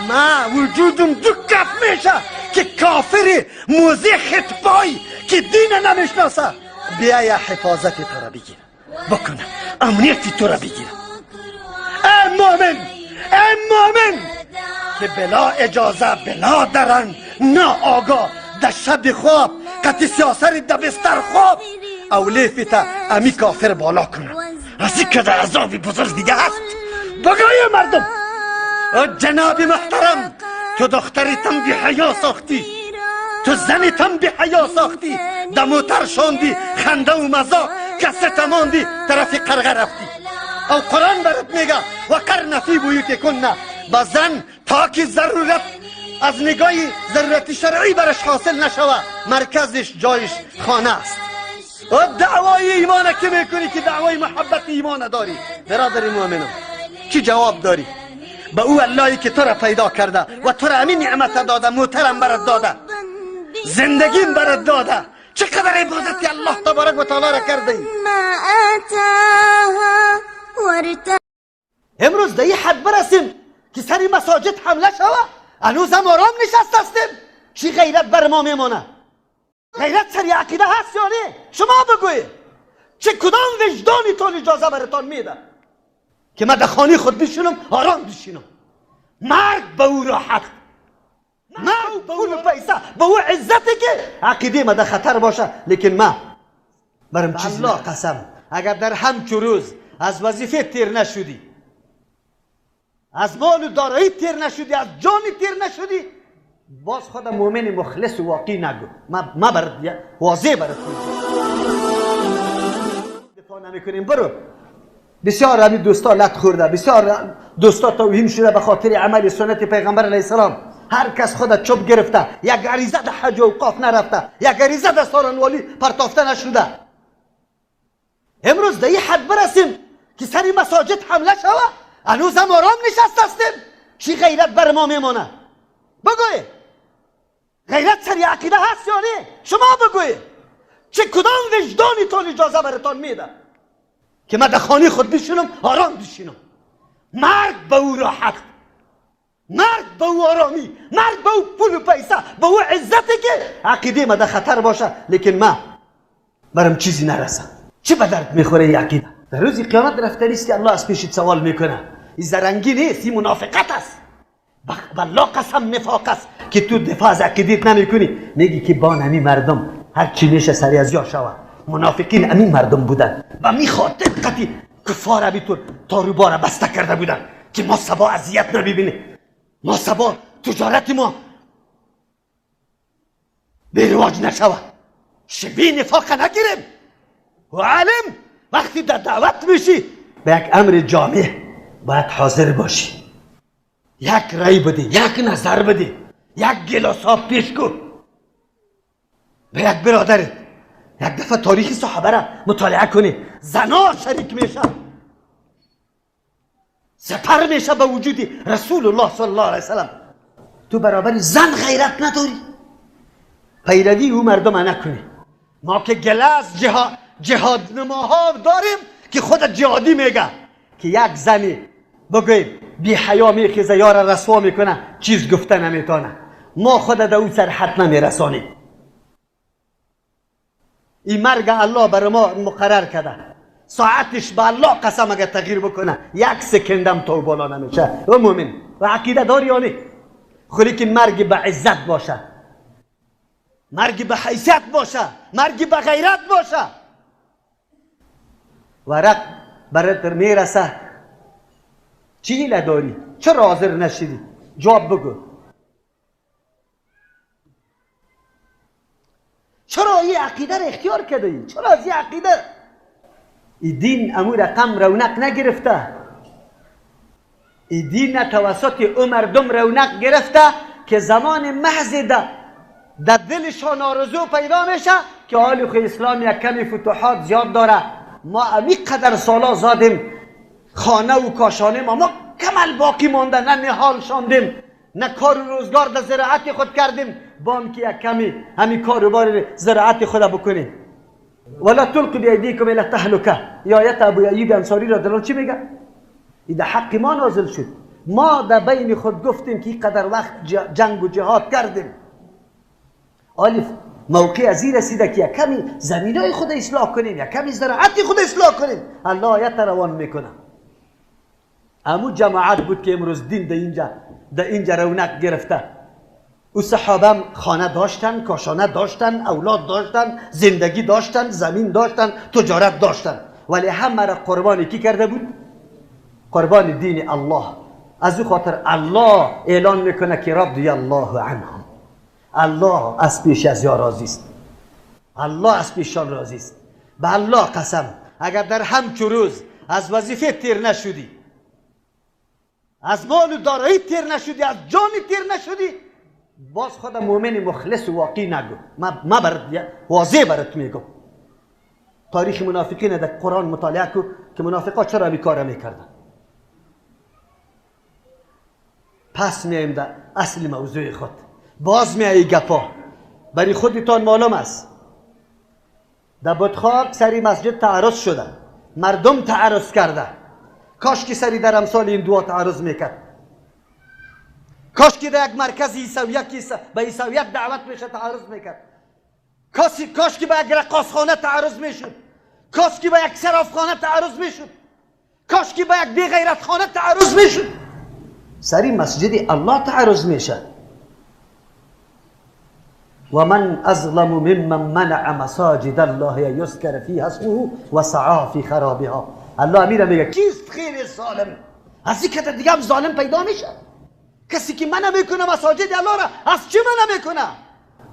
Speaker 3: ما وجودم دو کف میشه که کافر موزه خطبای که دین نمیشناسه بیای حفاظت تو را بگیره بکنه، امنیت تو را بگیره. ای مؤمن، ای مؤمن که بلا اجازه، بلا درن، نه آگاه، در شب خواب قطی سیاسر در بستر خواب اولیفتا امی کافر بالا کنه. از این که در عذاب بزرگ دیگه هست. بگوی مردم، جناب محترم، تو دخترتم بی حیا ساختی، تو زنتم بی حیا ساختی، دموتر شاندی، خنده و مزاق کسه ماندی، طرف قرغه رفتی. او قرآن برات میگه و قرن فی بیوتکن، با زن تا که ضرورت از نگاه ضرورت شرعی برش حاصل نشوه، مرکزش جایش خانه است. و دعوای ایمان که میکنی که دعوای محبت ایمان داری، برادر مؤمنم چی جواب داری به او اللهی که تو را پیدا کرده و تو را همین نعمت داده، موترم برات داده، زندگیم برات داده، چقدر عبادت الله تبارک و تعالی را کرده ای؟ امروز در این حد برسیم که سری مساجد حمله شوه، هنوز هم آرام نشست هستیم. چی غیرت بر ما میمانه؟ غیرت سری عقیده هست یا نه؟ شما بگویید چه کدام وجدانتان اجازه براتان میده که من در خانه خود بشینم آرام بشینم؟ مرگ به او راحت، مرگ به او پیسه، به او عزتی که عقیده ما در خطر باشه، لیکن ما برم چیز الله قسم اگر در همچو روز از وظیفه تیر نشدی، از مال و دارایی تیر نشدی، از جان تیر نشدی، باز خود مؤمن مخلص و واقعی نگو. ما برات واضح برات دفاع نمیکنیم. برو بسیار همین دوستا لط خورده، بسیار دوستا توهین شده به خاطر عمل سنت پیغمبر علیه السلام. هر کس خود چوب گرفته، یک عریضه در حج و اوقاف نرفته، یک عریضه در سارنوالی پرتافته نشده. امروز در این حد برسیم که سری مساجد حمله شوه، هنوز هم آرام نشست هستیم. چی غیرت بر ما میمانه؟ بگوی غیرت سری عقیده هست یا نه؟ شما بگوی چه کدام وجدانتان اجازه براتان میده که من در خانه خود بشینم آرام بشینم؟ مرگ به او راحت، مرگ به او آرامی، مرگ به او پول و پیسه، به او عزتی که عقیده ما در خطر باشه، لیکن ما برم چیزی نرسه. چی به درد میخوره این عقیده؟ در روز قیامت رفته نیستی الله از پیشت سوال میکنه. این زرنگی نیست، این منافقت است. بالله قسم نفاق است که تو دفاع از عقیدت نمیکنی، میگی که با نمی مردم هر چی میشه سری از یا شوه. منافقین امین مردم بودن و می خاطر قطعی کفار بیتور تاروبارا بسته کرده بودن که ما سبا اذیت نبیبینیم، ما سبا تجارت ما به رواج نشوه، شبیه نفاق نگیریم. و عالم وقتی در دعوت میشی به یک امر جامع باید حاضر باشی، یک رای بده، یک نظر بده، یک گلاس آب پیش کن به یک برادرت. یک دفعه تاریخ صحابه را مطالعه کنی، زنا شریک میشه، سپر میشه به وجود رسول الله صلی الله علیه وسلم. تو برابر زن غیرت نداری، پیروی او مردم نکنی. ما که گله از جهاد نماها داریم که خود جهادی میگه که یک زنی بگویم بی حیا میخیزه یار رسوا میکنه، چیز گفته نمیتونه، ما خود در او سرحد نمیرسانیم. این مرگ الله بر ما مقرر کرده، ساعتش به الله قسم اگر تغییر بکنه یک سکندم تو بالا نمیشه. و مؤمن و عقیده داری یا نه؟ خلی که مرگ به عزت باشه، مرگ به حیثیت باشه، مرگ به غیرت باشه. ورق برات میرسه، چی نداری؟ چرا حاضر نشدی؟ جواب بگو. چرا این عقیده را اختیار کرده ای؟ چرا از این عقیده؟ این دین امو رقم رونق نگرفته، این دین توسط او مردم رونق گرفته که زمان محض در دلشان آرزو پیدا میشه که حال خو اسلام یک کمی فتوحات زیاد داره، ما امی قدر سالا زادیم خانه و کاشانه ما کمل باقی مانده، نه نهال شاندیم نه کار و روزگار در زراعت خود کردیم، بام که یک کمی همی کاروبار زراعت خود بکنیم. ولا تلقوا بأیدیکم الی التهلکه. یا آیت ابو ایوب انصاری را دلال چی میگه؟ این در حق ما نازل شد. ما در بین خود گفتیم که قدر وقت جنگ و جهاد کردیم، آلف موقع از این رسیده که یک کمی زمینای خود اصلاح کنیم، یک کمی زراعت خود اصلاح کنیم. الله آیت روان میکنه. امو جماعت بود که امروز دین در اینجا رونق گرفته. او صحابه هم خانه داشتن، کاشانه داشتن، اولاد داشتن، زندگی داشتن، زمین داشتن، تجارت داشتن، ولی همه را قربان کی کرده بود؟ قربان دین الله. از او خاطر الله اعلان میکنه که رضی الله عنهم، الله از پیش از یا راضی است، الله از پیشان راضی است. به الله قسم اگر در همچو روز از وظیفه تیر نشدی، از مال و دارایی تیر نشدی، از جان تیر نشدی، باز خود مؤمن مخلص و واقعی نگو. ما برات واضح برات میگم. تاریخ منافقین در قرآن مطالعه کو که منافقا چرا می کار میکردن. پس میایم در اصل موضوع خود. باز میایی گپا برای خودتان معلوم است. در بتخاک سری مسجد تعرض شده، مردم تعرض کرده. کاش که سری در امثال این دعا تعرض میکرد، کاش که در یک مرکز عیسویت به عیسویت دعوت میشه تعرض میکرد، کاش که به یک رقاصخانه تعرض میشد، کاش که به یک صرافخانه تعرض میشد، کاش که به یک بیغیرتخانه تعرض میشد. سری مسجد الله تعرض میشه. ومن أظلم ممن منع مساجد الله يذكر فيها اسمه وسعى في خرابها. الله امیره میگه کیست خیر ظالم؟ از این که دیگه هم ظالم پیدا میشه. کسی که منع میکنه مساجد الله را از چی منع میکنه؟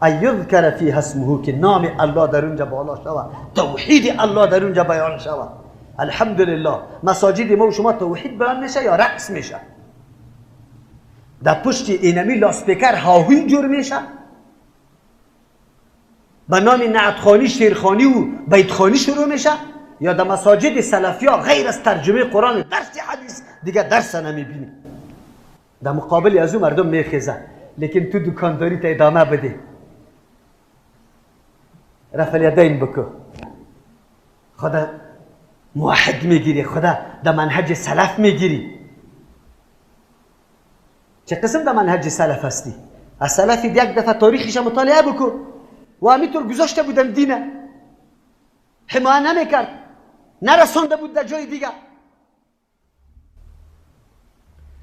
Speaker 3: ان یذکر فیها اسمه، که نام الله در اونجا بالا شود، توحید الله در اونجا بیان شود. الحمدلله مساجد ما و شما توحید بیان میشه یا رقص میشه؟ در پشت اینمی لاسپیکر هاوی جور میشه به نام نعتخوانی، شعرخوانی و بیتخوانی شروع میشه، یا در مساجد سلفیا غیر از ترجمه قرآن درس حدیث دیگه درس نمیبینی. در مقابل از او مردم میخیزه، لیکن تو دکانداری تا ادامه بده، رفع الیدین بکو، خدا موحد میگیری، خدا در منهج سلف میگیری. چه قسم در منهج سلف هستی؟ از سلف یک دفعه تاریخش مطالعه بکو. و همینطور گذاشته بودن دینه، حمایه نمیکرد، نرسانده بود در جای دیگه.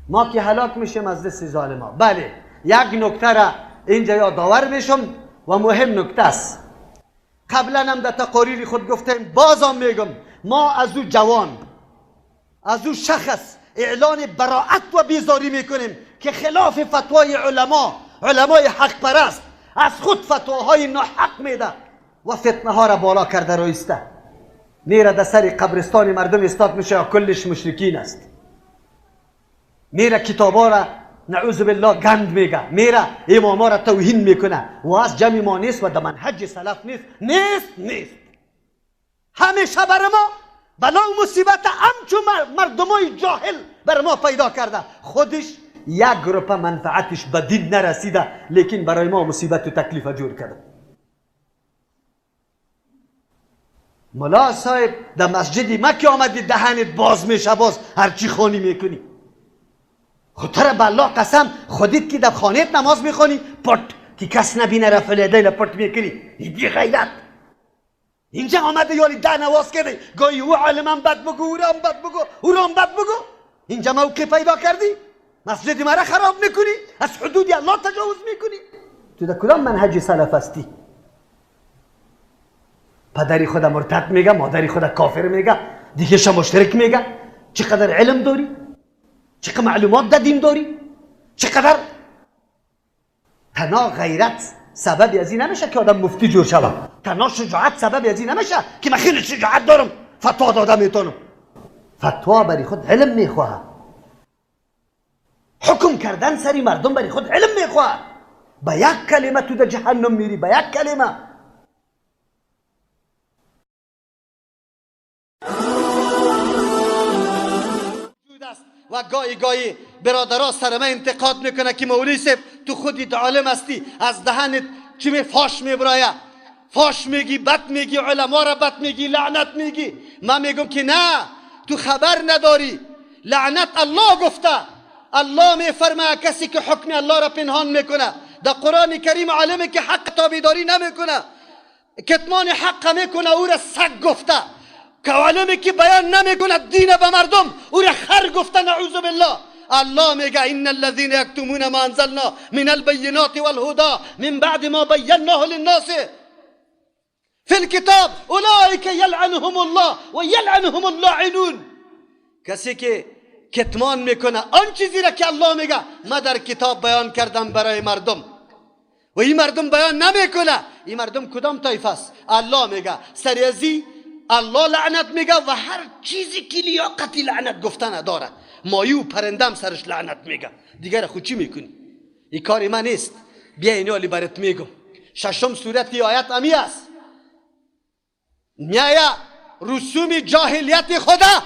Speaker 3: ما که هلاک میشیم از دست ظالما. بله، یک نکته را اینجا یادآور میشم و مهم نکته است. قبلا هم در تقاریر خود گفتیم، بازم میگم، ما از او جوان، از او شخص اعلان براعت و بیزاری میکنیم که خلاف فتوای علما، علمای حق پرست، از خود فتواهای ناحق میده و فتنه ها را بالا کرده رایسته. میره در سر قبرستان مردم استاد میشه، کلش مشرکین است. میره کتابا را نعوذ بالله گند میگه، میره اماما را توهین میکنه و از جمع ما نیست و در منهج سلف نیست. نیست نیست. همیشه بر ما بلا و مصیبت همچون مردمای جاهل بر ما پیدا کرده. خودش یک روپه منفعتش به دین نرسیده، لیکن برای ما مصیبت و تکلیف جور کرده. ملا صاحب در مسجد مکه آمدی دهنت باز میشه، باز هرچی خانی میکنی. خود به الله قسم، خودت که در خانهت نماز میخوانی پت که کس نبینه رفع الیدین پت میکنی، بی غیرت. اینجا آمده یالی ده نواز کرده، گاهی او عالمم بد بگو، او رام بد بگو، او رام بد بگو. اینجا موقع پیدا کردی مسجد مرا خراب میکنی، از حدود الله تجاوز میکنی. تو در کدام منهج سلف هستی؟ پدری خود مرتد میگه، مادری خود کافر میگه، دیگه مشترک میگه. چقدر علم داری، چقدر معلومات در دین داری، چقدر تنها غیرت سبب از این نمیشه که آدم مفتی جور شود. تنها شجاعت سبب از این نمیشه که من خیلی شجاعت دارم فتوا داده میتونم. فتوا برای خود علم میخواهد. حکم کردن سری مردم برای خود علم میخواد. با یک کلمه تو در جهنم میری، با یک کلمه. و گاهی گاهی برادرها سر من انتقاد میکنه که مولوی صاحب تو خودت عالم هستی، از دهنت چی می فاش میبرایه، فاش میگی، بد میگی، علما را بد میگی، لعنت میگی. من میگم که نه، تو خبر نداری. لعنت الله گفته. الله میفرماید کسی که حکم الله را پنهان میکنه، در قرآن کریم عالمی که حق تابعداری نمیکنه، کتمان حق میکنه، او را سگ گفته. که عالمی که بیان نمیکنه دین به مردم، او را خر گفته، نعوذ بالله. الله میگه ان الذين یکتمون ما انزلنا من البینات والهدى من بعد ما بیناه للناس فی الكتاب اولئک یلعنهم الله و یلعنهم اللاعنون. کسی که کتمان میکنه آن چیزی را که الله میگه ما در کتاب بیان کردم برای مردم و این مردم بیان نمیکنه، این مردم کدام طایفه است؟ الله میگه سریزی الله لعنت میگه و هر چیزی که لیاقتی لعنت گفتن داره، مایو و پرندم سرش لعنت میگه. دیگر خود چی میکنی؟ این کار من نیست. بیا اینالی برات میگم. ششم صورت آیت امی است. میایا رسوم جاهلیت خدا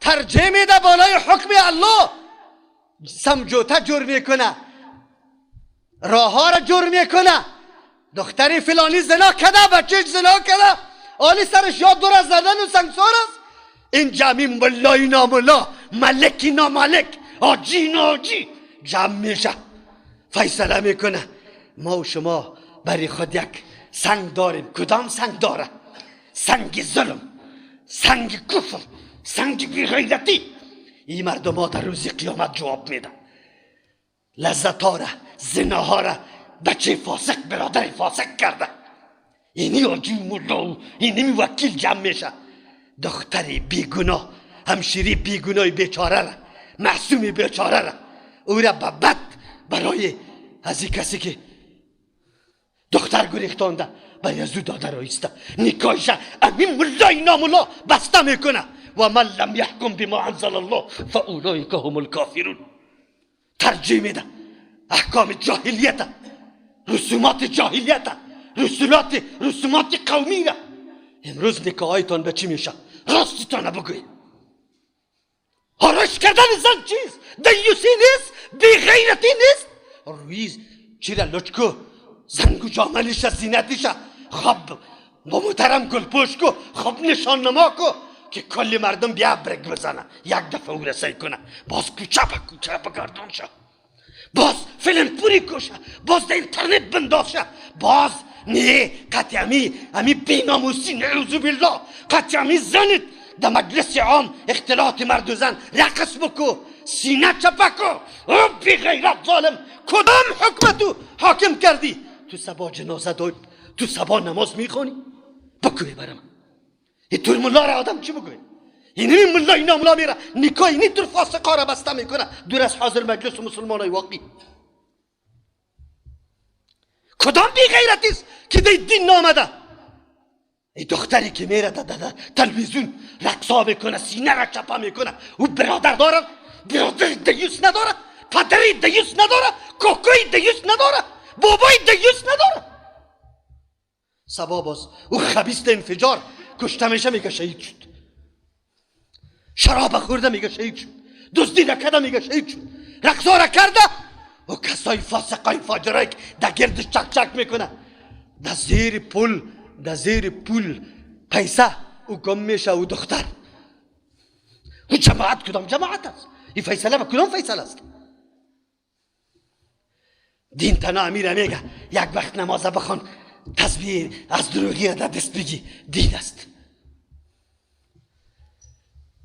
Speaker 3: ترجیح میده بالای حکم الله، سمجوته جور میکنه، راه را جور میکنه. دختری فلانی زنا کرده، بچهش زنا کرده، آلی سرش یاد دور از زدن و سنگسار است. این جمعی ملای ناملا، ملکی ناملک، آجی ناجی جمع میشه، فیصله میکنه. ما و شما برای خود یک سنگ داریم. کدام سنگ داره؟ سنگ ظلم، سنگ کفر، سنگ بیغیرتی. این مردم ها در روز قیامت جواب میدن. لذت ها را، زناها را بچه فاسق، برادر فاسق کرده. اینی آجی ملا و اینی وکیل جمع میشه. دختری بیگناه، همشیری بیگناه بیچاره را، معصوم بیچاره را، او را به بد برای از این کسی که دختر گریختانده برای از او داده را ایسته، نکاحش امین ملای ناملا بسته میکنه. و من لم یحکم بما انزل الله فاولئک هم الکافرون. ترجیح میده احکام جاهلیت، رسومات جاهلیت، رسومات قومی را. امروز نکاحایتان به چی میشه؟ راستتان بگوید. آرایش کردن زن چیست؟ دیوسی نیست؟ بیغیرتی نیست؟ روی چی را لچکو، زنگ و جامنش، زینتش، خب با محترم گلپوش کو، خب نشان نما کو که کل مردم بیا برگ بزنه، یک دفعه او را سعی کنه، باز کوچه به کوچه بگردان شه، باز فیلم پوری کشه، باز در اینترنت بنداز شه، باز نه قطعی امی بیناموسی، نعوذ بالله، قطعی زنت در مجلس عام اختلاط مرد و زن رقص بکو، سینه چپکو. او بی غیرت ظالم، کدام حکم تو حاکم کردی؟ تو سبا جنازه داری، تو سبا نماز میخوانی؟ بگوی برم این تور ملا را آدم چی بگوی؟ اینمی ملا اینا ملا میره نکاح اینی تور فاسقا را بسته میکنه دور از حاضر مجلس مسلمان های واقعی. کدام بی غیرتی است که دی دین نامده؟ ای دختری که میره در تلویزیون رقصا میکنه، سینه را چپه میکنه، او برادر داره، برادر دیوس نداره، پدری دیوس نداره، کوکوی دیوس نداره، بابای دیوس نداره. سبا باز او خبیث انفجار کشته میشه، میگه شهید شد. شراب خورده میگه شهید شد، دزدی نکرده میگه شهید شد، رقصا را کرده. و کسای فاسقای فاجرای که در گردش چک چک میکنه، در زیر پول، در زیر پول پیسه او گم میشه. او دختر او جماعت کدام جماعت است؟ این فیصله به کدام فیصله است؟ دین تنها امیر میگه یک وقت نماز بخوان، تسبیح از دروغی را در دست بگی، دین است.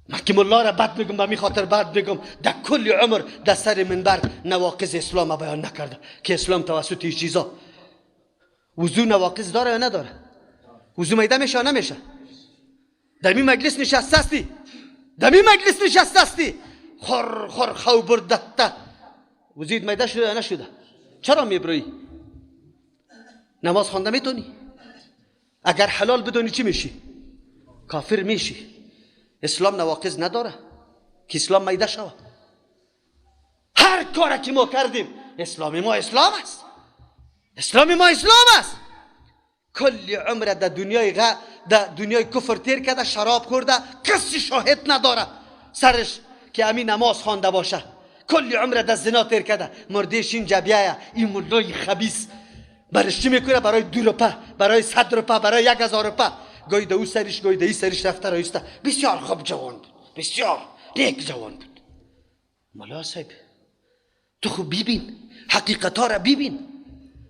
Speaker 3: من که ملا را بد میگم، به می خاطر بد میگم، در کل عمر در سر منبر نواقض اسلام بیان نکرده که اسلام توسط این چیزا. وضو نواقض داره یا نداره؟ وضو میده میشه یا نمیشه؟ در می مجلس نشسته هستی، در می مجلس نشسته هستی، خور خور خو بردته، وضویت میده شده یا نشده؟ چرا میبروی؟ نماز خوانده میتونی؟ اگر حلال بدونی چی میشی؟ کافر میشی. اسلام نواقض نداره که اسلام میده شود. هر هر کار که ما کردیم اسلام ما اسلام است، اسلام ما اسلام است. کلی عمر در دنیای در دنیای کفر تیر کرده، شراب خورده، کسی شاهد نداره سرش که امی نماز خوانده باشه. کلی عمر در زنا تیر کرده، مردیش اینجا بیایه، این ملای خبیث برش چی میکنه؟ برای 2 روپه، برای 100 روپه، برای 1000 روپه، گوی ده او سرش، گوی ده ای سرش رفته رایسته. بسیار خوب جوان بود، بسیار نیک جوان بود. ملا صاحب تو خوب ببین، حقیقت ها را ببین،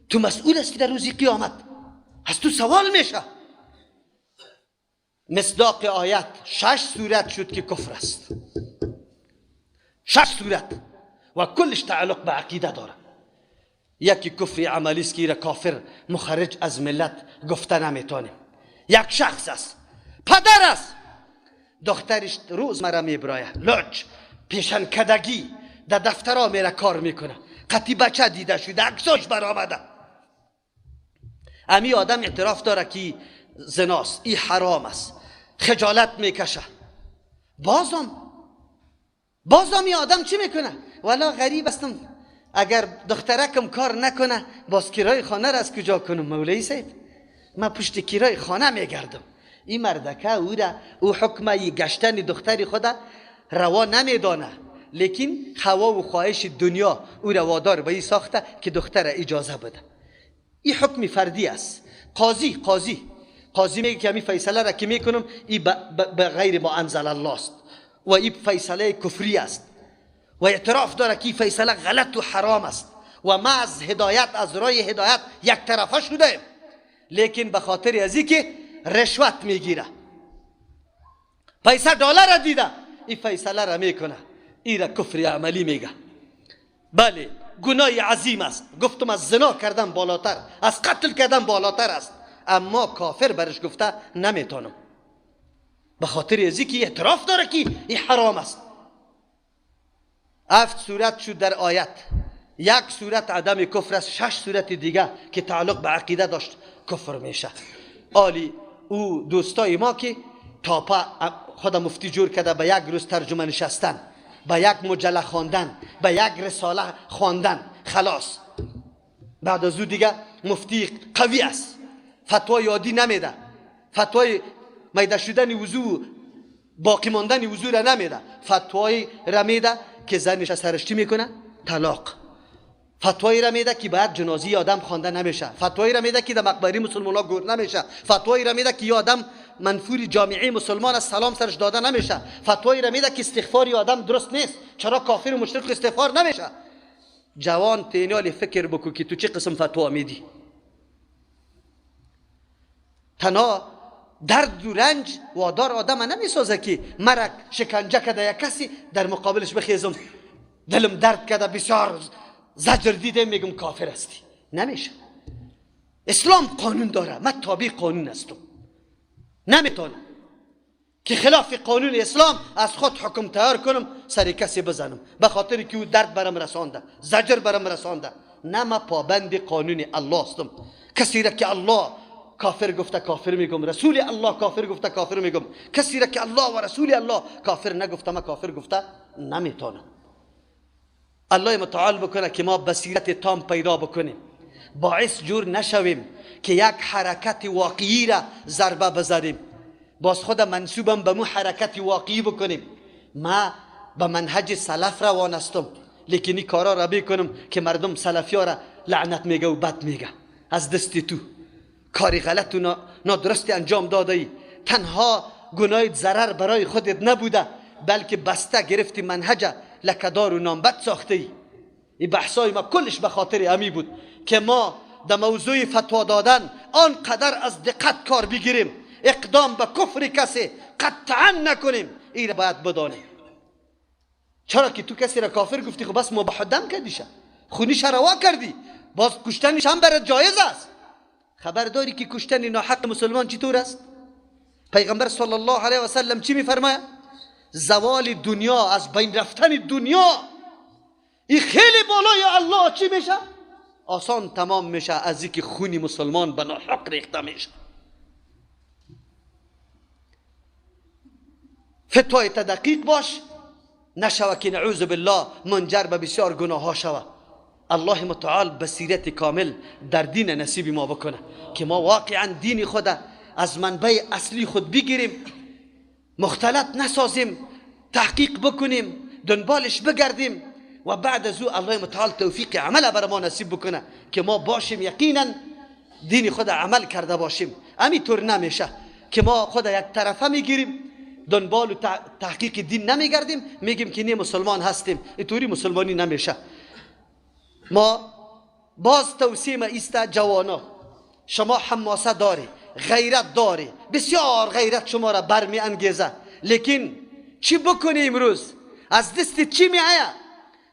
Speaker 3: تو مسئول هستی در روز قیامت، از تو سوال میشه. مصداق آیت 6 سورت شد که کفر است، 6 سورت و کلش تعلق به عقیده داره. یکی کفر عملی است که را کافر مخرج از ملت گفته نمیتونیم. یک شخص است، پدر است، دخترش روز مرا میبرایه، لچ پیشنکدگی در دفترها میره کار میکنه، قطی بچه دیده شده، عکساش برآمده. امی آدم اعتراف داره که زناست، ای حرام است، خجالت میکشه. بازم این آدم چی میکنه؟ والا غریب هستم، اگر دخترکم کار نکنه باز کرای خانه را از کجا کنم؟ مولوی صاحب من پشت کرای خانه میگردم. این مردکه او را او حکمه گشتن دختر خود روا نمیدانه، لیکن هوا و خواهش دنیا او را وادار به این ساخته که دختر اجازه بده. این حکم فردی است. قاضی میگه که این فیصله را که میکنم این به غیر ما انزل الله است و این فیصله کفری است و اعتراف داره که این فیصله غلط و حرام است و ما از هدایت، از راه هدایت یک طرفه شده، لیکن به خاطر از که رشوت میگیره، پیسه دلار دیده، این فیصله را میکنه، این را کفر عملی میگه. بله گناه عظیم است، گفتم از زنا کردن بالاتر، از قتل کردن بالاتر است، اما کافر برش گفته نمیتونم، به خاطر از که اعتراف داره که این حرام است. 7 سورت شد در آیت، 1 سورت عدم کفر است، 6 سورت دیگه که تعلق به عقیده داشت کفر میشه. آلی او دوستای ما که تاپا خود مفتی جور کرده، به یک روز ترجمه نشستن، به یک مجله خواندن، به یک رساله خواندن، خلاص. بعد از او دیگه مفتی قوی است، فتوای عادی نمیده، فتوای میده شدن وضو، باقی ماندن وضو را نمیده، فتوای را میده که زنش از سرش چی میکنه؟ طلاق. فتوایی را میده که بعد جنازه آدم خوانده نمیشه، فتوایی را میده که در مقبره مسلمان ها گور نمیشه، فتوایی را میده که آدم منفور جامعه مسلمان از سلام سرش داده نمیشه، فتوایی را میده که استغفار آدم درست نیست، چرا کافر و مشرک استغفار نمیشه. جوان تینال فکر بکو که تو چه قسم فتوا میدی. تنها درد و رنج وادار آدم نمیسازه که مرگ شکنجه کرده یک کسی در مقابلش بخیزم دلم درد کرده بسیار زجر دیده میگم کافر هستی، نمیشه. اسلام قانون داره، من تابع قانون هستم، نمیتونم که خلاف قانون اسلام از خود حکم تیار کنم سر کسی بزنم به خاطر که او درد برم رسانده، زجر برم رسانده. نه، من پابند قانون الله هستم. کسی را که الله کافر گفته کافر میگم، رسول الله کافر گفته کافر میگم، کسی را که الله و رسول الله کافر نگفته من کافر گفته نمیتونم. الله متعال بکنه که ما بصیرت تام پیدا بکنیم، باعث جور نشویم که یک حرکت واقعی را ضربه بزنیم، باز خود منسوبم به مو حرکت واقعی بکنیم. ما به منهج سلف روان هستم، لیکن این کارا را بکنم که مردم سلفی ها را لعنت میگه و بد میگه. از دست تو کاری غلط و نادرست انجام داده ای، تنها گناه ضرر برای خودت نبوده، بلکه بسته گرفتی منهج لکدار و نامبد ساخته ای. این بحثای ما کلش به خاطر امی بود که ما در موضوع فتوا دادن آنقدر از دقت کار بگیریم، اقدام به کفر کسی قطعا نکنیم. این را باید بدانیم. چرا که تو کسی را کافر گفتی، خب بس مباح دم کردیشه، خونیش روا کردی، باز کشتنش هم برات جایز است. خبر داری که کشتن ناحق مسلمان چطور است؟ پیغمبر صلی الله علیه و سلم چی میفرماید؟ زوال دنیا، از بین رفتن دنیا، این خیلی بالای الله چی میشه؟ آسان تمام میشه از اینکه خونی مسلمان به ناحق ریخته میشه. فتوای تدقیق باش، نشوه که نعوذ بالله منجر به بسیار گناه ها شوه. الله متعال بصیرت کامل در دین نصیب ما بکنه که ما واقعا دین خود از منبع اصلی خود بگیریم، مختلط نسازیم، تحقیق بکنیم، دنبالش بگردیم و بعد از او الله متعال توفیق عمل بر ما نصیب بکنه که ما باشیم یقینا دین خود عمل کرده باشیم. همینطور نمیشه که ما خود یک طرفه میگیریم، دنبال و تحقیق دین نمیگردیم، میگیم که نه مسلمان هستیم. اینطوری مسلمانی نمیشه. ما باز توصیه ما ایست جوانا، شما حماسه داری، غیرت داری، بسیار غیرت شما را برمی انگیزه، لیکن چی بکنی امروز؟ از دست چی می آید؟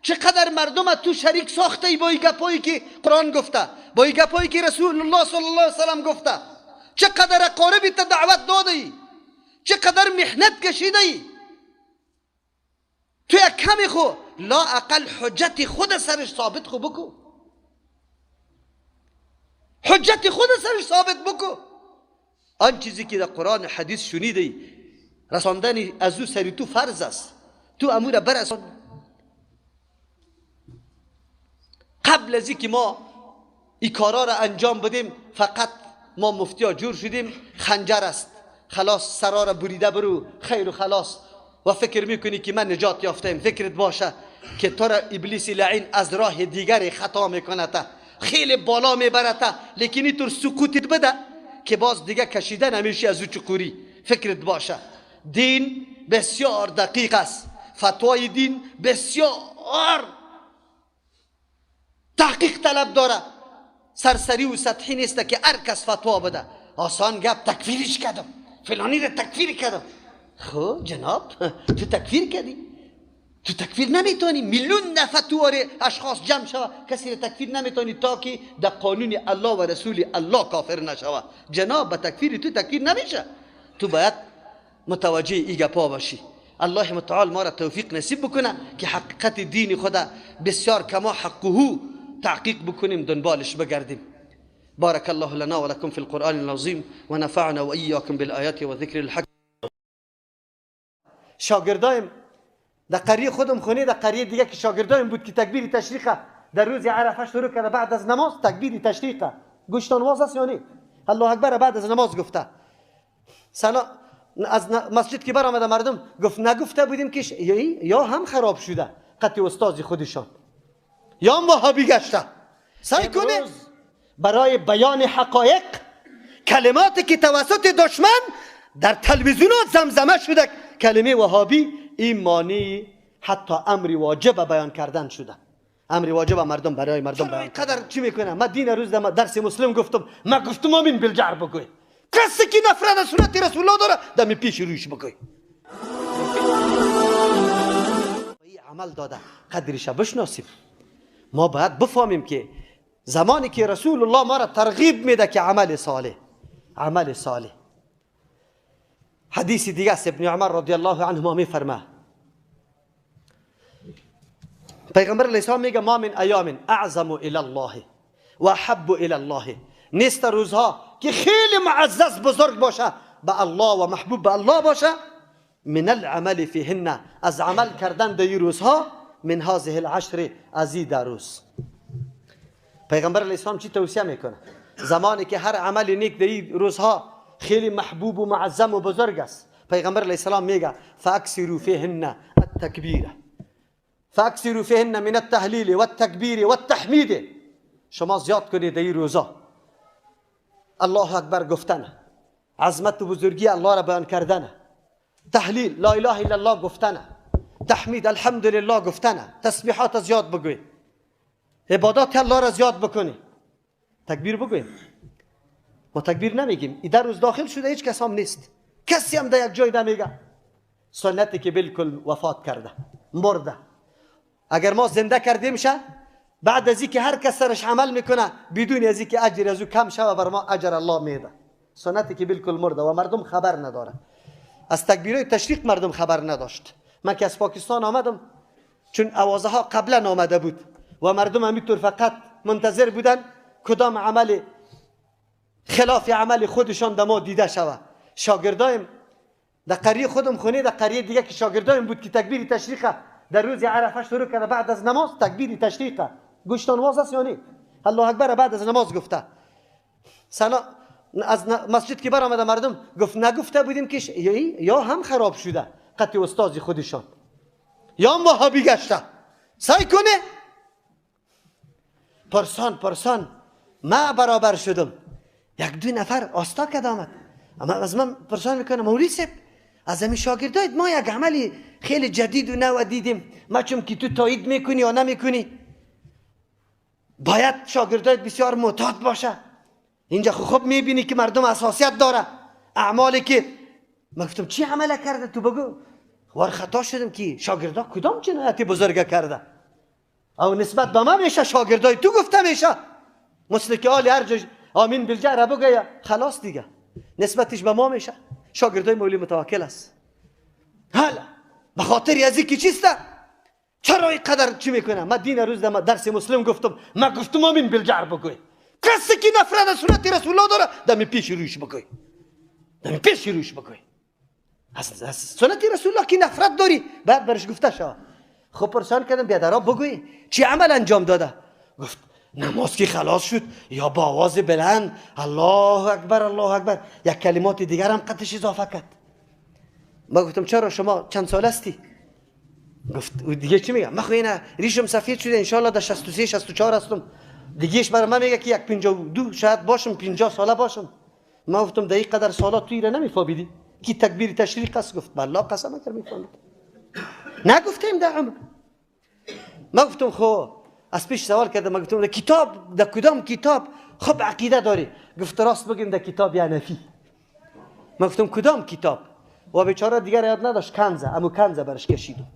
Speaker 3: چقدر مردم تو شریک ساخته ای با این گپایی که قرآن گفته، با این گپایی که رسول الله صلی الله علیه وسلم گفته، چقدر اقاربی تا دعوت داده ای، چقدر محنت کشیده ای. تو یک کمی خو لا اقل حجت خود سرش ثابت خو بکو، حجت خود سرش ثابت بکو. آن چیزی که در قرآن حدیث شنیده ای رساندن از او سری تو فرض است، تو امور برسان. قبل از اینکه ما این کارا را انجام بدیم فقط ما مفتی ها جور شدیم، خنجر است، خلاص سرا را بریده برو خیر و خلاص، و فکر میکنی که من نجات یافتم. فکرت باشه که تو را ابلیس لعین از راه دیگری خطا میکنه، خیلی بالا میبرد، لیکن اینطور سقوطت بده که باز دیگه کشیده نمیشی از او چقوری. فکرت باشه دین بسیار دقیق است، فتوای دین بسیار تحقیق طلب داره، سرسری و سطحی نیست که هر کس فتوا بده. آسان گپ تکفیرش کردم، فلانی را تکفیر کردم. خب جناب تو تکفیر کردی، تو تکفیر نمیتونی. میلیون نفر تو اشخاص جمع شوه کسی را تکفیر نمیتونی تا که در قانون الله و رسول الله کافر نشوه. جناب به تکفیر تو تکفیر نمیشه، تو باید متوجه ای گپا باشی. الله متعال ما را توفیق نصیب بکنه که حقیقت دین خود بسیار کما حقه تحقیق بکنیم، دنبالش بگردیم. بارك الله لنا ولكم في القرآن العظيم ونفعنا وإياكم بالآيات وذكر الحق. شاگردایم در قریه خودم خونه، در قریه دیگه که شاگردایم بود که تکبیر تشریقه در روز عرفه شروع کرده بعد از نماز تکبیر تشریقه، گوشتان واز است یا نه؟ الله اکبر بعد از نماز گفته. سلام از مسجد که برآمده مردم گفت نگفته بودیم که یا هم خراب شده قطع استاد خودشان یا هم وهابی گشته. سعی کنه برای بیان حقایق کلماتی که توسط دشمن در تلویزیونات زمزمه شده، کلمه وهابی این معنی حتی امر واجب بیان کردن شده. امر واجب مردم برای مردم بیان قدر چی میکنه؟ من دین روز درس مسلم گفتم، من گفتم امین بالجعر بگوی، کسی که نفرت از سنت رسول الله داره دمی پیش رویش بگوی. عمل داده قدرش بشناسیم. ما باید بفهمیم که زمانی که رسول الله ما را ترغیب میده که عمل صالح، عمل صالح. حدیث دیگه است، ابن عمر رضی الله عنهما میفرمه پیغمبر علیه السلام میگه ما من ایام اعظم الی الله و احب الی الله، نیست روزها که خیلی معزز بزرگ باشه به الله و محبوب به الله باشه، من العمل فیهن، از عمل کردن در روزها، من هذه العشر، از این روز. پیغمبر علیه السلام چی توصیه میکنه؟ زمانی که هر عمل نیک در این روزها خیلی محبوب و معظم و بزرگ است، پیغمبر علیه السلام میگه فاکثروا فیهن التکبیر، فاکثروا فیهن من التهلیل والتکبیر والتحمید. شما زیاد کنید در این روزها الله اکبر گفتن، عظمت و بزرگی الله را بیان کردن، تهلیل لا اله الا الله گفتن، تحمید الحمدلله گفتن، تسبیحات زیاد بگوی، عبادات الله را زیاد بکنی، تکبیر بگوییم. ما تکبیر نمیگیم، این در روز داخل شده هیچ کس هم نیست، کسی هم در یک جای نمیگه. سنتی که بالکل وفات کرده، مرده. اگر ما زنده کردیم شه، بعد از اینکه هر کس سرش عمل میکنه بدون از اینکه اجر از او کم شه بر ما اجر الله میده. سنتی که بالکل مرده و مردم خبر نداره. از تکبیرهای تشریق مردم خبر نداشت. من که از پاکستان آمدم، چون آوازه ها قبلا آمده بود و مردم همینطور فقط منتظر بودن کدام عمل خلاف عمل خودشان دما دیده شوه. شاگردایم در قریه خودم خونه، در قریه دیگه که شاگردایم بود که تکبیر تشریقه در روز عرفه شروع کرده بعد از نماز تکبیر تشریقه. گوشتان واز است یا نه؟ الله اکبر بعد از نماز گفته. سلام از مسجد که برآمده مردم گفت نگفته بودیم که یا هم خراب شده قطع استاد خودشان یا هم وهابی گشته. سعی کنه پرسان ما برابر شدم. یک دو نفر آستا کد آمد، اما از من پرسان میکنه مولوی صاحب از همین شاگردایت ما یک عملی خیلی جدید و نو دیدیم، ما چون که تو تایید میکنی یا نمیکنی باید شاگردایت بسیار معتاد باشه. اینجا خوب میبینی که مردم اساسیت داره اعمالی که ما گفتم چی عمل کرده تو بگو. وار خطا شدم که شاگردا کدام جنایت بزرگ کرده او نسبت به ما میشه شاگردای تو گفته میشه مثل که آل هر جا آمین بالجهر بگه خلاص دیگه نسبتش به ما میشه. شاگردای مولی متوکل است. حالا به خاطر از اینکه چیسته چرا اینقدر چی میکنه؟ من دین روز درس مسلم گفتم، من گفتم آمین بالجهر بگوی. کسی که نفرت از سنت رسول الله داره دمی پیش رویش بگوی، دمی پیش رویش بگوی. از سنت رسول الله که نفرت داری بعد برش گفته شو. خب پرسان کردم بیادرها بگوی چی عمل انجام داده؟ گفت نماز که خلاص شد یا با آواز بلند الله اکبر الله اکبر یک کلمات دیگر هم قطعش اضافه کرد. ما گفتم چرا شما چند سال هستی؟ گفت دیگه چی میگم؟ من خو اینا ریشم سفید شده انشالله در 63 64 هستم. دیگهش برای من میگه که یک 52 شاید باشم 50 ساله باشم. ما گفتم در این قدر سالا تو ایره نمیفهمیدی کی تکبیر تشریق است؟ گفت بالله قسم اگر میفهمید. نگفتیم در عمر. ما گفتم خب از پیش سوال کردم، ما گفتم در کتاب در کدام کتاب خب عقیده داری؟ گفت راست بگیم در کتاب ینفی. ما گفتم کدام کتاب؟ و بیچاره دیگر یاد نداشت، کنزه امو کنزه برش کشیدم.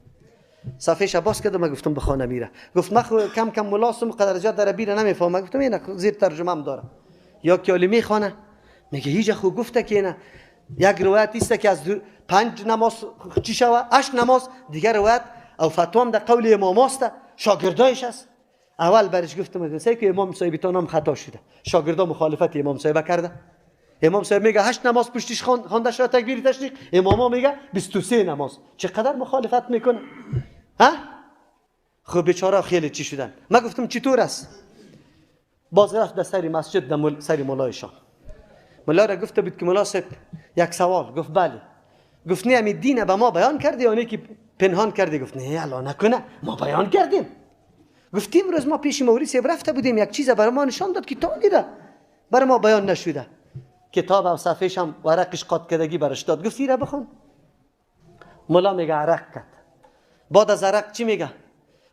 Speaker 3: صفحه باز کردم، ما گفتم بخانه میره. گفت من خو کم کم ملاسم قدر زیاد در عربی نمیفهمم. گفتم اینا زیر ترجمه هم داره. یا که میخوانه میگه هیچ خو گفته که نه یک روایت است که از 5 نماز چی شوه 8 نماز دیگر روایت او فتوام در قول امام است شاگردایش است. اول برش گفتم که امام صاحب هم خطا شده، شاگردا مخالفت امام صاحب کرده. امام صاحب میگه 8 نماز پشتش خوانده شده تکبیر تشریق، اماما میگه 23 نماز. چقدر مخالفت میکنه ها؟ خب بیچاره خیلی چی شدن. من گفتم چطور است؟ باز رفت در سر مسجد در سر مولایشان. ملا را گفته بود که ملا صاحب یک سوال. گفت بله. گفت نه همین دین به ما بیان کردی یا نه که پنهان کردی؟ گفت نه الله نکنه ما بیان کردیم. گفتیم روز ما پیش مولوی صاحب رفته بودیم یک چیز برای ما نشان داد که تا دیده برای ما بیان نشده. کتاب و صفحه‌ش هم ورقش قات کردگی برش داد. گفت ایره بخون. ملا میگه عرق کرد. بعد از عرق چی میگه؟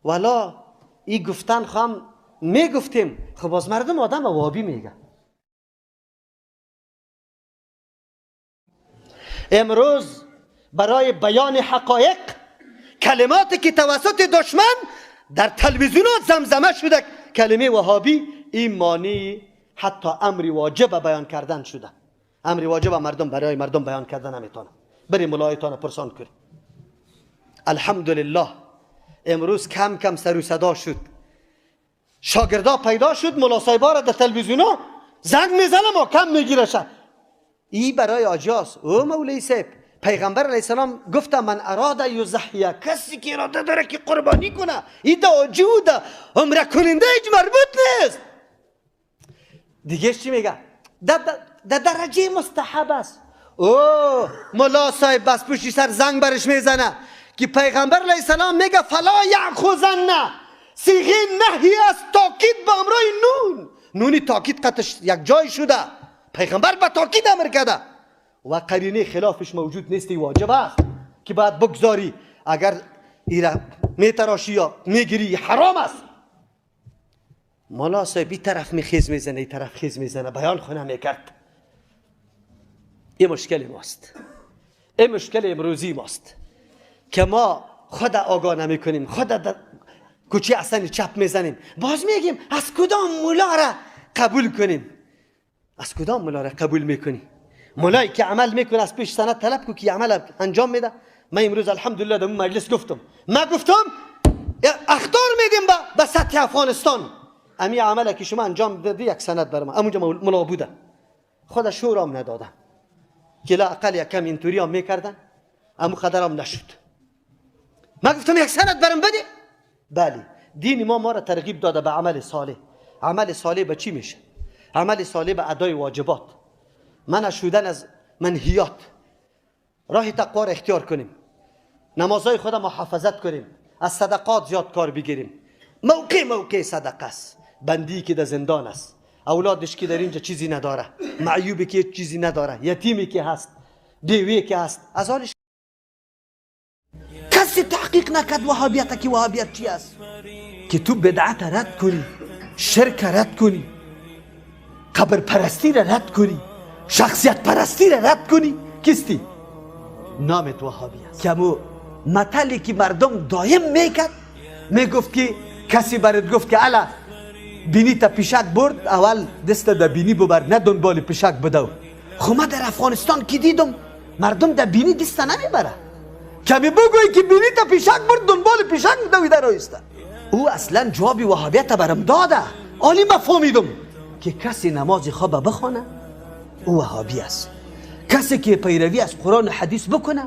Speaker 3: والا ای گفتن خواهم میگفتیم. خب باز مردم آدم وابی میگه. امروز برای بیان حقایق کلماتی که توسط دشمن در تلویزیونات زمزمه شده کلمه وهابی، این معنی حتی امر واجب بیان کردن شده. امر واجب مردم برای مردم بیان کردن نمیتونه. بری ملایتان پرسان کنی. الحمدلله امروز کم کم سر و صدا شد، شاگردا پیدا شد، ملا صاحبا را در تلویزیونا زنگ میزنه ما کم میگیرشه. ای برای آجاس او مولوی صاحب پیغمبر علیه السلام گفت من اراده یضحیه، کسی که اراده داره که قربانی کنه ای دا عمره کننده هیچ مربوط نیست. دیگه چی میگه؟ در درجه مستحب است. او ملا صاحب بس پشتی سر زنگ برش میزنه که پیغمبر علیه السلام میگه فلا یأخذن، صیغه نهی است، تاکید به امرای نون، نونی تاکید قطش یک جای شده، پیغمبر به تاکید امر کرده و قرینه خلافش موجود نیست، واجب است که باید بگذاری. اگر ایره میتراشی یا میگیری حرام است. ملا صاحب این طرف میخیز میزنه این طرف خیز میزنه، بیان خونه میکرد. این مشکل ماست، این مشکل امروزی ماست که ما خود آگاه نمیکنیم، خود کوچه اصلا چپ میزنیم، باز میگیم از کدام مولا را قبول کنیم؟ از کدام مولا را قبول میکنی؟ مولایی که عمل میکنه از پیش سند طلب کو که عمل انجام میده. من امروز الحمدلله در مجلس گفتم، من گفتم اخطار میدیم به سطح افغانستان، امی عمله که شما انجام دادی یک سند بر ما. همونجا ملا بوده، خود شورام ندادم که لا اقل یک کم اینطوری هم میکردن. امو قدرم نشد. من گفتم یک سند برم بده. بله، دین ما را ترغیب داده به عمل صالح. عمل صالح به چی میشه؟ عمل صالح به ادای واجبات، منع شدن از منهیات، راه تقوا را اختیار کنیم، نمازهای خود محافظت کنیم، از صدقات زیاد کار بگیریم. موقع صدقه است. بندی که در زندان است، اولادش که در اینجا چیزی نداره، معیوبی که چیزی نداره، یتیمی که هست، بیوی که هست، از حالش کسی تحقیق نکرد وهابیت که وهابیت چی است، که تو بدعت رد کنی، شرک رد کنی، قبر پرستی را رد کنی، شخصیت پرستی را رد کنی، کیستی؟ نامت وهابی است. که امو متلی که مردم دایم میکرد، میگفت که کسی برات گفت که الا بینی تا پیشک برد، اول دست در بینی ببر، نه دنبال پیشک بدو. خب من در افغانستان که دیدم مردم در بینی دست نمیبره، کمی بگویی که بینی تا پیشک برد، دنبال پیشک دویده رایسته. او اصلا جواب وهابیت برم داده. عالی ما فهمیدم که کسی نماز خواب بخوانه او وهابی است، کسی که پیروی از قرآن و حدیث بکنه،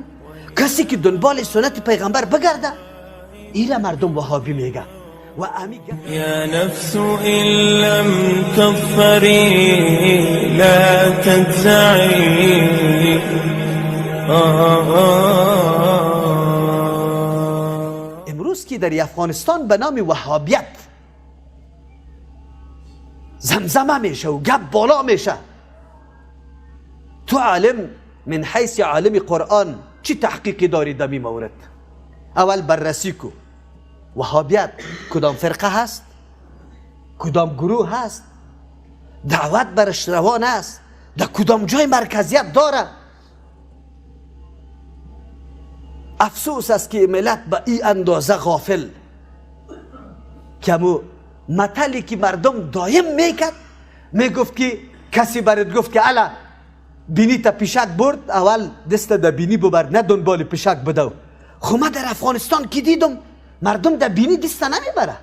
Speaker 3: کسی که دنبال سنت پیغمبر بگرده، ایره مردم وهابی میگه. و
Speaker 13: یا نفس إن لم تظفری لا تجزعی.
Speaker 3: امروز که در افغانستان به نام وهابیت زمزمه میشه و گپ بالا میشه، تو عالم من حیث عالم قرآن چی تحقیقی داری در این مورد؟ اول بررسی کو وهابیت کدام فرقه هست، کدام گروه هست، دعوت برش روان است، در کدام جای مرکزیت داره. افسوس است که ملت به این اندازه غافل، که امو متلی که مردم دایم میکرد، میگفت که کسی برات گفت که الا بینی تا پیشک برد، اول دست در بینی ببر، نه دنبال پیشک بدو. خب من در افغانستان که دیدم مردم در بینی دست نمیبره،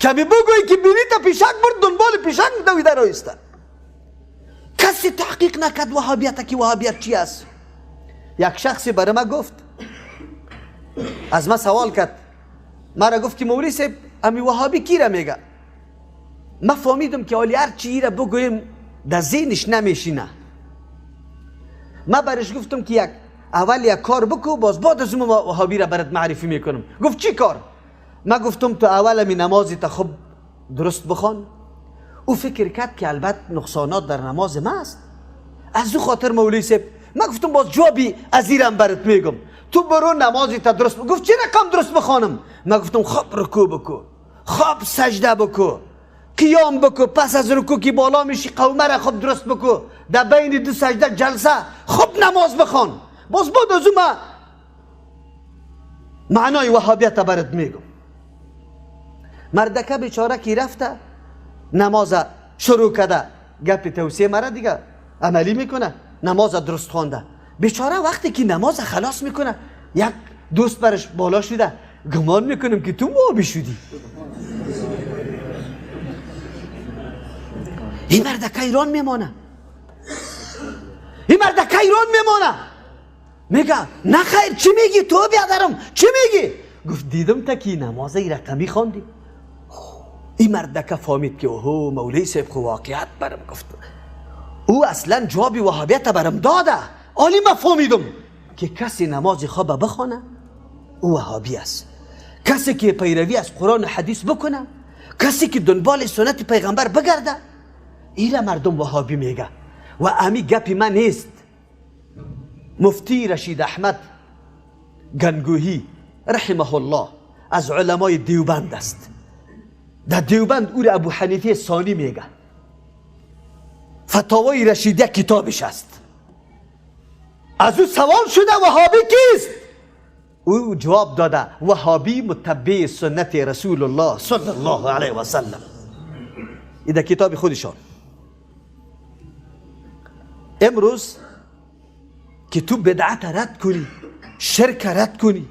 Speaker 3: کمی بگویی که بینی تا پیشک برد، دنبال پیشک دویده رایسته. کسی تحقیق نکرد وهابیت که وهابیت چی است. یک شخصی برای ما گفت، از ما سوال کرد، مرا گفت که مولوی صاحب امی وهابی کی را میگه؟ ما فهمیدم که حالی هر چی را بگویم در ذهنش نمیشینه. ما برش گفتم که یک اول یک کار بکو، باز بعد از اون وهابی را برات معرفی میکنم. گفت چی کار؟ ما گفتم تو اول می نمازی تا خوب درست بخوان. او فکر کرد که البته نقصانات در نماز ما است، از او خاطر مولوی صاحب. ما گفتم باز جوابی از ایرم برات میگم، تو برو نمازی تا درست. گفت چه رقم درست بخوانم؟ ما گفتم خب رکوع بکو، خب سجده بکو، قیام بکو، پس از رکوع که بالا میشی قومه را خب درست بکو، در بین دو سجده جلسه خب نماز بخوان. باز بعد از اون ما معنای وهابیت برات میگم. مردکه بیچاره که رفته نماز شروع کرده، گپ توصیه مرا دیگه عملی میکنه، نماز درست خوانده. بیچاره وقتی که نماز خلاص میکنه، یک دوست برش بالا شده، گمان میکنم که تو وهابی شدی. این مردکه ایران میمانه، این مردکه ایران میمانه. میگه نه خیر، چی میگی تو بیادرم، چی میگی؟ گفت دیدم تا که نماز رقمی خواندی. این مردکه فهمید که اوه مولوی صاحب خو واقعیت برم گفت. او اصلا جواب وهابیت برم داده. عالی ما فهمیدم که کسی نماز خواب بخوانه او وهابی است، کسی که پیروی از قرآن و حدیث بکنه، کسی که دنبال سنت پیغمبر بگرده، ایره مردم وهابی میگه. و امی گپی من نیست. مفتی رشید احمد گنگوهی رحمه الله از علمای دیوبند است. در دیوبند او را ابو حنیفه ثانی میگه. فتاوای رشیدیه کتابش است. از او سوال شده وهابی کیست؟ او جواب داده وهابی متبع سنت رسول الله صلی الله علیه و سلم. این در کتاب خودشان. امروز که تو بدعت رد کنی، شرک رد کنی،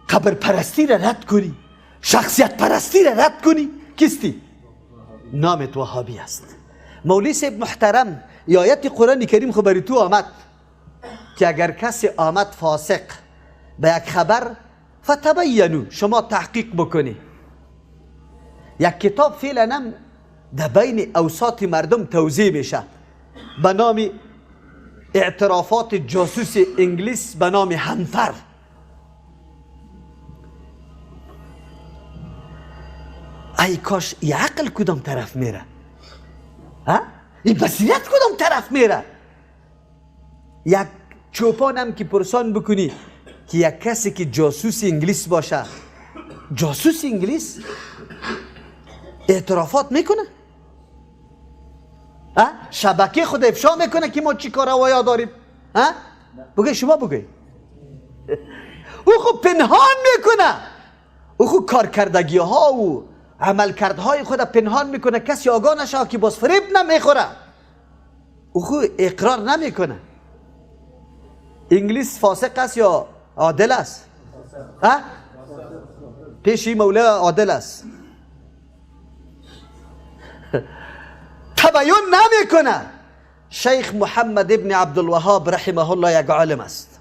Speaker 3: قبر پرستی را رد کنی، شخصیت پرستی را رد کنی، کیستی؟ نامت وهابی است. مولوی صاحب محترم، آیت قرآن کریم خو بری تو آمد. که اگر کسی آمد فاسق به یک خبر، فتبینو، شما تحقیق بکنی. یک کتاب فعلا هم در بین اوساط مردم توزیع میشه به نام اعترافات جاسوس انگلیس به نام همفر. ای کاش ای عقل کدام طرف میره، ها؟ ای بصیرت کدام طرف میره؟ یک چوپان هم که پرسان بکنی که یک کسی که جاسوس انگلیس باشه، جاسوس انگلیس اعترافات میکنه، ها؟ شبکه خود افشا میکنه که ما چی کاروایا داریم، ها؟ بگه شما بگه. او خب پنهان میکنه، او خب کارکردگی ها و عملکردهای خود پنهان میکنه، کسی آگاه نشه که باز فریب نمیخوره. او خو اقرار نمیکنه. انگلیس فاسق است یا عادل است؟ ها؟ پیشی مولا عادل است. تبیین نمیکنه. شیخ محمد ابن عبدالوهاب رحمه الله یک عالم است،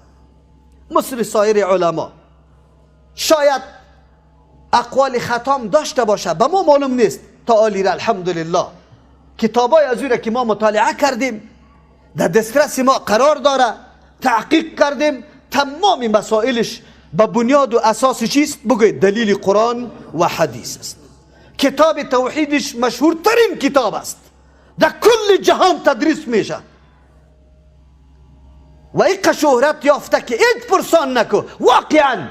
Speaker 3: مثل سایر علما. شاید اقوال خطام داشته باشه، به ما معلوم نیست تا آلی را الحمدلله کتابای از او را که ما مطالعه کردیم در دسترس ما قرار داره، تحقیق کردیم، تمام مسائلش به بنیاد و اساس چیست؟ بگوید دلیل قرآن و حدیث است. کتاب توحیدش مشهورترین کتاب است، در کل جهان تدریس میشه و ایقه شهرت یافته که هیچ پرسان نکو. واقعا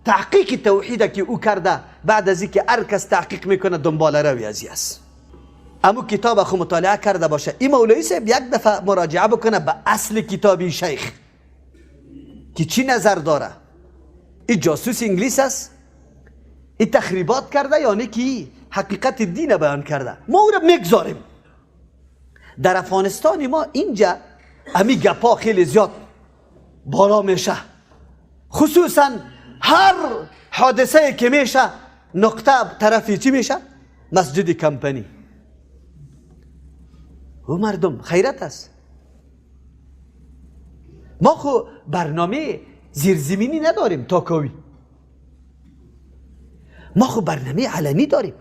Speaker 3: تحقیق توحید که او کرده، بعد از اینکه هر کس تحقیق میکنه دنبال روی ازی است. اما کتاب خو مطالعه کرده باشه، این مولوی صاحب یک دفعه مراجعه بکنه به اصل کتابی شیخ که چی نظر داره، این جاسوس انگلیس است، این تخریبات کرده یا نه که حقیقت دین بیان کرده. ما او را میگذاریم. در افغانستان ما اینجا امی گپا خیلی زیاد بالا میشه، خصوصا هر حادثه که میشه نقطه طرفی چی میشه؟ مسجد کمپنی. او مردم خیرت است. ما خو برنامه زیرزمینی نداریم تاکاوی، ما خو برنامه علنی داریم.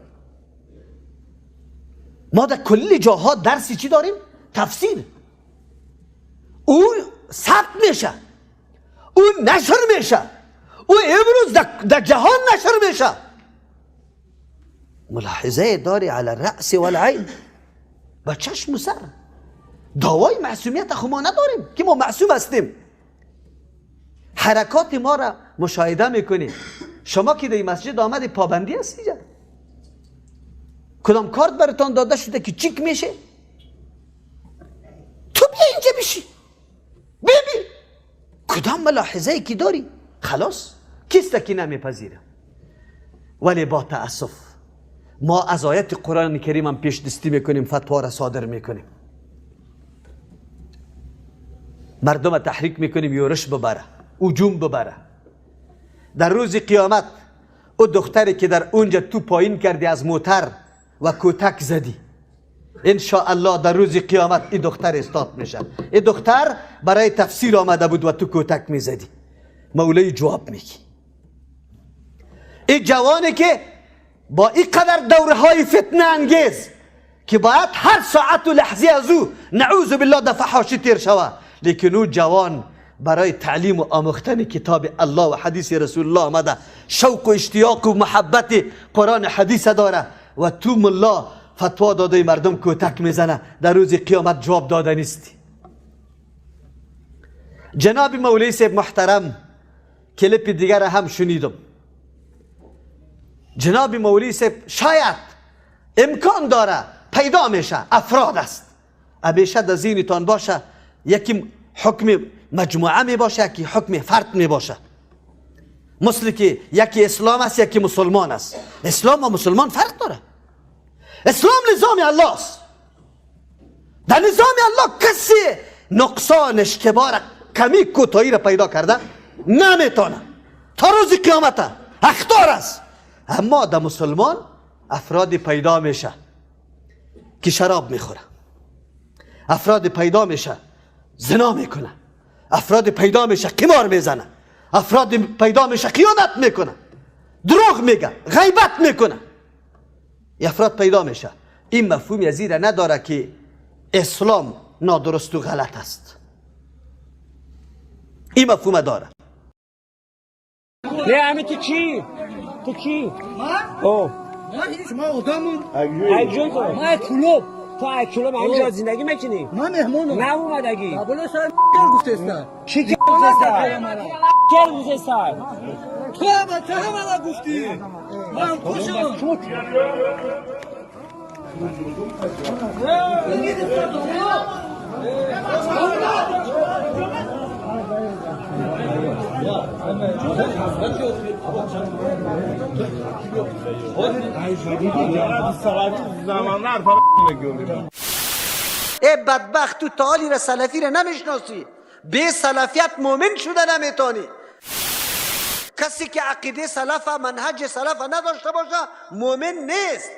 Speaker 3: ما در کل جاها درسی چی داریم؟ تفسیر. او ثبت میشه، او نشر میشه، او امروز در جهان نشر میشه. ملاحظه داری علی الرأس والعین، با چشم و سر. دعوای معصومیت خو ما نداریم که ما معصوم هستیم. حرکات ما را مشاهده میکنیم. شما که در مسجد آمدی پابندی هستی، کدام کارت براتان داده شده که چیک میشه؟ تو بیا اینجا بشی ببین کدام ملاحظه که داری. خلاص کیست که نمیپذیره. ولی با تاسف ما از آیت قرآن کریم هم پیش دستی میکنیم، فتوا را صادر میکنیم، مردم تحریک میکنیم یورش ببره، هجوم ببره. در روز قیامت او دختری که در اونجا تو پایین کردی از موتر و کتک زدی، ان شاء الله در روز قیامت این دختر استاد میشه. این دختر برای تفسیر آمده بود و تو کتک میزدی. مولای جواب میگی. این جوانی که با این قدر دوره های فتنه انگیز که باید هر ساعت و لحظه از او نعوذ بالله در فحاشی تیر شوه، لیکن او جوان برای تعلیم و آموختن کتاب الله و حدیث رسول الله آمده، شوق و اشتیاق و محبت قرآن حدیث داره و تو ملا فتوا داده مردم کتک میزنه، در روز قیامت جواب داده نیستی. جناب مولوی صاحب محترم کلیپ دیگر هم شنیدم. جناب مولوی صاحب شاید امکان داره پیدا میشه افراد است، همیشه در ذهنتان باشه یکی حکم مجموعه می باشه، یکی حکم فرد می باشه. مثل که یکی اسلام است یکی مسلمان است. اسلام و مسلمان فرق داره. اسلام نظام الله است. در نظام الله کسی نقصان اشتباه کمی کوتاهی را پیدا کرده نمیتونه تا روز قیامت اخطار است. اما در مسلمان افراد پیدا میشه که شراب میخوره، افراد پیدا میشه زنا میکنه، افراد پیدا میشه قمار میزنه، افراد پیدا میشه خیانت میکنه، دروغ میگه، غیبت میکنه، افراد پیدا میشه. این مفهوم از این نداره که اسلام نادرست و غلط است. این مفهوم داره.
Speaker 18: نه همه تو کی؟ تو کی؟ من؟ اوه
Speaker 19: من هیچ، من آدمم.
Speaker 18: ایجوی تو؟ من کلوب. تو کلوب همینجا زندگی میکنی؟
Speaker 19: من مهمونم.
Speaker 18: نه اومدگی.
Speaker 19: قبول سر گفته است.
Speaker 18: کی گفته است؟ کی گفته است؟
Speaker 19: تو هم تو هم گفتی. من خوشم.
Speaker 3: ای بدبخت، تو تعالی را سلفی را نمیشناسی. بی سلفیت مؤمن شده نمیتونی. کسی که عقیده سلف منهج سلف نداشته باشه مؤمن نیست.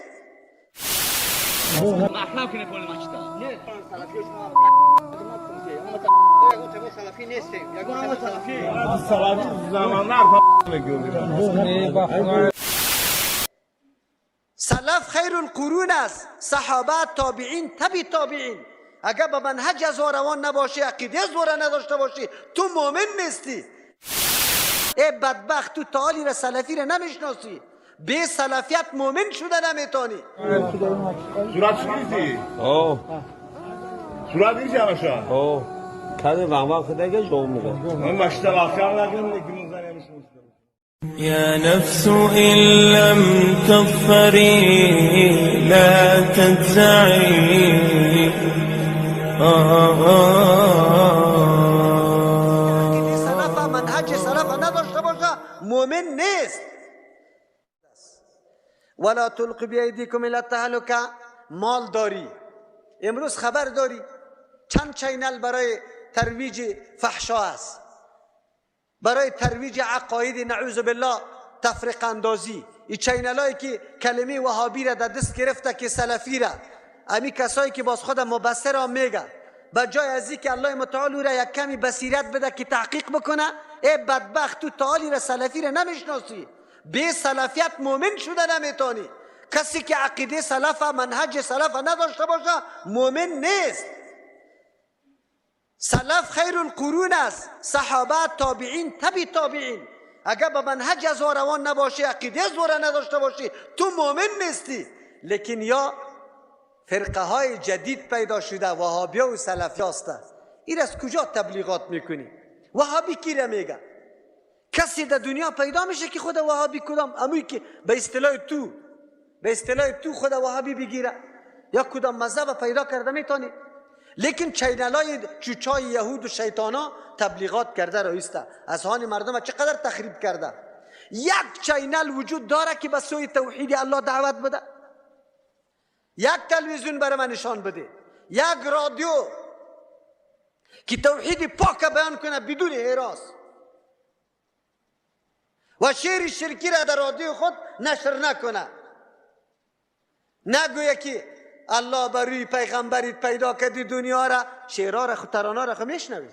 Speaker 3: سلف خیر القرون است، صحابه، تابعین، تبع تابعین. اگر به منهج از روان نباشی، عقیده از نداشته باشی، تو مؤمن نیستی. ای بدبخت، تو تعالی را سلفی را نمیشناسی. بی سلفیت مؤمن شده نمیتونی.
Speaker 20: صورت چیزی؟ اوه صورت نیست همشا.
Speaker 18: اوه کده وام خدا که جواب میده.
Speaker 20: من مشتاق آخر نکنم که میزنم.
Speaker 13: يا نفس إن لم تظفري لا تجزعي.
Speaker 3: سلف منهج سلف نداشته باشه مؤمن نیست. ولا تلقوا بأيديكم إلى التهلكة. مال داری، امروز خبر داری چند channel برای ترویج فحشا است، برای ترویج عقاید نعوذ بالله تفرقه اندازی. این channel هایی که کلمه وهابی را در دست گرفته که سلفی را، امی کسایی که باز خود مبصر را میگه، به جای از که الله متعال او را یک کمی بصیرت بده که تحقیق بکنه، ای بدبخت، تو تعالی را سلفی را نمیشناسی. بی سلفیت مؤمن شده نمیتونی. کسی که عقیده سلف منهج سلف نداشته باشه مؤمن نیست. سلف خیر القرون است، صحابه، تابعین، تبع تابعین. اگر به منهج از روان نباشی، عقیده از نداشته باشی، تو مؤمن نیستی. لیکن یا فرقه های جدید پیدا شده، وهابی و سلفی هستند. این از کجا تبلیغات میکنی؟ وهابی کی را میگه؟ کسی در دنیا پیدا میشه که خود وهابی کدام اموی که به اصطلاح تو، به اصطلاح تو خود وهابی بگیره یا کدام مذهب پیدا کرده میتونی؟ لیکن channel های چوچای یهود و شیطانا تبلیغات کرده رایسته، از هان مردم چقدر تخریب کرده. یک channel وجود داره که به سوی توحید الله دعوت بده، یک تلویزیون برای من نشان بده، یک رادیو که توحید پاک بیان کنه بدون هراس و شعر شرکی را در رادیو خود نشر نکنه، نگویه که الله بر روی پیغمبریت پیدا کردی دنیا را، شعرها را خود ترانه را خود میشنوی.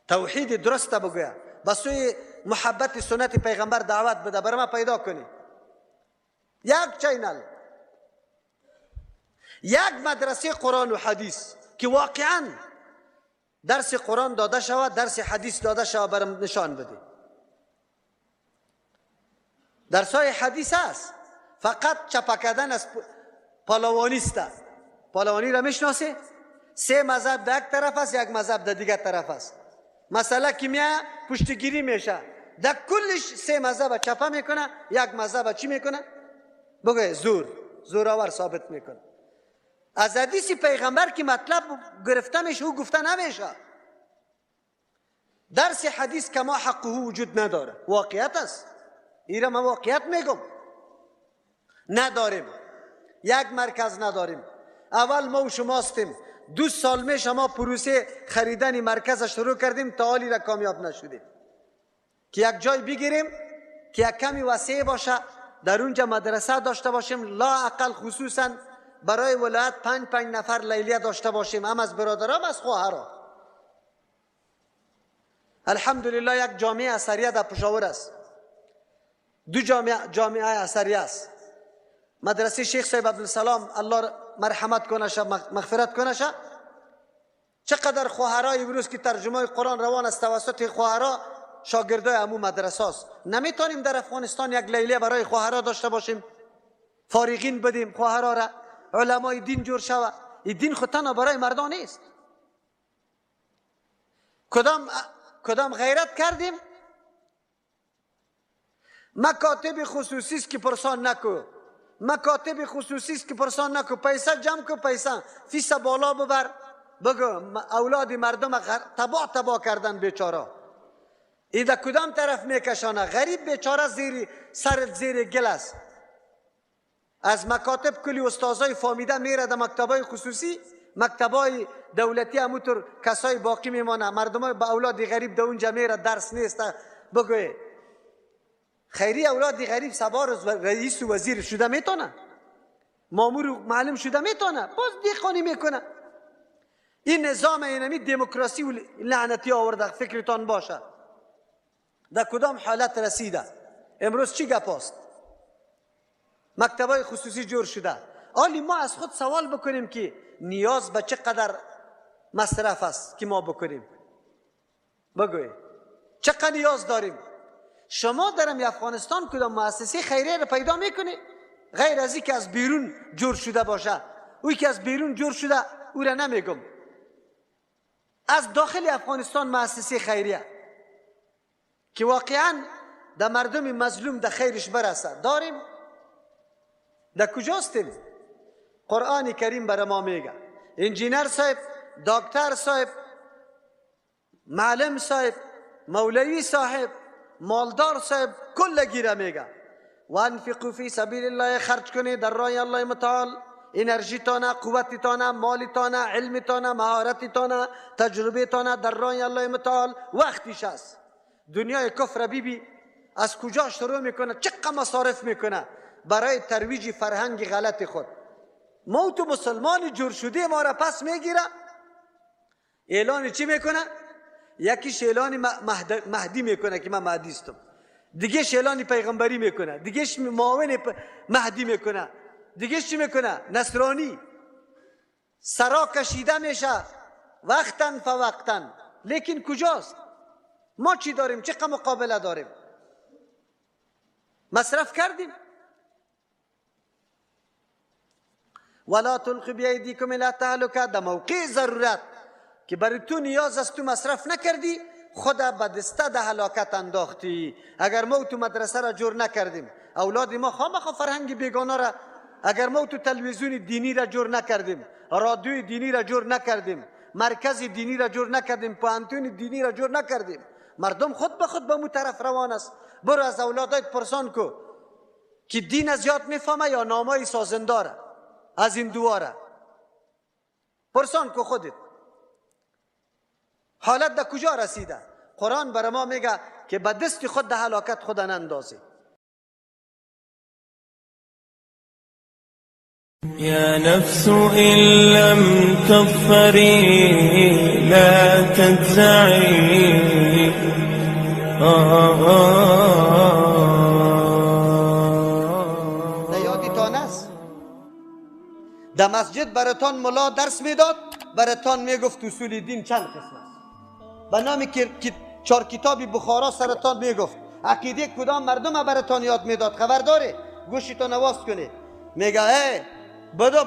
Speaker 3: توحید درست بگویه، به سوی محبت سنت پیغمبر دعوت بده، برای ما پیدا کنی یک channel، یک مدرسه قرآن و حدیث که واقعا درس قرآن داده شود، درس حدیث داده شود، برام نشان بده. درس های حدیث است، فقط چپا کردن از پالوانیست. پالوانی را میشناسی؟ سه مذهب در یک طرف است، یک مذهب در دیگر طرف است. مسئله که میاد پشتگیری میشه، در کلش سه مذهب چپا میکنه، یک مذهب چی میکنه؟ بگه زور، زورآور ثابت میکنه. از حدیث پیغمبر که مطلب گرفته میشه او گفته نمیشه. درس حدیث کما حقه وجود نداره، واقعیت است. ایره من واقعیت میگم. نداریم، یک مرکز نداریم. اول ما و شما هستیم، 2 سال میشه ما پروسه خریدن مرکز شروع کردیم، تا حالی را کامیاب نشدیم که یک جای بگیریم که یک کمی وسیع باشه، در اونجا مدرسه داشته باشیم، لا اقل خصوصا برای ولایت 5-5 نفر لیلیه داشته باشیم، هم از برادرام از خواهرها. الحمدلله یک جامعه اثریه در پشاور است، دو جامعه اثریه است. مدرسه شیخ صاحب عبدالسلام الله مرحمت کنه، مغفرت کنه، چقدر خواهرای امروز که ترجمه قرآن روان است توسط خواهرا شاگردای امو مدرسه است. نمیتونیم در افغانستان یک لیلیه برای خواهرا داشته باشیم، فارغین بدیم خواهرا را، علمای دین جور شوه. این دین خود تنها برای مردان نیست. کدام غیرت کردیم؟ مکاتب خصوصی است که پرسان نکو، مکاتب خصوصی است که پرسان نکو، پیسه جمع کو، پیسه فیس بالا ببر، بگو اولاد مردم تباه تباه کردن بیچاره. ای در کدام طرف میکشانه؟ غریب بیچاره زیر سر زیر گل است. از مکاتب کلی استادای فامیده میره در مکتبای خصوصی، مکتبای دولتی همونطور کسای باقی میمانه. مردمای با اولاد غریب در اونجا میره، درس نیست. بگوی خیری اولاد غریب سبا روز رئیس و وزیر شده میتونه، مامور و معلم شده میتونه، باز دیقانی میکنه. این نظام اینمی دموکراسی و لعنتی آورده. فکرتان باشه در کدام حالت رسیده. امروز چی گپ است؟ مکتبای خصوصی جور شده. آلی ما از خود سوال بکنیم که نیاز به چه قدر مصرف است که ما بکنیم؟ بگوی چقدر نیاز داریم؟ شما در افغانستان کدام مؤسسه خیریه را پیدا میکنی غیر از که از بیرون جور شده باشه؟ اوی که از بیرون جور شده او را نمیگم، از داخل افغانستان مؤسسه خیریه که واقعا در مردم مظلوم در خیرش برسه داریم؟ در کجاستیم؟ قرآن کریم برای ما میگه انجینر صاحب، دکتر صاحب، معلم صاحب، مولوی صاحب، مالدار صاحب، کل گیره میگه وانفقوا فی سبیل الله، خرج کنید در راه الله متعال، انرژیتانه، قوتتانه، مالتانه، علمتانه، مهارتتانه، تجربهتانه در راه الله متعال. وقتش است. دنیای کفر بیبی از کجا شروع میکنه، چقدر مصارف میکنه برای ترویج فرهنگ غلط خود. موت مسلمان جور شده ما را پس میگیره. اعلان چی میکنه؟ یکیش اعلان مهدی میکنه که من مهدی استم، دیگهش اعلان پیغمبری میکنه، دیگهش معاون مهدی میکنه، دیگهش چی میکنه؟ نصرانی. سرا کشیده میشه وقتن فوقتن. لیکن کجاست؟ ما چی داریم؟ چه مقابله داریم؟ مصرف کردیم. ولا تلقوا بأیدیکم الی التهلکه، در موقع ضرورت که برای تو نیاز است تو مصرف نکردی، خدا به دسته ده هلاکت انداختی. اگر ما تو مدرسه را جور نکردیم، اولاد ما خامخا فرهنگ بیگانه را، اگر ما تو تلویزیون دینی را جور نکردیم، رادیوی دینی را جور نکردیم، مرکز دینی را جور نکردیم، پوهنتون دینی را جور نکردیم، مردم خود به خود به مو طرف روان است. برو از اولادایت پرسان کو که دین از یاد میفهمه یا نامای سازنداره از این دواره. پرسان کو خودت حالت در کجا رسیده. قرآن برای ما میگه که به دست خود در هلاکت خود نندازی.
Speaker 13: یا نفس إن لم تظفری لا تجزعی.
Speaker 3: در یادتان است در مسجد براتان ملا درس میداد، براتان میگفت اصول دین چند قسم است. به نام چهار کتاب بخارا سرتان میگفت، عقیده کدام مردم براتان یاد میداد. خبر داره؟ گوشتان نواز کنه. میگه ای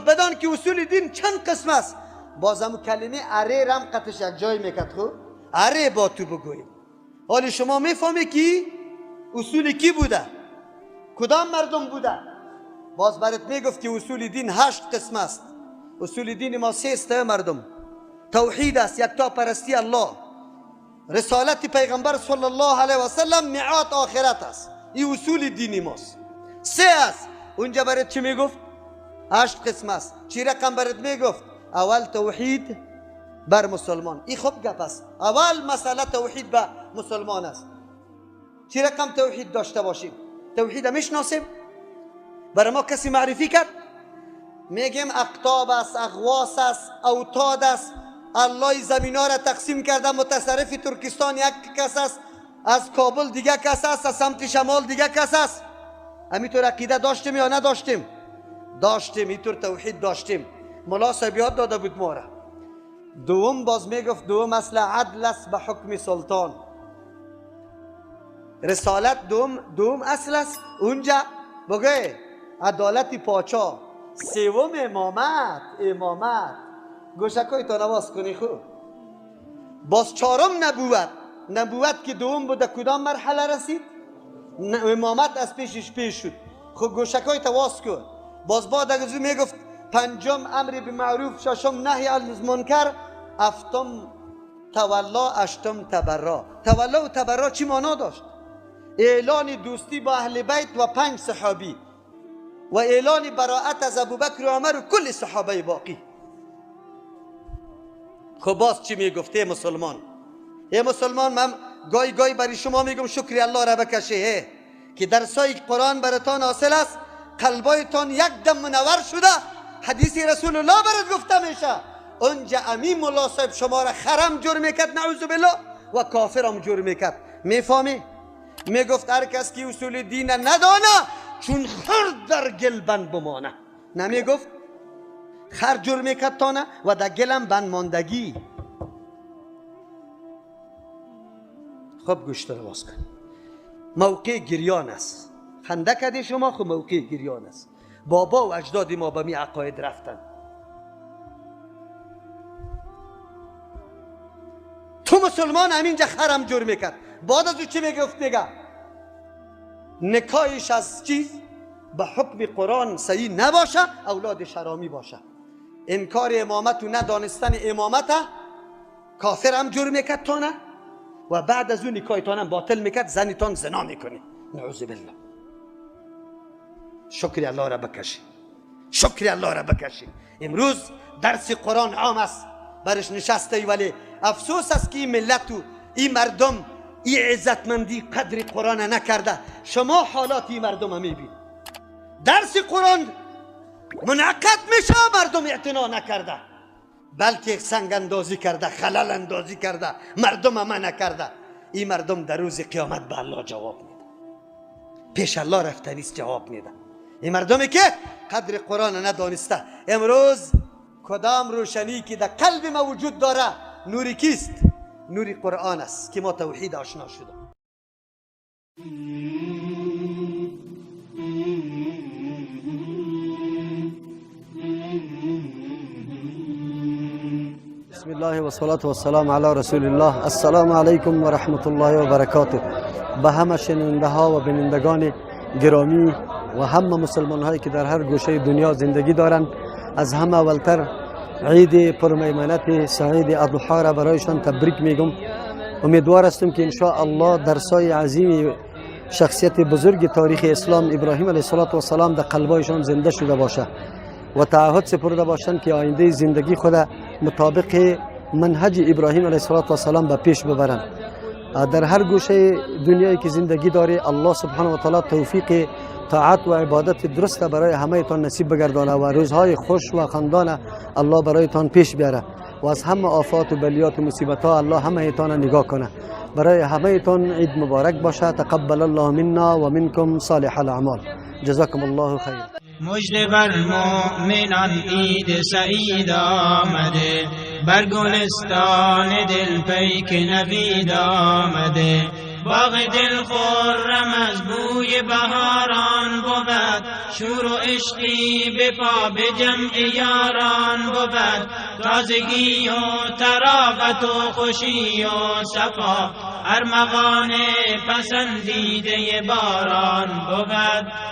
Speaker 3: بدان که اصول دین چند قسم است. بازم کلمه اره رم قطش یک جای میکرد. خو اره با تو بگوییم. حالا شما میفهمی که اصول کی بوده، کدام مردم بوده. باز برات میگفت که اصول دین 8 قسم است. اصول دین ما 3 است مردم. توحید است، یکتا پرستی الله، رسالت پیغمبر صلی الله علیه و سلم، میعاد آخرت است. این اصول دینی ماست. 3 است. اونجا برات چی میگفت؟ 8 قسم است. چی رقم برات میگفت؟ اول توحید بر مسلمان. این خوب گپ است. اول مسئله توحید بر مسلمان است. چی رقم توحید داشته باشیم؟ توحید میشناسیم؟ برای ما کسی معرفی کرد؟ میگیم اقطاب است، اغواس است، اوتاد است. الله زمینا را تقسیم کرده، متصرف ترکستان یک کس است، از کابل دیگه کس است، از سمت شمال دیگه کس است. همینطور عقیده داشتیم یا نداشتیم؟ داشتیم. اینطور توحید داشتیم. ملا صاحب یاد داده بود ما را. دوم باز میگفت دوم اصل عدل است به حکم سلطان. رسالت دوم اصل است اونجا بگه عدالت پاچا. سوم امامت. امامت گوشکای تا نواز کنی خوب. باز چهارم نبوت. نبوت که دوم بوده کدام مرحله رسید؟ امامت از پیشش پیش شد. خب گوشکای تا واز کن. باز بعد از او میگفت پنجم امر به معروف، ششم نهی از منکر، هفتم تولا، هشتم تبرا. تولا و تبرا چی معنا داشت؟ اعلان دوستی با اهل بیت و 5 صحابی و اعلان براءت از ابوبکر و عمر و کل صحابه باقی. خب باز چی میگفته مسلمان؟ ای مسلمان، من گای گای برای شما میگم شکری الله را بکشه که درسای قرآن براتان حاصل است، قلبایتان یک دم منور شده، حدیث رسول الله برات گفته میشه. اونجا امین ملا صاحب شما را خرم جور میکرد نعوذ بالله و کافرم جور میکرد. میفهمی؟ میگفت هر کس که اصول دین ندانه چون خر در گل بند بمانه. نمیگفت خر جور میکرد تانه و در گلم بند ماندگی. خب گوشت رو باز کن. موقع گریان است. خنده کردی شما، خب موقع گریان است. بابا و اجداد ما به می عقاید رفتن. تو مسلمان همینجا خرم جور میکرد. بعد از او چی میگفت؟ میگه نکایش از چیز به حکم قرآن صحیح نباشه، اولاد شرامی باشه. انکار امامت و ندانستن امامت کافر هم جور میکرد تانه و بعد از اون نکایتان هم باطل میکرد، زنیتان زنا میکنه نعوذ بالله. شکر الله را بکشی، شکر الله را بکشی. امروز درس قرآن عام است، برش نشسته، ولی افسوس است که این ملت و این مردم این عزتمندی قدر قرآن نکرده. شما حالات این مردم هم میبینید. درس قرآن منعقد میشه، مردم اعتنا نکرده، بلکه سنگ اندازی کرده، خلل اندازی کرده، مردم هم نکرده. این مردم در روز قیامت به الله جواب میده، پیش الله رفتنیست جواب میده. این مردمی که قدر قرآن ندانسته. امروز کدام روشنی که در قلب ما وجود داره نوری کیست؟ نور قرآن است که ما توحید آشنا شده.
Speaker 5: بسم الله و صلاة و السلام علی رسول الله. السلام علیکم و رحمت الله و برکاته. به همه شنونده ها و بینندگان گرامی و همه مسلمان هایی که در هر گوشه دنیا زندگی دارند، از همه اولتر عید پرمیمنت سعید اضحی را برایشان تبریک میگم. امیدوار هستم که ان شاء الله درسای عظیم شخصیت بزرگ تاریخ اسلام ابراهیم علیه السلام در قلبایشان زنده شده باشه و تعهد سپرده باشند که آینده زندگی خود مطابق منهج ابراهیم علیه السلام به پیش ببرند. در هر گوشه دنیایی که زندگی داره الله سبحانه و تعالی توفیق طاعت و عبادت درست برای همه تان نصیب بگردانه و روزهای خوش و خندان الله برایتان پیش بیاره و از همه آفات و بلیات و مصیبت ها الله همه تان نگاه کنه. برای همه تان عید مبارک باشه. تقبل الله منا و منکم صالح الاعمال. جزاکم الله خیر.
Speaker 9: مژده بر مؤمنان عید سعید آمده، بر گلستان دل پیک نوید آمده. باغ دل خرم از بوی بهاران بود، شور و عشقی به پا به جمع یاران بود. تازگی و طراوت و خوشی و صفا، ارمغان پسندیده باران بود.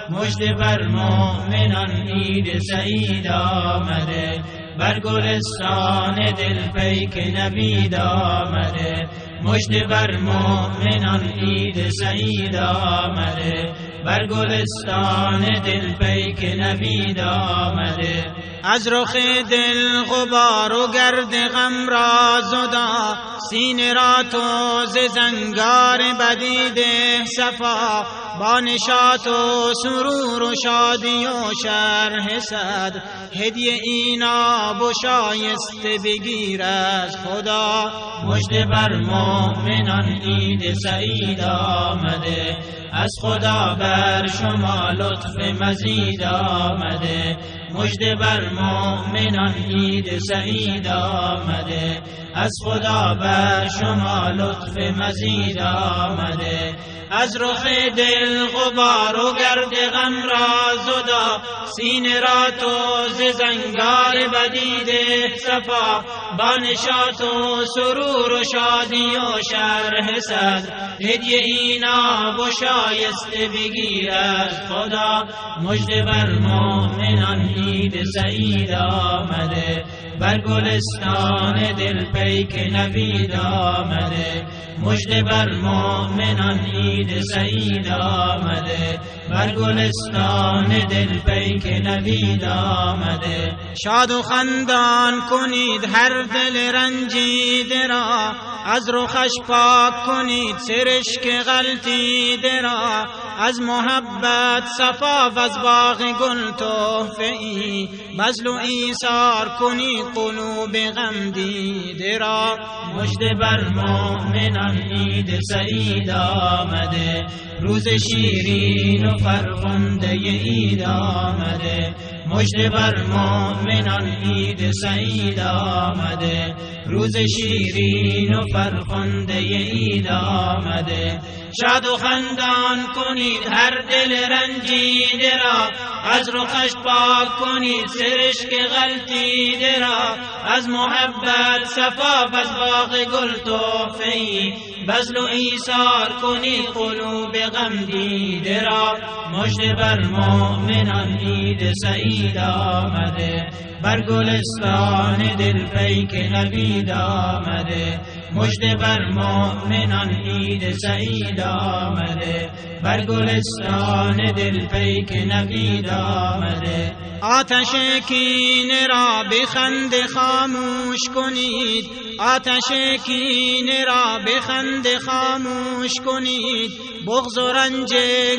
Speaker 9: مژده بر مؤمنان عید سعید آمده، بر گلستان دل پیک نوید آمده. مژده بر مؤمنان عید سعید آمده، بر گلستان دل پیک نوید آمده. از رخ دل غبار و گرد غم را زدا، سینه را تو ز زنگار بدی ده صفا. با نشاط و سرور و شادی و شرح صدر، هدیه این آب و شایسته بگیر از خدا. مژده بر مؤمنان عید سعید آمده، از خدا بر شما لطف مزید آمده. مژده بر مؤمنان عید سعید آمده، از خدا بر شما لطف مزید آمده. از رخ دل غبار و گرد غم را زدا، سینه را تو ز زنگار بدی ده صفا. با نشاط و سرور و شادی و شرح صدر، هدیه این آب و شایسته بگیر از خدا. مژده بر مؤمنان عید سعید آمده، بر گلستان دل پیک نوید آمده. مژده بر مؤمنان عید سعید آمده، بر گلستان دل پیک نوید آمده. شاد و خندان کنید هر دل رنجیده را، از رخش پاک کنید سرشک غلطیده را. از محبت صفا و از باغ گل تحفه ای، بذل و ایثار کنید قلوب غم دیده را. مژده بر مؤمنان عید سعید آمده، روز شیرین و فرخنده عید آمده. مژده بر مؤمنان عید سعید آمده، روز شیرین و فرخنده عید آمده. شاد و خندان کنید هر دل رنجیده را، از رخش پاک کنید سرشک غلطیده را. از محبت صفا و از باغ گل تحفه ای، بذل و ایثار کنید قلوب غم دیده را. مژده بر مؤمنان عید سعید آمده، بر گلستان دل پیک نوید آمده. مژده بر مؤمنان عید سعید آمده، بر گلستان دل پیک نوید آمده. آتش کینه را به خنده خاموش کنید، آتش کینه را به خنده خاموش کنید. بغض و رنج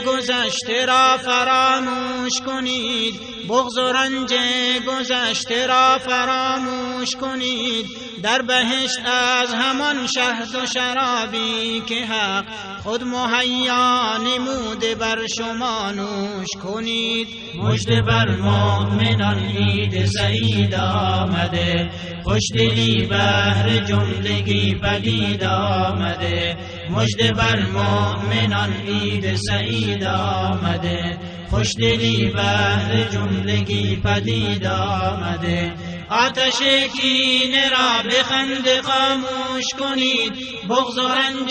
Speaker 9: گذشته را فراموش کنید، بغض و رنج گذشته را فراموش کنید. در بهشت از همان شهد و شرابی که حق خود مهیا نموده بر شما نوش کنید. مژده بر مؤمنان عید سعید آمده، خوشدلی بهر جملگی پدید آمده. مژده بر مؤمنان عید سعید آمده، خوشدلی بهر جملگی پدید آمده. آتش کینه را به خنده خاموش کنید، بغض و رنج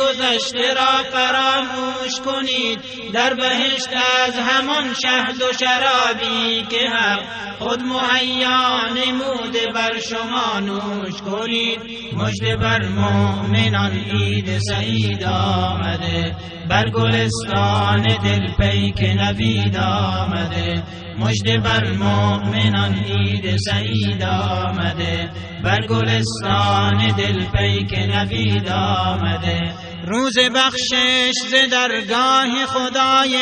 Speaker 9: گذشته را فراموش کنید. در بهشت از همان شهد و شرابی که حق خود مهیا نموده بر شما نوش کنید. مژده بر مؤمنان عید سعید آمده، بر گلستان دل پیک نوید آمده. مژده بر مؤمنان عید سعید آمده، بر گلستان دل پیک نوید آمده. روز بخشش ز درگاه خدای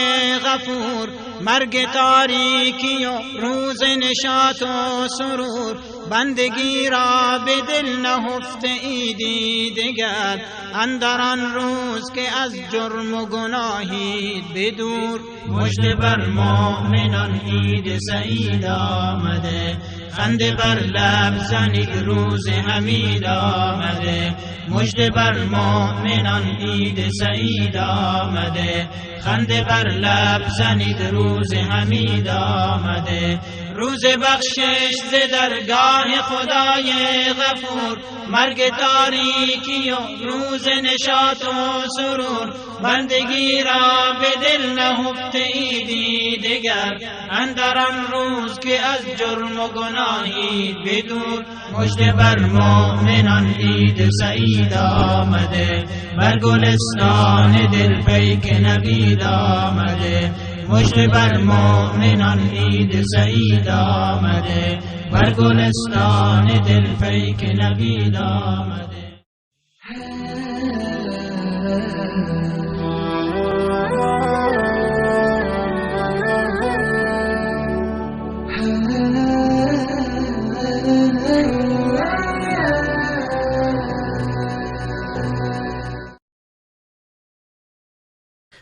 Speaker 9: غفور، مرگ تاریکی و روز نشاط و سرور. بندگی را به دل نهفته ایدی دگر، اندر آن روز که از جرم و گناهید بدور. مژده بر مؤمنان عید سعید آمده، خنده بر لب زنید روز حمید آمده. مژده بر مؤمنان عید سعید آمده، خنده بر لب زنید روز حمید آمده. روز بخشش ز درگاه خدای غفور، مرگ تاریکی و روز نشاط و سرور. بندگی را به دل نهفته ایدی دگر، اندر آن روز که از جرم و گناهی بدور. مژده بر مؤمنان عید سعید آمده، بر گلستان دل پیک نوید آمده. مژده بر مؤمنان عید سعید آمده، بر گلستان دل پیک نوید آمده.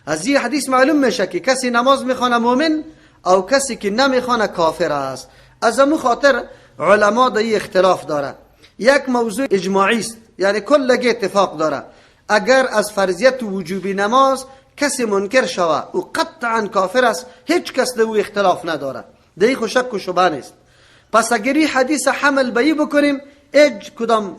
Speaker 3: از این حدیث معلوم میشه که کسی نماز میخوانه مؤمن او کسی که نمیخوانه کافر است. از امو خاطر علما در اختلاف داره. یک موضوع اجماعی است، یعنی کلگی اتفاق داره. اگر از فرضیت وجوبی نماز کسی منکر شوه او قطعا کافر است، هیچ کس در او اختلاف نداره، در این شک و شبهه نیست. پس اگر این حدیث حمل به بکنیم هیچ کدام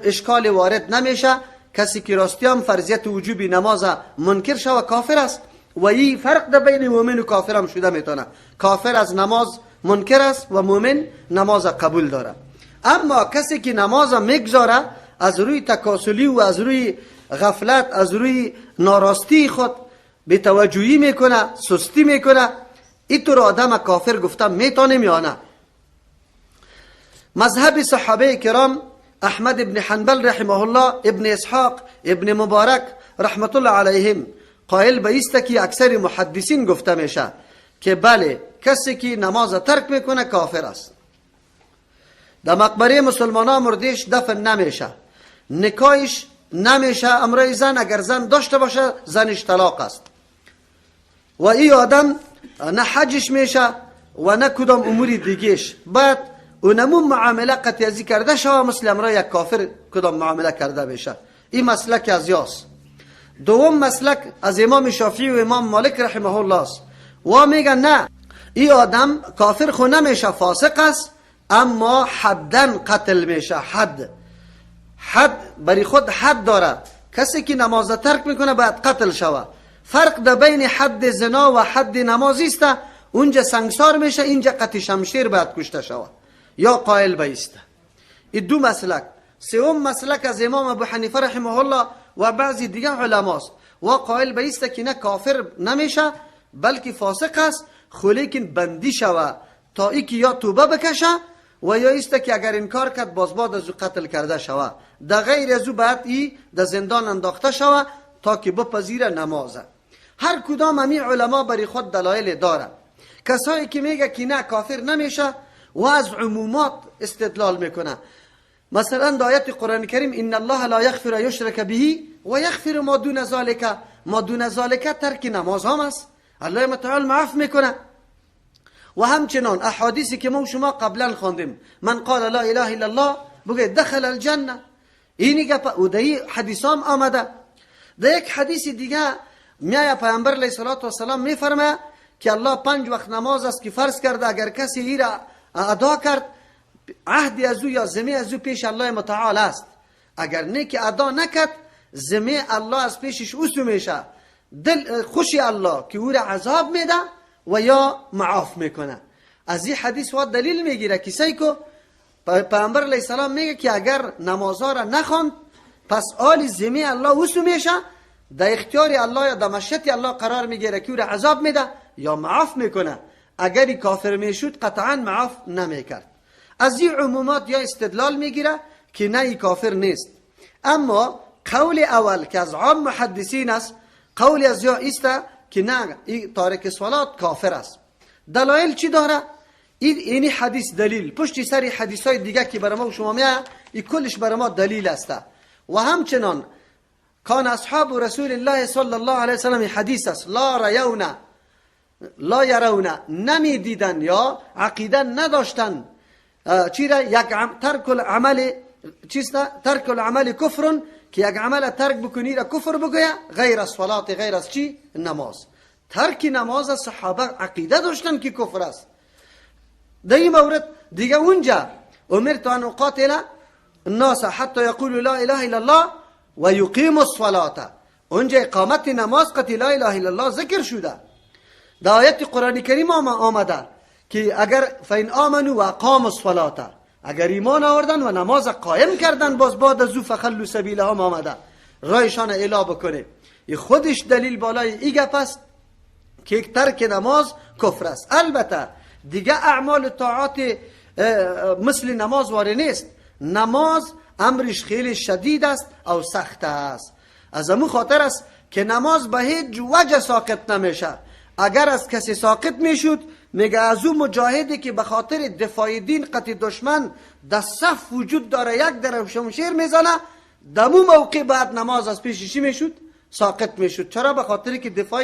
Speaker 3: اشکال وارد نمیشه. کسی که راستی هم فرضیت وجوبی نماز منکر شوه کافر است و این فرق در بین مؤمن و کافر هم شده میتونه. کافر از نماز منکر است و مؤمن نماز قبول داره. اما کسی که نماز میگذاره از روی تکاسلی و از روی غفلت، از روی ناراستی خود بی‌توجهی میکنه، سستی میکنه، این طور آدم کافر گفتم میتونیم یا نه؟ مذهب صحابه کرام احمد ابن حنبل رحمه الله، ابن اسحاق، ابن مبارک رحمت الله علیهم قائل به است که اکثر محدثین گفته میشه که بله کسی که نماز ترک میکنه کافر است. در مقبره مسلمان ها مردیش دفن نمیشه، نکاحش نمیشه امرای زن، اگر زن داشته باشه زنش طلاق است و این آدم نه حجش میشه و نه کدام امور دیگهش. باید اونمو معامله قطعی کرده شوه مثل امرای یک کافر کدام معامله کرده بشه. این مسلک از یاس. دوم مسلک از امام شافعی و امام مالک رحمه الله است و میگن نه، این آدم کافر خو نمیشه، فاسق است، اما حدن قتل میشه. حد برای خود حد داره. کسی که نماز ترک میکنه باید قتل شوه. فرق در بین حد زنا و حد نماز است. اونجا سنگسار میشه، اینجا قطع شمشیر باید کشته شوه یا قائل بیسته. این دو مسلک. سوم مسلک از امام ابو حنیفه رحمه الله و بعضی دیگه علماست و قائل بیسته که نه کافر نمیشه بلکه فاسق است، لیکن بندی شوه تا ای که یا توبه بکشه و یا ایسته که اگر انکار کرد باز بعد از او قتل کرده شوه. در غیر از او باید ای در زندان انداخته شوه تا که بپذیره نمازه. هر کدام امی علما برای خود دلایل داره. کسایی که میگه که نه کافر نمیشه و از عمومات استدلال میکنه، مثلا در آیت قرآن کریم ان الله لا یغفر یشرک به و یغفر ما دون ذلک، ما دون ذلک ترک نماز هم است، الله متعال معاف میکنه. و همچنان احادیثی که ما شما قبلا خواندیم، من قال لا اله الا الله بگه دخل الجنه، اینی گپ و در حدیث هم آمده. در یک حدیث دیگه میایه پیامبر علیه الصلاة والسلام میفرمایه که الله 5 وقت نماز است که فرض کرده، اگر کسی ای را ادا کرد عهد از او یا ذمه از او پیش الله متعال است، اگر نه که ادا نکرد ذمه الله از پیشش اوسو میشه، دل خوشی الله که او را عذاب میده و یا معاف میکنه. از این حدیث وا دلیل میگیره که سیکو پیامبر علیه السلام میگه که اگر نمازها را نخواند پس آل ذمه الله اوسو میشه، در اختیار الله یا در مشیت الله قرار میگیره که او را عذاب میده یا معاف میکنه. اگر کافر میشد قطعا معاف نمیکرد. از این عمومات یا استدلال میگیره که نه ای کافر نیست. اما قول اول که از عام محدثین است، قول از یا است که نه ای تارک صلات کافر است. دلایل چی داره؟ اینی حدیث دلیل، پشت سر حدیث های دیگه که برای ما و شما میاد این کلش برای ما دلیل است. و همچنان کان اصحاب رسول الله صلی الله علیه وسلم حدیث است، لا ریون لا یرون، نمی دیدن یا عقیده نداشتن چیرا یک ترک العمل چیست؟ ترک العمل کفر، که یک عمل ترک بکنی را کفر بگویا غیر از صلات، غیر از چی؟ نماز. ترک نماز صحابه عقیده داشتن که کفر است. در این مورد دیگه اونجا امرت ان اقاتل الناس حتی یقولوا لا اله الا الله و یقیموا الصلاة. اونجا اقامت نماز قطعی لا اله الا الله ذکر شده. در آیت قرآن کریم آمده که اگر فین آمنوا و اقاموا الصلاة، اگر ایمان آوردن و نماز قایم کردن، باز بعد از او فخلوا سبیلهم آمده، رایشان اعلا بکنه. این خودش دلیل بالای ای گپ است که ترک نماز کفر است. البته دیگه اعمال طاعات مثل نماز واره نیست. نماز امرش خیلی شدید است او سخت است. از امو خاطر است که نماز به هیچ وجه ساقط نمیشه. اگر از کسی ساقط میشد، میگه از او مجاهدی که به خاطر دفاع دین قطع دشمن در صف وجود داره، یک در شمشیر میزنه، دمو موقع بعد نماز از پیش چی میشد؟ ساقط میشد. چرا؟ به خاطر که دفاع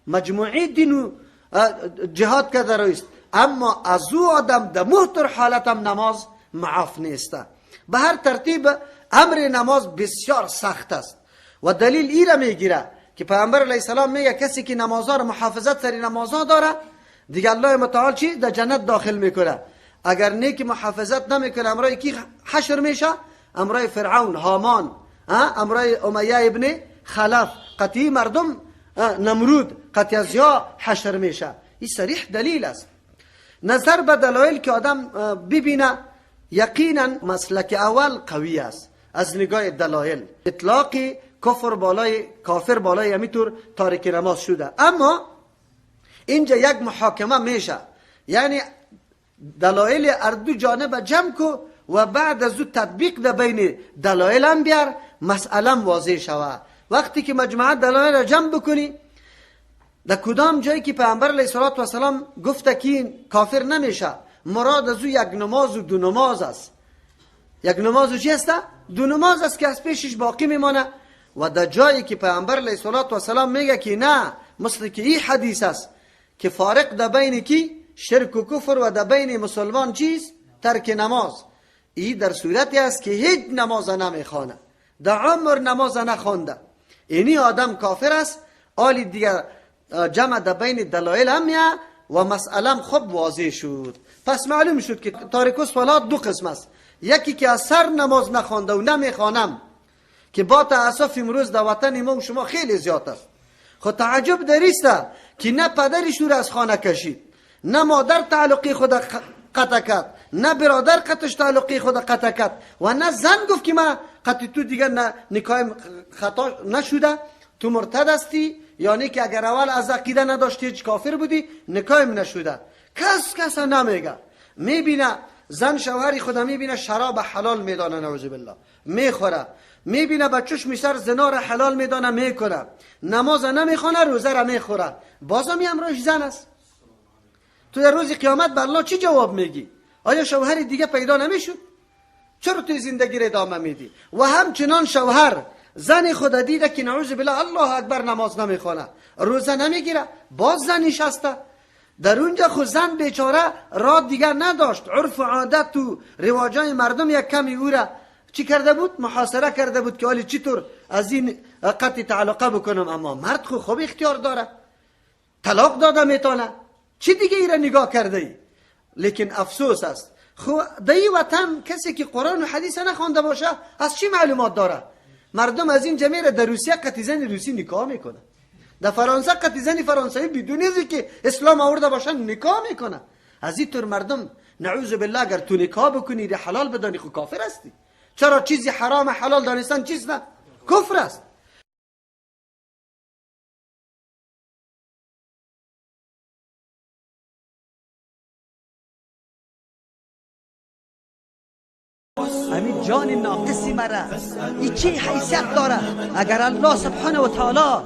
Speaker 3: مجموعی دین و جهاد کرده رویست. اما از او آدم در مهتر حالت هم نماز معاف نیست. به هر ترتیب امر نماز بسیار سخت است و دلیل ای را میگیره که پیامبر علیه السلام میگه کسی که نمازها را محافظت سر نمازها داره، دیگه الله متعال چی؟ در جنت داخل میکنه. اگر نه که محافظت نمیکنه، امرای کی حشر میشه؟ امرای فرعون، هامان، امرای امیه ابن خلف، قطعی مردم، نمرود، قطعی از یا حشر میشه. این صریح دلیل است. نظر به دلایل که آدم ببینه، یقینا مسلک اول قوی است از نگاه دلایل. اطلاق کفر بالای کافر بالای همیطور تارک نماز شده. اما اینجا یک محاکمه میشه، یعنی دلایل اردو جانب جمع کو و بعد از او تطبیق در بین دلایل هم بیار، مسئله واضح شوه. وقتی که مجموعه دلایل را جمع بکنی، در کدام جایی که پیامبر علیه الصلاة والسلام گفته که کافر نمیشه، مراد از او یک نماز و دو نماز است. یک نماز و چی است؟ دو نماز است که از پیشش باقی میمانه. و در جایی که پیامبر علیه الصلاة والسلام میگه که نه، مثل که این حدیث است که فارق در بین کی شرک و کفر و در بین مسلمان چیز؟ ترک نماز. این در صورتی است که هیچ نماز نمیخوانه، در عمر نماز نخوانده، اینی آدم کافر است. آلی دیگر جمع در بین دلایل هم و مسئله خوب واضح شد. پس معلوم شد که تارک الصلاه دو قسم است. یکی که از سر نماز نخوانده و نمیخوانم، که با تاسف امروز در وطن ما و شما خیلی زیاد است. خود تعجب دریست که نه پدرش او را از خانه کشید، نه مادر تعلقی خود قطع کرد، نه برادر قطعش تعلقی خود قطع کرد، و نه زن گفت که من قطع تو دیگر نه نکاح خطا نشده، تو مرتد هستی، یعنی که اگر اول از عقیده نداشتی هیچ کافر بودی، نکاح نشده. کس نمیگه. میبینه زن شوهری خود میبینه شراب حلال میدانه، نعوذ بالله، میخوره. میبینه با چشم سر زنا را حلال میدانه، میکنه. نماز نمیخوانه، روزه را میخوره، بازم امروز زن است. تو در روز قیامت به الله چی جواب میگی؟ آیا شوهر دیگه پیدا نمیشد؟ چرا توی زندگی را ادامه میدی؟ و همچنان شوهر زن خود دیده که نعوذ بالله الله اکبر نماز نمیخوانه، روزه نمیگیره، باز زن نشسته در اونجا. خود زن بیچاره راه دیگر نداشت، عرف و عادت و رواجای مردم یک کمی او را چی کرده بود؟ محاصره کرده بود که حالی چطور از این قطع تعلقه بکنم. اما مرد خوب اختیار داره، طلاق داده میتونه، چی دیگه ای را نگاه کرده ای؟ لیکن افسوس است خو در این وطن کسی که قرآن و حدیث نخوانده باشه از چی معلومات داره؟ مردم از این جمعه در روسیه قطع زن روسی نکاح میکنه، در فرانسه قطع زن فرانسوی بدون از که اسلام آورده باشن نکاح میکنه. از این طور مردم نعوذ بالله اگر تو نکاح بکنی ره حلال بدانی خو کافر هستی. چرا چیزی حرام حلال دانستن چیز نه کفر است. همین جان ناقصی مرا ای چی حیثیت داره؟ اگر الله سبحانه و تعالی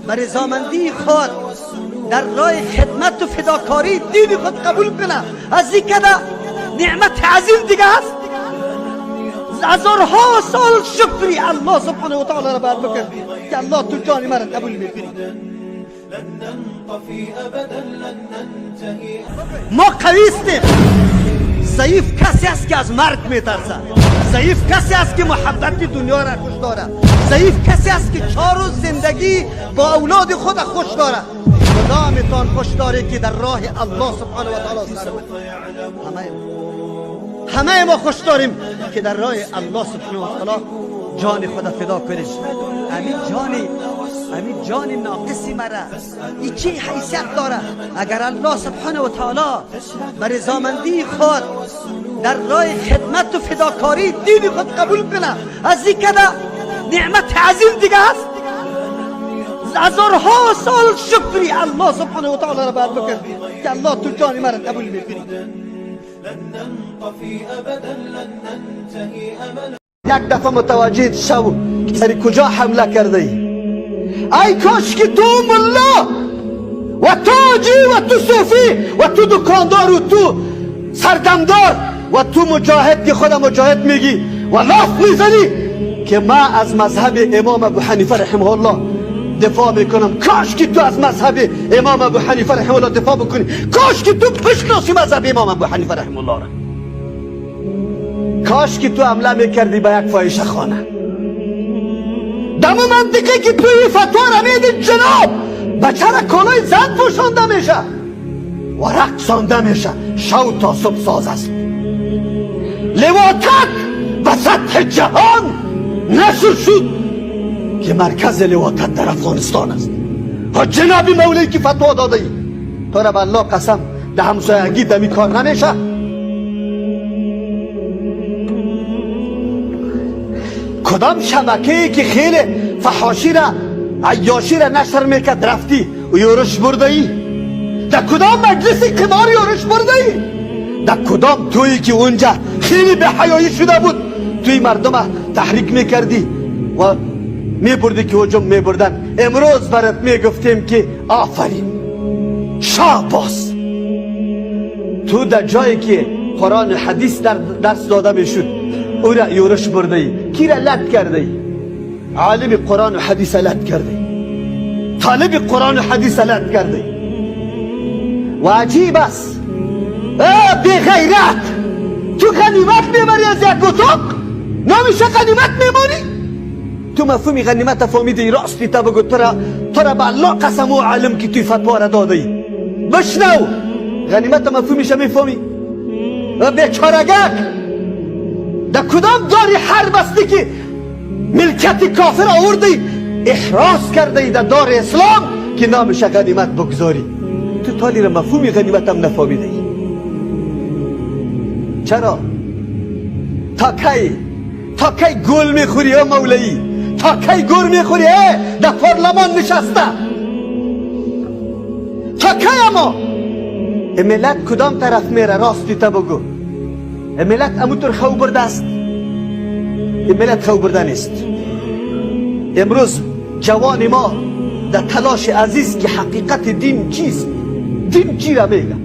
Speaker 3: بر رضامندی خود در راه خدمت و فداکاری دین خود قبول کنه، از این کده نعمت عظیم دیگه هست. هزارها سال شکری الله سبحانه و تعالی را باید بکن که الله تو جان مرا قبول میکنی. ما قوی استیم. ضعیف کسی است که از مرگ میترسه، ضعیف کسی است که محبت دنیا را خوش داره، ضعیف کسی است که 4 روز زندگی با اولاد خود خوش داره. کدامتان خوش داره که در راه الله سبحانه و تعالی سر همه ما خوش داریم که در راه الله سبحانه و تعالی جان خود فدا کنیم. امین جان ناقصی مرا ای چه حیثیت داره؟ اگر الله سبحانه و تعالی بر رضامندی خود در راه خدمت و فداکاری دین خود قبول کنه، از این کده نعمت عظیم دیگه هست. هزارها سال شکری الله سبحانه و تعالی را باید بکن که الله تو جان مرا قبول میکنی. یک دفعه متوجه شو سر کجا حمله کرده ای. ای کاش که تو ملا و تو حاجی و تو صوفی و تو دکاندار و تو سردمدار و تو مجاهد که خود مجاهد میگی و لاف میزنی که ما از مذهب امام ابو حنیفه رحمه الله دفاع میکنم. کاش که تو از مذهب امام ابو حنیفه رحمه الله دفاع بکنی. کاش که تو بشناسی مذهب امام ابو حنیفه رحمه الله را. کاش که تو حمله میکردی به یک فاحشه خانه. دمو منطقه که توی فتوا را میدی جناب بچه را کالای زن پوشانده میشه و رقصانده میشه، شو تا صبح ساز است. لواطت به سطح جهان نشر شد که مرکز لواطت در افغانستان است. ها جناب مولوی که فتوا داده ای، تو را به الله قسم در همسایگی دمی کار نمیشه. کدام شبکه‌ای که خیلی فحاشی را عیاشی را نشر میکرد رفتی و یورش برده ای؟ در کدام مجلس قمار یورش برده ای؟ در کدام تویی که اونجا خیلی به حیایی شده بود توی مردم تحریک میکردی و میبردی که هجوم میبردن؟ امروز برات میگفتیم که آفرین، شاباس، تو در جایی که قرآن و حدیث در درس داده میشد او را یورش برده ای. کی را لط کرده ای؟ عالم قرآن و حدیث لط کرده ای، طالب قرآن و حدیث لط کرده ای. و عجیب است بی غیرت، تو غنیمت میبری از یک اتاق، نمیشه غنیمت میمانی. تو مفهوم غنیمت فهمیدی؟ راستی تا بگو تو را به الله قسم و عالم که توی فتوا را داده ای. بشنو، غنیمت مفهومش میفهمی؟ بیچارگک در کدام داری حرب هستی که ملکت کافر آوردی احراز کرده ای در دار اسلام که نامش غنیمت بگذاری؟ تو تالی را مفهوم غنیمت هم نفهمیده ای. چرا؟ تا کی گل میخوری ها مولوی؟ تا کی گل میخوری در پارلمان نشسته؟ تا کی؟ اما ملت کدام طرف میره؟ راستی تا بگو. ملت اموتر خو برده است. ملت خو برده نیست. امروز جوان ما در تلاش عزیز که حقیقت دین چیست، دین چی را میگه،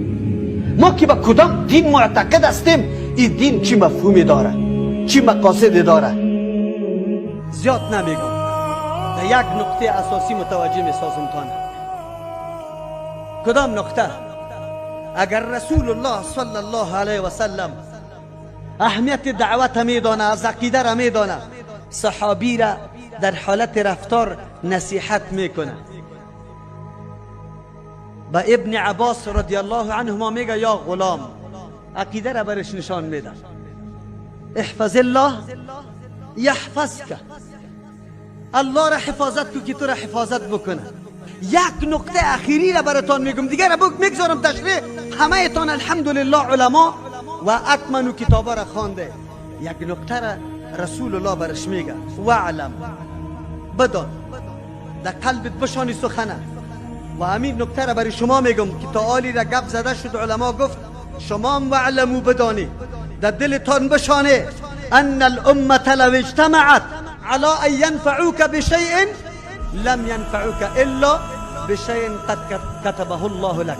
Speaker 3: ما که به کدام دین معتقد هستیم، این دین چی مفهومی داره، چی مقاصد داره. زیاد نمیگم، در یک نقطه اساسی متوجه میسازم تانه. کدام نقطه؟ اگر رسول الله صلی الله علیه و سلم اهمیت دعوت میدانه، از عقیده را میدانه، صحابی را در حالت رفتار نصیحت میکنه. با ابن عباس رضی الله عنهما میگه یا غلام، عقیده را برش نشان میده، احفظ الله یحفظک، الله را حفاظت کو که تو را حفاظت بکنه. یک نقطه اخیری را براتان میگم، دیگه را میگذارم تشریح. همه تان الحمدلله علما و اتمنو کتابا را خوانده. یک نقطه را رسول الله برش میگه، واعلم، بدان، در قلبت بشانی سخنه. و همین نکته را برای شما میگم که تا آلی را گپ زده شد، علما گفت شما هم واعلمو بدانی، در دلتان بشانه، ان الامه لو اجتمعت على ان ينفعوك بشيء لم ينفعوك الا بشيء قد كتبه الله لك.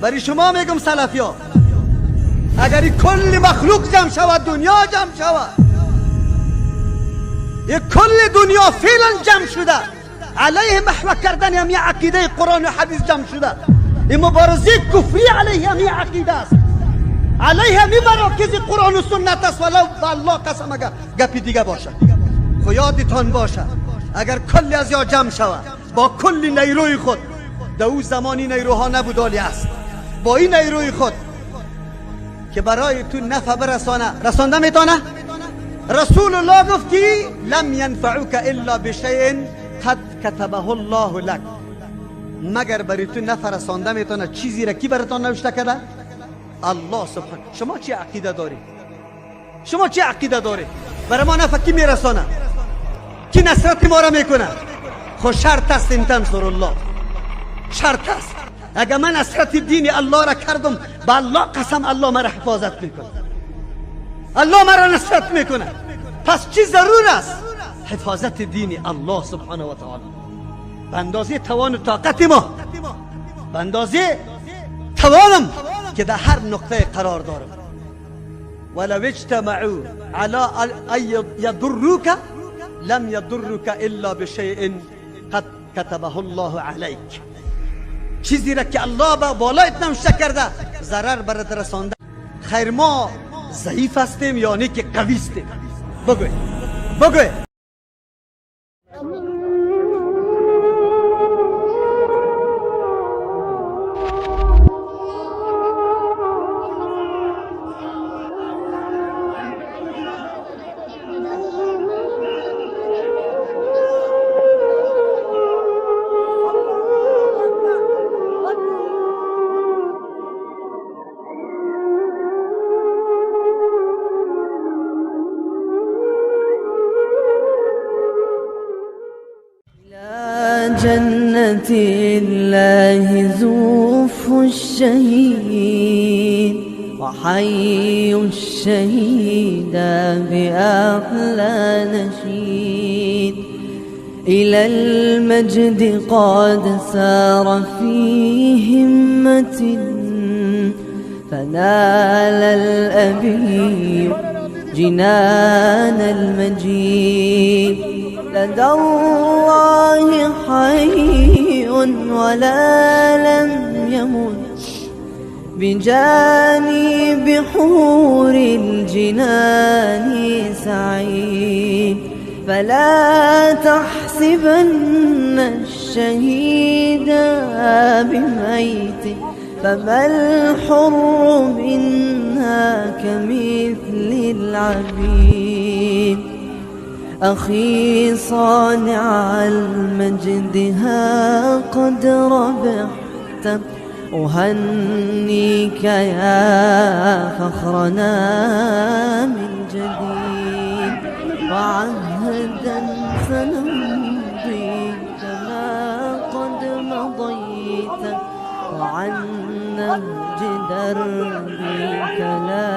Speaker 3: برای شما میگم سلفیا، اگر کل مخلوق جمع شود، دنیا جمع شود، یک کل دنیا فعلا جمع شده علیه محو کردن همی عقیده قرآن و حدیث جمع شده، این مبارزه کفری علیه همی عقیده است، علیه همی مراکز قرآن و سنت است. ولو به الله قسم اگر گپی دیگه باشه، خو یادتان باشه اگر کل از یا جمع شود با کل نیروی خود در او زمانی نیروها نبود، آلی است. با این نیروی خود که برای تو نفع برسانه، رسانده میتونه؟ رسول الله گفت که لم ینفعوک الا بشیء قد کتبه الله لک، مگر برای تو نفع رسانده میتونه چیزی را کی براتون نوشته کرده؟ الله سبحانه. شما چه عقیده داری؟ شما چه عقیده داری؟ برای ما نفع کی میرسانه؟ کی نصرت ما را میکنه؟ خو شرط است ان تنصر الله، شرط است. اگر من نصرت دین الله را کردم، به الله قسم الله مرا حفاظت میکنه، الله مرا نصرت میکنه. پس چی ضرور است؟ حفاظت دین الله سبحانه و تعالی به اندازه توان و طاقت ما، به اندازه توانم که در هر نقطه قرار دارم. ولو اجتمعوا على ان يضروك لم يضرك الا بشيء قد كتبه الله عليك. چیزی را که الله به بالایت نوشته کرده ضرر برات رسانده. خیر ما ضعیف هستیم یا نه که قوی هستیم؟ بگوی بگوی.
Speaker 13: جنة الله زوف الشهيد وحي الشهيد بأحلى نشيد، إلى المجد قد سار في همة فنال الأبي جنان المجيد، لدى الله حي ولا لم يمت بجانب حور الجنان سعيد، فلا تحسبن الشهيد بميت فما الحر منا كمثل العبيد. أخي صانع المجد ها قد ربحت، أهنيك يا فخرنا من جديد، وعهدا سنمضي كما قد مضيت، وعن نهج دربك لا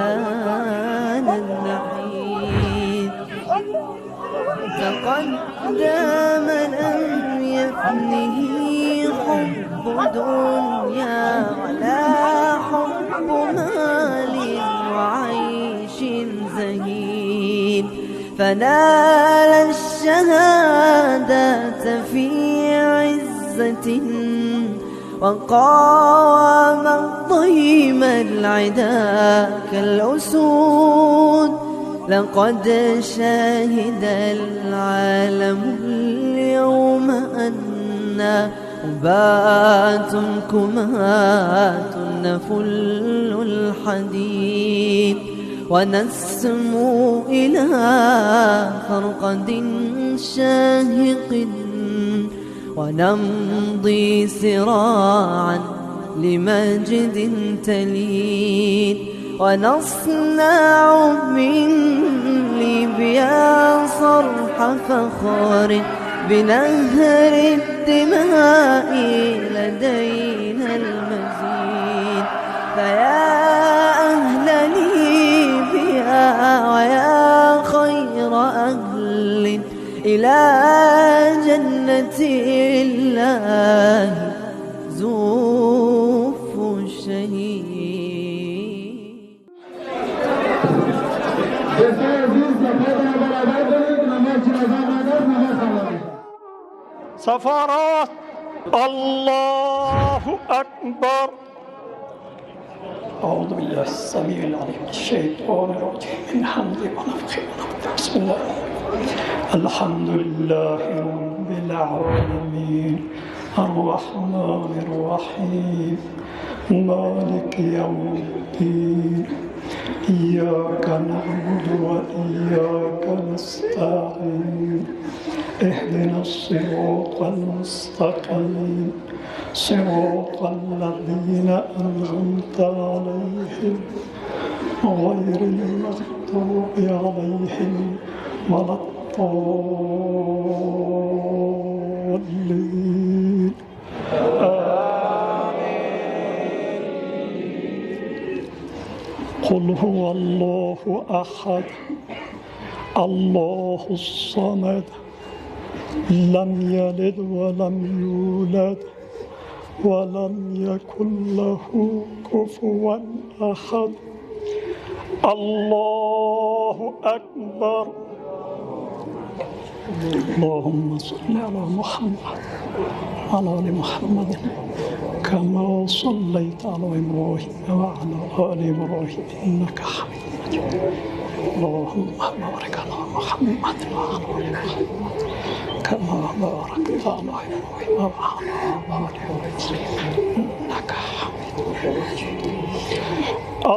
Speaker 13: نحيد. تقدم لم يفنه حب دنيا ولا حب مال وعيش زهيد، فنال الشهادة في عزة وقاوم ضيم العدا كالأسود. لقد شهد العالم اليوم أن أبات كمات نفل الحديد، ونسمو إلى فرقد شاهق، ونمضي سراعا لمجد تليد، ونصنع من ليبيا صرح فخر بنهر الدماء لدينا المزيد. فيا أهل ليبيا ويا خير أهل إلى جنة الله زوف الشهيد.
Speaker 21: سفارات الله أكبر. أعوذ بالله السميع العليم من الشيطان الرجيم من حمده ونفخه ونفثه. بسم الله. الحمد لله رب العالمين الرحمن الرحيم مالك يوم الدين إياك نعبد وإياك نستعين اهدنا الصراط المستقيم صراط الذين أنعمت عليهم غير المغضوب عليهم ولا الضالين. آمين. قل هو الله أحد الله الصمد لم يلد ولم يولد ولم يكن له كفوا أحد. الله أكبر. اللهم صل على محمد وعلى آل محمد كما صليت على إبراهيم وعلى آل إبراهيم إنك حميد مجيد. اللهم بارك على محمد وعلى آل محمد كما باركت على إبراهيم وعلى آل إبراهيم إنك حميد مجيد.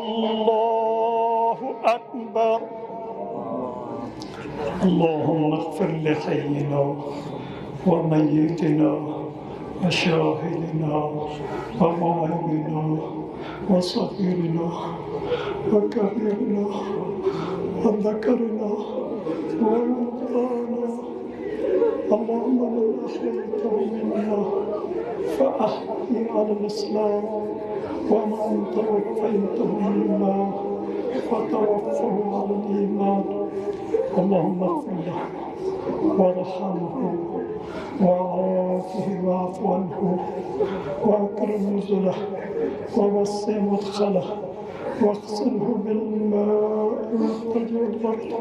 Speaker 21: الله أكبر. اللهم اغفر لحينا وميتنا وشاهدنا وغائبنا وصغيرنا وكبيرنا وذكرنا وأنثانا. اللهم من أحييته منا فأحيي على الإسلام، ومن توفيته منا فتوفه على الإيمان. اللهم اغفر له وارحمه وعافه واعف عنه وأكرم نزله ووسع مدخله واغسله بالماء والثلج والبرد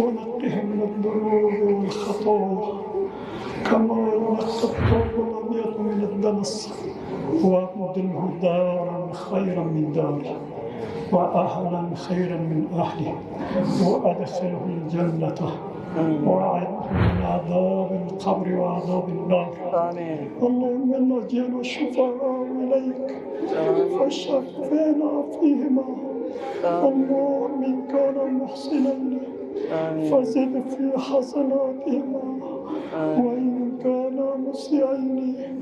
Speaker 21: ونقه من الذنوب والخطايا كما ينقى الثوب الأبيض من الدنس، وأبدله دارا خيرا من داره وأهلا خيرا من أهله، وأدخله الجنة وأعذه من عذاب القبر وعذاب النار. آمين. اللهم إنا نجعل الشفعاء إليك فشفعنا فيهما. اللهم إن كان محسنا فزد في حسناتهما، وإن كانا مسيئين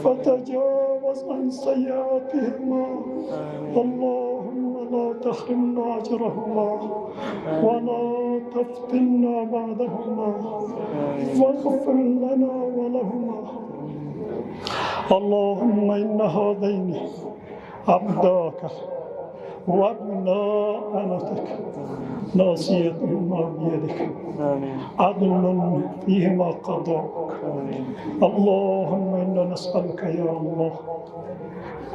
Speaker 21: فتجاوز عن سيئاتهما. اللهم لا تحرمنا أجرهما ولا تفتنا بعدهما واغفر لنا ولهما. اللهم إن هذين عبداك وابناء أمتك ناصيتهما بيدك، عدل فيهما قضاءك. اللهم إنا نسألك يا الله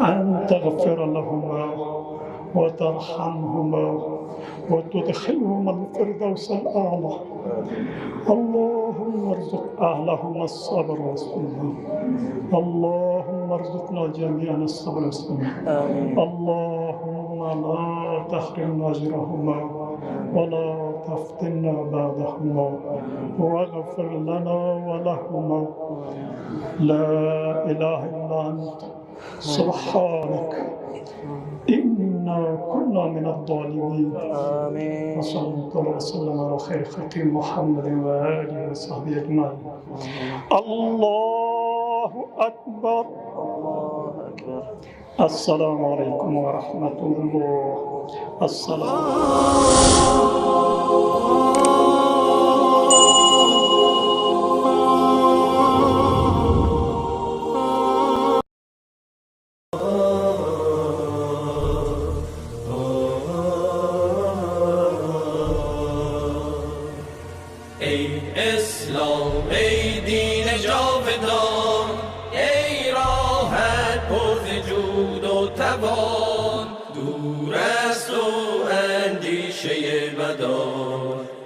Speaker 21: أن تغفر لهما وترحمهما وتدخلهما الفردوس الأعلى. اللهم ارزق أهلهما الصبر والسلوان. اللهم ارزقنا جميعا الصبر والسلوان. اللهم لا تحرمنا أجرهما ولا تفتنا بعدهما واغفر لنا ولهما. لا إله إلا أنت سبحانك إنا كنا من الظالمين. آمين. وصلى الله وسلم على خير خلق محمد وآله وصحبه أجمعين. الله أكبر. الله أكبر. السلام عليكم ورحمة الله. السلام.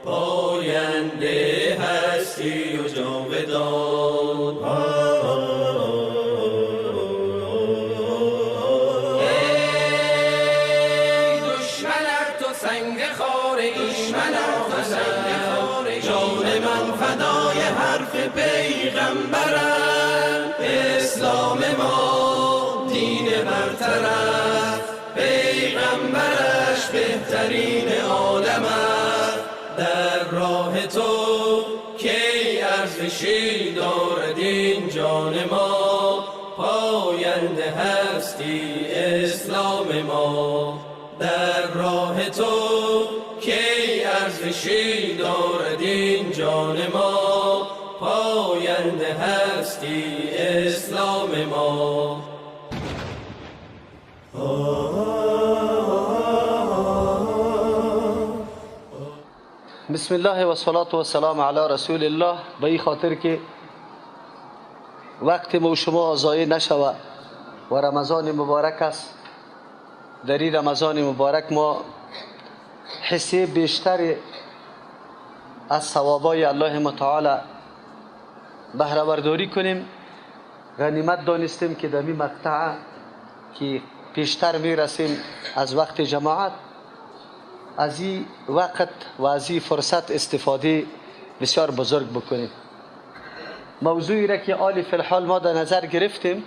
Speaker 6: پاینده هستی و جاودان. ای دشمن تو سنگ خاره، جان من فدای حرف پیغمبرم. عالم است. در راه تو کی ارزشی دارد این جان ما، پاینده هستی اسلام ما. در راه تو کی ارزشی دارد این جان ما، پاینده هستی اسلام ما.
Speaker 5: بسم الله و صلات و سلام علی رسول الله. به این خاطر که وقت ما و شما ضایع نشود و رمضان مبارک است، در این رمضان مبارک ما حصه بیشتر از ثوابای الله متعال بهره برداری کنیم. غنیمت دانستیم که در این مقطع که پیشتر میرسیم از وقت جماعت، از این وقت و از این فرصت استفاده بسیار بزرگ بکنیم. موضوعی را که آلی فی الحال ما در نظر گرفتیم،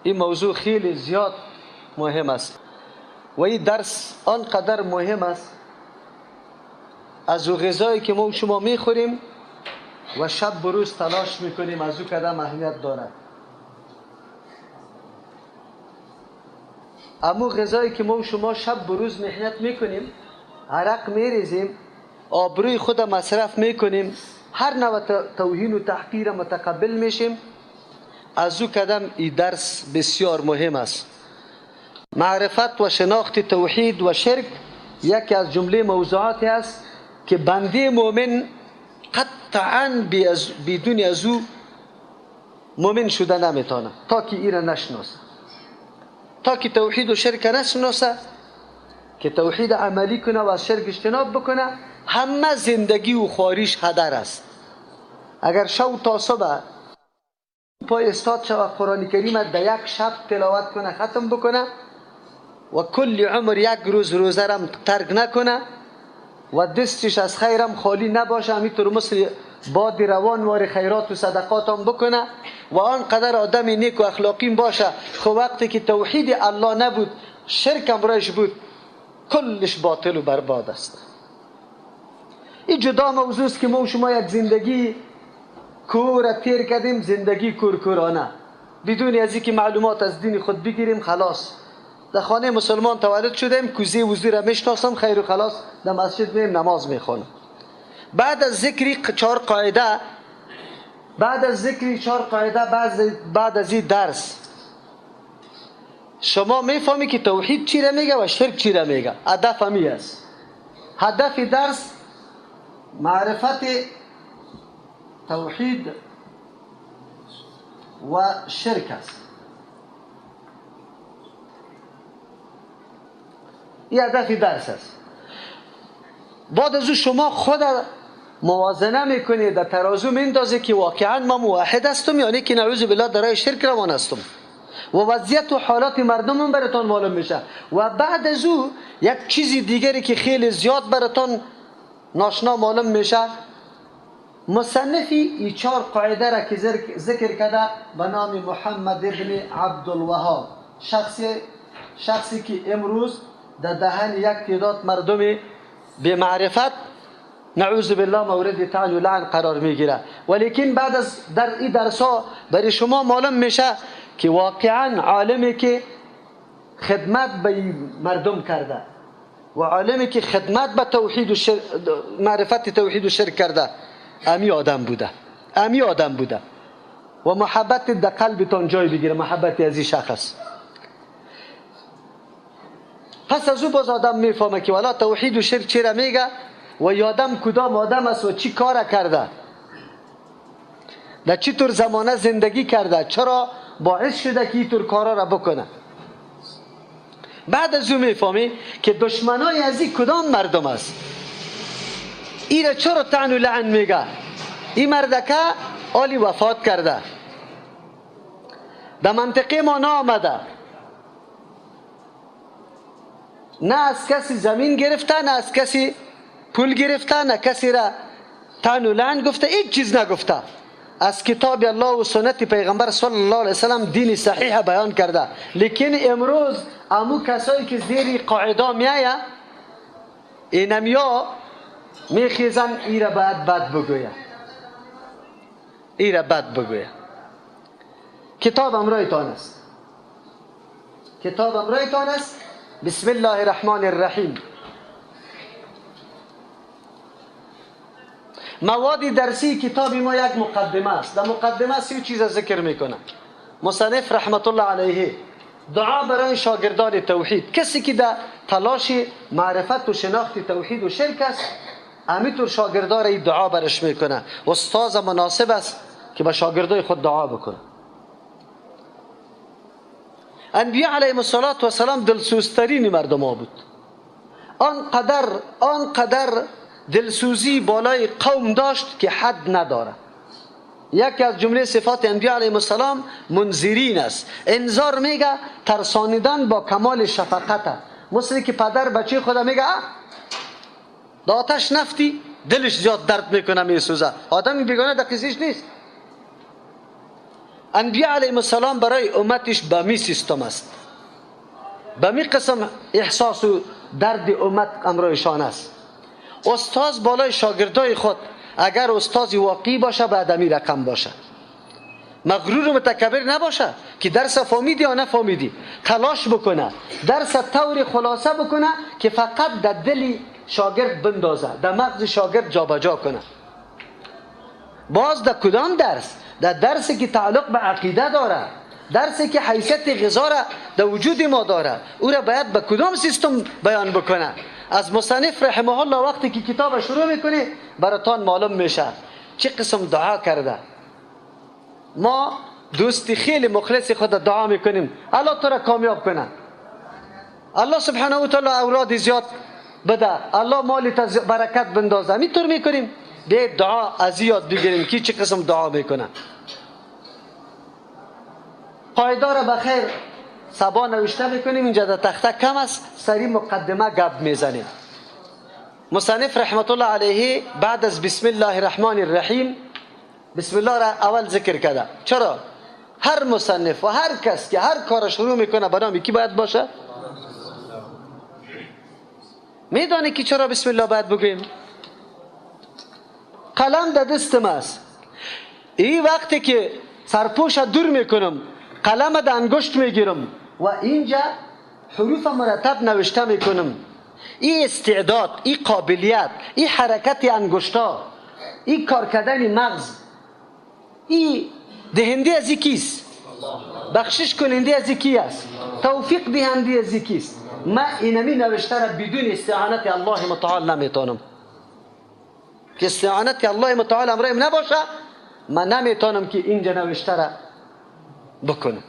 Speaker 5: این موضوع خیلی زیاد مهم است و این درس آنقدر مهم است از او غذایی که ما و شما میخوریم و شب و روز تلاش میکنیم، از او کدام اهمیت دارد. اما غذایی که ما و شما شب و روز محنت میکنیم، عرق میریزیم، آبروی خود مصرف میکنیم، هر نوع توهین و تحقیر متقبل میشیم، از او کدام این درس بسیار مهم است. معرفت و شناخت توحید و شرک یکی از جمله موضوعاتی است که بنده مؤمن قطعاً بدون از او مؤمن شده نمیتونه تا که ایره نشناسه، تا که توحید و شرک نشناسه، که توحید عملی کنه و از شرک اجتناب بکنه، همه زندگی و خواریش هدر است. اگر شب تا صبح پای استاد شود قرآن کریم در یک شب تلاوت کنه، ختم بکنه و کل عمر یک روز روزه رم ترک نکنه و دستش از خیرم خالی نباشه، همینطور مثل باد روان وار خیرات و صدقات هم بکنه و آنقدر آدم نیک و اخلاقی باشه، خب وقتی که توحید الله نبود، شرک هم رایش بود، کلش باطل و برباد است. این جدا موضوع است که ما و شما یک زندگی کور تیر کردیم، زندگی کورکورانه، بدون از اینکه معلومات از دین خود بگیریم. خلاص در خانه مسلمان تولد شدیم، کوزه وضو را میشناسم، خیر و خلاص در مسجد میم نماز میخوانم. بعد از ذکر چهار قاعده، بعد از ذکر چهار قاعده، بعد از این درس شما میفهمی که توحید چی را میگه و شرک چی را میگه. هدف همی است. هدف درس معرفت توحید و شرک است. این هدف درس است. بعد از او شما خود موازنه میکنید، در ترازو میندازه که واقعا ما موحد هستم یا نه که نعوذ بالله در راه شرک روان هستم، و وضعیت و حالات مردم براتان معلوم میشه. و بعد از او یک چیزی دیگری که خیلی زیاد براتان ناشنا معلوم میشه، مصنفی ای چهار قاعده را که ذکر کرده به نام محمد ابن عبدالوهاب، شخصی که امروز در دهن یک تعداد مردم به معرفت نعوذ بالله مورد طعن و لعن قرار میگیره، ولیکن بعد از در این درس ها برای شما معلوم میشه که واقعا عالمی که خدمت به مردم کرده و عالمی که خدمت به توحید و شرک، معرفت توحید و شرک کرده، امی آدم بوده، امی آدم بوده. و محبت در قلبتان جای بگیره، محبت از این شخص. پس از او باز آدم میفهمه که والا توحید و شرک چرا میگه و یادم کدام آدم است و چی کار کرده، در چی طور زمانه زندگی کرده، چرا باعث شده که اینطور کارا را بکنه. بعد از او میفهمی که دشمنای از این کدام مردم است، ایره چرا طعن و لعن میگه. این مردکه آلی وفات کرده، در منطقه ما نآمده، نه از کسی زمین گرفته، نه از کسی پول گرفته، نه کسی را طعن و لعن گفته، هیچ چیز نگفته. از کتاب الله و سنت پیغمبر صلی الله علیه وسلم دین صحیح بیان کرده. لیکن امروز امو کسایی که زیر قاعده میایه اینمیا میخیزن ایره باید بد بگویه، ایره بد بگویه. کتاب امرایتان است، کتاب امرایتان است. بسم الله الرحمن الرحیم. مواد درسی کتاب ما یک مقدمه است. در مقدمه 3 چیز ذکر میکنه مصنف رحمت الله علیه. دعا برای شاگردان توحید، کسی که در تلاش معرفت و شناخت توحید و شرک است، همینطور شاگردان را دعا برش میکنه. استاد مناسب است که به شاگردای خود دعا بکنه. انبیاء علیهم الصلاة والسلام دلسوزترین مردم ها بود. آنقدر دلسوزی بالای قوم داشت که حد نداره. یکی از جمله صفات انبیاء علیهم السلام منذرین است. انذار میگه ترسانیدن با کمال شفقت، مثل که پدر بچه خود میگه دا آتش نفتی، دلش زیاد درد میکنه، میسوزه. آدم بیگانه در قصیش نیست. انبیاء علیهم السلام برای امتش به می سیستم است، به می قسم احساس و درد امت امرایشان است. استاد بالای شاگردای خود اگر استاد واقعی باشه به ادمی رقم باشه، مغرور و متکبر نباشه که درس فهمیدی یا نفهمیدی، تلاش بکنه درس طور خلاصه بکنه که فقط در دل شاگرد بندازه، در مغز شاگرد جابجا کنه. باز در کدام درس؟ در درسی که تعلق به عقیده داره، درسی که حیثیت غذا را در وجود ما داره، او را باید به کدام سیستم بیان بکنه. از مصنف رحمه الله وقتی که کتاب شروع میکنه براتان معلوم میشه چه قسم دعا کرده. ما دوستی خیلی مخلص خود دعا میکنیم الله تو را کامیاب کنه، الله سبحانه و تعالی اولاد زیاد بده، الله مال برکت بندازه. اینطور میکنیم. به دعا از یاد بگیریم که چه قسم دعا میکنه. قاعده را بخیر سبا نوشته میکنیم، اینجا در تخته کم است، سری مقدمه گپ میزنیم. مصنف رحمت الله علیه بعد از بسم الله الرحمن الرحیم بسم الله را اول ذکر کرده. چرا؟ هر مصنف و هر کس که هر کار شروع میکنه به نام کی باید باشه؟ میدانه که چرا بسم الله باید بگوییم؟ قلم در دست ما است. این وقتی که سرپوش دور میکنم، قلم در انگشت میگیرم و اینجا حروف مرتب نوشته میکنم. این استعداد، این قابلیت، این حرکت انگشتا، این کار کردن مغز، این دهنده از کیست؟ بخشش کننده از کی است؟ توفیق دهنده از کیست؟ ما اینمی نوشته را بدون استعانت الله متعال نمیتونم. که استعانت الله متعال امرم نباشه، من نمیتونم که اینجا نوشته را بکنم.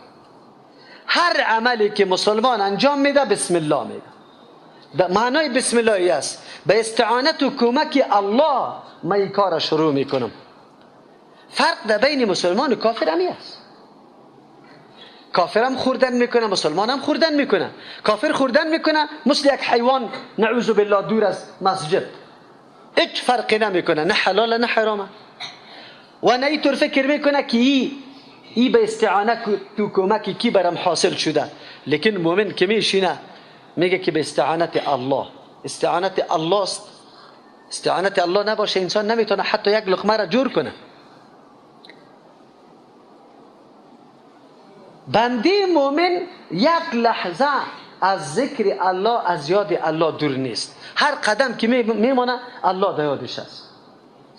Speaker 5: هر عملی که مسلمان انجام میده بسم الله میده. معنای بسم الله است به استعانت و کمک الله من این کار را شروع میکنم. فرق در بین مسلمان و کافر همی است. کافرم خوردن میکنه، مسلمان هم خوردن میکنه. کافر خوردن میکنه مثل یک حیوان نعوذ بالله دور از مسجد، هیچ فرقی نمیکنه، نه حلال نه حرامه، و نه اینطور فکر میکنه که ای به استعانت تو کمک کی برم حاصل شده. لیکن مؤمن که میشینه میگه که به استعانت الله، استعانت الله است. استعانت الله نباشه انسان نمیتونه حتی یک لقمه را جور کنه. بنده مؤمن یک لحظه از ذکر الله، از یاد الله دور نیست. هر قدم که میمانه الله در یادش است.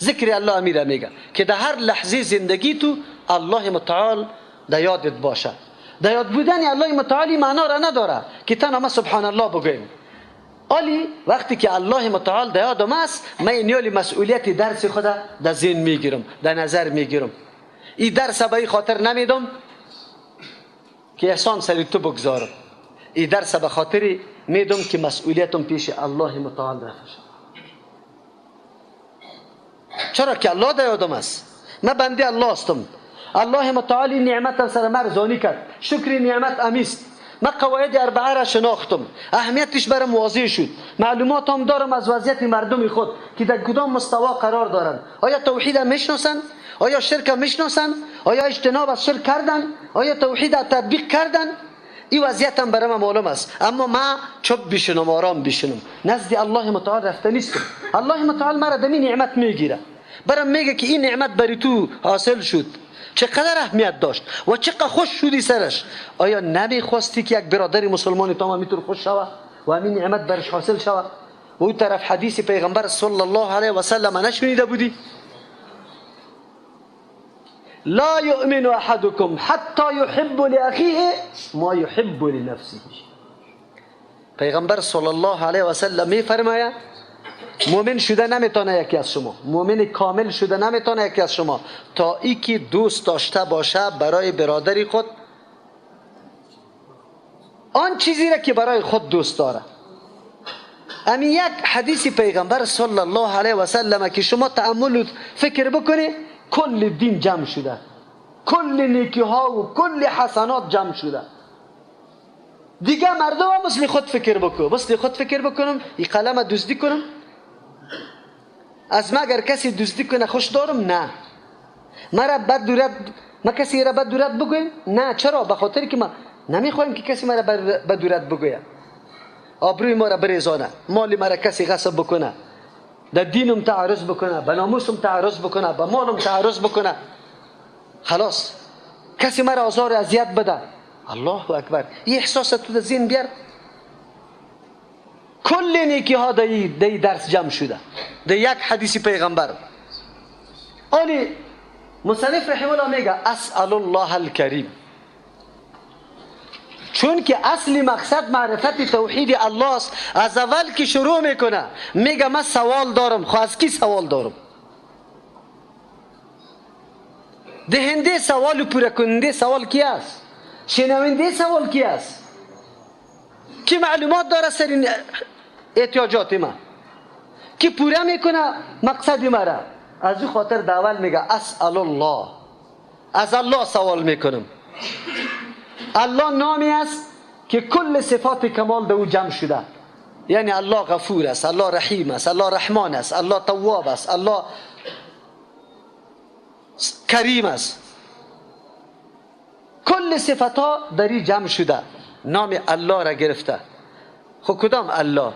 Speaker 5: ذکر الله امیره میگه که در هر لحظه زندگی تو الله متعال در یادت باشه. در یاد بودن الله متعالی معنا را نداره که تنها ما سبحان الله بگویم. آلی وقتی که الله متعال در یادم است، من اینیالی مسئولیت درس خود در ذهن میگیرم، در نظر میگیرم. این درس به این خاطر نمیدم که احسان سری تو بگذارم، این درس به خاطر میدم که مسئولیتم پیش الله متعال رفع شد. چرا که الله در یادم است، من بنده الله هستم. الله متعال نعمت سر من ارزانی کرد، شکر نعمت امیست. من قواعد اربعه را شناختم، اهمیتش برام واضح شد، معلومات هم دارم از وضعیت مردم خود که در کدام مستوا قرار دارند. آیا توحید میشناسند؟ آیا شرک میشناسند؟ آیا اجتناب از شرک کردن؟ آیا توحید تطبیق کردن؟ این وضعیت هم برای من معلوم است، اما من چپ بشینم، آرام بشینم، نزد الله متعال رفته نیستم. الله متعال مرا دمی نعمت میگیره، برام میگه که این نعمت بری تو حاصل شد، چقدر اهمیت داشت و چقدر خوش شدی سرش. آیا نمیخواستی که یک برادر مسلمان تو هم میتونه خوش شوه و همین نعمت برش حاصل شوه؟ و اون طرف حدیث پیغمبر صلی الله علیه و سلم نشنیده بودی؟ لا یؤمن احدکم حتی یحب لاخیه ما یحب لنفسه. پیغمبر صلی الله علیه و سلم میفرماید مؤمن شده نمیتونه یکی از شما، مؤمن کامل شده نمیتونه یکی از شما تا ای که دوست داشته باشه برای برادری خود آن چیزی را که برای خود دوست داره. امی یک حدیث پیغمبر صلی الله علیه و سلم که شما تأمل و فکر بکنی، کل دین جمع شده، کل نیکی ها و کل حسنات جمع شده. دیگه مردم هم مثل خود فکر بکن، مثل خود فکر بکنم، این قلم دزدی کنم، از ما اگر کسی دزدی کنه خوش دارم؟ نه. مرا بد دورت، ما کسی را بد دورت بگویم؟ نه. چرا؟ به خاطر که ما نمیخوایم که کسی مرا بد دورت بگوید، آبروی ما را بریزانه، مال مرا کسی غصب بکنه، در دینم تعرض بکنه، به ناموسم تعرض بکنه، به مالم تعرض بکنه، خلاص کسی مرا آزار اذیت بده. الله اکبر. این احساس تو در ذهن بیار. کل نیکی ها دی درس جمع شده در یک حدیث پیغمبر. آلی مصنف رحمه الله میگه اسأل الله الکریم، چون که اصل مقصد معرفت توحید الله است. از اول که شروع میکنه میگه من سوال دارم. خب از کی سوال دارم؟ دهنده سوال و پوره کننده سوال کی است؟ شنونده سوال کی است؟ کی معلومات داره سر این احتیاجات ما؟ کی پوره میکنه مقصد مرا؟ از او خاطر در اول میگه اسأل الله، از الله سوال میکنم. الله نامی است که کل صفات کمال به او جمع شده، یعنی الله غفور است، الله رحیم است، الله رحمان است، الله تواب است، الله کریم است. کل صفت ها در این جمع شده، نام الله را گرفته. خب کدام الله؟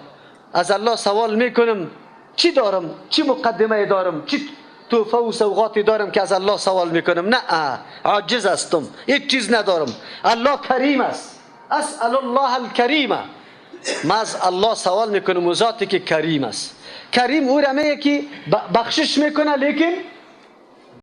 Speaker 5: از الله سوال میکنم چی دارم، چی مقدمه دارم، چی تحفه و سوغاتی دارم که از الله سوال میکنم؟ نه، عاجز هستم، هیچ چیز ندارم. الله کریم است، اسأل الله الکریم. ما از الله سوال میکنم و ذاتی که کریم است. کریم او را میگه که بخشش میکنه لیکن